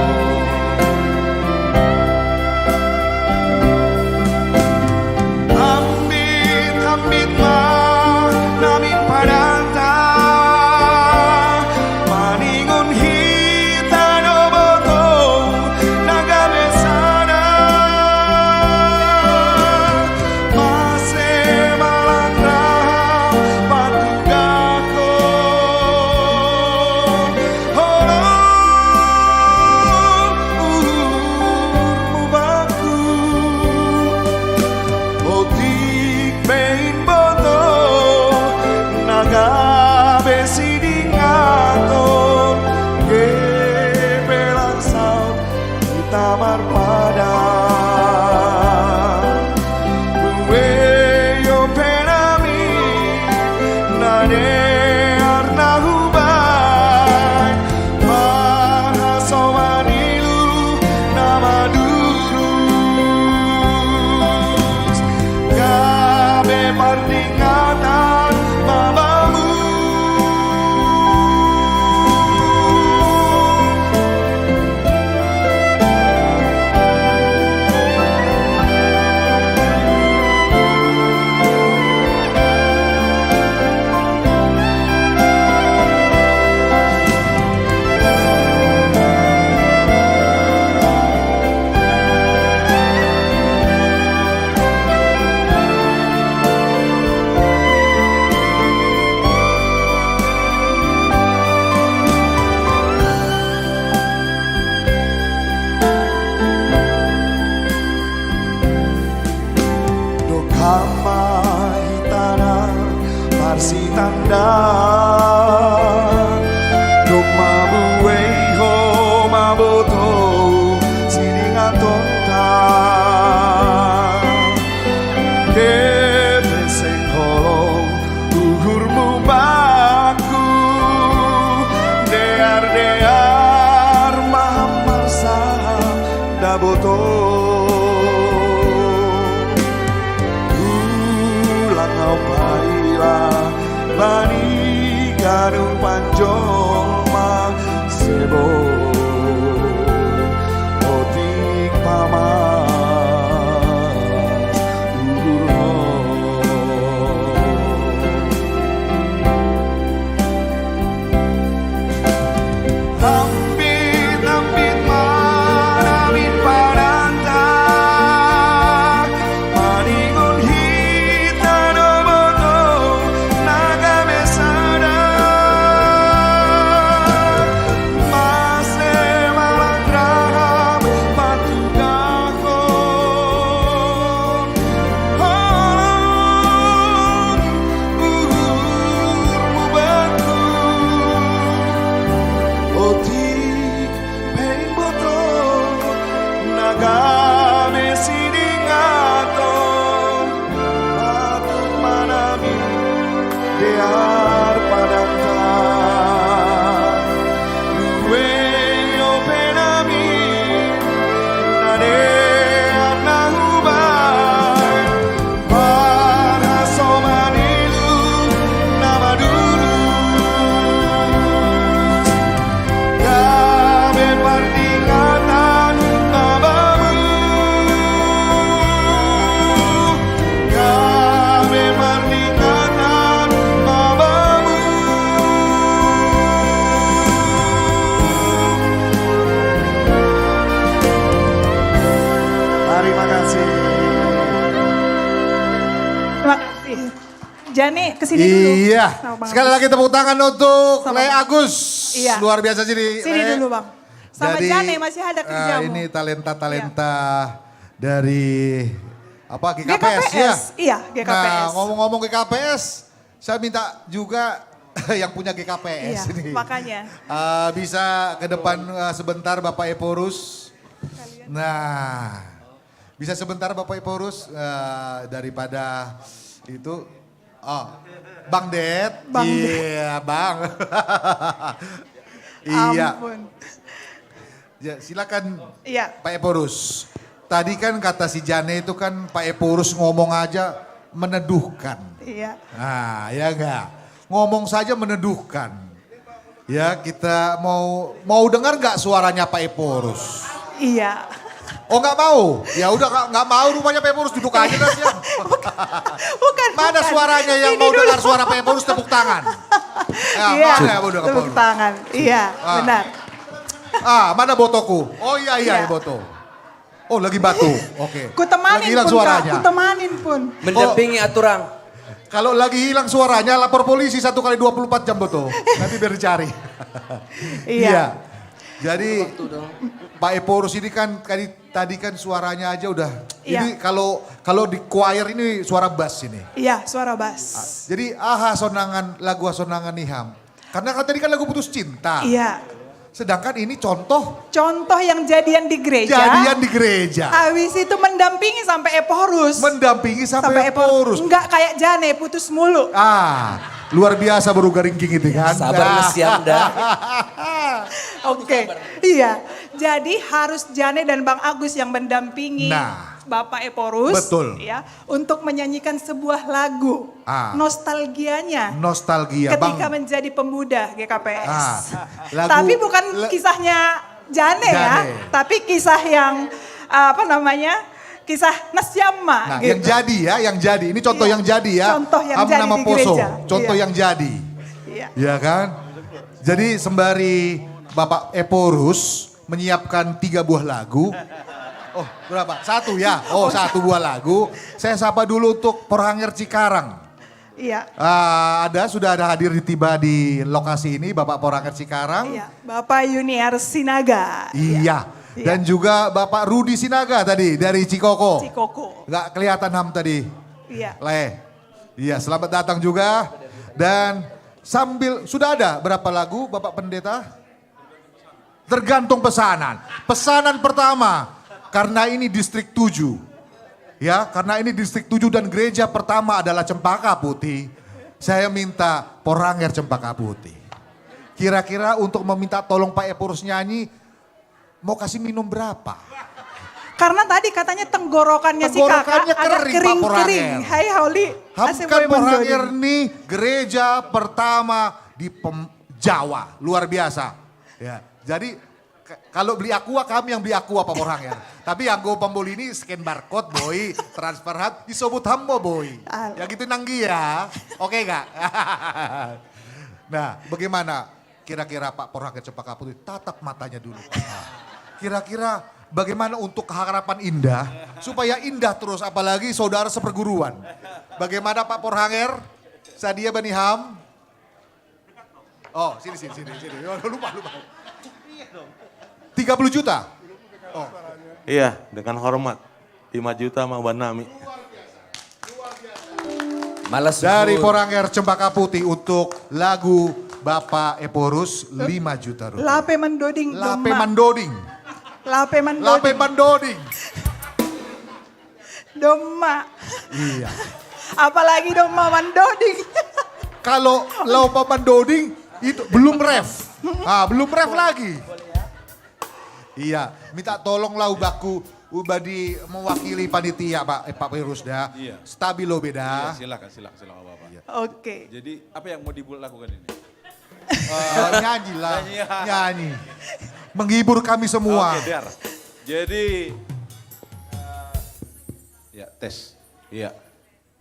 Jane, ke sini dulu. Iya. Sama Bang Sekali Agus. Lagi tepuk tangan untuk Sama Le Bang. Agus. Iya. Luar biasa sini. Sini Le. Dulu, Bang. Sama Jadi, Jane, masih ada eh, kerjamu. Ini talenta-talenta dari apa, G K P S, G K P S, ya? Iya, G K P S. Nah, ngomong-ngomong G K P S, saya minta juga yang punya G K P S Iya, ini. Makanya. Eh, bisa ke depan, eh, sebentar, Bapak Ephorus. Nah, bisa sebentar, Bapak Ephorus, eh, daripada itu. Oh, Bang Det. Bang Det. Iya, Bang. Iya. Ampun. Ya, silakan, Iya. Pak Ephorus. Tadi kan kata si Jane itu kan Pak Ephorus ngomong aja meneduhkan. Iya. Nah, ya enggak? Ngomong saja meneduhkan. Ya, kita mau mau dengar nggak suaranya Pak Ephorus? Iya. Oh, nggak mau? Ya udah, nggak nggak mau rupanya Pak Ephorus, duduk aja dah, siap. Bukan. Mana bukan. Suaranya yang Ini mau dulu. Dengar suara Pak Ephorus, tepuk tangan? Ya, Iya. Mana ya, udah, Tepuk tangan. Iya, Ah. Benar. Ah, mana botoku? Oh, iya, iya, Iya. Boto. Oh, lagi batuk. Oke. Ku temanin Lagi hilang pun, suaranya. Kak. Ku temanin pun. Mendampingi aturang. Kalau lagi hilang suaranya, lapor polisi satu kali dua puluh empat jam, Boto. Nanti biar dicari. Iya. Jadi, Pak Ephorus ini kan tadi tadi kan suaranya aja udah. Iya. Ini kalau kalau di choir ini suara bass ini. Iya, suara bass. Jadi, aha sonangan, lagu sonangan Niham. Karena kan tadi kan lagu Putus Cinta. Iya. Sedangkan ini contoh Contoh yang jadian di gereja. Jadian di gereja. Habis itu mendampingi sampai Ephorus. Mendampingi sampai, Sampai Ephorus. Ephorus. Enggak kayak Jane putus mulu. Ah, luar biasa baru garing gini kan. Sabar Ah. Siam dah. Oke. Iya. Jadi harus Jane dan Bang Agus yang mendampingi Nah. Bapak Ephorus, Betul. Ya, untuk menyanyikan sebuah lagu Ah. Nostalgianya Nostalgia, ketika Bang. Menjadi pemuda G K P S. Ah, lagu Tapi bukan le- kisahnya Jane, ya, Jane. Tapi kisah yang, apa namanya, kisah Nasyama. Nah, Gitu. Yang jadi ya, yang jadi. Ini contoh Iya. Yang jadi ya. Contoh yang Am jadi nama di poso. Gereja. Contoh Iya. Yang jadi. Iya. Ya kan? Jadi sembari Bapak Ephorus menyiapkan tiga buah lagu. Oh, berapa? Satu ya? Oh, satu buah lagu. Saya sapa dulu untuk Poranger Cikarang. Iya. Ah, ada, sudah ada hadir di tiba di lokasi ini, Bapak Poranger Cikarang. Iya, Bapak Yuniar Sinaga. Iya. Dan juga Bapak Rudi Sinaga tadi dari Cikoko. Cikoko. Nggak kelihatan Ham tadi. Iya. Leh. Iya, selamat datang juga. Dan sambil, sudah ada berapa lagu, Bapak Pendeta? Tergantung pesanan. Pesanan pertama, karena ini distrik tujuh. Ya, karena ini distrik tujuh dan gereja pertama adalah Cempaka Putih. Saya minta Poranger Cempaka Putih. Kira-kira untuk meminta tolong Pak Ephorus nyanyi, mau kasih minum berapa? Karena tadi katanya tenggorokannya si Tenggorokannya kakak agak kering, Pak kering-kering. Poranger. Hai Holi. Ham Asik kan boy Mandori. Poranger nih gereja pertama di pem- Jawa, luar biasa. Ya, jadi k- kalau beli aqua, kami yang beli aqua, Pak Poranger. Tapi yang gue pembeli ini scan barcode, boy, transfer hub, disobut hamba, boy. Ah. Ya gitu nanggi ya. Oke nggak? Nah, bagaimana kira-kira Pak Poranger Cempaka Putih, tatap matanya dulu, Pak. Kira-kira bagaimana untuk harapan indah, supaya indah terus, apalagi saudara seperguruan. Bagaimana Pak Poranger? Sadia Baniham? Oh, sini, sini, sini, sini. Oh, lupa, lupa. Tiga puluh juta? Iya, dengan hormat. Lima juta mah banami. Malas Dari zuhur. Poranger Cempaka Putih untuk lagu Bapak Ephorus, lima juta rupiah. Lape Mandoding. Lape Doma. Mandoding. Lape Mandoding. Lape Mandoding. Doma. Iya. Apalagi Doma Mandoding. Kalau Lape Mandoding itu belum ref. Ah, belum ref lagi. Iya, minta tolong lah ubaku, ubadi mewakili panitia, Pak, eh, Pak Ephorus dah. Iya. Stabil lo beda. Iya, silakan, silakan, silakan, Bapak. Iya. Oke. Jadi, apa yang mau dibuat lakukan ini? Eh, nyanyi lah, Nyanyi, ya. Nyanyi. Menghibur kami semua. Oke, biar. Jadi, eh, ya, tes. Iya.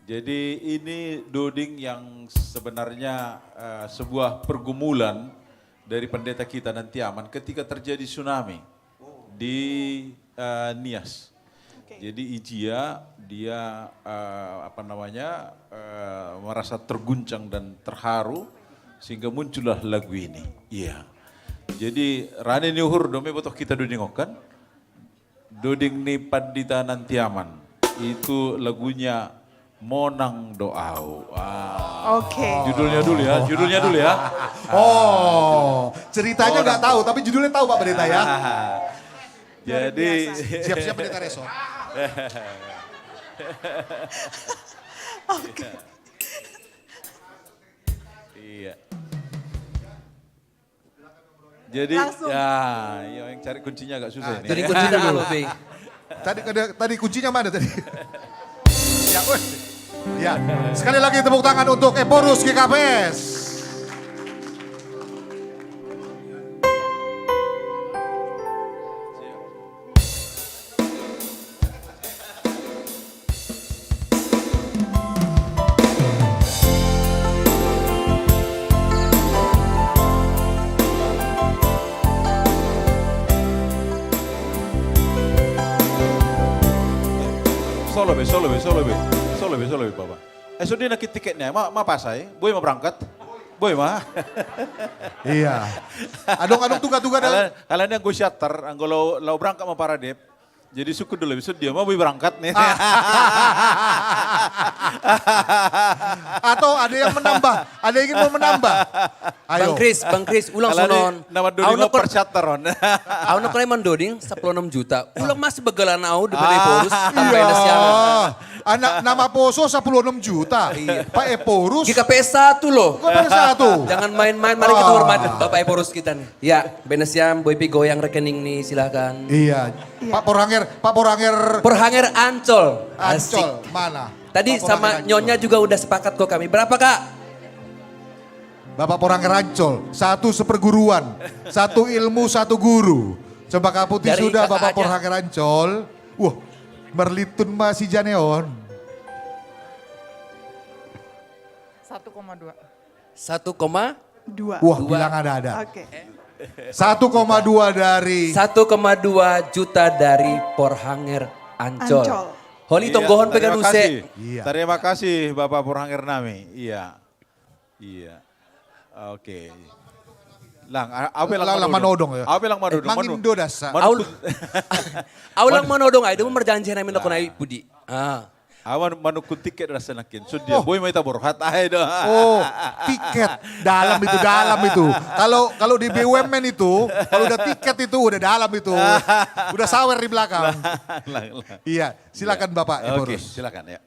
Jadi, ini Doding yang sebenarnya eh, sebuah pergumulan dari pendeta kita nanti aman ketika terjadi tsunami di eh, Nias. Jadi Ijia dia eh, apa namanya eh, merasa terguncang dan terharu sehingga muncullah lagu ini. Iya. Jadi rane ni uhur do me botoh kita dodingokan. Doding ni Pandita Nantiaman. Itu lagunya Monang Doau. Ah. Oke. Judulnya dulu ya, judulnya dulu ya. Oh, ceritanya nggak tahu, tapi judulnya tahu Pak Pendeta ya. Jadi Siap-siap Pendeta Reso. Oke. Iya. Jadi Langsung. Ya, ya yang cari kuncinya agak susah ini. Jadi kuncinya dulu, Be. Tadi ada- tadi kuncinya mana tadi? Ya, weh. Ya, sekali lagi tepuk tangan untuk Ephorus G K P S. Solo be, solo be, solo be, solo be, solo be, Papa. Eh, sudah nak tiketnya, ma, ma pasai, boy mau berangkat, boy ma. Iya. Adong-adong tuga-tuga dah. Kalian, kalian yang gue shutter, anggo lo, lo berangkat mau paradep. Jadi suku dulu, besok dia mau boy berangkat nih. Atau ada yang menambah, ada yang ingin mau menambah. Ayo. Bang Kris, Bang Kris, ulang Kalau sonon. ini nama doding Au lo nokor- percataron. Au nokor emang doding sepuluh enam juta. Ulang masih begalan au di Ephorus. Iya. Anak nama poso sepuluh enam juta. Pak Ephorus. G K P S satu loh. Kok pada satu? Jangan main-main, mari kita hormati Bapak Ephorus kita nih. Ya, Benesiam, Boy Pi goyang rekening nih, silakan. Iya. Pak Poranger, Pak Poranger. Porhanger Ancol. Ancol Asik. Mana? Tadi Pak sama Poranger Ancol. Nyonya juga udah sepakat kok kami. Berapa, Kak? Bapak Poranger Ancol, satu seperguruan, satu ilmu, satu guru. Cempaka Putih Dari sudah, kakak Bapak aja. Poranger Ancol. Wah, merlitun masih janeon. Satu koma dua. Satu koma Dua. Wah, bilang ada-ada. Oke. Satu koma dua dari satu koma dua juta dari Porhanger Ancol. Ancol. Holi Iya, tonggohon terima peganuse. kasih. Iya. Terima kasih Bapak Poranger nami. Iya. Iya. Oke. Lang, a- apa lang Lang, lang manodong ya. Apa lang manodong? Emang Indo dasar. Manukun, Aulang manodong ai, demu merjanji nami nakon ai budi. Ah. Awan manukun tiket rasa nakin. Sudah, boy mai taborhat ai do. Oh, tiket dalam itu, dalam itu. Kalau kalau di B U M N itu, kalau udah tiket itu udah dalam itu. Udah sawer di belakang. Lang, lang. Iya, silakan Bapak Oke, Ephorus. Silakan ya.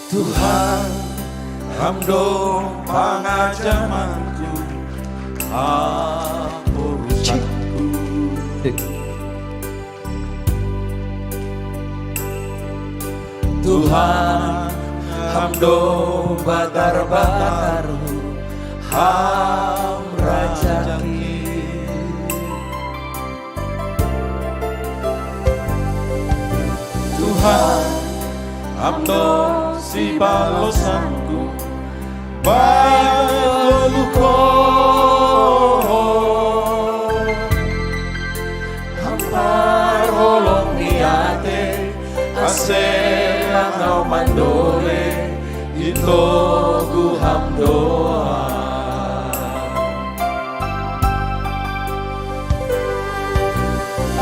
Tuhan, Ham do pangajamanku, Ham urusanku. Tuhan, Ham do batar-batarku, Ham rajaki. Tuhan, Ham do sibalosanku, baik luko. Ham parholong ni ate, ase langau mandole, ito guham doa.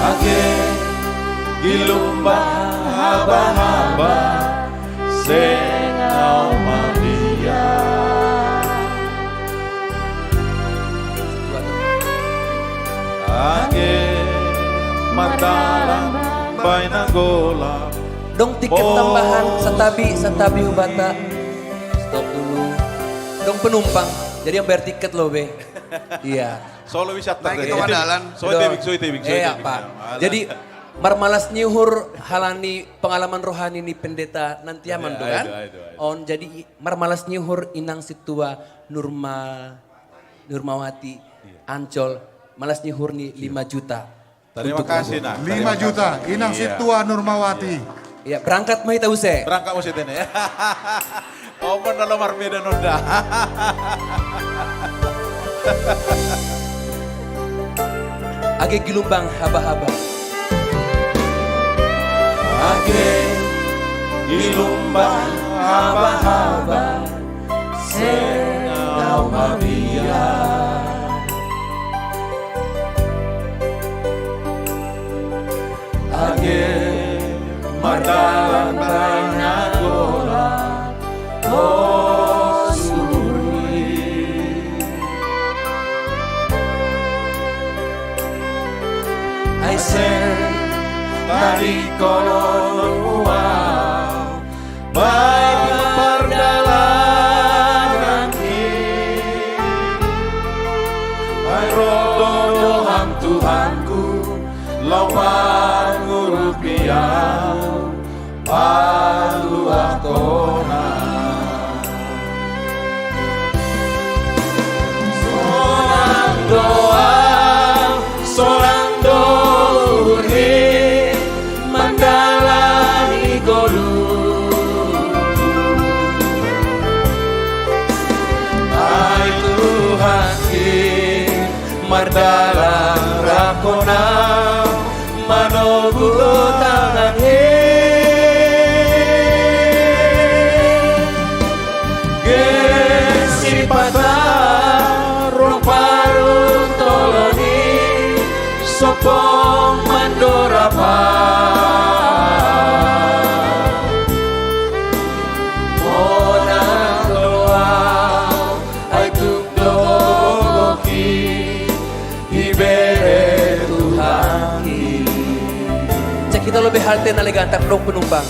Age gilumba haba-haba, sengau malia. Age mardalan baina gola. Dong tiket tambahan satabi, satabi hubata. Stop dulu. Dong penumpang. Jadi yang bayar tiket lo be. Iya. Tolo bisa. Nah, kita wadalan. Soe tebik, soe tebik, soe tebik. Iya, Pak. Jadi, marmalas nyihur halani pengalaman rohani ni pendeta nanti aman tuh kan? On jadi marmalas nyihur inang situa Nurma Nurmawati Ancol malas nyihur ni lima juta. Terima kasih nah. Lima juta inang situa Nurmawati. Iya, berangkat mai tau se. Berangkat mau sitene. Omon dalam marbeda nonda. Age gilumbang haba-haba. Age gilumbang haba-haba. Sengau mabia. Age mardalan baina gola. Oh suri. Aise tadi kono mua. Baik pardalanan i. Ai rodo doham Tuhanku, lau pangurupiau paluakona. Sonang doa, sonang doa mandalani golu. Ai Tuhan ki mardalan rakona manogu tangan he. Gesipata roparu toloni sopong mandorapa. Ona doa ai tu dogoki. Ibere Tuhan i. Cek kita lebih halte na legantak dong penumpang.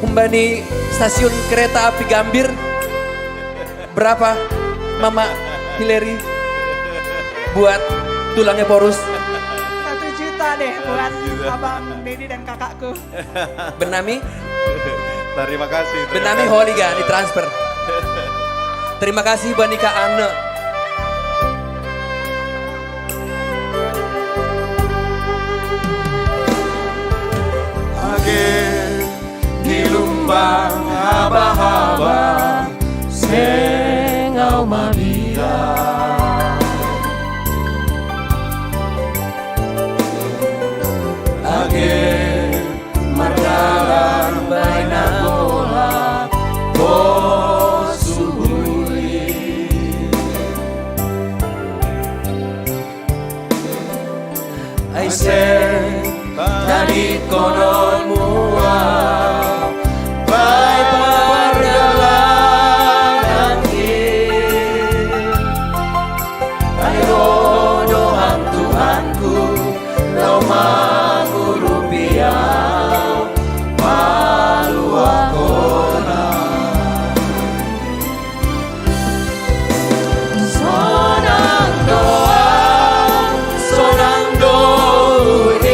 Umbani stasiun kereta api Gambir. Berapa Mama Hillary buat tulangnya Porus? Satu juta deh buat Abang Dedi dan kakakku. Benami? Terima kasih. Benami holiga ditransfer. Terima kasih Banika Ane. Age di lumbang haba-haba sengau mabia. Age mardalan baina gola bosuli. Aise tadi konon mua bai pardalanan i. Ai rodo doham Tuhanku, lau mangurupiau paluakona. Sonang doa, sonang doa i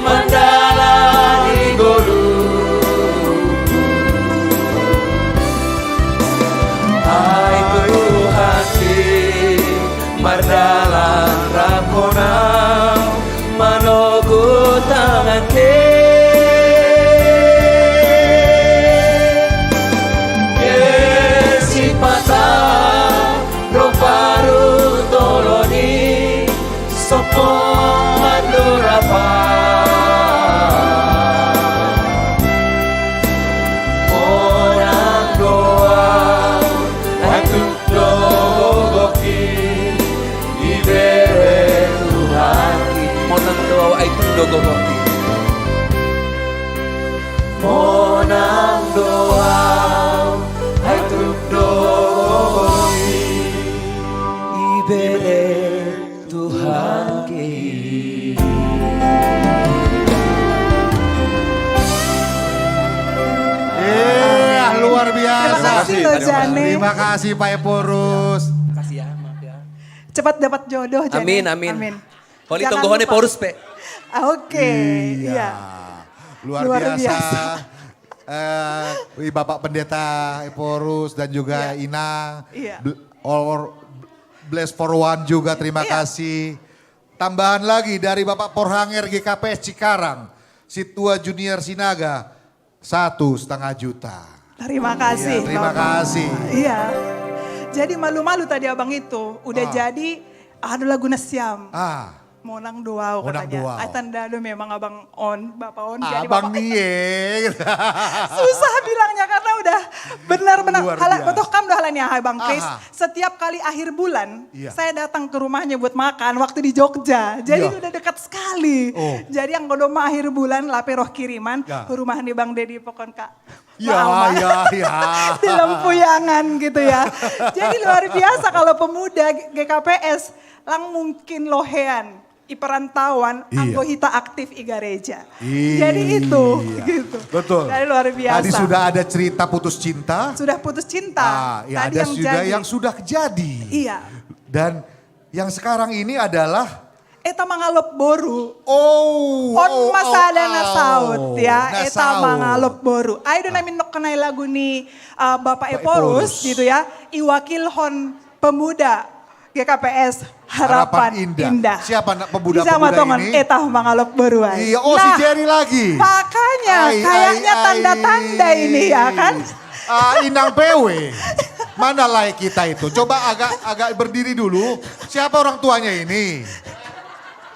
mandalani golu. Ai Tuhan i mardalan rakona manogu tangan ke. Gesipata roparu toloni sopong mandorapa. Onang doa ai tu dogoki ibere Tuhan i. Monang doa ai tu dogoki. Monang doa ai tu dogoki ibere Tuhan ki. Eh, luar biasa. Terima kasih, Terima kasih, Pak Epurus. Makasih ya, maaf ya. Cepat dapat jodoh, Jane. Amin, amin. Amin. Holi Jangan tonggohone lupa. Porus pe. Oke, iya. Luar, Luar biasa. biasa. Eh, Bapak Pendeta Ephorus dan juga Iya. Ina. Iya. Bl- Or Bless for One juga, terima Iya. kasih. Tambahan lagi dari Bapak Porhanger G K P S Cikarang, Situa Junior Sinaga, satu setengah juta. Terima kasih. Iya, terima Bapak. kasih. Iya. Jadi malu-malu tadi abang itu udah Ah. Jadi ada lagu Nasiam. Ah, Monang Duau Monang katanya. Duau. Ai tanda do memang abang on, bapak on. Jadi abang bapak nie. Susah bilangnya karena udah benar-benar Luar hala biasa. Betul kam dah halanya hai bang Chris. Aha. Setiap kali akhir bulan Iya. Saya datang ke rumahnya buat makan waktu di Jogja. Jadi Iya. Udah dekat sekali. Oh. Jadi yang kedua mah akhir bulan lape roh kiriman Ya. Rumah nih bang Dedi pokon kak. Ya, Maaf, Mak. ya, ya. Di Lempuyangan gitu ya. Jadi luar biasa kalau pemuda G K P S lang mungkin lohean i perantauan Iya. Anggo hita aktif i gareja. Iya. Jadi itu gitu. Betul. Jadi luar biasa. Tadi sudah ada cerita putus cinta. Sudah putus cinta. Ah, ya, Tadi ada yang juga jadi. Yang sudah jadi. Iya. Dan yang sekarang ini adalah Eta mangalop boru. Oh, On oh, masa oh, ada oh. nasaut ya, Nah, eta saut. Mangalop boru. Ayo dong namin nok kenai lagu nih uh, Bapak Pak Ephorus Ephorus. Gitu ya. Iwakil hon pemuda G K P S Harapan, Harapan Indah. Siapa nak pemuda-pemuda Bisa matongan ini? Eta mangalop boru ai. Iya, oh, si Nah, Jerry lagi. Makanya Ai, kayaknya ai, tanda-tanda ai. Ini ya kan. Ah, Inang P W. Mana like kita itu? Coba agak agak berdiri dulu. Siapa orang tuanya ini?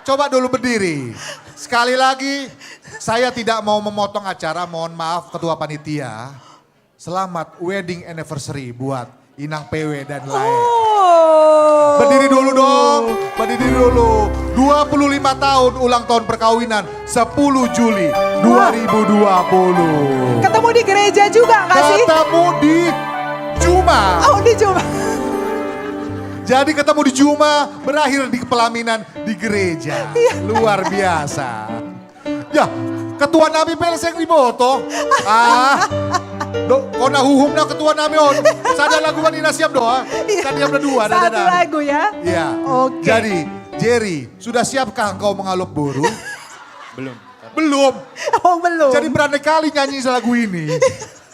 Coba dulu berdiri. Sekali lagi, saya tidak mau memotong acara, mohon maaf Ketua Panitia. Selamat wedding anniversary buat Inang P W dan Lae. Oh. Berdiri dulu dong, berdiri dulu. Dua puluh lima tahun ulang tahun perkawinan, sepuluh Juli dua ribu dua puluh. Ketemu di gereja juga nggak sih? Ketemu di Juma. Oh di Juma. Jadi ketemu di Juma, berakhir di pelaminan di gereja. Iya. Luar biasa. Ya, ketua nami pelseng di moto. Ah, do, kona huhum na ketua nami on. Sada lagu kan Ina siap doa. Iya. Kan dia berdua, ada Satu ada. Lagu ya. Iya. Oke. Jadi, Jerry, sudah siapkah engkau mengalop boru? Belum. Belum. Oh belum. Jadi berani kali nyanyi lagu ini.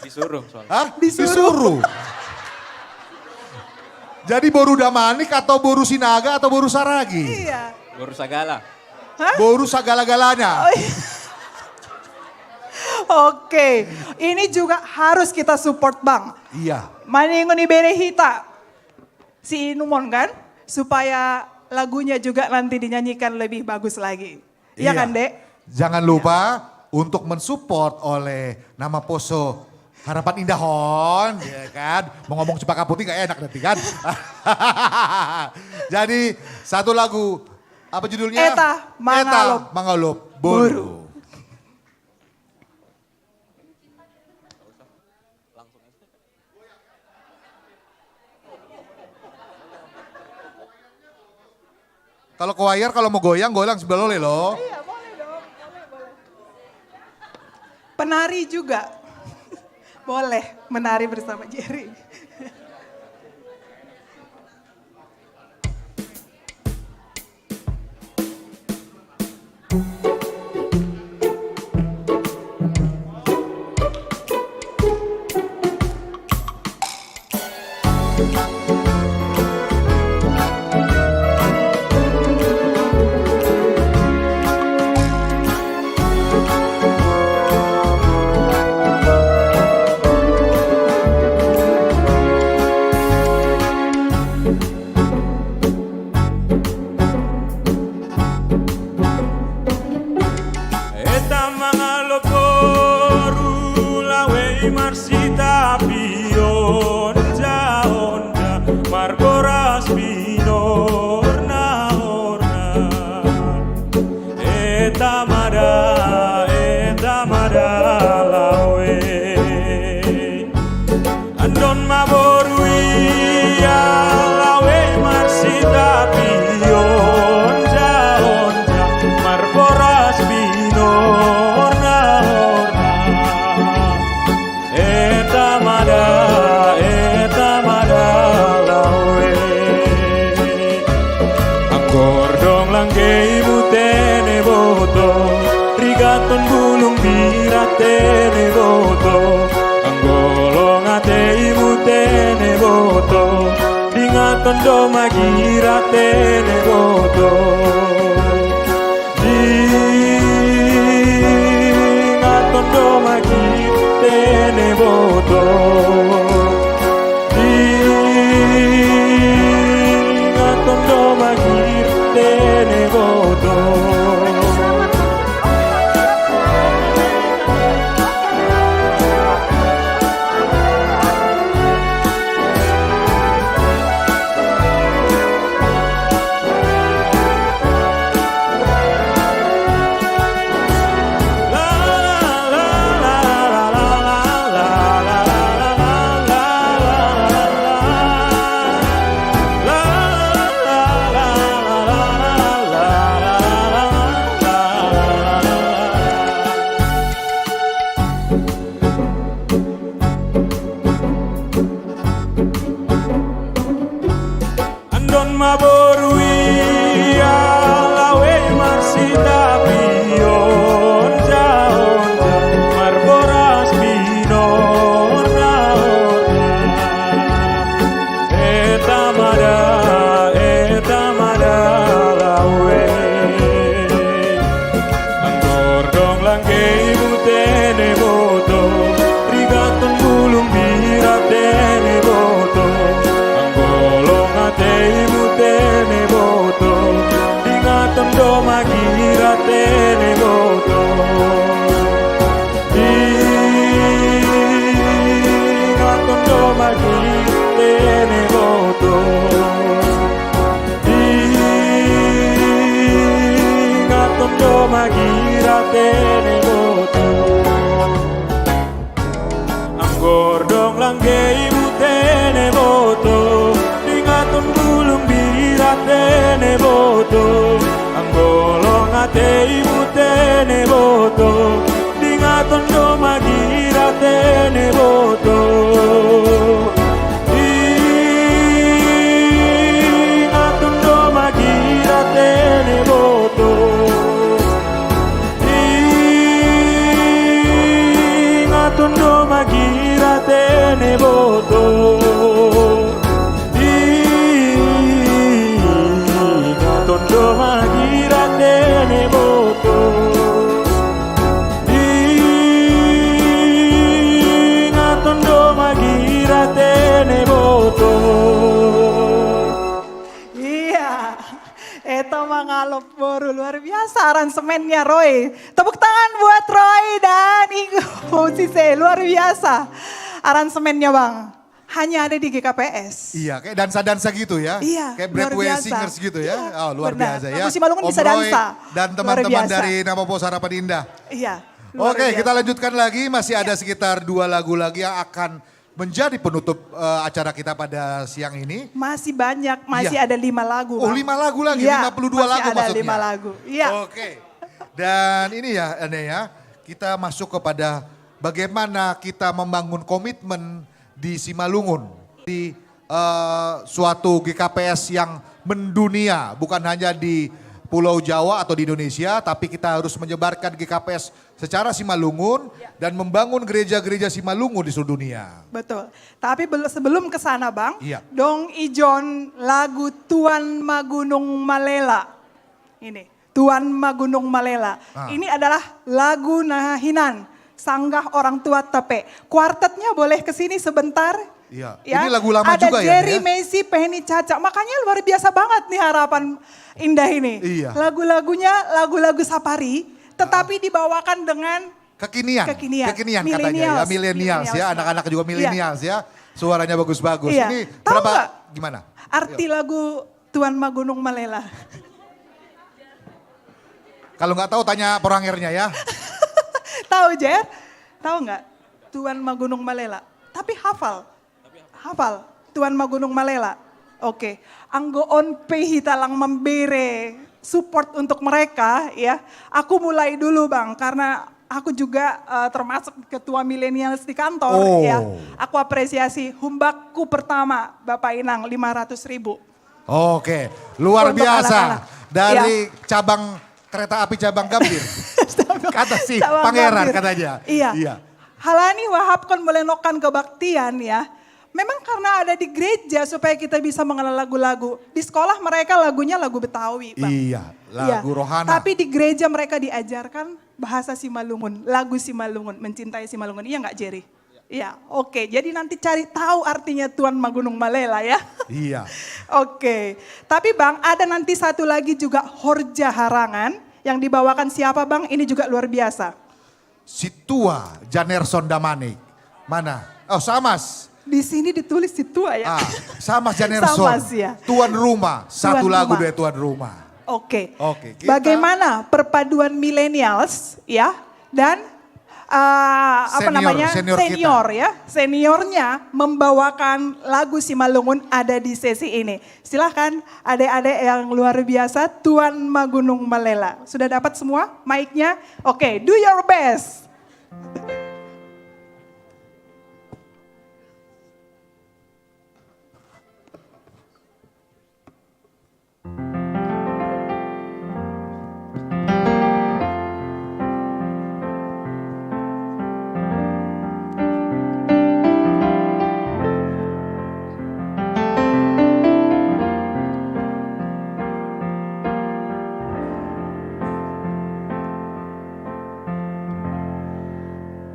Disuruh soalnya. Hah? Disuruh. Jadi boru Damanik atau boru Sinaga atau boru Saragi? Iya. Baru sagala. Boru sagala-galanya. Oh, iya. Oke, ini juga harus kita support bang. Iya. Maningun ibere hita si Numon kan, supaya lagunya juga nanti dinyanyikan lebih bagus lagi. Iya kan dek? Jangan lupa untuk mensupport oleh nama poso Harapan Indah Hon, ya kan? Mau ngomong Cempaka Putih gak enak nanti kan? Jadi satu lagu, apa judulnya? Eta Mangalop Mangalop Boru. Boru. Kalau choir kalau mau goyang, goyang sebelah lo. Iya boleh dong, boleh boleh. Penari juga boleh menari bersama Jerry. Tondo magi ratene boto. Dinga tondo magi tene boto. Dinga tondo magi tene boto. Andon maborui alawe marsita pion jaon marboras pinon naon. Eta mada, eta mada lawe. Anggordong langkei butene boto, rigaton bulung biratene boto. Anggolong atei butene boto, dingaton doma giratene boto. Dingaton doma giratene boto. Dingaton doma giratene boto. Anggordong langkei butene boto. Dingaton bulung biratene boto. Anggolong atei butene boto. Dingaton doma giratene boto. Dingaton doma giratene boto. Dingaton doma giratene boto. Dingaton doma giratene boto. Dingaton doma giratene boto. Iya, eta mah ngalop boru luar biasa aransemennya Roy. Tepuk tangan buat Roy dan Ingo Sise, luar biasa aransemennya Bang. Hanya ada di G K P S. Iya, kayak dansa-dansa gitu ya. Iya, kayak luar Broadway biasa. Singers gitu ya. Iya, Oh, luar benar. biasa ya. Lagu Simalungun Om bisa Roy dansa. Dan Luar teman-teman biasa. Dari Napa Sarapan Indah. Iya. Luar Oke, biasa. Kita lanjutkan lagi, masih ada sekitar dua lagu lagi yang akan menjadi penutup eh, acara kita pada siang ini. Masih banyak, masih Iya. ada lima lagu. Oh, Bang. lima lagu lagi, Iya, lima puluh dua masih lagu ada maksudnya. Lima lagu. Iya. Oke. Dan ini ya, Ane ya, kita masuk kepada bagaimana kita membangun komitmen di Simalungun, di eh, suatu G K P S yang mendunia, bukan hanya di Pulau Jawa atau di Indonesia, tapi kita harus menyebarkan G K P S secara Simalungun dan membangun gereja-gereja Simalungun di seluruh dunia. Betul. Tapi bel- sebelum ke sana Bang, Iya. Dong Ijon lagu Tuan Magunung Malela. Ini, Tuan Magunung Malela. Ah. Ini adalah lagu Nahinan, Sanggah Orang Tua Tepe. Kuartetnya boleh ke sini sebentar? Iya. Ya. Ini lagu lama Ada juga ya, Jerry, ya? Messi, Penny, Caca. Makanya luar biasa banget nih Harapan Indah ini. Iya. Lagu-lagunya lagu-lagu Sapari, tetapi dibawakan dengan Kekinian. Kekinian. Kekinian katanya ya, Millennials. millennials ya, Millennials. Anak-anak juga Iya. Millennials ya. Suaranya bagus-bagus. Iya. Ini Tahu berapa nggak? Gimana? Arti lagu Tuan Magunung Malela. Kalau nggak tahu tanya porangernya ya. Tahu Jer? Tahu nggak? Tuan Magunung Malela. Tapi hafal. Hafal. Tuan Magunung Malela. Oke. Anggo on pe hitalang membere support untuk mereka ya. Aku mulai dulu Bang karena aku juga eh, termasuk ketua millennials di kantor Oh. Ya. Aku apresiasi humbakku pertama Bapak Inang lima ratus ribu. Oke, luar Untuk biasa. Anak-anak. Dari Iya. Cabang kereta api Cabang Gambir. Kata si Cabang Pangeran Gambir. Katanya. Iya. Iya. Halani wahapkon melenokan kebaktian ya. Memang karena ada di gereja supaya kita bisa mengenal lagu-lagu. Di sekolah mereka lagunya lagu Betawi, Bang. Iya, lagu Iya. Rohana. Tapi di gereja mereka diajarkan bahasa Simalungun, lagu Simalungun, mencintai Simalungun. Iya nggak, Jerry? Iya, oke. Jadi nanti cari tahu artinya Tuan Magunung Malela ya. Iya. Oke. Tapi Bang, ada nanti satu lagi juga Horja Harangan yang dibawakan siapa, Bang? Ini juga luar biasa. Si tua Janerson Damanik. Mana? Oh, Samas. Di sini ditulis si tua ya. Ah, Samas Janerson. Samas, ya. Tuan rumah. Satu Tuan lagu rumah. Dari tuan rumah. Oke. Oke, kita Bagaimana perpaduan millennials ya dan uh, apa Senior, namanya senior kita. Senior ya, seniornya membawakan lagu Simalungun ada di sesi ini. Silahkan adik-adik yang luar biasa, Tuan Magunung Malela. Sudah dapat semua mic-nya? Oke, do your best.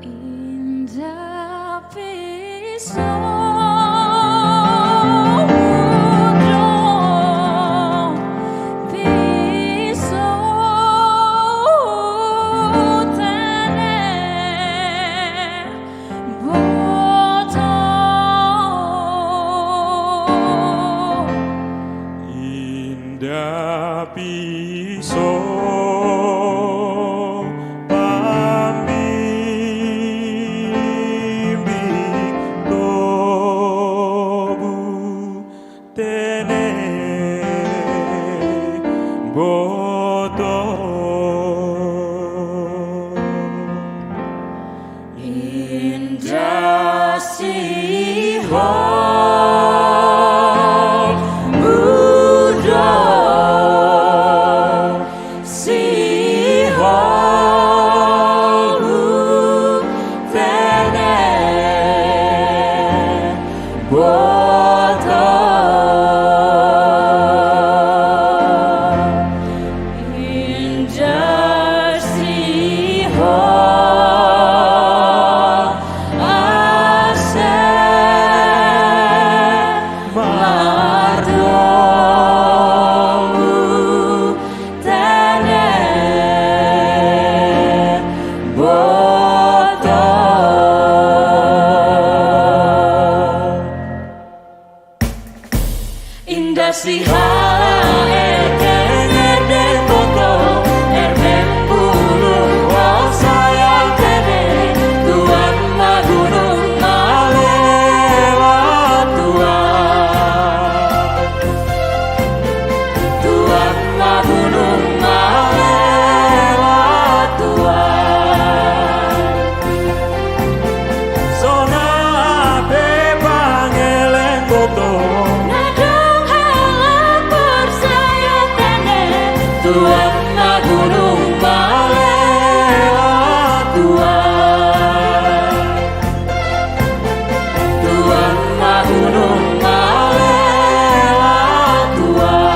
Indah pisau udong, pisau tenek botol. Indah pisau pambimbing tobu tenek botol. Indah sihol mudong, sihol tenek botol. Indah sihol asem mardomu tenek botol. Indah sihala ekeng erdeng botol, erdeng bulu osaya tene, Tuan Magunung Malela Tuan. Tuan Magunung Malela Tuan. Sona pe pangeleng botol. Nadong halak percaya tene, Tuan Magunung Malela Tuan. Tuan Magunung Malela Tuan.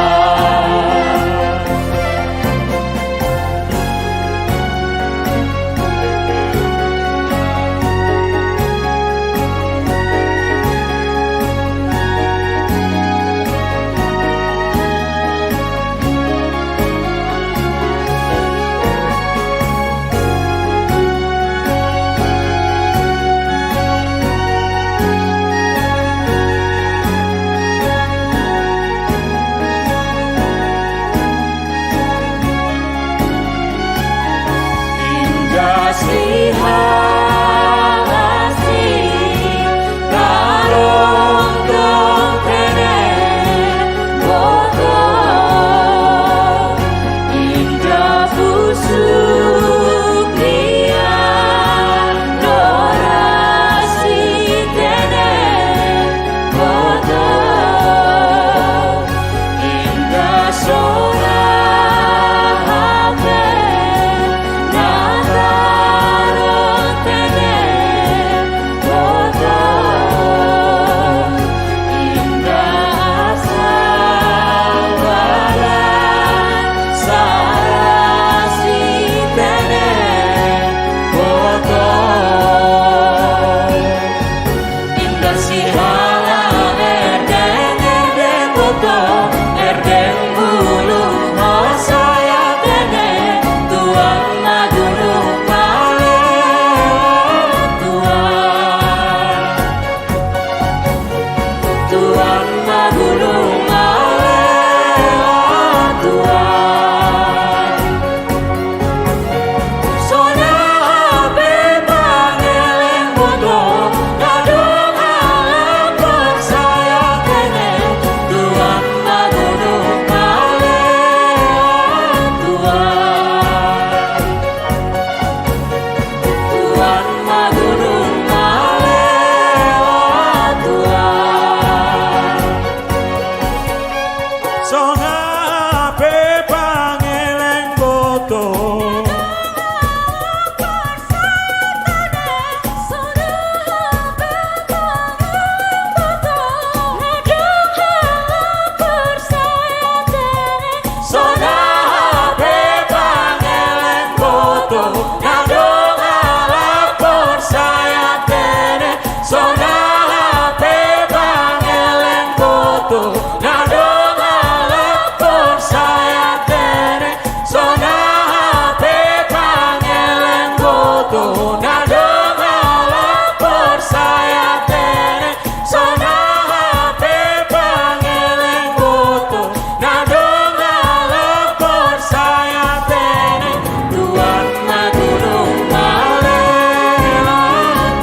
Sona hape pangeleng boto, nadong alak porsaya tene. Sona hape pangeleng boto, nadong alak porsaya tene. Sona hape pangeleng boto, nadong alak porsaya tene. Sona hape pangeleng boto, nadong alak porsaya tene. Tuan Magunung Malela,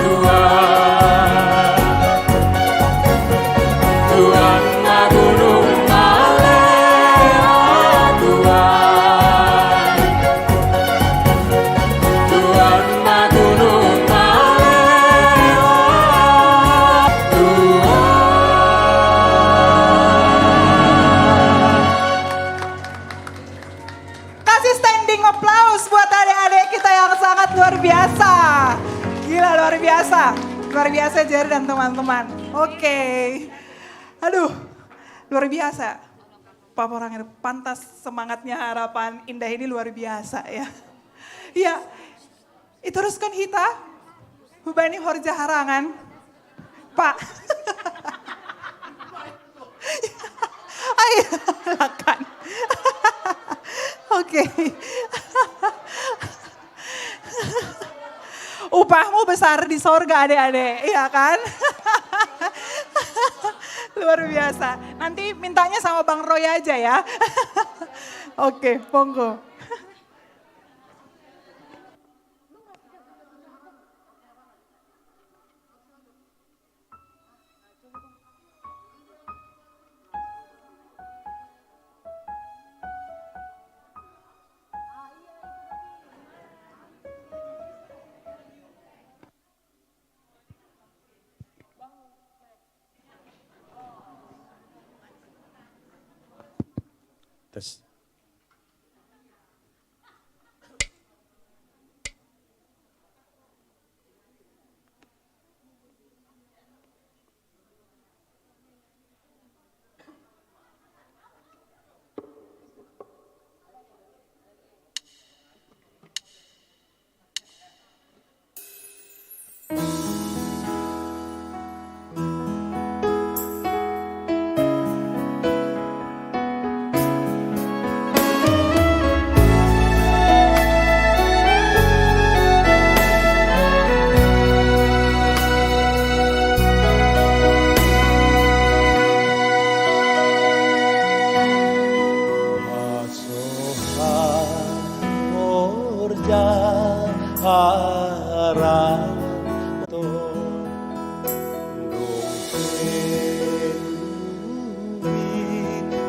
Tuan. Tuan Magunung Malela, Tuan. Tuan Magunung Malela, Tuan. Kasih standing applause buat adik-adik kita yang sangat luar biasa. Gila, luar biasa. Luar biasa, Jerry dan teman-teman. Oke. Aduh, luar biasa. Pak Porang, pantas semangatnya Harapan Indah ini luar biasa, ya. Iya. Iteruskan hita, bebani horja harangan. Pak. Ayo, silakan. Oke. Upahmu besar di sorga, adik-adik, iya kan? Luar biasa. Nanti mintanya sama Bang Roy aja, ya. Oke, monggo. Tes. Sohan horja haranto, dong peduli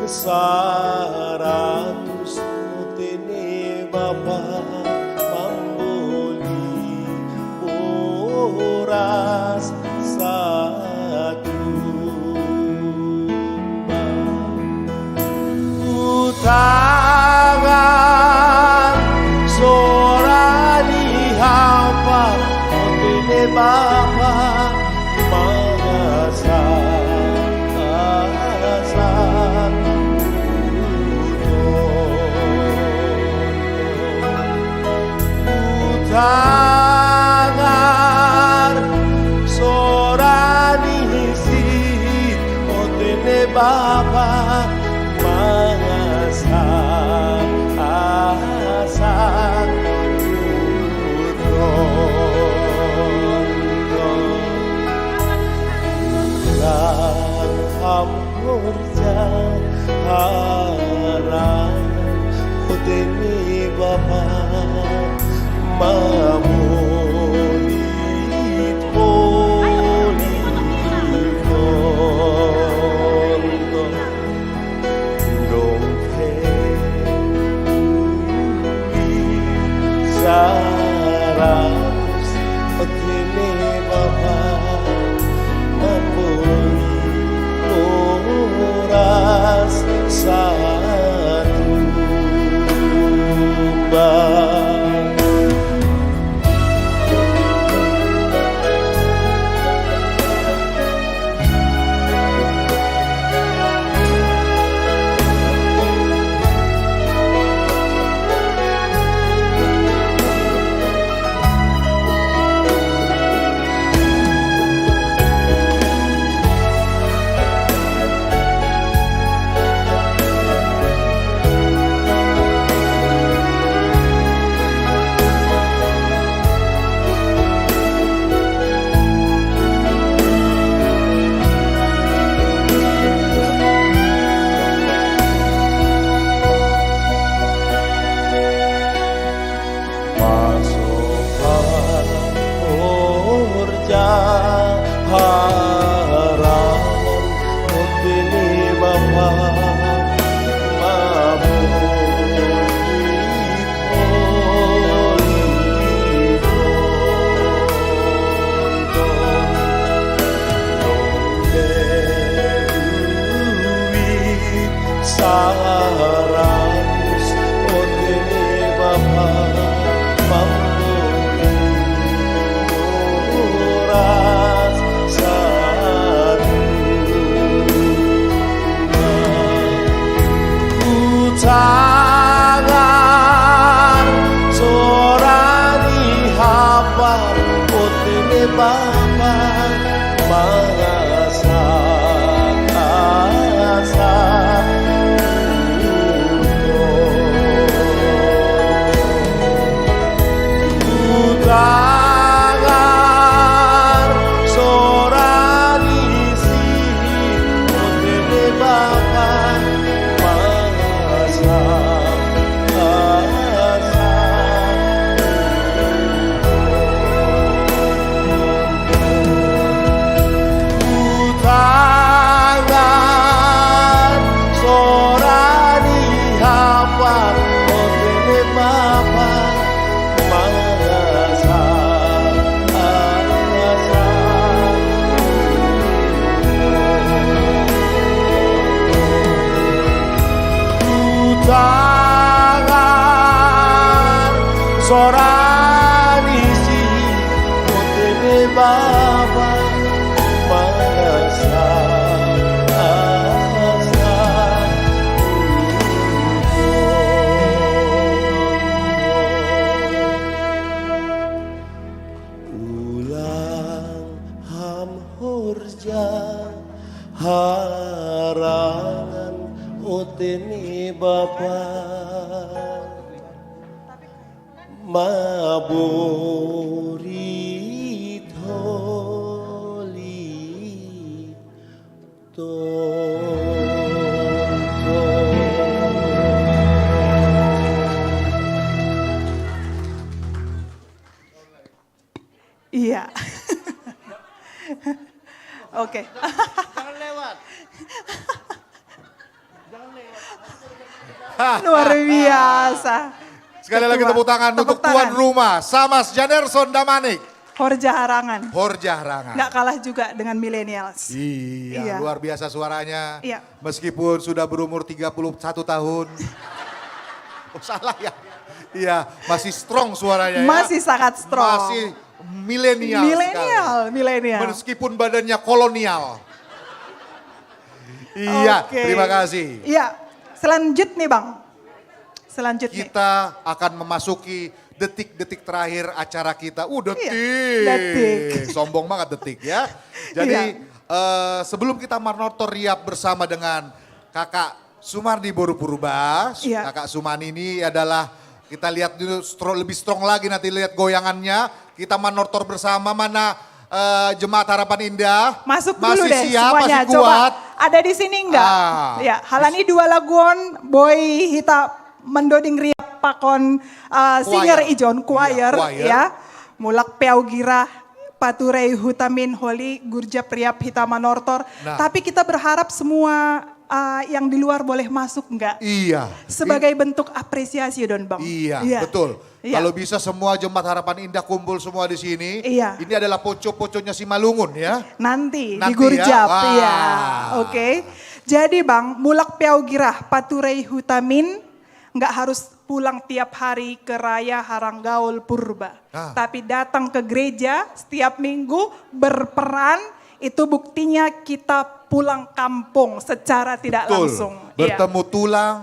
saratus, tene Bapa mamboli boras satu. Utangan sorani hapa, otene Bapa mangasa asa uton. Utangan sorani si, otene Bapa mangasa asa uton. Ulang ham horja haranto, otene Bapa mamboli boras satu. Dong peduli saratus, otene Bapa mamboli boras satu. Sangar sorani hapar otene baba mangasa asa Sangar sorani si otene baba Tangan sorani si otene baba mangasa asa. Ulang ham horja harangan otene baba mabori tholi to. Iya. Oke. Luar biasa. Sekali lagi tepuk tangan untuk tuan rumah, Samas Janerson Damanik. Horja Harangan. Horja Harangan. Nggak kalah juga dengan millennials. Iya, Iya. Luar biasa suaranya. Iya. Meskipun sudah berumur tiga puluh satu tahun. Oh, salah ya. Iya, masih strong suaranya ya. Masih sangat strong. Masih milenial Milenial, sekali. Milenial. Meskipun badannya kolonial. Iya, Oke. Terima kasih. Iya, selanjutnya Bang. Selanjutnya. Kita akan memasuki detik-detik terakhir acara kita. Uh, detik. Iya, detik. Sombong banget detik ya. Jadi Iya. eh, sebelum kita manortor riap bersama dengan Kakak Sumardi Boru Purba, Iya. Kakak Sumani ini adalah kita lihat dulu strong, lebih strong lagi nanti lihat goyangannya. Kita manortor bersama mana eh, jemaat Harapan Indah Masuk masih dulu deh siap, semuanya. Masih Coba kuat. Ada di sini enggak? Ah. Ya, Halani Dua Laguon, Boy Hita Mendoding Riap Pakon uh, Singer Choir. Ijon Choir, Iya, choir. Ya. Mulak Peau Girah, Paturei Hutamin Holi, Gurjap Riap Hita Manortor. Nah. Tapi kita berharap semua uh, yang di luar boleh masuk enggak? Iya. Sebagai bentuk apresiasi Don Bang. Iya, betul. Iya. Kalau bisa semua jemaat Harapan Indah kumpul semua di sini. Iya. Ini adalah poco-poconya Simalungun ya. Nanti, Nanti di Gurjap, ya. Wah. Iya. Oke. Jadi Bang, Mulak Peau Girah, Paturei Hutamin, nggak harus pulang tiap hari ke Raya Haranggaul Purba. Ah. Tapi datang ke gereja setiap minggu, berperan, itu buktinya kita pulang kampung secara tidak Betul. Langsung. Iya. Bertemu tulang.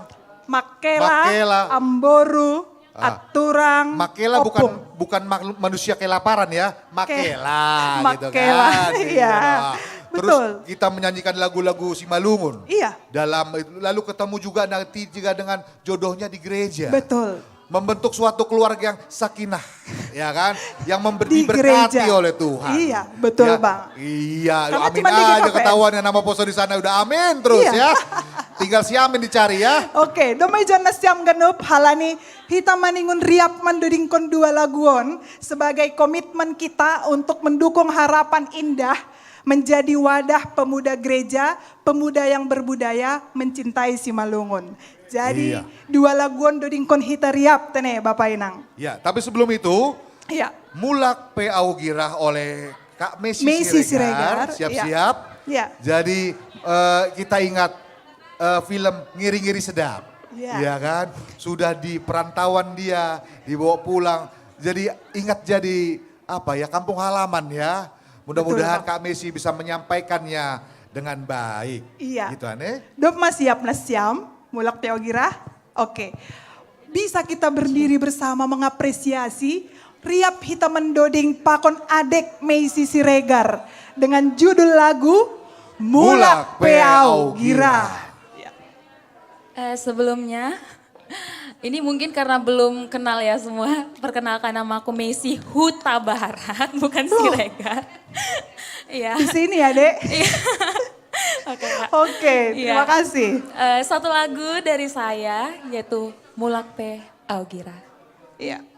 Makela, Makela. Amboru, Ah. Aturang, Makela bukan Opung. bukan makhluk manusia kelaparan ya, Makela gitu Makela, kan. Iya. Nah, terus Betul. Kita menyanyikan lagu-lagu Simalungun. Iya. Dalam lalu ketemu juga nanti juga dengan jodohnya di gereja. Betul. Membentuk suatu keluarga yang sakinah, ya kan? Yang member, Di diberkati gereja. Oleh Tuhan. Iya, betul, Ya, Bang. Iya, Karena amin cuma dikit aja apa ya? Ketahuan yang nama poso di sana udah amin terus Iya. Ya. Tinggal si amin dicari ya. Oke, domai jana siam ganup, Halani Hita Maningun Riap Mandudingkon Dua Laguon sebagai komitmen kita untuk mendukung Harapan Indah menjadi wadah pemuda gereja, pemuda yang berbudaya, mencintai Simalungun. Jadi Iya. Dua Laguon Dodingkon Hita Riap tene Bapak Inang. Ya, tapi sebelum itu Iya. Mulak Peau Girah oleh Kak Messi, Messi Siregar. Siregar, Siap-siap. Iya. Jadi eh, kita ingat eh, film Ngiri-Ngiri Sedap. Iya. Iya kan? Sudah di perantauan dia, dibawa pulang. Jadi ingat jadi apa ya, kampung halaman ya. Mudah-mudahan Betul, Bang. Kak Messi bisa menyampaikannya dengan baik. Iya. Gitu aneh. Dop mas siap na siam, Mulak Peau Girah. Oke, bisa kita berdiri bersama mengapresiasi Riap Hita Mendoding Pakon Adek Meisi Siregar dengan judul lagu Mulak Peau Gira. Eh, sebelumnya, ini mungkin karena belum kenal ya semua. Perkenalkan, nama aku Meisi Huta Barat, bukan Siregar. Iya. Di sini ya, Dek? Iya. Oke, Kak. Oke, Iya. Terima kasih. Eh, satu lagu dari saya, yaitu Mulak Peau Gira. Iya.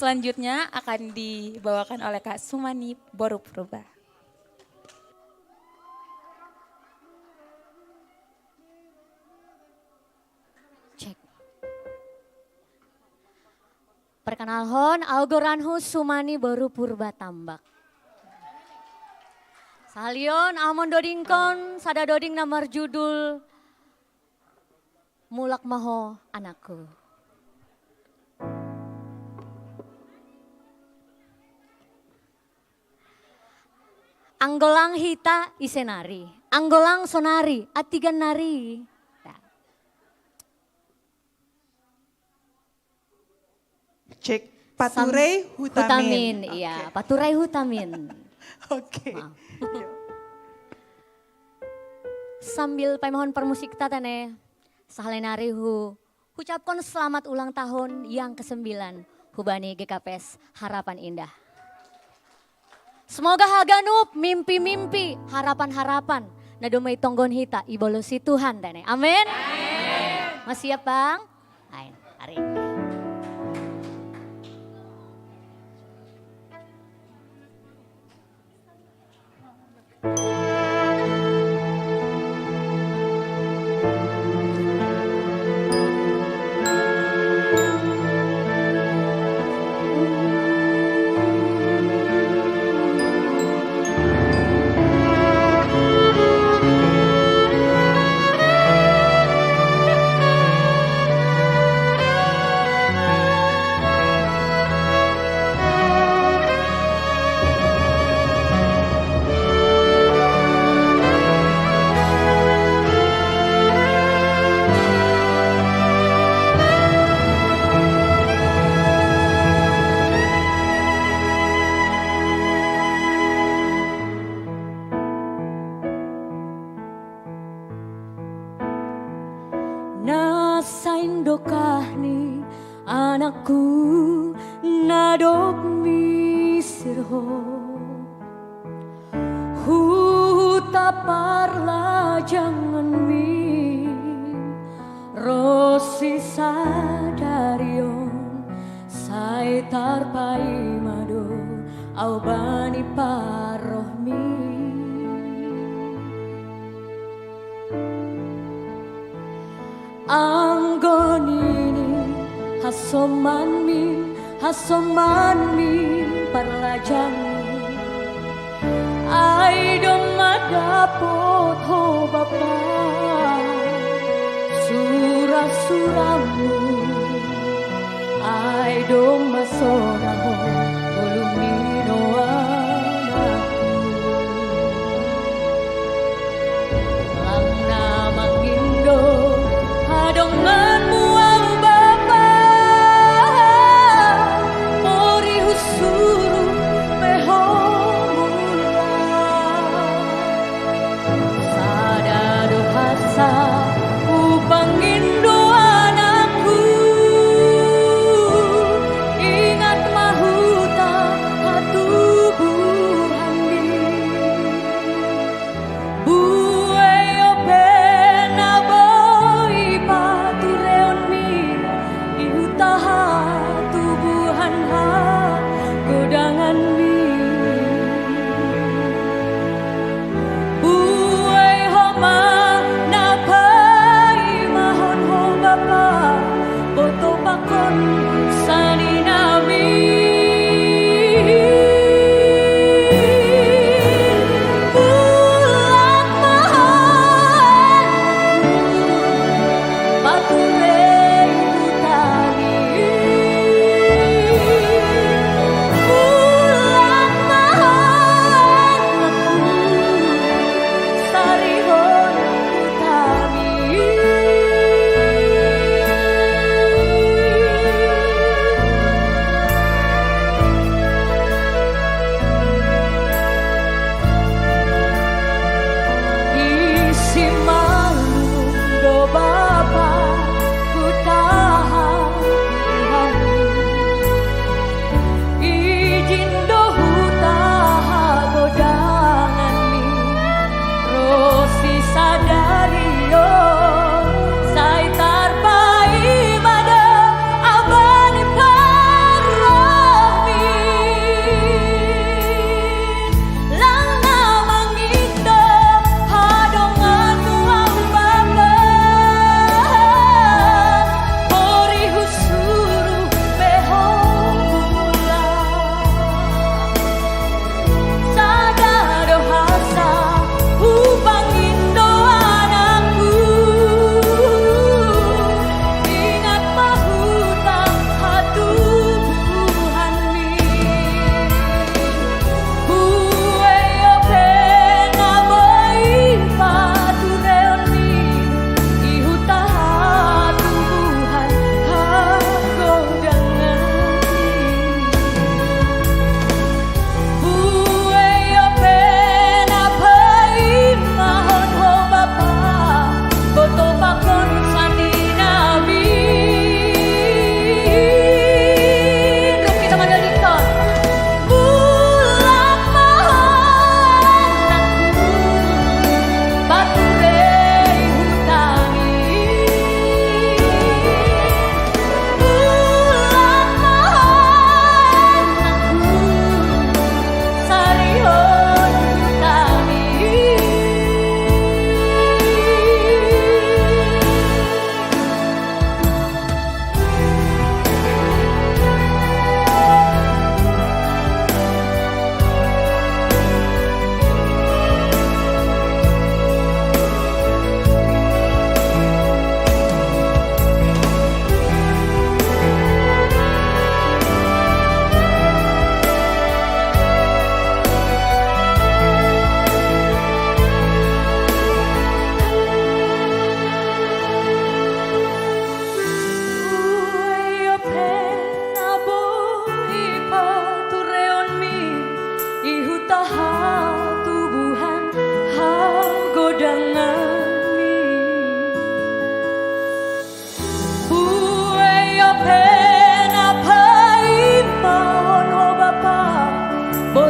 Selanjutnya akan dibawakan oleh Kak Sumani Boru Purba. Cek. Perkenalhon, au goranhu Sumani Boru Purba Tambak. Sahalion, amon dodingkon, sada doding na marjudul Mulak Maho Anakku. Anggolang hita ise nari, anggolang sonari, atigan nari. Ya. Cek. Paturei hutamin. Hutamin, iya. Oke. Paturei hutamin. Oke. Maaf. Sambil paimahon parmusik ta tene, sahali nari hu, hucapkan selamat ulang tahun yang kesembilan hubani G K P S Harapan Indah. Semoga haganup mimpi-mimpi, harapan-harapan na dumai tonggon hita ibolosi Tuhan tene. Amin. Masih siap, Bang? Ain, ari. Na sain dokah ni anakku, na dob misir ho huta parlajanganmi, ro si sadari on sai tarpaima do au bani parrohmi. Anggo nini hasomanmi, hasomanmi parlajangmi, ai domma dapot ho bapa sura-surammu, ai domma sora ho ngolumi no anakku. Lang na mangindo hadonganmu au bapa, mori husuru pe ho mulak. Sada do hasa hupangindo anakku, ingat ma huta hat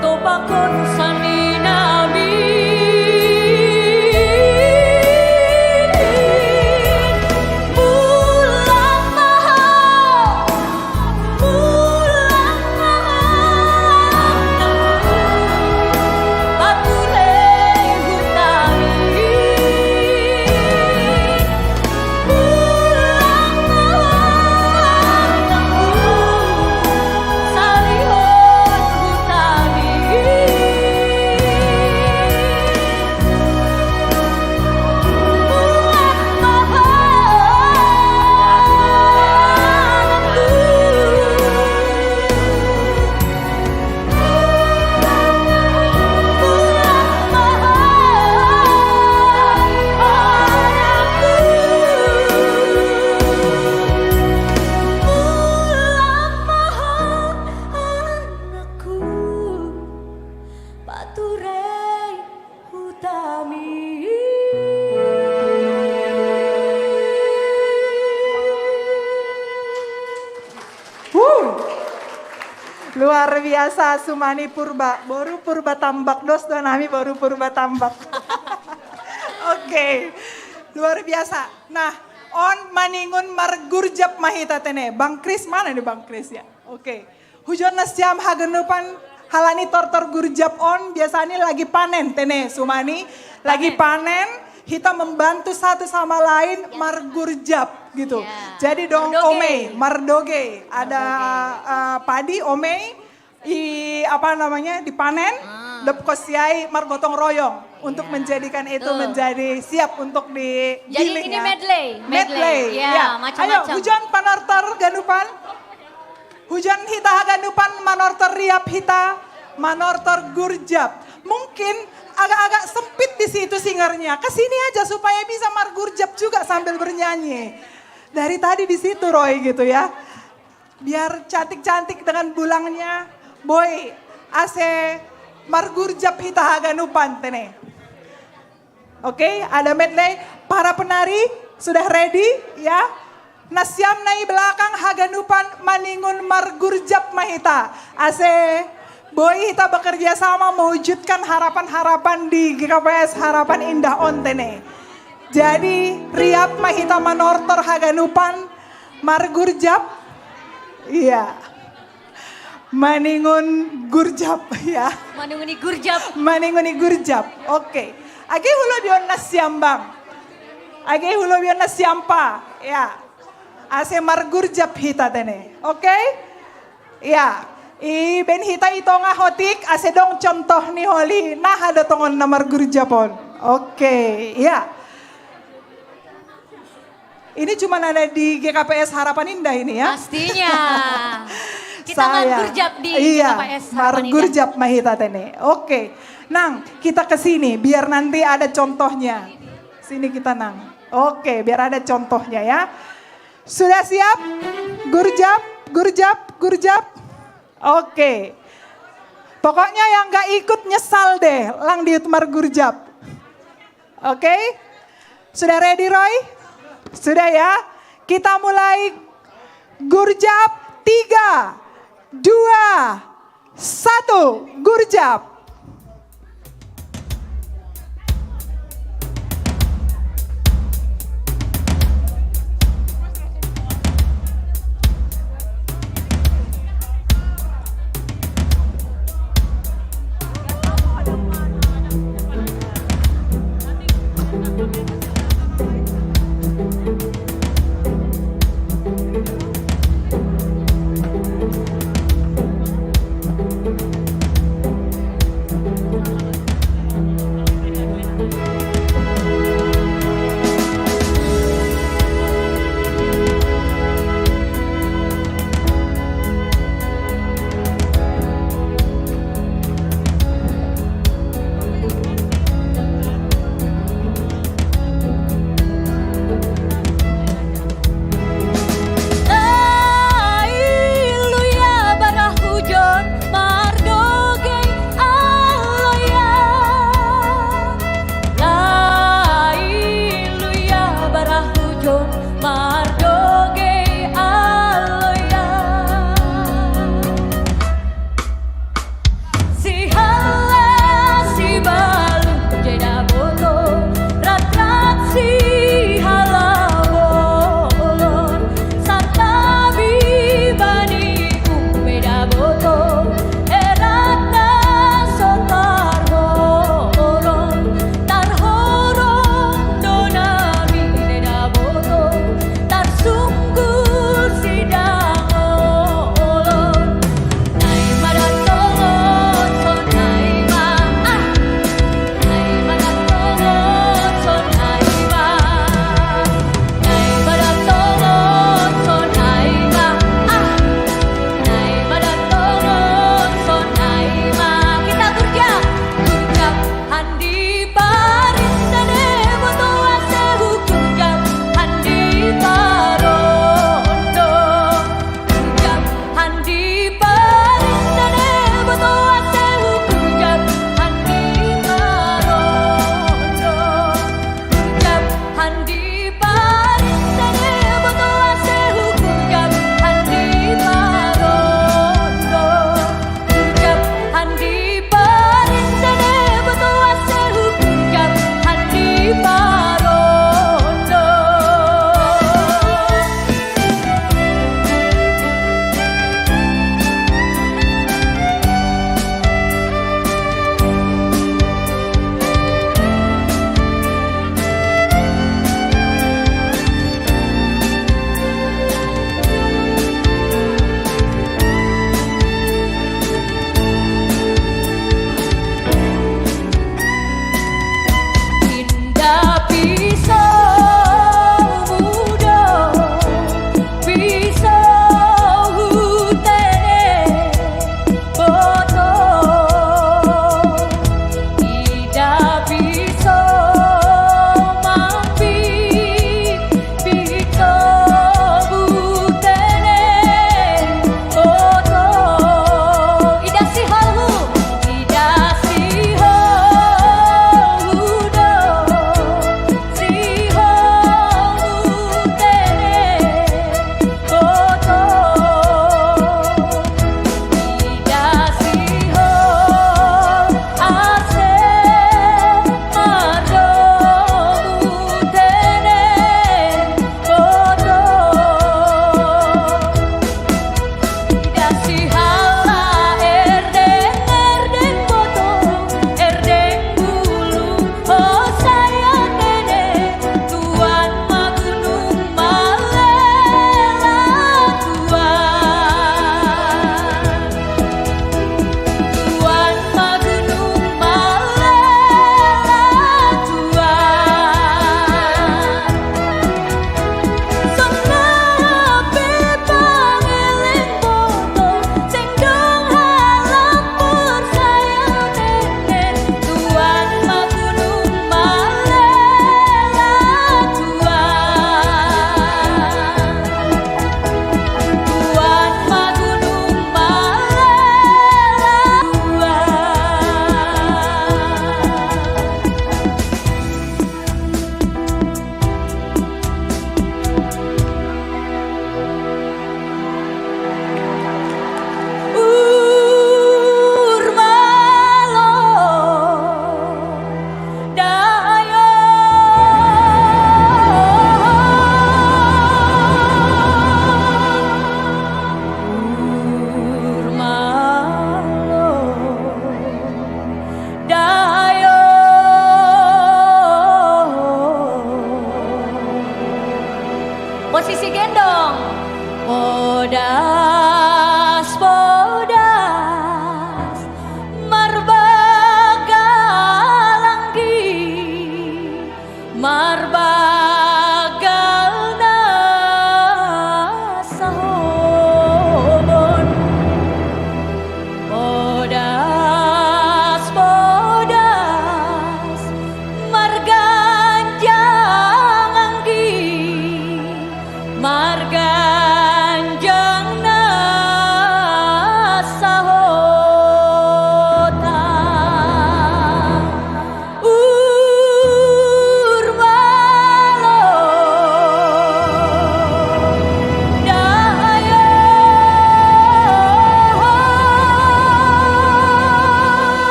Topakon sani nami. Bulan maha, bulan maha, patulei hutami. Paturei hutami. Huh. Luar biasa, sumani Purba. Boru Purba Tambak, dos do nami boru Purba Tambak. Oke, luar biasa. Nah, on maningun margurjap ma hita tene. Bang Kris, mana nih Bang Kris ya? Oke. Hujon nasiam haganupan, halani tortor gurjap on, biasani lagi panen tene, sumani lagi panen, hita membantu satu sama lain margurjap gitu. Ya. Jadi dong, mardoge. Omei, mardoge, ada, eh, padi, omei, i apa namanya, dipanen, dep kosiai margotong royong untuk menjadikan itu menjadi siap untuk di giling. Jadi ini medley, medley. Ya, ya. Ayo, macam-macam. Hujon panortor ganupan. Hujon hita haganupan manortor riap hita, manortor gurjap. Mungkin agak-agak sempit di situ singernya. Ke sini aja supaya bisa margurjap juga sambil bernyanyi. Dari tadi di situ Roy gitu ya. Biar cantik-cantik dengan bulangnya. Boy, ase margurjap hita haganupan tene. Oke, ada medley. Para penari sudah ready ya? Nasiam nai belakang haganupan maningun margurjap ma hita. Ase boi hita bekerja sama mewujudkan harapan-harapan di G K P S Harapan Indah on tene. Jadi riap ma hita manortor haganupan margurjap. Iya. Maningun gurjap ya. Maninguni gurjap. Maninguni gurjap. Oke. Age hulobi on nasiam Bang. Age hulobi on nasiam Pa. Ya. Ase margurjap hita tene. Oke? Ya. I ben hita i tonga hotik, ase dong contoh ni holi. Nah, ada tongon na margurjap on. Oke, ya. Ini cuma ada di G K P S Harapan Indah ini ya. Pastinya. Kita margurjap di G K P S Harapan Indah. Margurjap ma hita tene. Oke. Nang, kita ke sini biar nanti ada contohnya. Sini kita Nang. Oke, biar ada contohnya ya. Sudah siap? Gurjap, gurjap, gurjap. Oke. Pokoknya yang nggak ikut nyesal deh, lang diut margurjap. Oke? Sudah ready, Roy? Sudah ya? Kita mulai gurjap, tiga, dua, satu, gurjap.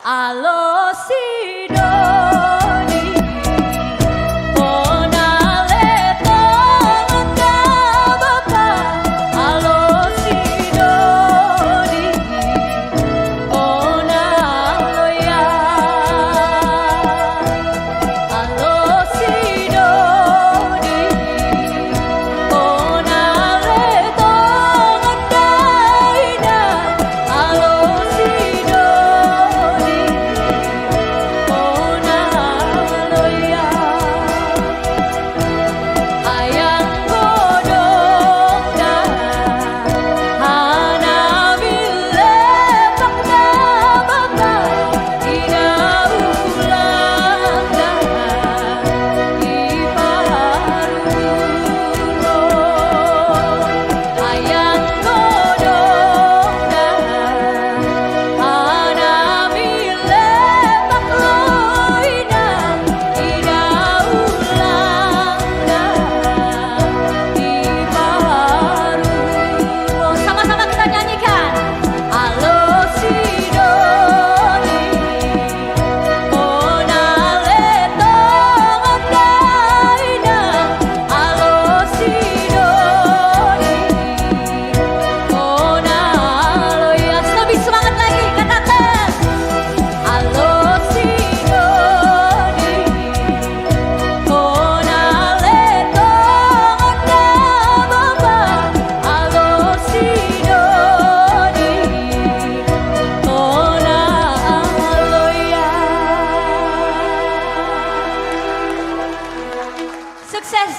Alo sidoni, konale tonga bapa. Alo sidoni, konalo ya. Alo sidoni, konale tonga ina. Alo sidoni, konalo ya. Ayang godong da, hana mile pakda bapa, ina ulang da, iparulo. Ayang godong da, hana mile paklo ina, ina ulang da, iparulo. Sama-sama kita nyanyikan. Alo sidoni, konale tonga ina. Alo sidoni, konalo ya. Lebih semangat lagi, katakan. Alo sidoni, konale tonga bapa. Alo sidoni, konalo ya. Sukses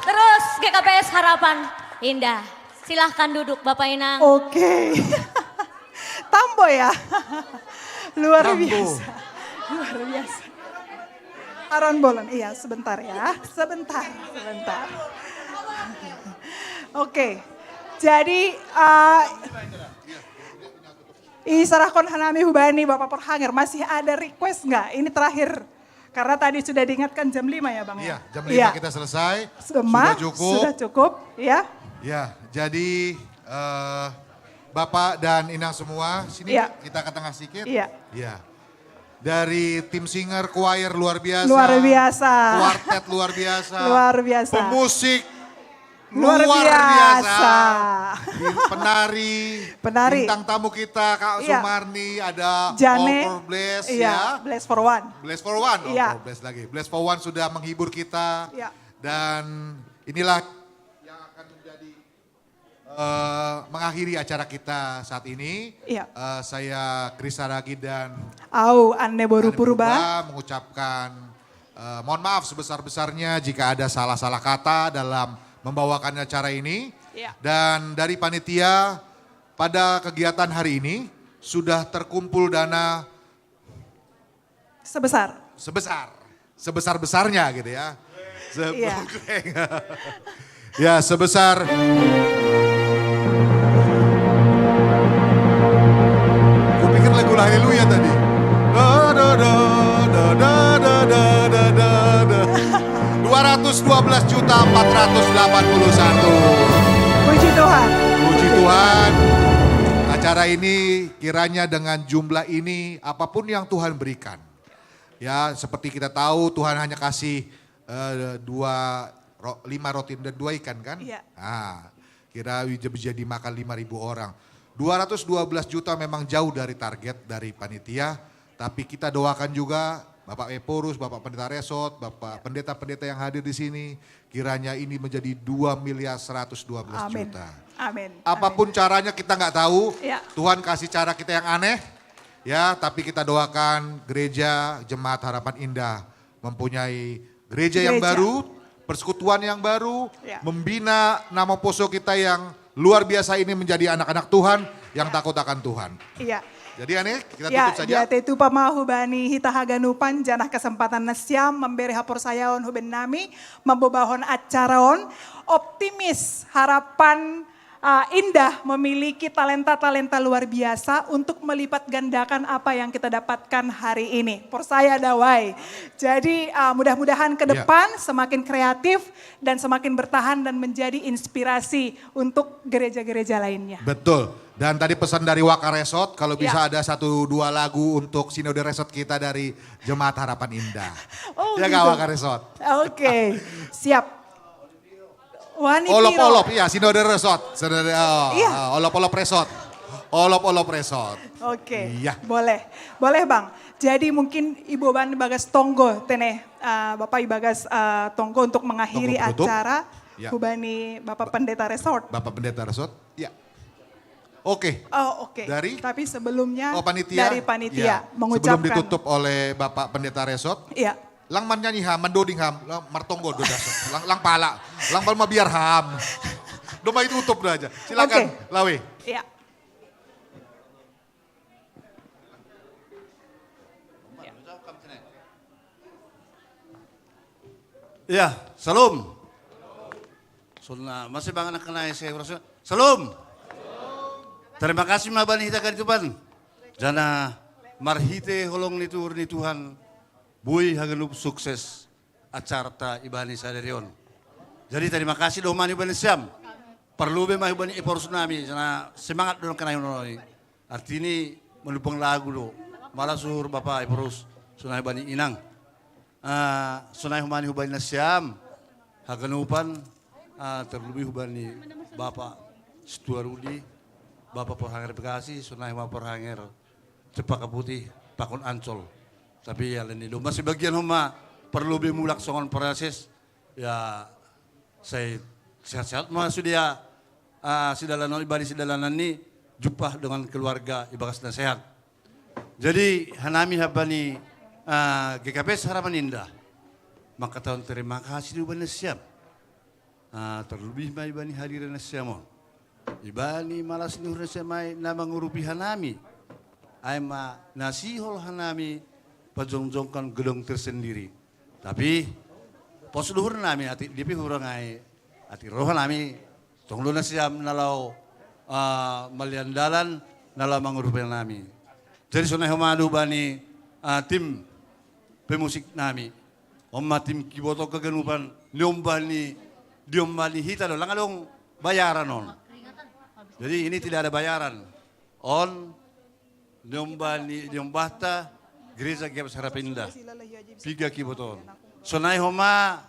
terus G K P S Harapan Indah. Silahkan duduk Bapak Inang. Oke. Tambo ya. Luar Tambo. Biasa. Luar biasa. Aron Bolon, iya sebentar ya. Sebentar, sebentar. Oke. Jadi, eh, isarahkon hanami hubani Bapak Porhanger, masih ada request nggak? Ini terakhir. Karena tadi sudah diingatkan jam lima ya, Bang, ya? Iya, jam lima. Iya. Kita selesai. Semua sudah cukup. Sudah cukup, ya. Ya, jadi, eh, Bapak dan Inang semua, sini, iya, kita ke tengah sedikit. Iya. Iya. Dari tim singer, choir luar biasa. Luar biasa. Kuartet luar biasa. Luar biasa. Pemusik luar biasa. Luar biasa. Di-, penari, penari, bintang tamu kita, Kak, iya, Sumarni, ada Jane, All for Bless, iya, ya. Bless for One. Bless for One, iya. All for Bless lagi. Bless for One sudah menghibur kita. Iya. Dan inilah yang akan menjadi, eh, mengakhiri acara kita saat ini. Iya. Eh, saya Chris Saragih dan Au, Anne Boru Anne Purba. Purba mengucapkan, eh, mohon maaf sebesar-besarnya jika ada salah-salah kata dalam membawakan acara ini. Iya. Dan dari panitia, pada kegiatan hari ini sudah terkumpul dana sebesar. Sebesar. Sebesar-besarnya gitu ya. Se-, iya. Ya, sebesar. Kupikir lagu Haleluya tadi. Da, da, da. Dua ratus dua belas juta empat ratus delapan puluh satu. Puji Tuhan. Puji Tuhan. Acara ini kiranya dengan jumlah ini, apapun yang Tuhan berikan. Ya, seperti kita tahu, Tuhan hanya kasih, eh, dua ro-, lima roti dan dua ikan, kan? Iya. Nah, kira bisa, bisa dimakan lima ribu orang. Dua ratus dua belas juta memang jauh dari target dari panitia, tapi kita doakan juga Bapak Ephorus, Bapak Pendeta Resort, Bapak, iya, pendeta-pendeta yang hadir di sini, kiranya ini menjadi dua miliar seratus dua belas juta. Amin. Amin. Apapun caranya kita nggak tahu, iya, Tuhan kasih cara kita yang aneh, ya, tapi kita doakan gereja jemaat Harapan Indah mempunyai gereja yang, gereja, baru, persekutuan yang baru, ya, membina nama poso kita yang luar biasa ini menjadi anak-anak Tuhan yang, ya, takut akan Tuhan. Iya. Jadi, Ane, kita, ya, tutup saja. Diate tupa ma hubani hita haganupan, janah kesempatan nasiam memberi haporsayaon huben nami, mambobahon acara on, optimis, harapan, ah, Indah memiliki talenta-talenta luar biasa untuk melipat gandakan apa yang kita dapatkan hari ini. Porsaya da wai. Jadi, ah, mudah-mudahan ke, ya, depan semakin kreatif dan semakin bertahan dan menjadi inspirasi untuk gereja-gereja lainnya. Betul. Dan tadi pesan dari Waka Resort, kalau bisa ada satu dua lagu untuk Sinode Resort kita dari Jemaat Harapan Indah. Oh, Ya gitu. Kak Waka Resort. Oke, siap. Wani Piro. Olop-olop, iya, Sinode Resort. Sinode, oh, Iya. ah, olop-olop Resort. Olop-olop Resort. Oke, Iya. boleh. Boleh Bang. Jadi mungkin Ibu Bani Bagas Tonggo, tene, eh, Bapak Ibagas eh, Tonggo untuk mengakhiri Tonggo penutup. Acara Ya. Hubani Bapak Pendeta Resort. Bapak Pendeta Resort, ya. Oke. Oh oke. Dari? Tapi sebelumnya Oh panitia. dari panitia Ya. mengucapkan. Sebelum ditutup oleh Bapak Pendeta Resort, Iya. lang man nyanyi ham, man doding ham, lang martonggo do dasar. Lang, lang pala, lang pala mabiar ham. Do mai tutup do aja. Silakan, Oke. Lawe. Iya. Ya, salam. Sona, masih bangan akan naik saya rasa. Salam. Terima kasih ma bani hita kadi Tuhan. Jana marhite holong ni Tuhan ni Tuhan. Bui haganup sukses acarta ibani sadarion. Jadi terima kasih do mani bani siam. Perlu be mai bani eporus nami, jana semangat don kenai noni. Artini manupang lagu do. Mala suhur Bapa Eporus, sonai bani inang. Ah, sonai humani hubani nasiam, haganupan, ah, terlebih hubani Bapa Situa Rudi, Bapa Porhanger Bekasi, sonai huma Porhanger Cempaka Putih, pakon Ancol. Tapi ya leni do masih bagian huma perlu be mulak songon proses, ya sai sehat-sehat ma sude ah, sidalanan ibadi sidalanan ni jumpah dengan keluarga ibagas na sehat. Jadi hanami habani ah, G K P S Harapan Indah. Maka tahun terima kasih di ubani siam. Ah, terlebih ma ibani hadiran na siam on. Ibani malas ni uhur na siam ai na mangurupi hanami. Ai ma nasihol hanami pajongjongkan gedong tersendiri. Tapi pos duhur nami ati dipi hurang ai ati roha nami tong do nasiam na lao ah, malian dalan na lao mangurupi nami. Jadi sonai homa do bani ah, tim pemusik nami. Homa tim kiboto kaganupan niombah ni diombah ni hita do lang adong bayaran on. Jadi ini tidak ada bayaran. On niombah ni niombahta gereja G K P S Harapan Indah. Piga kiboto on. Sonai homa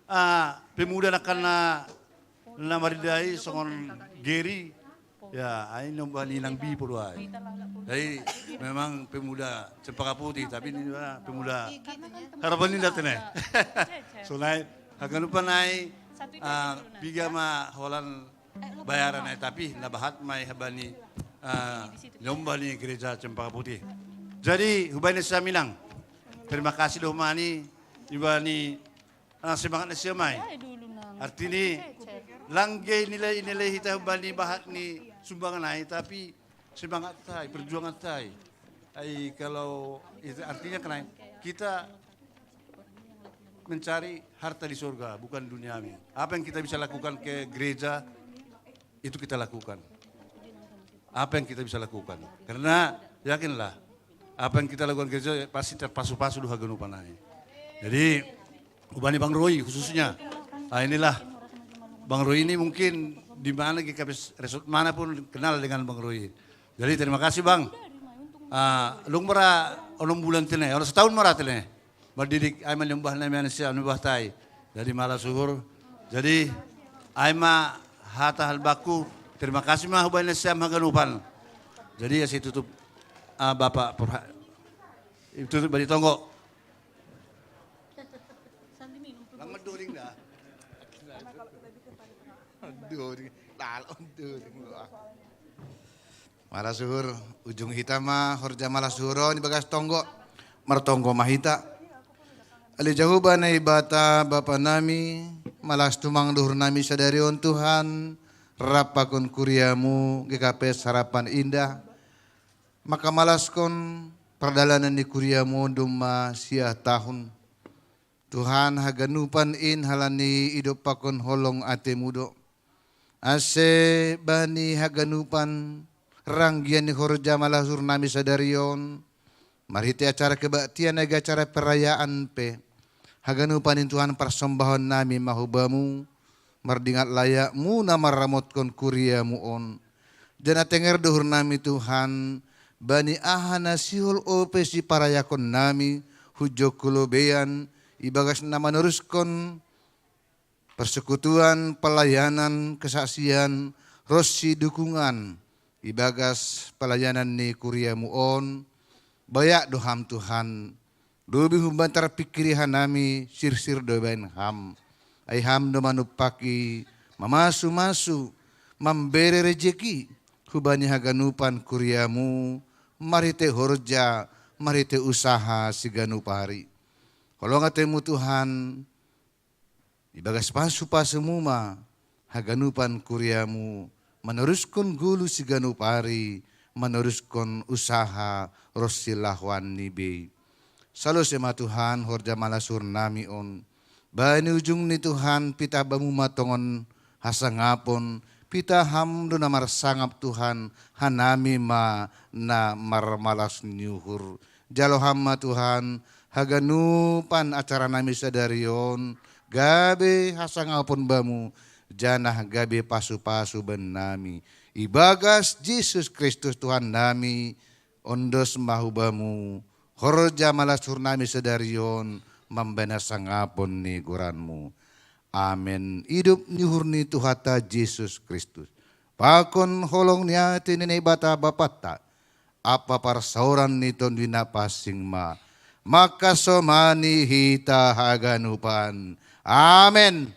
ah, pemuda na kan na na maridai songon Geri. Ya, ai niombah ni inang Bipo do ai. Jadi memang pemuda Cempaka Putih tapi ini adalah pemuda Harapan Indah tene. Sonai haganupan ai ah, piga ma holan bayaran ai tapi na bahat ma i habani ah, niombah ni gereja Cempaka Putih. Jadi hubani siam inang. Terima kasih do homa ni ibani ah, semangat na siam ai. Artini lang ge nilai-nilai hita hubani bahat ni sumbangan ai tapi semangat tai, perjuangan tai. Ai kalau itu artinya kenai kita mencari harta di surga bukan duniawi. Apa yang kita bisa lakukan ke gereja itu kita lakukan. Apa yang kita bisa lakukan? Karena yakinlah apa yang kita lakukan gereja pasti terpasu-pasu do haganupan ai. Jadi hubani Bang Roy khususnya. Ah, inilah Bang Roy ini mungkin di mana G K P S Resort mana pun kenal dengan Bang Roy. Jadi terima kasih Bang. Ah, dung mara onom bulan tene, onom setahun mara tene. Mardidik ai ma niombah nami an siam niombah tai. Jadi mala suhur. Jadi ai ma hata halbaku. Terima kasih ma hubani siam haganupan. Jadi ya saya tutup ah, Bapak Purha. Tutup bani tonggo. Lang meduring dah. Aduh, lalo meduring. Mala suhur, ujung hita ma horja mala suhur on ibagas tonggo. Martonggo ma hita. Ale Jahowa Naibata Bapa nami, malas tumang do uhur nami sadari on Tuhan, rap pakon kuriamu G K P S Harapan Indah, maka malaskon pardalanan ni kuriamu on domma sia tahun. Tuhan haganupan in halani idop pakon holong atemu do. Ase bani haganupan ranggian ni horja mala suhur nami sadari on, marhite acara kebaktian age acara perayaan pe, haganupan in Tuhan parsombahon nami ma hubamu, mardingat layakmu na marramotkon kuriamu on. Janah tenger do uhur nami Tuhan, bani aha na sihol ope siparayakon nami, hujok kolobean, ibagas na manoruskon persekutuan, pelayanan, kesaksian, ros si dukungan, ibagas pelayanan ni kuriamu on, bayak do ham Tuhan, lobi humban tarpingkiri hanami sirsir do bahen ham. Ai ham do manumpaki, mamasu-masu, mambere rejeki, hubani haganupan kuriamu, marhite horja, marhite usaha siganup ari. Holong atemu Tuhan, ibagas pasu-pasumu ma, haganupan kuriamu, manoruskon gulu siganup ari, manoruskon usaha, ros silahoan ni bei. Salose ma Tuhan, horja malas uhur nami on. Bani ujung ni Tuhan, pitah bamu ma tongon hasangapon, pitah ham do na marsangap Tuhan, hanami ma na marmalas ni uhur. Jalo ham ma Tuhan, haganupan acara nami sadari on, gabe hasangapon bamu, janah gabe pasu-pasu bannami. Ibagas Jesus Kristus Tuhan nami, ondos ma hubamu, horja malas uhur nami sadari on, mambahen hasangapon ni goranmu. Amen. Idup ni uhur ni Tuhanta Jesus Kristus, pakon holong ni atei ni Naibata Bapanta, ampa parsaoran ni Tonduy Napansing ma, mangkasomani hita haganupan. Amen.